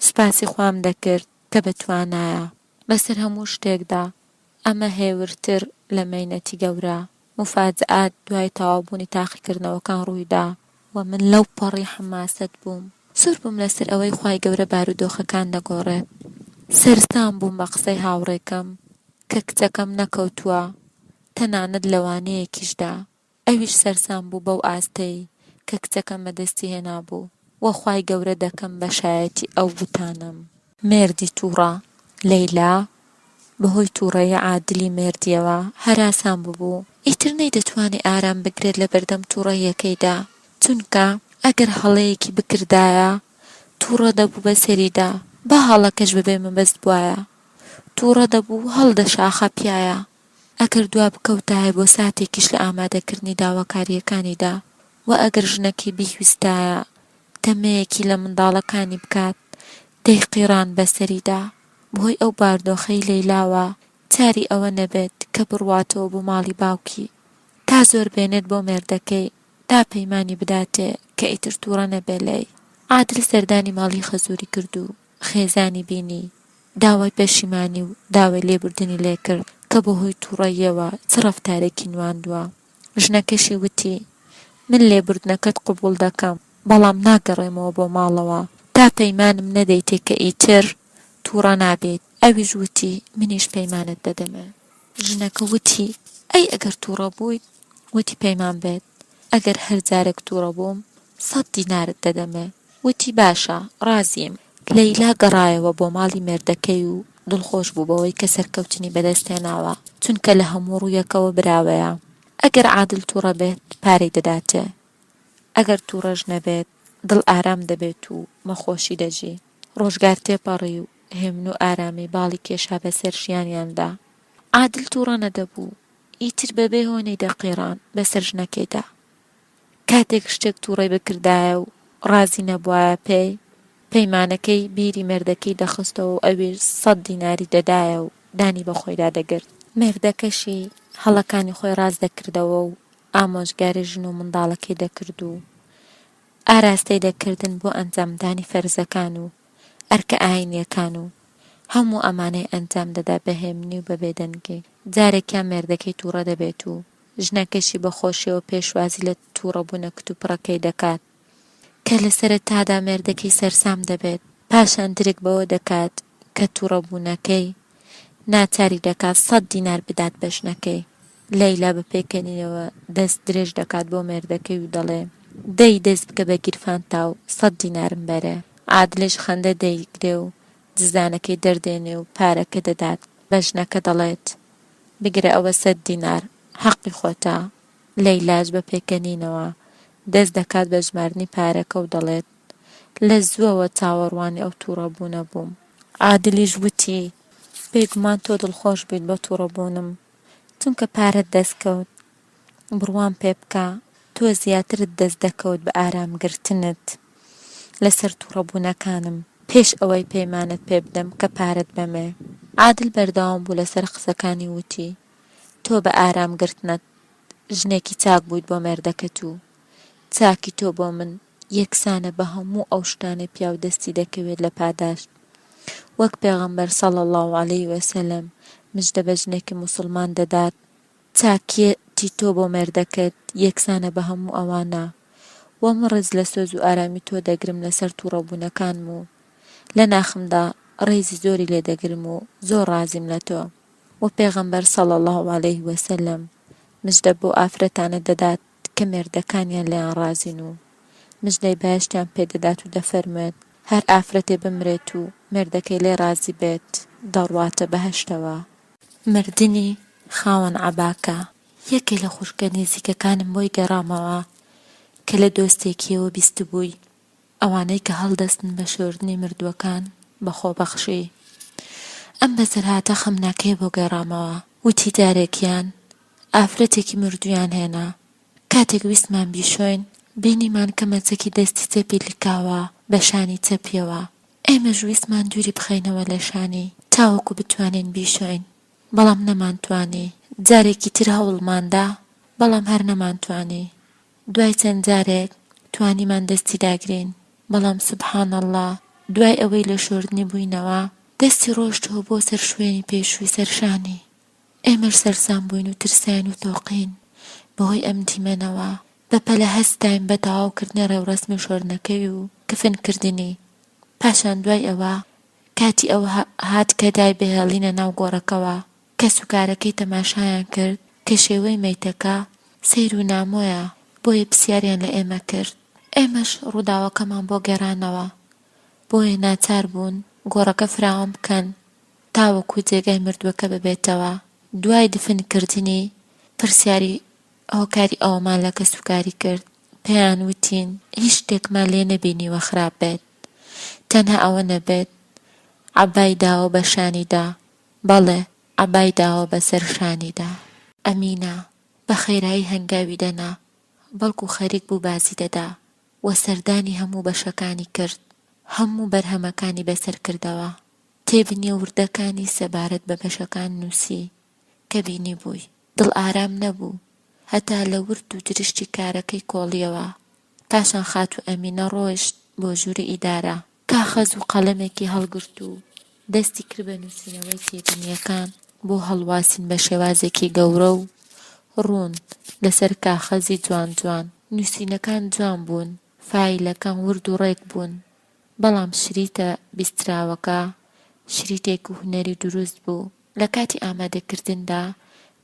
سوپاسی خوام دەکرد کە بەتوانایە بەسەر هەموو شتێکدا، ئەمە هێورتر لە مەینەتی گەورە. موفاجەئات دوای تەواوبوونی تاقیکردنەوەکان ڕوویدا و من لەو پەڕی حەماسەت بووم. سوور بووم لەسەر ئەوەی خوای گەورە بارودۆخەکان دەگۆڕێت. سەرسام بووم بە قسەی هاوڕێکەم کە کچەکەم نەکەوتووە تەنانەت لە وانەیەکیشدا. ئەویش سەرسام بوو بەو ئاستەی کە کچەکەم بەدەستی هێنابوو و خوای گەورە دەکەم بە شایەتی ئەو وتانەم. مێردی تووڕە، لەیلا بەهۆی تووڕەیی عادلی مێردیەوە هەراسان ببوو، ئیتر نەیدەتوانی ئارام بگرێت لەبەردەم تووڕەییەکەیدا، چونکە ئەگەر هەڵەیەکی بکردایە تووڕە دەبوو بەسەریدا، با هەڵەکەش بەبێ مەبەست بوایە تووڕە دەبوو و هەڵدەشاخا پیایا. ئەگەر دوا بکەوتایە بۆ ساتێکیش لە ئامادەکردنی داواکارییەکانیدا و ئەگەر ژنەکەی بیویستایە تەمەیەکی لە منداڵەکانی بکات دەیقیڕاند بەسەریدا بەهۆی ئەو باردۆخەی لەیلاوە چاری ئەوە نەبێت کە بڕواتەوە بۆ ماڵی باوکی تا زۆر بێنێت بۆ مێردەکەی تا پەیمانی بداتێ کە ئیتر توڕە نەبێ لێی. عادل سەردانی ماڵی خەزوری کرد و خێزانی بینی، داوای پەشیمانی و داوای لێبوردنی لێکرد کە بەهۆی توڕەییەوە چ ڕەفتارێکی نواندووە. ژنەکەشی وتی، من لێبوردنەکەت قبوڵ دەکەم، بەڵام ناگەڕێمەوە بۆ ماڵەوە تا پەیمانم نەدەیتێ کە ئیتر توڕە نابیت. ئەویش وتی، منیش پەیمانت دەدەمێ. ژنەکە وتی، ئەی ئەگەر توڕە بوویت؟ وتی، پەیمان بێت ئەگەر هەر جارێک توڕە بووم سەت دینارت دەدەمێ. وتی، باشە، ڕازیم. لەیلا گەڕایەوە بۆ ماڵی مێردەکەی و دڵخۆش بوو بەوەی کە سەرکەوتنی بەدەست هێناوە، چونکە لە هەموو ڕوویەکەوە براوەیە. ئەگەر عادل توڕە بێت پارەی دەداتێ، ئەگەر توڕەش نەبێت دڵ ئارام دەبێت و مەخۆشی دەژی. ڕۆژگار تێپەڕی و هێمن و ئارامی باڵی کێشا بەسەر ژیانیاندا. عادل توڕە نەدەبوو، ئیتر بەبێ هۆ نەیدەقیڕاند بەسەر ژنەکەیدا. کاتێک شتێک توڕەی بکردایە و ڕازی نەبوایە پێی، پەیمانەکەی بیری مێردەکەی دەخستەوە و ئەویش سەت دیناری دەدایە و دانی بە خۆیدا دەگرت. مێردەکەشی هەڵەکانی خۆی ڕاست دەکردەوە و ئامۆژگاری ژن و منداڵەکەی دەکرد و ئاراستەی دەکردن بۆ ئەنجامدانی فەرزەکان و ئەرکە ئاینییەکان و هەموو ئەمانەی ئەنجام دەدا بە هێمنی و بە بێدەنگی. جارێکیان مێردەکەی توڕە دەبێت و ژنەکەشی بە خۆشیەوە پێشوازی لە توڕەبوونە کتوپڕەکەی دەکات، کە لە سەرەتادا مێردەکەی سەرسام دەبێت، پاشان درک بەوە دەکات کە توڕەبوونەکەی ناچاری دەکات سەت دینار بدات بە ژنەکەی. لەیلا بە پێکەنینەوە دەست درێژ دەکات بۆ مێردەکەی و دەڵێ، دەی دەست بکە بە گیرفانتا و سەت دینارم بەرێ. عادلیش خەندە دەیگرێ و جزدانەکەی دەردێنێ و پارەکە دەدات بە ژنەکە دەڵێت، بگرە ئەوە سەت دینار حەقی خۆتە. لەیلاش بە پێکەنینەوە دەست دەکات بە ژماردنی پارەکە و دەڵێت، لە زووەوە چاوەڕوانی ئەو تووڕەبوونە بووم. عادلیش وتی، بێگومان تۆ دڵخۆش بوویت بە تووڕەبوونم، چونکە پارەت دەست کەوت. بڕوام پێ بکە تۆ زیاترت دەست دەکەوت بە ئارامگرتنت لەسەر تووڕەبوونەکانم. پێش ئەوەی پەیمانت پێ بدەم کە پارەت بەمێ. عادل بەردەوام بوو لەسەر قسەکانی وتی، تۆ بە ئارام گرتنت ژنێکی چاک بوویت بۆ مێردەکەت و چاکی تۆ بۆ من یەکسانە بە هەموو ئەو شتانەی پیاو دەستی دەکەوێت لە پاداشت وەک پێغەمبەر صلی اللە علیە وسلم مژدە بە ژنێکی موسڵمان دەدات چاکیەتی تۆ بۆ مێردەکەت یەکسانە بە هەموو ئەوانە وە من ڕێز لە سۆز و ئارامی تۆ دەگرم لەسەر توڕەبوونەکانم و لە ناخمدا ڕێزی زۆری لێ دەگرم و زۆر ڕازیم لە تۆ وە پێغەمبەر صلی اللە علیه وسلم مژدە بەو ئافرەتانە دەدات کە مێردەکانیان لێیان ڕازین و مژدەی بەهەشتیان پێ دەدات و دەفەرموێت، هەر ئافرەتێ بمرێت و مێردەکەی لێی ڕازی بێت دەڕواتە بەهەشتەوە. مردنی خاوەن عەباکە. یەکێ لە خوشکە نزیکەکانم بۆی گەڕامەوە کە لە دۆستێکیەوە بیستبووی ئەوانەی کە هەڵدەستن بە شۆردنی مردووەکان بە خۆبەخشی. ئەم بەسەرهاتە خەمناکەی بۆ گێڕامەوە. وتی جارێکیان ئافرەتێکی مردوویان هێنا. کاتێک ویستمان بیشۆین، بینیمان کە مەچەکی دەستی چەپی لکاوە بە شانی چەپیەوە. ئێمەش ویستمان دووری بخەینەوە لە شانی تاوەکو بتوانین بیشۆین، بەڵام نەمانتوانی. جارێکی تر هەوڵماندا، بەڵام هەر نەمانتوانی. دوای چەند جارێک توانیمان دەستی داگرین بەڵام سبحان اللە دوای ئەوەی لە شۆردنی بووینەوە دەستی ڕۆشتەوە بۆ سەر شوێنی پێشووی سەر شانی ئێمەش سەرسام بووین و ترساین و تۆقین بەهۆی ئەم دیمەنەوە بەپەلە هەستاین بە تەواو کردنی ڕێوڕەسمی شۆردنەکەی و کفن کردنی پاشان دوای ئەوە کاتی ئەوە هات کە دایبهێڵینە ناو گۆڕەکەوە کەسوکارەکەی تەماشایان کرد کە شێوەی مەیتەکە سەیر و نامۆیە، بۆیە پسیاریان لە ئێمە کرد. ئێمەش ڕووداوەکەمان بۆ گێڕانەوە، بۆیە ناچار بوون گۆڕەکە فراوان بکەن تاوەکو جێگای مردووەکە ببێتەوە. دوای دفن کردنی پرسیاری هۆکاری ئەوەمان لە کەسوکاری کرد، پێیان وتین هیچ شتێکمان لێ نەبینیوە خراپ بێت، تەنها ئەوە نەبێت عەبای داوە بە شانیدا بەڵێ عەبای داوە بەسەر شانیدا. ئەمینە بە خێرایی هەنگاوی دەنا، بەڵکو خەریک بوو بازی دەدا و سەردانی هەموو بەشەکانی کرد، هەموو بەرهەمەکانی بەسەر کردەوە، تێبینیە وردەکانی سەبارەت بە بەشەکان نووسی کە بینیبووی. دڵ ئارام نەبوو هەتا لە ورد و درشتی کارەکەی کۆڵیەوە. پاشان خاتوو ئەمینە ڕۆیشت بۆ ژووری ئیدارە. کاخەز و قەڵەمێکی هەڵگرت و دەستی کرد بە نووسینەوەی تێبینییەکان بۆ هەڵواسین بە شێوازێکی گەورە و ڕوون لەسەر کاخەزی جوان جوان. نووسینەکان جوان بوون، فایلەکان ورد و ڕێک بوون، بەڵام شریتە بیستراوەکە شریتێکی هونەری دروست بوو. لە کاتی ئامادەکردندا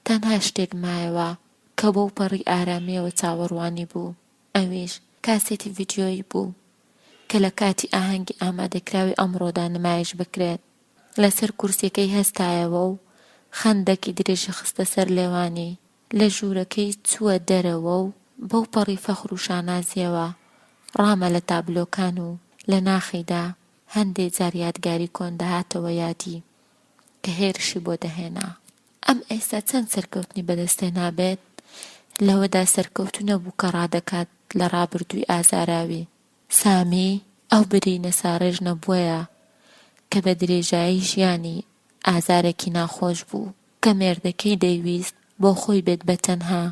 تەنها شتێک مایەوە کە بەوپەڕی ئارامییەوە چاوەڕوانی بوو، ئەویش کاسێتی ڤیدیۆیی بوو. کە لە کاتی ئاهەنگی ئامادەکراوی ئەمڕۆدا نمایش بکرێت. لەسەر کورسیەکەی هەستایەوە و خەندەکی درێژی خستە سەر لێوانی. لە ژوورەکەی چووە دەرەوە و بەوپەڕی فەخر و شانازییەوە ڕامە لە تابلۆکان و لە ناخیدا هەندێ جار یادگاری کۆن دەهاتەوە یادی کە هێرشی بۆ دەهێنا. ئەم ئێستا چەند سەرکەوتنی بەدەستهێنابێت، لەوەدا سەرکەوتوو نەبوو کە ڕادەکات لە ڕابردووی ئازاراوی. سامی ئەو برینە ساڕێژ نەبووەیە کە بە درێژایی ژیانی ئازارێکی ناخۆش بوو، کە مێردەکەی دەیویست بۆ خۆی بێت بە تەنها،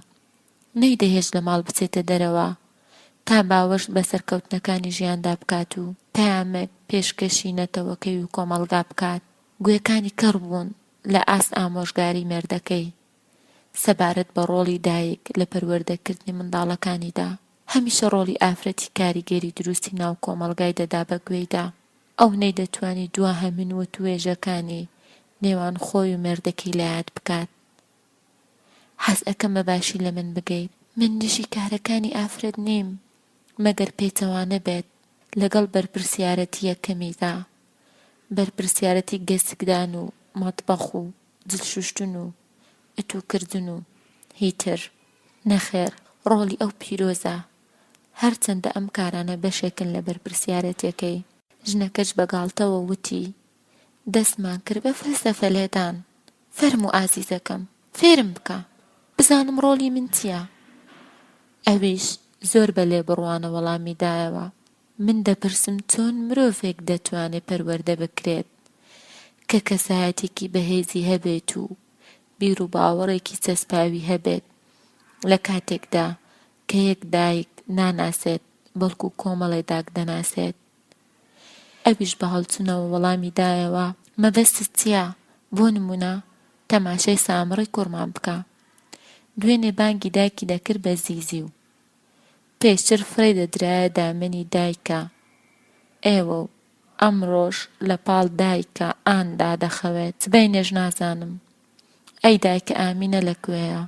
نەیدەهێشت لە ماڵ بچێتە دەرەوە تا باوەش بە سەرکەوتنەکانی ژیاندا بکات و پەیامێک پێشکەشی نەتەوەکەی و کۆمەڵگا بکات. گوێکانی کەڕ بوون لە ئاست ئامۆژگاری مێردەکەی سەبارەت بە ڕۆڵی دایک لە پەروەردەکردنی منداڵەکانیدا، هەمیشە ڕۆڵی ئافرەتی کاریگەری دروستی ناو کۆمەڵگای دەدا بە گوێیدا. ئەو نەیدەتوانی دواهەمین وتوێژەکانی نێوان خۆی و مێردەکەی لە یاد بکات. حەز ئەکەم بە باشی لە من بگەیت. من دژی کارەکانی ئافرەت نیم، مەگەر پێچەوانە بێت لەگەڵ بەرپرسیارەتییەکەمیدا. بەرپرسیارەتی گەسکدان و مەتبەخ و جل شوشتن و ئتوکردن و هیتر. نەخێر ڕۆڵی ئەو پیرۆزە، هەرچەندە ئەم کارانە بەشێکن لە بەرپرسیارەتیەکەی. ژنەکەش بە گاڵتەوە وتی، دەستمان کرد بە فەلسەفە لێدان، فەرموو ئازیزەکەم فێرم بکە بزانم ڕۆڵی من چیە؟ ئەویش زۆر بە لێبڕوانە وەڵامی دایەوە. من دەپرسم چۆن مرۆڤێک دەتوانێت پەروەردە بکرێت کە کەسایەتیەکی بەهێزی هەبێت و بیروباوەڕێکی چەسپاوی هەبێت لە کاتێکدا کە یەک دایک ناناسێت بەڵکو کۆمەڵێ داک دەناسێت؟ ئەویش بە هەڵچونەوە وەڵامی دایەوە، مەبەستت چیە؟ بۆ نمونە تەماشای سامڕی کوڕمان بکە دوێنێ بانگی دایکی دەکرد بە زیزی و پێشتر فڕێی دەدرایە دامێنی دایکە ئێوە و ئەمڕۆش لە پاڵ دایکە ئاندا دەخەوێت سبەینێش نازانم ئەی دایکە ئامینە لە کوێیە؟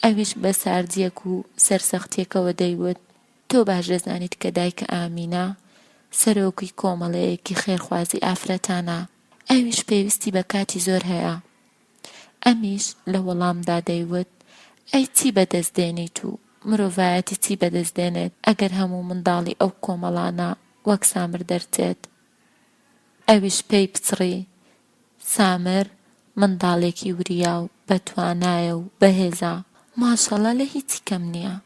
ئەویش بە ساردییەک و سەرسەختییەکەوە دەیوت، تۆ باش دەزانیت کە دایکە ئامینە سەرۆکی کۆمەڵەیەکی خێرخوازی ئافرەتانە، ئەویش پێویستی بە کاتی زۆر هەیە. ئەمیش لە وەڵامدا دەیوت، ئەی چی بەدەست دێنیت و مرۆڤایەتی چی بەدەست دێنێت ئەگەر هەموو منداڵی ئەو کۆمەڵانە وەک سامر دەرچێت؟ ئەویش پێی پچڕی، سامر منداڵێکی وریا و بەتوانایە و بەهێزە، ماشەڵا لە هیچی کەم نییە.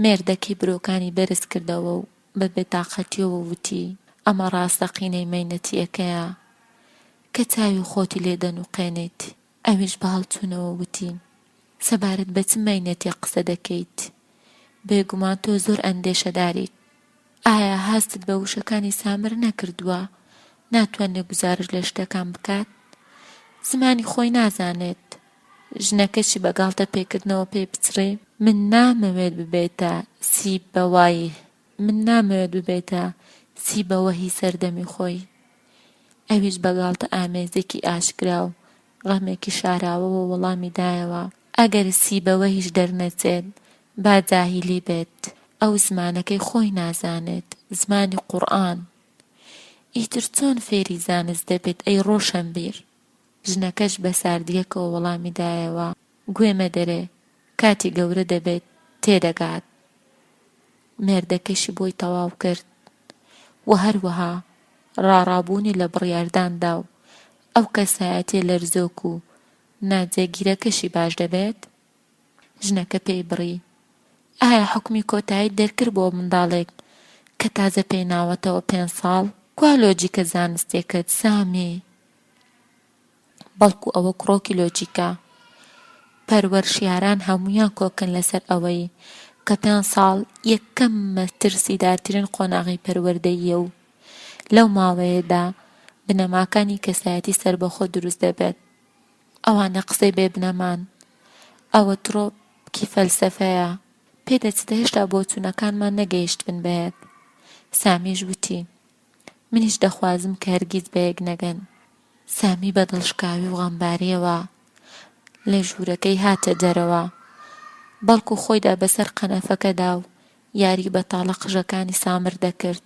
مێردەکەی برۆکانی بەرز کردەوە و بە بێتاقەتییەوە وتی، ئەمە ڕاستەقینەی مەینەتییەکەیە کە چاوی خۆتی لێ دەنوقێنیت. ئەویش بە هەڵچوونەوە وتی، سەبارەت بە چ مەینەتییەک قسە دەکەیت؟ بێگومان تۆ زۆر ئەندێشەداریت. ئایا هەستت بە وشەکانی سامر نەکردووە ناتوانێت گوزارشت لە شتەکان بکات؟ زمانی خۆی نازانێت. ژنەکەشی بە گاڵتە پێکردنەوە پێی پچڕی، من نامەوێت ببێتە سیبەوەیه، من نامەوێت ببێتە سیبەوەهی سەردەمی خۆی. ئەویش بە گاڵتە ئامێزێکی ئاشکرا و غەمێکی شاراوەوە وەڵامی دایەوە، ئەگەر سیبەوەهیش دەرنەچێت، با جاهیلی بێت، ئەو زمانەکەی خۆی نازانێت، زمانی قورئان. ئیتر چۆن فێری زانست دەبێت ئەی ڕۆشەنبیر؟ ژنەکەش بە ساردییەکەوە وەڵامی دایەوە، گوێ مەدەرێ، کاتی گەورە دەبێت تێدەگات. مێردەکەشی بۆی تەواو کرد و هەروەها ڕاڕابوونی لە بڕیارداندا و ئەو کەسایەتییە لەرزۆک و ناجێگیرەکەشی باش دەبێت؟ ژنەکە پێی بڕی، ئایا حوکمی کۆتاییت دەرکرد بۆ منداڵێک کە تازە پێی ناوەتەوە پێنج ساڵ؟ کوا لۆجیکە زانستیەکەت سامی؟ بەڵکو ئەوە کڕۆکی لۆجیکە. پەروەرشیاران هەموویان کۆکن لەسەر ئەوەی کە پێنج ساڵ یەکەم مەترسیدارترین قۆناغی پەروەردەییە و لەو ماوەیەدا بنەماکانی کەسایەتی سەربەخۆ دروست دەبێت. ئەوانە قسەی بێ بنەمان. ئەوە ترۆپکی فەلسەفەیە. پێدەچێت هێشتا بۆچوونەکانمان نەگەیشتبن بە یەک. سامیش وتی، منیش دەخوازم کە هەرگیز بە یەک نەگەن. سامی بە دڵشکاوی و غەمبارییەوە لە ژوورەکەی هاتە دەرەوە. بەڵکو خۆی دا بەسەر قەنەفەکەدا و یاری بە تاڵە قژەکانی سامر دەکرد.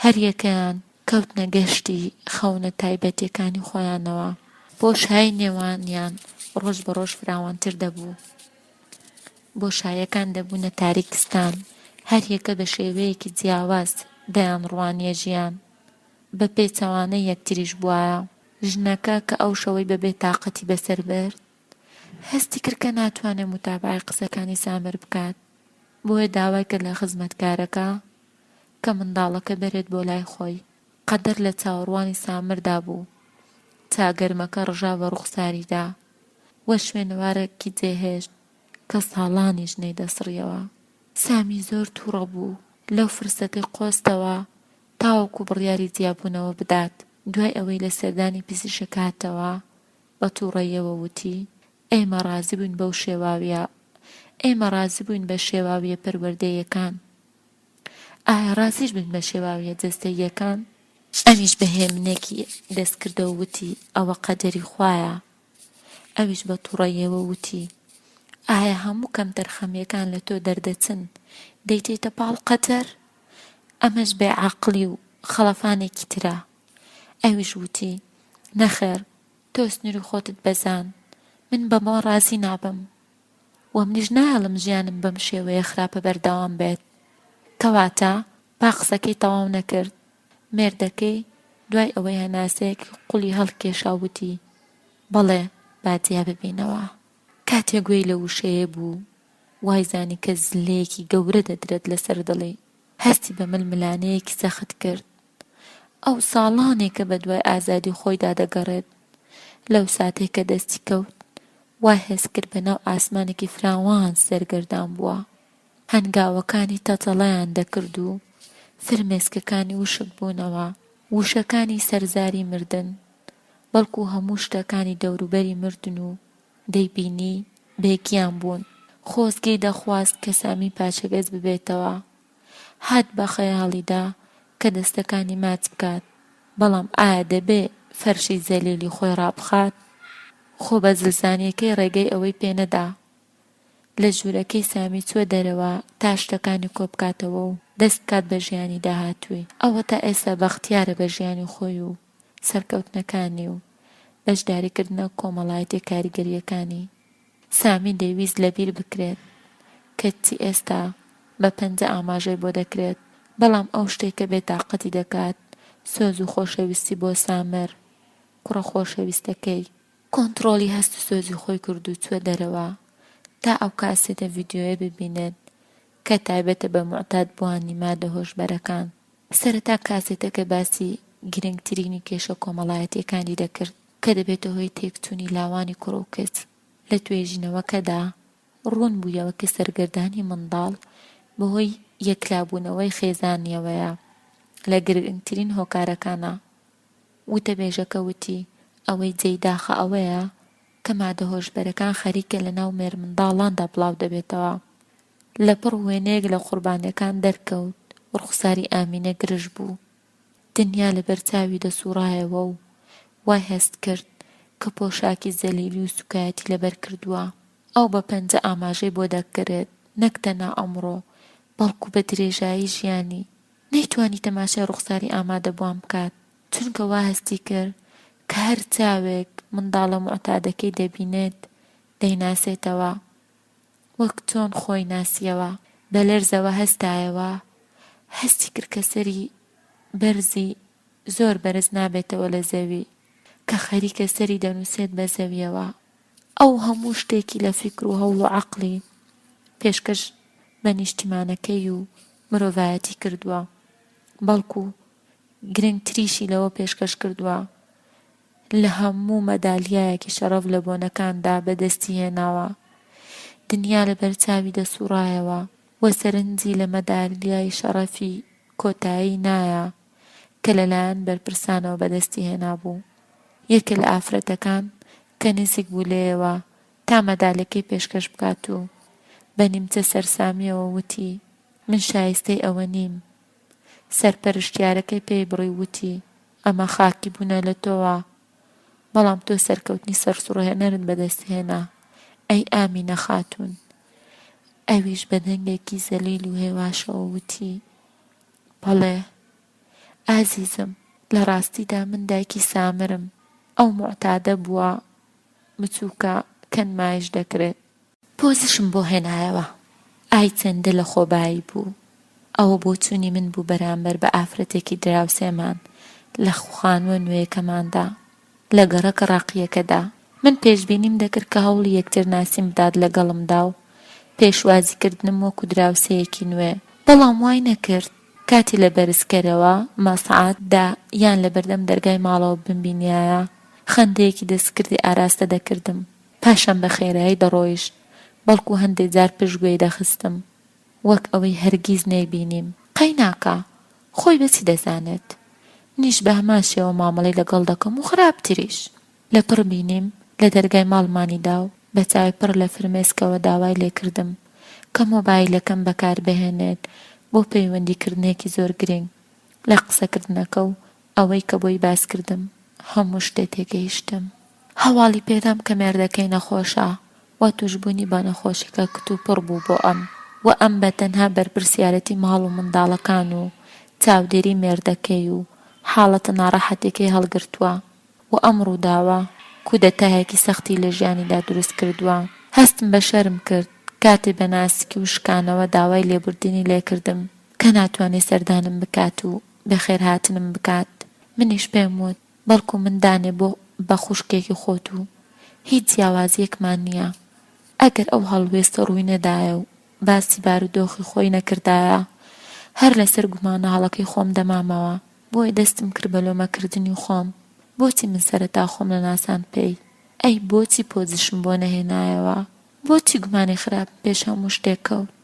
هەریەکەیان کەوتنە گەشتی خەونە تایبەتیەکانی خۆیانەوە. بۆشایی نێوانیان ڕۆژ بە ڕۆژ فراوانتر دەبوو. بۆشاییەکان دەبوونە تاریکستان. هەریەکە بە شێوەیەکی جیاواز دەیانڕوانیە ژیان. بە پێچەوانەی یەکتریش بوایە. ژنەکە کە ئەو شەوەی بە بێتاقەتی بەسەر برد، هەستی کرد کە ناتوانێ موتابەعەی قسەکانی سامر بکات. بۆیە داوای کرد لە خزمەتکارەکە کە منداڵەکە بەرێت بۆ لای خۆی. قەدەر لە چاوەڕوانی سامردا بوو. چا گەرمەکە ڕژا بە ڕوخساریدا و شوێنەوارێکی جێهێشت کە ساڵانیش نەیدەسڕیەوە. سامی زۆر توڕە بوو لەو فرسەتەی قۆستەوە تاوەکو بڕیاری جیابوونەوە بدات. دوای ئەوەی لە سەردانی پزیشک هاتەوە بە توڕەییەوە وتی، ئێمە ڕازی بووین بەو شێواویە ئێمە ڕازی بووین بە شێواویە پەروەردەییەکان. ئایا ڕازیش بن بە شێواویە جەستەییەکان؟ ئەویش بە هێمنێکی دەستکردەوە وتی، ئەوە قەدەری خوایە. ئەویش بە توڕەییەوە وتی، ئایا هەموو کەمتەرخەمییەکان لە تۆ دەردەچن دەیدەیتە پاڵ قەدەر؟ ئەمەش بێ عەقڵی و خەڵەفانێکی ترە. ئەویش وتی، نەخێر، تۆ سنووری خۆتت بەزاند، من بەمە ڕازی نابم. وە منیش نایەڵم ژیانم بەم شێوەیە خراپە بەردەوام بێت. کەواتە با قسەکەی تەواو نەکرد. مێردەکەی دوای ئەوەی هەناسەیەکی قوڵی هەڵکێشا وتی، بەڵێ با جیا ببینەوە. کاتێ گوێی لەو وشەیە بوو وایزانی کە زللەیەکی گەورە دەدرێت لەسەر دڵی. هەستی بە ململانێیەکی سەخت کرد. ئەو ساڵانێکە بەدوای ئازادی خۆیدا دەگەڕێت. لەو ساتەی کە دەستی کەوت، وای هەست کرد بەناو ئاسمانێکی فراوان سەرگەردان بووە. هەنگاوەکانی تەتەڵەیان دەکرد و فرمێسکەکانی وشک بوونەوە. وشەکانی سەر زاری مردن، بەڵکو هەموو شتەکانی دەوروبەری مردن و دەیبینی بێ گیان بوون. خۆزگەی دەخواست کە سامی پاشەگەز ببێتەوە. هات بە خەیاڵیدا کە دەستەکانی ماچ بکات، بەڵام ئایا دەبێ فەرشی زەلیلی خۆی ڕابخات؟ خۆ بە زلزانییەکەی ڕێگەی ئەوەی پێ نەدا. لە ژوورەکەی سامی چووە دەرەوە تا شتەکانی کۆبکاتەوە و دەست بکات بە ژیانی داهاتووی. ئەوەتا ئێستا بەختیارە بە ژیانی خۆی و سەرکەوتنەکانی و بەشداریکردنە کۆمەڵایەتیە کاریگەرییەکانی. سامی دەیویست لەبیر بکرێت، کەچی ئێستا بە پەنجە ئاماژەی بۆ دەکرێت. بەڵام ئەو شتەی کە بێتاقەتی دەکات، سۆز و خۆشەویستی بۆ سامر، کوڕە خۆشەویستەکەی. کۆنتڕۆڵی هەست و سۆزی خۆی کرد و چووە دەرەوە تا ئەو کاسێتە ڤیدیۆیە ببینێت کە تایبەتە بە موعتادبووانی مادە هۆشبەرەکان. سەرەتا کاسێتەکە باسی گرنگترینی کێشە کۆمەڵایەتییەکانی دەکرد کە دەبێتە هۆی تێکچوونی لاوانی کوڕ و کچ. لە توێژینەوەکەدا ڕوون بوویەوە کە سەرگەردانی منداڵ بەهۆی یەکلابوونەوەی خێزانییەوەیە لە گرنگترین هۆکارەکانە. وتەبێژەکە وتی، ئەوەی جێی داخە ئەوەیە کە مادە هۆشبەرەکان خەریکە لەناو مێرمنداڵاندا بڵاودەبێتەوە. لەپڕ وێنەیەک لە قوربانیەکان دەرکەوت، ڕوخساری ئامینە گرژ بوو. دنیا لەبەر چاوی دەسوڕایەوە و وای هەست کرد کە پۆشاکی زەلیلی و سوکایەتی لەبەر کردووە. ئەو بە پەنجە ئاماژەی بۆ دەکرد، نەک تەنها ئەمڕۆ، بەڵکو بە درێژایی ژیانی. نەیتوانی تەماشای ڕوخساری ئامادەبووان بکات، چونکە وا هەستی کرد کە هەر چاوێک منداڵە موعتادەکەی دەبینێت دەیناسێتەوە. وەک چۆن خۆی ناسیەوە. بە لەرزەوە هەستایەوە، هەستی کرد کە سەری بەرزی زۆر بەرز نابێتەوە لە زەوی، کە خەریکە سەری دەنووسێت بە زەویەوە. ئەو هەموو شتێکی لە فیکر و هەوڵ و عەقڵی پێشکەش بە نیشتیمانەکەی و مرۆڤایەتی کردووە، بەڵکو گرنگتریشی لەوە پێشکەش کردووە لە هەموو مەدالیایەکی شەڕەف لە بۆنەکاندا بەدەستی هێناوە. دنیا لەبەر چاوی دەسووڕایەوە و سەرنجی لە مەدالیای شەڕەفی کۆتایی نایە کە لەلایەن بەرپرسانەوە بەدەستی هێنابوو. یەکێ لە ئافرەتەکان کە نزیک بوو لێیەوە تا مەدالەکەی پێشکەش بکات و بە نیمچە سەرسامییەوە وتی، من شایستەی ئەوە نیم. سەرپەرشتیارەکەی پێی بڕی و وتی، ئەمە خاکی بوونە لە تۆوە، بەڵام تۆ سەرکەوتنی سەرسوڕهێنەرت بەدەست هێنا، ئەی ئامینە خاتوون. ئەویش بە دەنگێکی زەلیل و هێواشەوە وتی، بەڵێ ئازیزم، لە ڕاستیدا من دایکی سامرم، ئەو موعتادە بووە بچووکە کە نمایش دەکرێت. پۆزشم بۆ هێنایەوە. ئای چەندە لەخۆبایی بوو. ئەوە بۆچوونی من بوو بەرامبەر بە ئافرەتێکی دراوسێمان لە خانووە نوێیەکەماندا لە گەڕەکە ڕاقییەکەدا. من پێشبینیم دەکرد کە هەوڵی یەکترناسین بدات لەگەڵمدا و پێشوازیکردنم وەکو دراوسێیەکی نوێ، بەڵام وای نەکرد. کاتێ لە بەرزکەرەوە، مەسعەد، دا یان لەبەردەم دەرگای ماڵەوە بمبینیایە، خەندەیەکی دەستکردی ئاراستە دەکردم. پاشان بە خێرایی دەڕۆیشت، بەڵکو هەندێ جار پشتگوێی دەخستم، وەک ئەوەی هەرگیز نەیبینیم. قەیناکا، خۆی بە چی دەزانێت؟ منیش بە هەمان شێوە مامەڵەی لەگەڵ دەکەم و خراپتریش. لە پڕ بینیم لە دەرگای ماڵمانی دا و بە چاوی پڕ لە فرمێسکەوە داوای لێکردم کە مۆبایلەکەم بەکاربهێنێت بۆ پەیوەندیکردنێکی زۆر گرنگ. لە قسەکردنەکە و ئەوەی کە بۆی باسکردم هەموو شتێ تێگەیشتم. هەواڵی پێدام کە مێردەکەی نەخۆشە و توشبوونی بە نەخۆشیکە کتوپڕ بوو بۆ ئەم و ئەم بە تەنها بەرپرسیارێتی ماڵ و منداڵەکان و چاودێری مێردەکەی و حاڵەتە ناڕەحەتیەکەی هەڵگرتووە و ئەم ڕووداوە کودەتایەکی سەختی لە ژیانیدا دروست کردووە. هەستم بە شەرم کرد کاتێ بە ناسکی و شکانەوە داوای لێبوردنی لێکردم کە ناتوانێ سەردانم بکات و بەخێرهاتنم بکات منیش پێم وت بەڵکو من دانێ بۆ بە خوشکێکی خۆت و هیچ جیاوازیەکمان نیە ئەگەر ئەو هەڵوێستە ڕووی نەدایە و باسی بارودۆخی خۆی نەکردایە. هەر لەسەر گومانە هەڵەکەی خۆم دەمامەوە، بۆیە دەستم کرد بە لۆمەکردنی خۆم، بۆچی من سەرەتا خۆم نەناساند پێی؟ ئەی بۆچی پۆزشم بۆ نەهێنایەوە؟ بۆچی گومانی خراپم پێش هەموو شتێک کەوت؟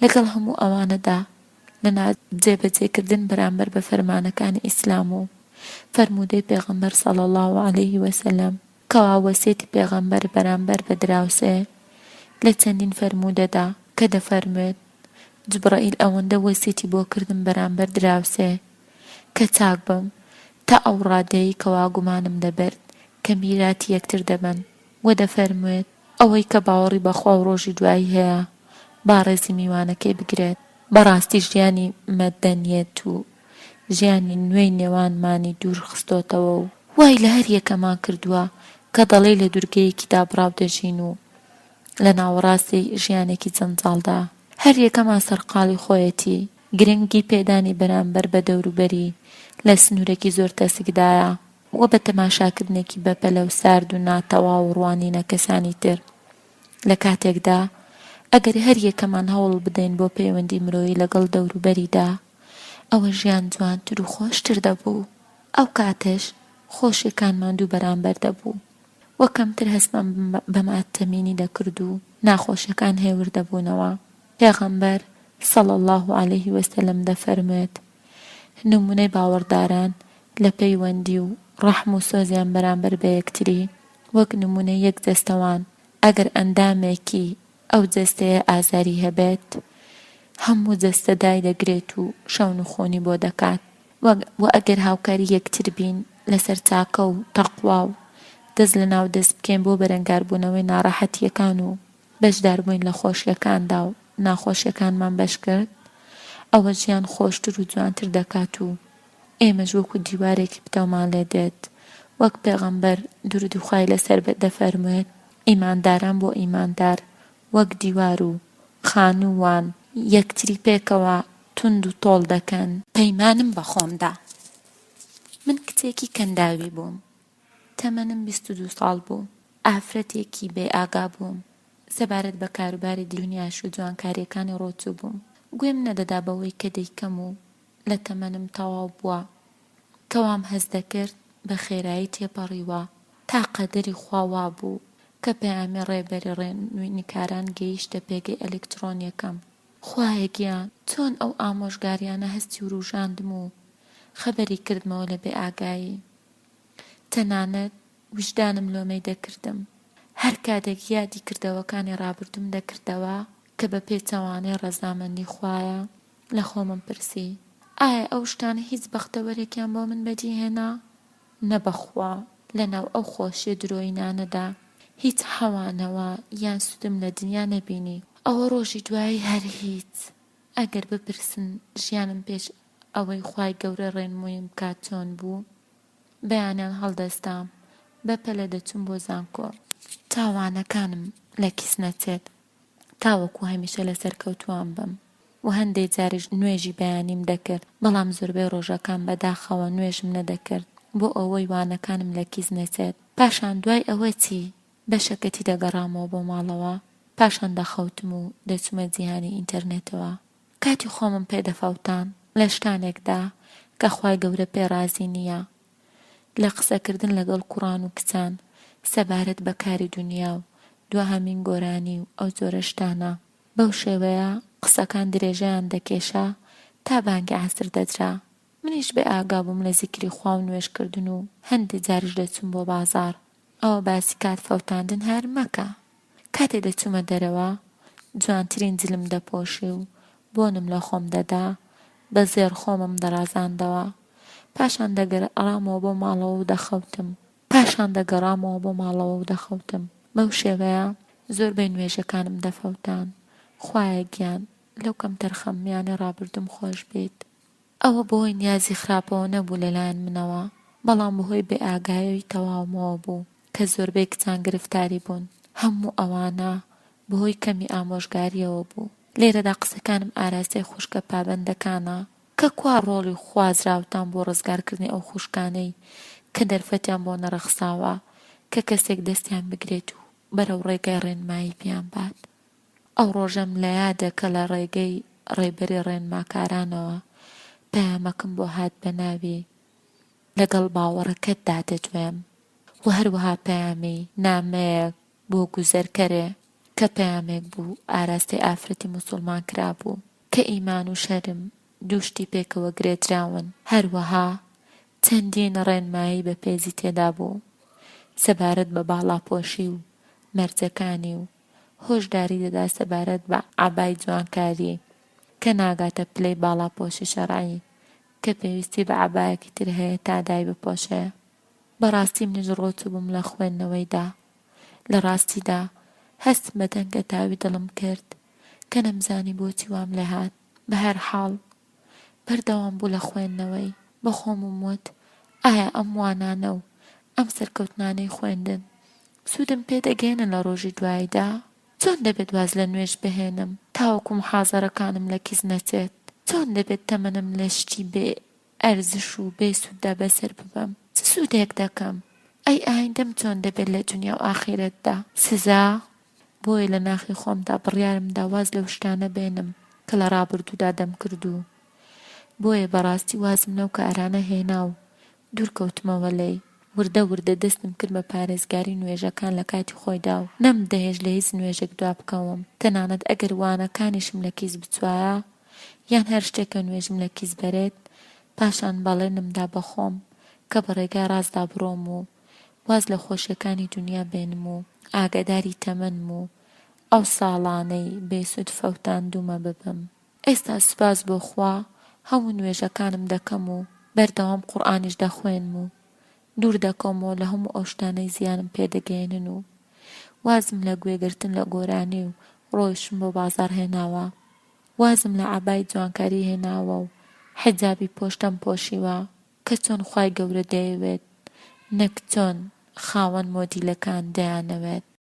لەگەڵ هەموو ئەوانەدا لە ناجێبەجێکردن بەرامبەر بە فەرمانەکانی ئیسلام و فەرموودەی پێغەمبەر صلی اللە علیه وسلم کەوا وەسیەتی پێغەمبەر بەرامبەر بە دراوسێ لە چەندین فەرموودەدا کە دەفەرموێت جوبڕەئیل ئەوەندە وەسیەتی بۆ کردم بەرامبەر دراوسێ کە چاک بم تا ئەو ڕادەیەی کەوا گومانم دەبرد کە میراتی یەکتر دەبەن وە دەفەرموێت ئەوەی کە باوەڕی بە خوا و ڕۆژی دوایی هەیە با ڕێزی میوانەکەی بگرێت. بەڕاستی ژیانی مەدەنیەت و ژیانی نوێی نێوانمانی دوور خستۆتەوە و وای لە هەر یەکەمان کردووە کە دەڵێی لە دورگەیەکی دابڕاو دەژین و لە ناوەڕاستی ژیانێکی جەنجاڵدا هەر یەکەمان سەرقاڵی خۆیەتی، گرنگی پێدانی بەرامبەر بە دەوروبەری لە سنوورێکی زۆر تەسکدایە و بە تەماشاکردنێکی بەپەلە و سارد و ناتەواو ڕوانینە کەسانی تر. لە کاتێکدا ئەگەر هەر یەکەمان هەوڵ بدەین بۆ پەیوەندی مرۆیی لەگەڵ دەوروبەریدا ئەوە ژیان جوانتر و خۆشتر دەبوو. ئەو کاتەش خۆشیەکانمان دوو بەرامبەر دەبوو و کەمتر هەستمان بە ماتەمینی دەکرد و ناخۆشیەکان هێور دەبوونەوە. پێغەمبەر، صلی اللە علیه وسلم، دەفەرموێت، نمونەی باوەڕداران لە پەیوەندی و ڕەحم و سۆزیان بەرامبەر بە یەکتری وەک نمونەی یەک جەستە وان، ئەگەر ئەندامێکی ئەو جەستەیە ئازاری هەبێت هەموو جەستە دایدەگرێت و شەونخۆنی بۆ دەکات، وە ئەگەر هاوکاری یەکتر بین لەسەر چاکە و تەقوا و دەست لەناو دەست بکەین بۆ بەرەنگاربوونەوەی ناڕەحەتییەکان و بەشداربووین لە خۆشیەکاندا و ناخۆشیەکانمان بەش کرد، ئەوە ژیان خۆشتر و جوانتر دەکات و ئێمەش وەکو دیوارێکی پتەومان لێ دێت، وەک پێغەمبەر دروودی خوای لەسەر بێت دەفەرموێت، ئیمانداران بۆ ئیماندار وەک دیوار و خانوو وان، یەکتری پێکەوە توند و تۆڵ دەکەن. پەیمانم بە خۆم دا. من کچێکی کەنداوی بووم، تەمەنم 22 ساڵ بوو، ئافرەتێکی بێ ئاگا بووم، سەبارەت بە کاروباری دونیاش و جوانکارییەکانی ڕۆچووبووم، گوێم نەدەدا بەوەی کە دەیکەم و لە تەمەنم تەواو بووە، کە وام هەست دەکرد بە خێرایی تێپەڕیوە، تا قەدەری خوا وابوو کە پەیامی ڕێبەری ڕێنوینیکاران گەیشتە پێگەی ئەلکترۆنیەکەم. خوایە گیان چۆن ئەو ئامۆژگاریانە هەستی وروژاندم و خەبەری کردمەوە لە بێ ئاگایی. تەنانەت ویژدانم لۆمەی دەکردم. هەر کاتێک یادی کردەوەکانی ڕابردووم دەکردەوە کە بە پێچەوانەی ڕەزامەندی خوایە، لە خۆمم پرسی، ئایا ئەو شتانە هیچ بەختەوەرێکیان بۆ من بەدی هێنا؟ نە بەخوا لە ناو ئەو خۆشیە درۆیینانەدا هیچ حەوانەوە یان سوودم لە دنیا نەبینی. ئەوە ڕۆژی دوایی هەر هیچ. ئەگەر بپرسن ژیانم پێش ئەوەی خوای گەورە ڕێنموویم بکات چۆن بوو؟ بەیانیان هەڵدەستام بە پەلە دەچووم بۆ زانکۆ. تا وانەکانم لە کیس نەچێت. تاوەکو هەمیشە لە سەرکەوتووان بم و هەندێ جاریش نوێژی بەیانیم دەکرد بەڵام زۆربەی ڕۆژەکان بەداخەوە نوێژم نەدەکرد بۆ ئەوەی وانەکانم لە کیس نەچێت پاشان دوای ئەوە چی بە شەکەتی دەگەڕامەوە بۆ ماڵەوە پاشان دەخەوتم و دەچوومە جیهانی ئینتەرنێتەوە کاتی خۆمم پێ دەفەوتان لە شتانێکدا کە خوای گەورە پێ ڕازی نییە لە قسەکردن لەگەڵ کوڕان و کچان سەبارەت بە کاری دونیا و دواهەمین گۆرانی و ئەو جۆرە شتانە. بەو شێوەیە قسەکان درێژەیان دەکێشا تا بانگی عەسر دەدرا. منیش بێ ئاگا بووم لە زیکری خوا و نوێژکردن و هەندێ جاریش دەچووم بۆ بازاڕ. ئەوە باسی کات فەوتاندن هەر مەکە. کاتێ دەچوومە دەرەوە جوانترین جلم دەپۆشی و بۆنم لە خۆم دەدا، بە زێڕ خۆمم دەڕازاندەوە. پاشان دەگەڕامەوە بۆ ماڵەوە و دەخەوتم. پاشان دەگەڕامەوە بۆ ماڵەوە و دەخەوتم. بەو شێوەیە زۆربەی نوێژەکانم دەفەوتان. خوایە گیان لەو کەمتەرخەمیانەی ڕابردووم خۆش بیت. ئەوە بەهۆی نیازی خراپەوە نەبوو لەلایەن منەوە، بەڵام بەهۆی بێئاگایی تەواومەوە بوو کە زۆربەی کچان گرفتاری بوون. هەموو ئەوانە بەهۆی کەمی ئامۆژگارییەوە بوو. لێرەدا قسەکانم ئاراستەی خوشکە پابەندەکانە کە کوا ڕۆڵی خوازراوتان بۆ ڕزگارکردنی ئەو خوشکانەی کە دەرفەتیان بۆ نەڕەخساوە کە کەسێک دەستیان بگرێت و بەرەو ڕێگای ڕێنمایی بیانبات. ئەو ڕۆژەم لە یادە کە لە ڕێگەی. ڕێبەری ڕێنماکارانەوە پەیامەکم بۆ هات بە ناوی لەگەڵ باوەڕەکەتدا دەدوێم و هەروەها پەیامی نامەیەک بۆ گوزەرکەرێ کە پەیامێک بوو ئاراستەی ئافرەتی موسوڵمان کرابوو کە ئیمان و شەرم دوو شتی پێکەوە گرێدراون، هەروەها چەندین ڕێنمایی بەپێزی تێدا بوو سەبارەت بە باڵاپۆشی و مەرجەکانی و هۆشداری دەدا سەبارەت بە عەبای جوانکاری کە ناگاتە پلەی باڵاپۆشی شەرعی کە پێویستی بە عەبایەکی تر هەیە تا دایبپۆشێ. بەڕاستی منیش ڕۆچووبووم لە خوێندنەوەیدا. لە ڕاستیدا هەستم بە تەنگەتاوی دڵم کرد کە نەمزانی بۆچی وام لێهات. بەهەرحاڵ بەردەوام بوو لە خوێندنەوەی. بە خۆمم وت ئایا ئەم وانانە و ئەم سەرکەوتنانەی خوێندن سوودم پێ دەگەیەنن لە ڕۆژی دواییدا؟ چۆن دەبێت واز لە نوێژ بهێنم تاوەکو محازەرەکانم لە کیس نەچێت؟ چۆن دەبێت تەمەنم لە شتی بێ ئەرزش و بێ سووددا بەسەر ببەم؟ چ سوودێک دەکەم؟ ئەی ئایندەم چۆن دەبێت لە دونیا و ئاخیرەتدا؟ سزا؟ بۆیە لە ناخی خۆمدا بڕیارم دا واز لەو شتانە بێنم کە لە ڕابردوودا دەمکرد و بۆیە بەڕاستی وازم لەو کارانە هێنا و دوور کەوتمەوە لێی. وردە وردە دەستم کرد بە پارێزگاری نوێژەکان لە کاتی خۆیدا و نەمدەهێشت لە هیچ نوێژێک دوا بکەوم، تەنانەت ئەگەر وانەکانیشم لە کیس بچوایە یان هەر شتێک کە نوێژم لە کیس بەرێت، پاشان بەڵێنم دا بە خۆم کە بە ڕێگای ڕاستدا بڕۆم و واز لە خۆشیەکانی دونیا بێنم و ئاگاداری تەمەنم و ئەو ساڵانەی بێ سوود فەوتاندوومە ببم. ئێستا سوپاس بۆ خوا هەموو نوێژەکانم دەکەم و بەردەوام قورئانیش دەخوێنم و دوور دەکەومەوە لە هەموو ئەو شتانەی زیانم پێ دەگەیەنن و وازم لە گوێگرتن لە گۆرانی و ڕۆیشتن بۆ بازاڕ هێناوە. وازم لە عەبای جوانکاری هێناوە و حیجابی پۆشتەم پۆشیوە کە چۆن خوای گەورە دەیەوێت نەک چۆن خاوەن مۆدیلەکان دەیانەوێت.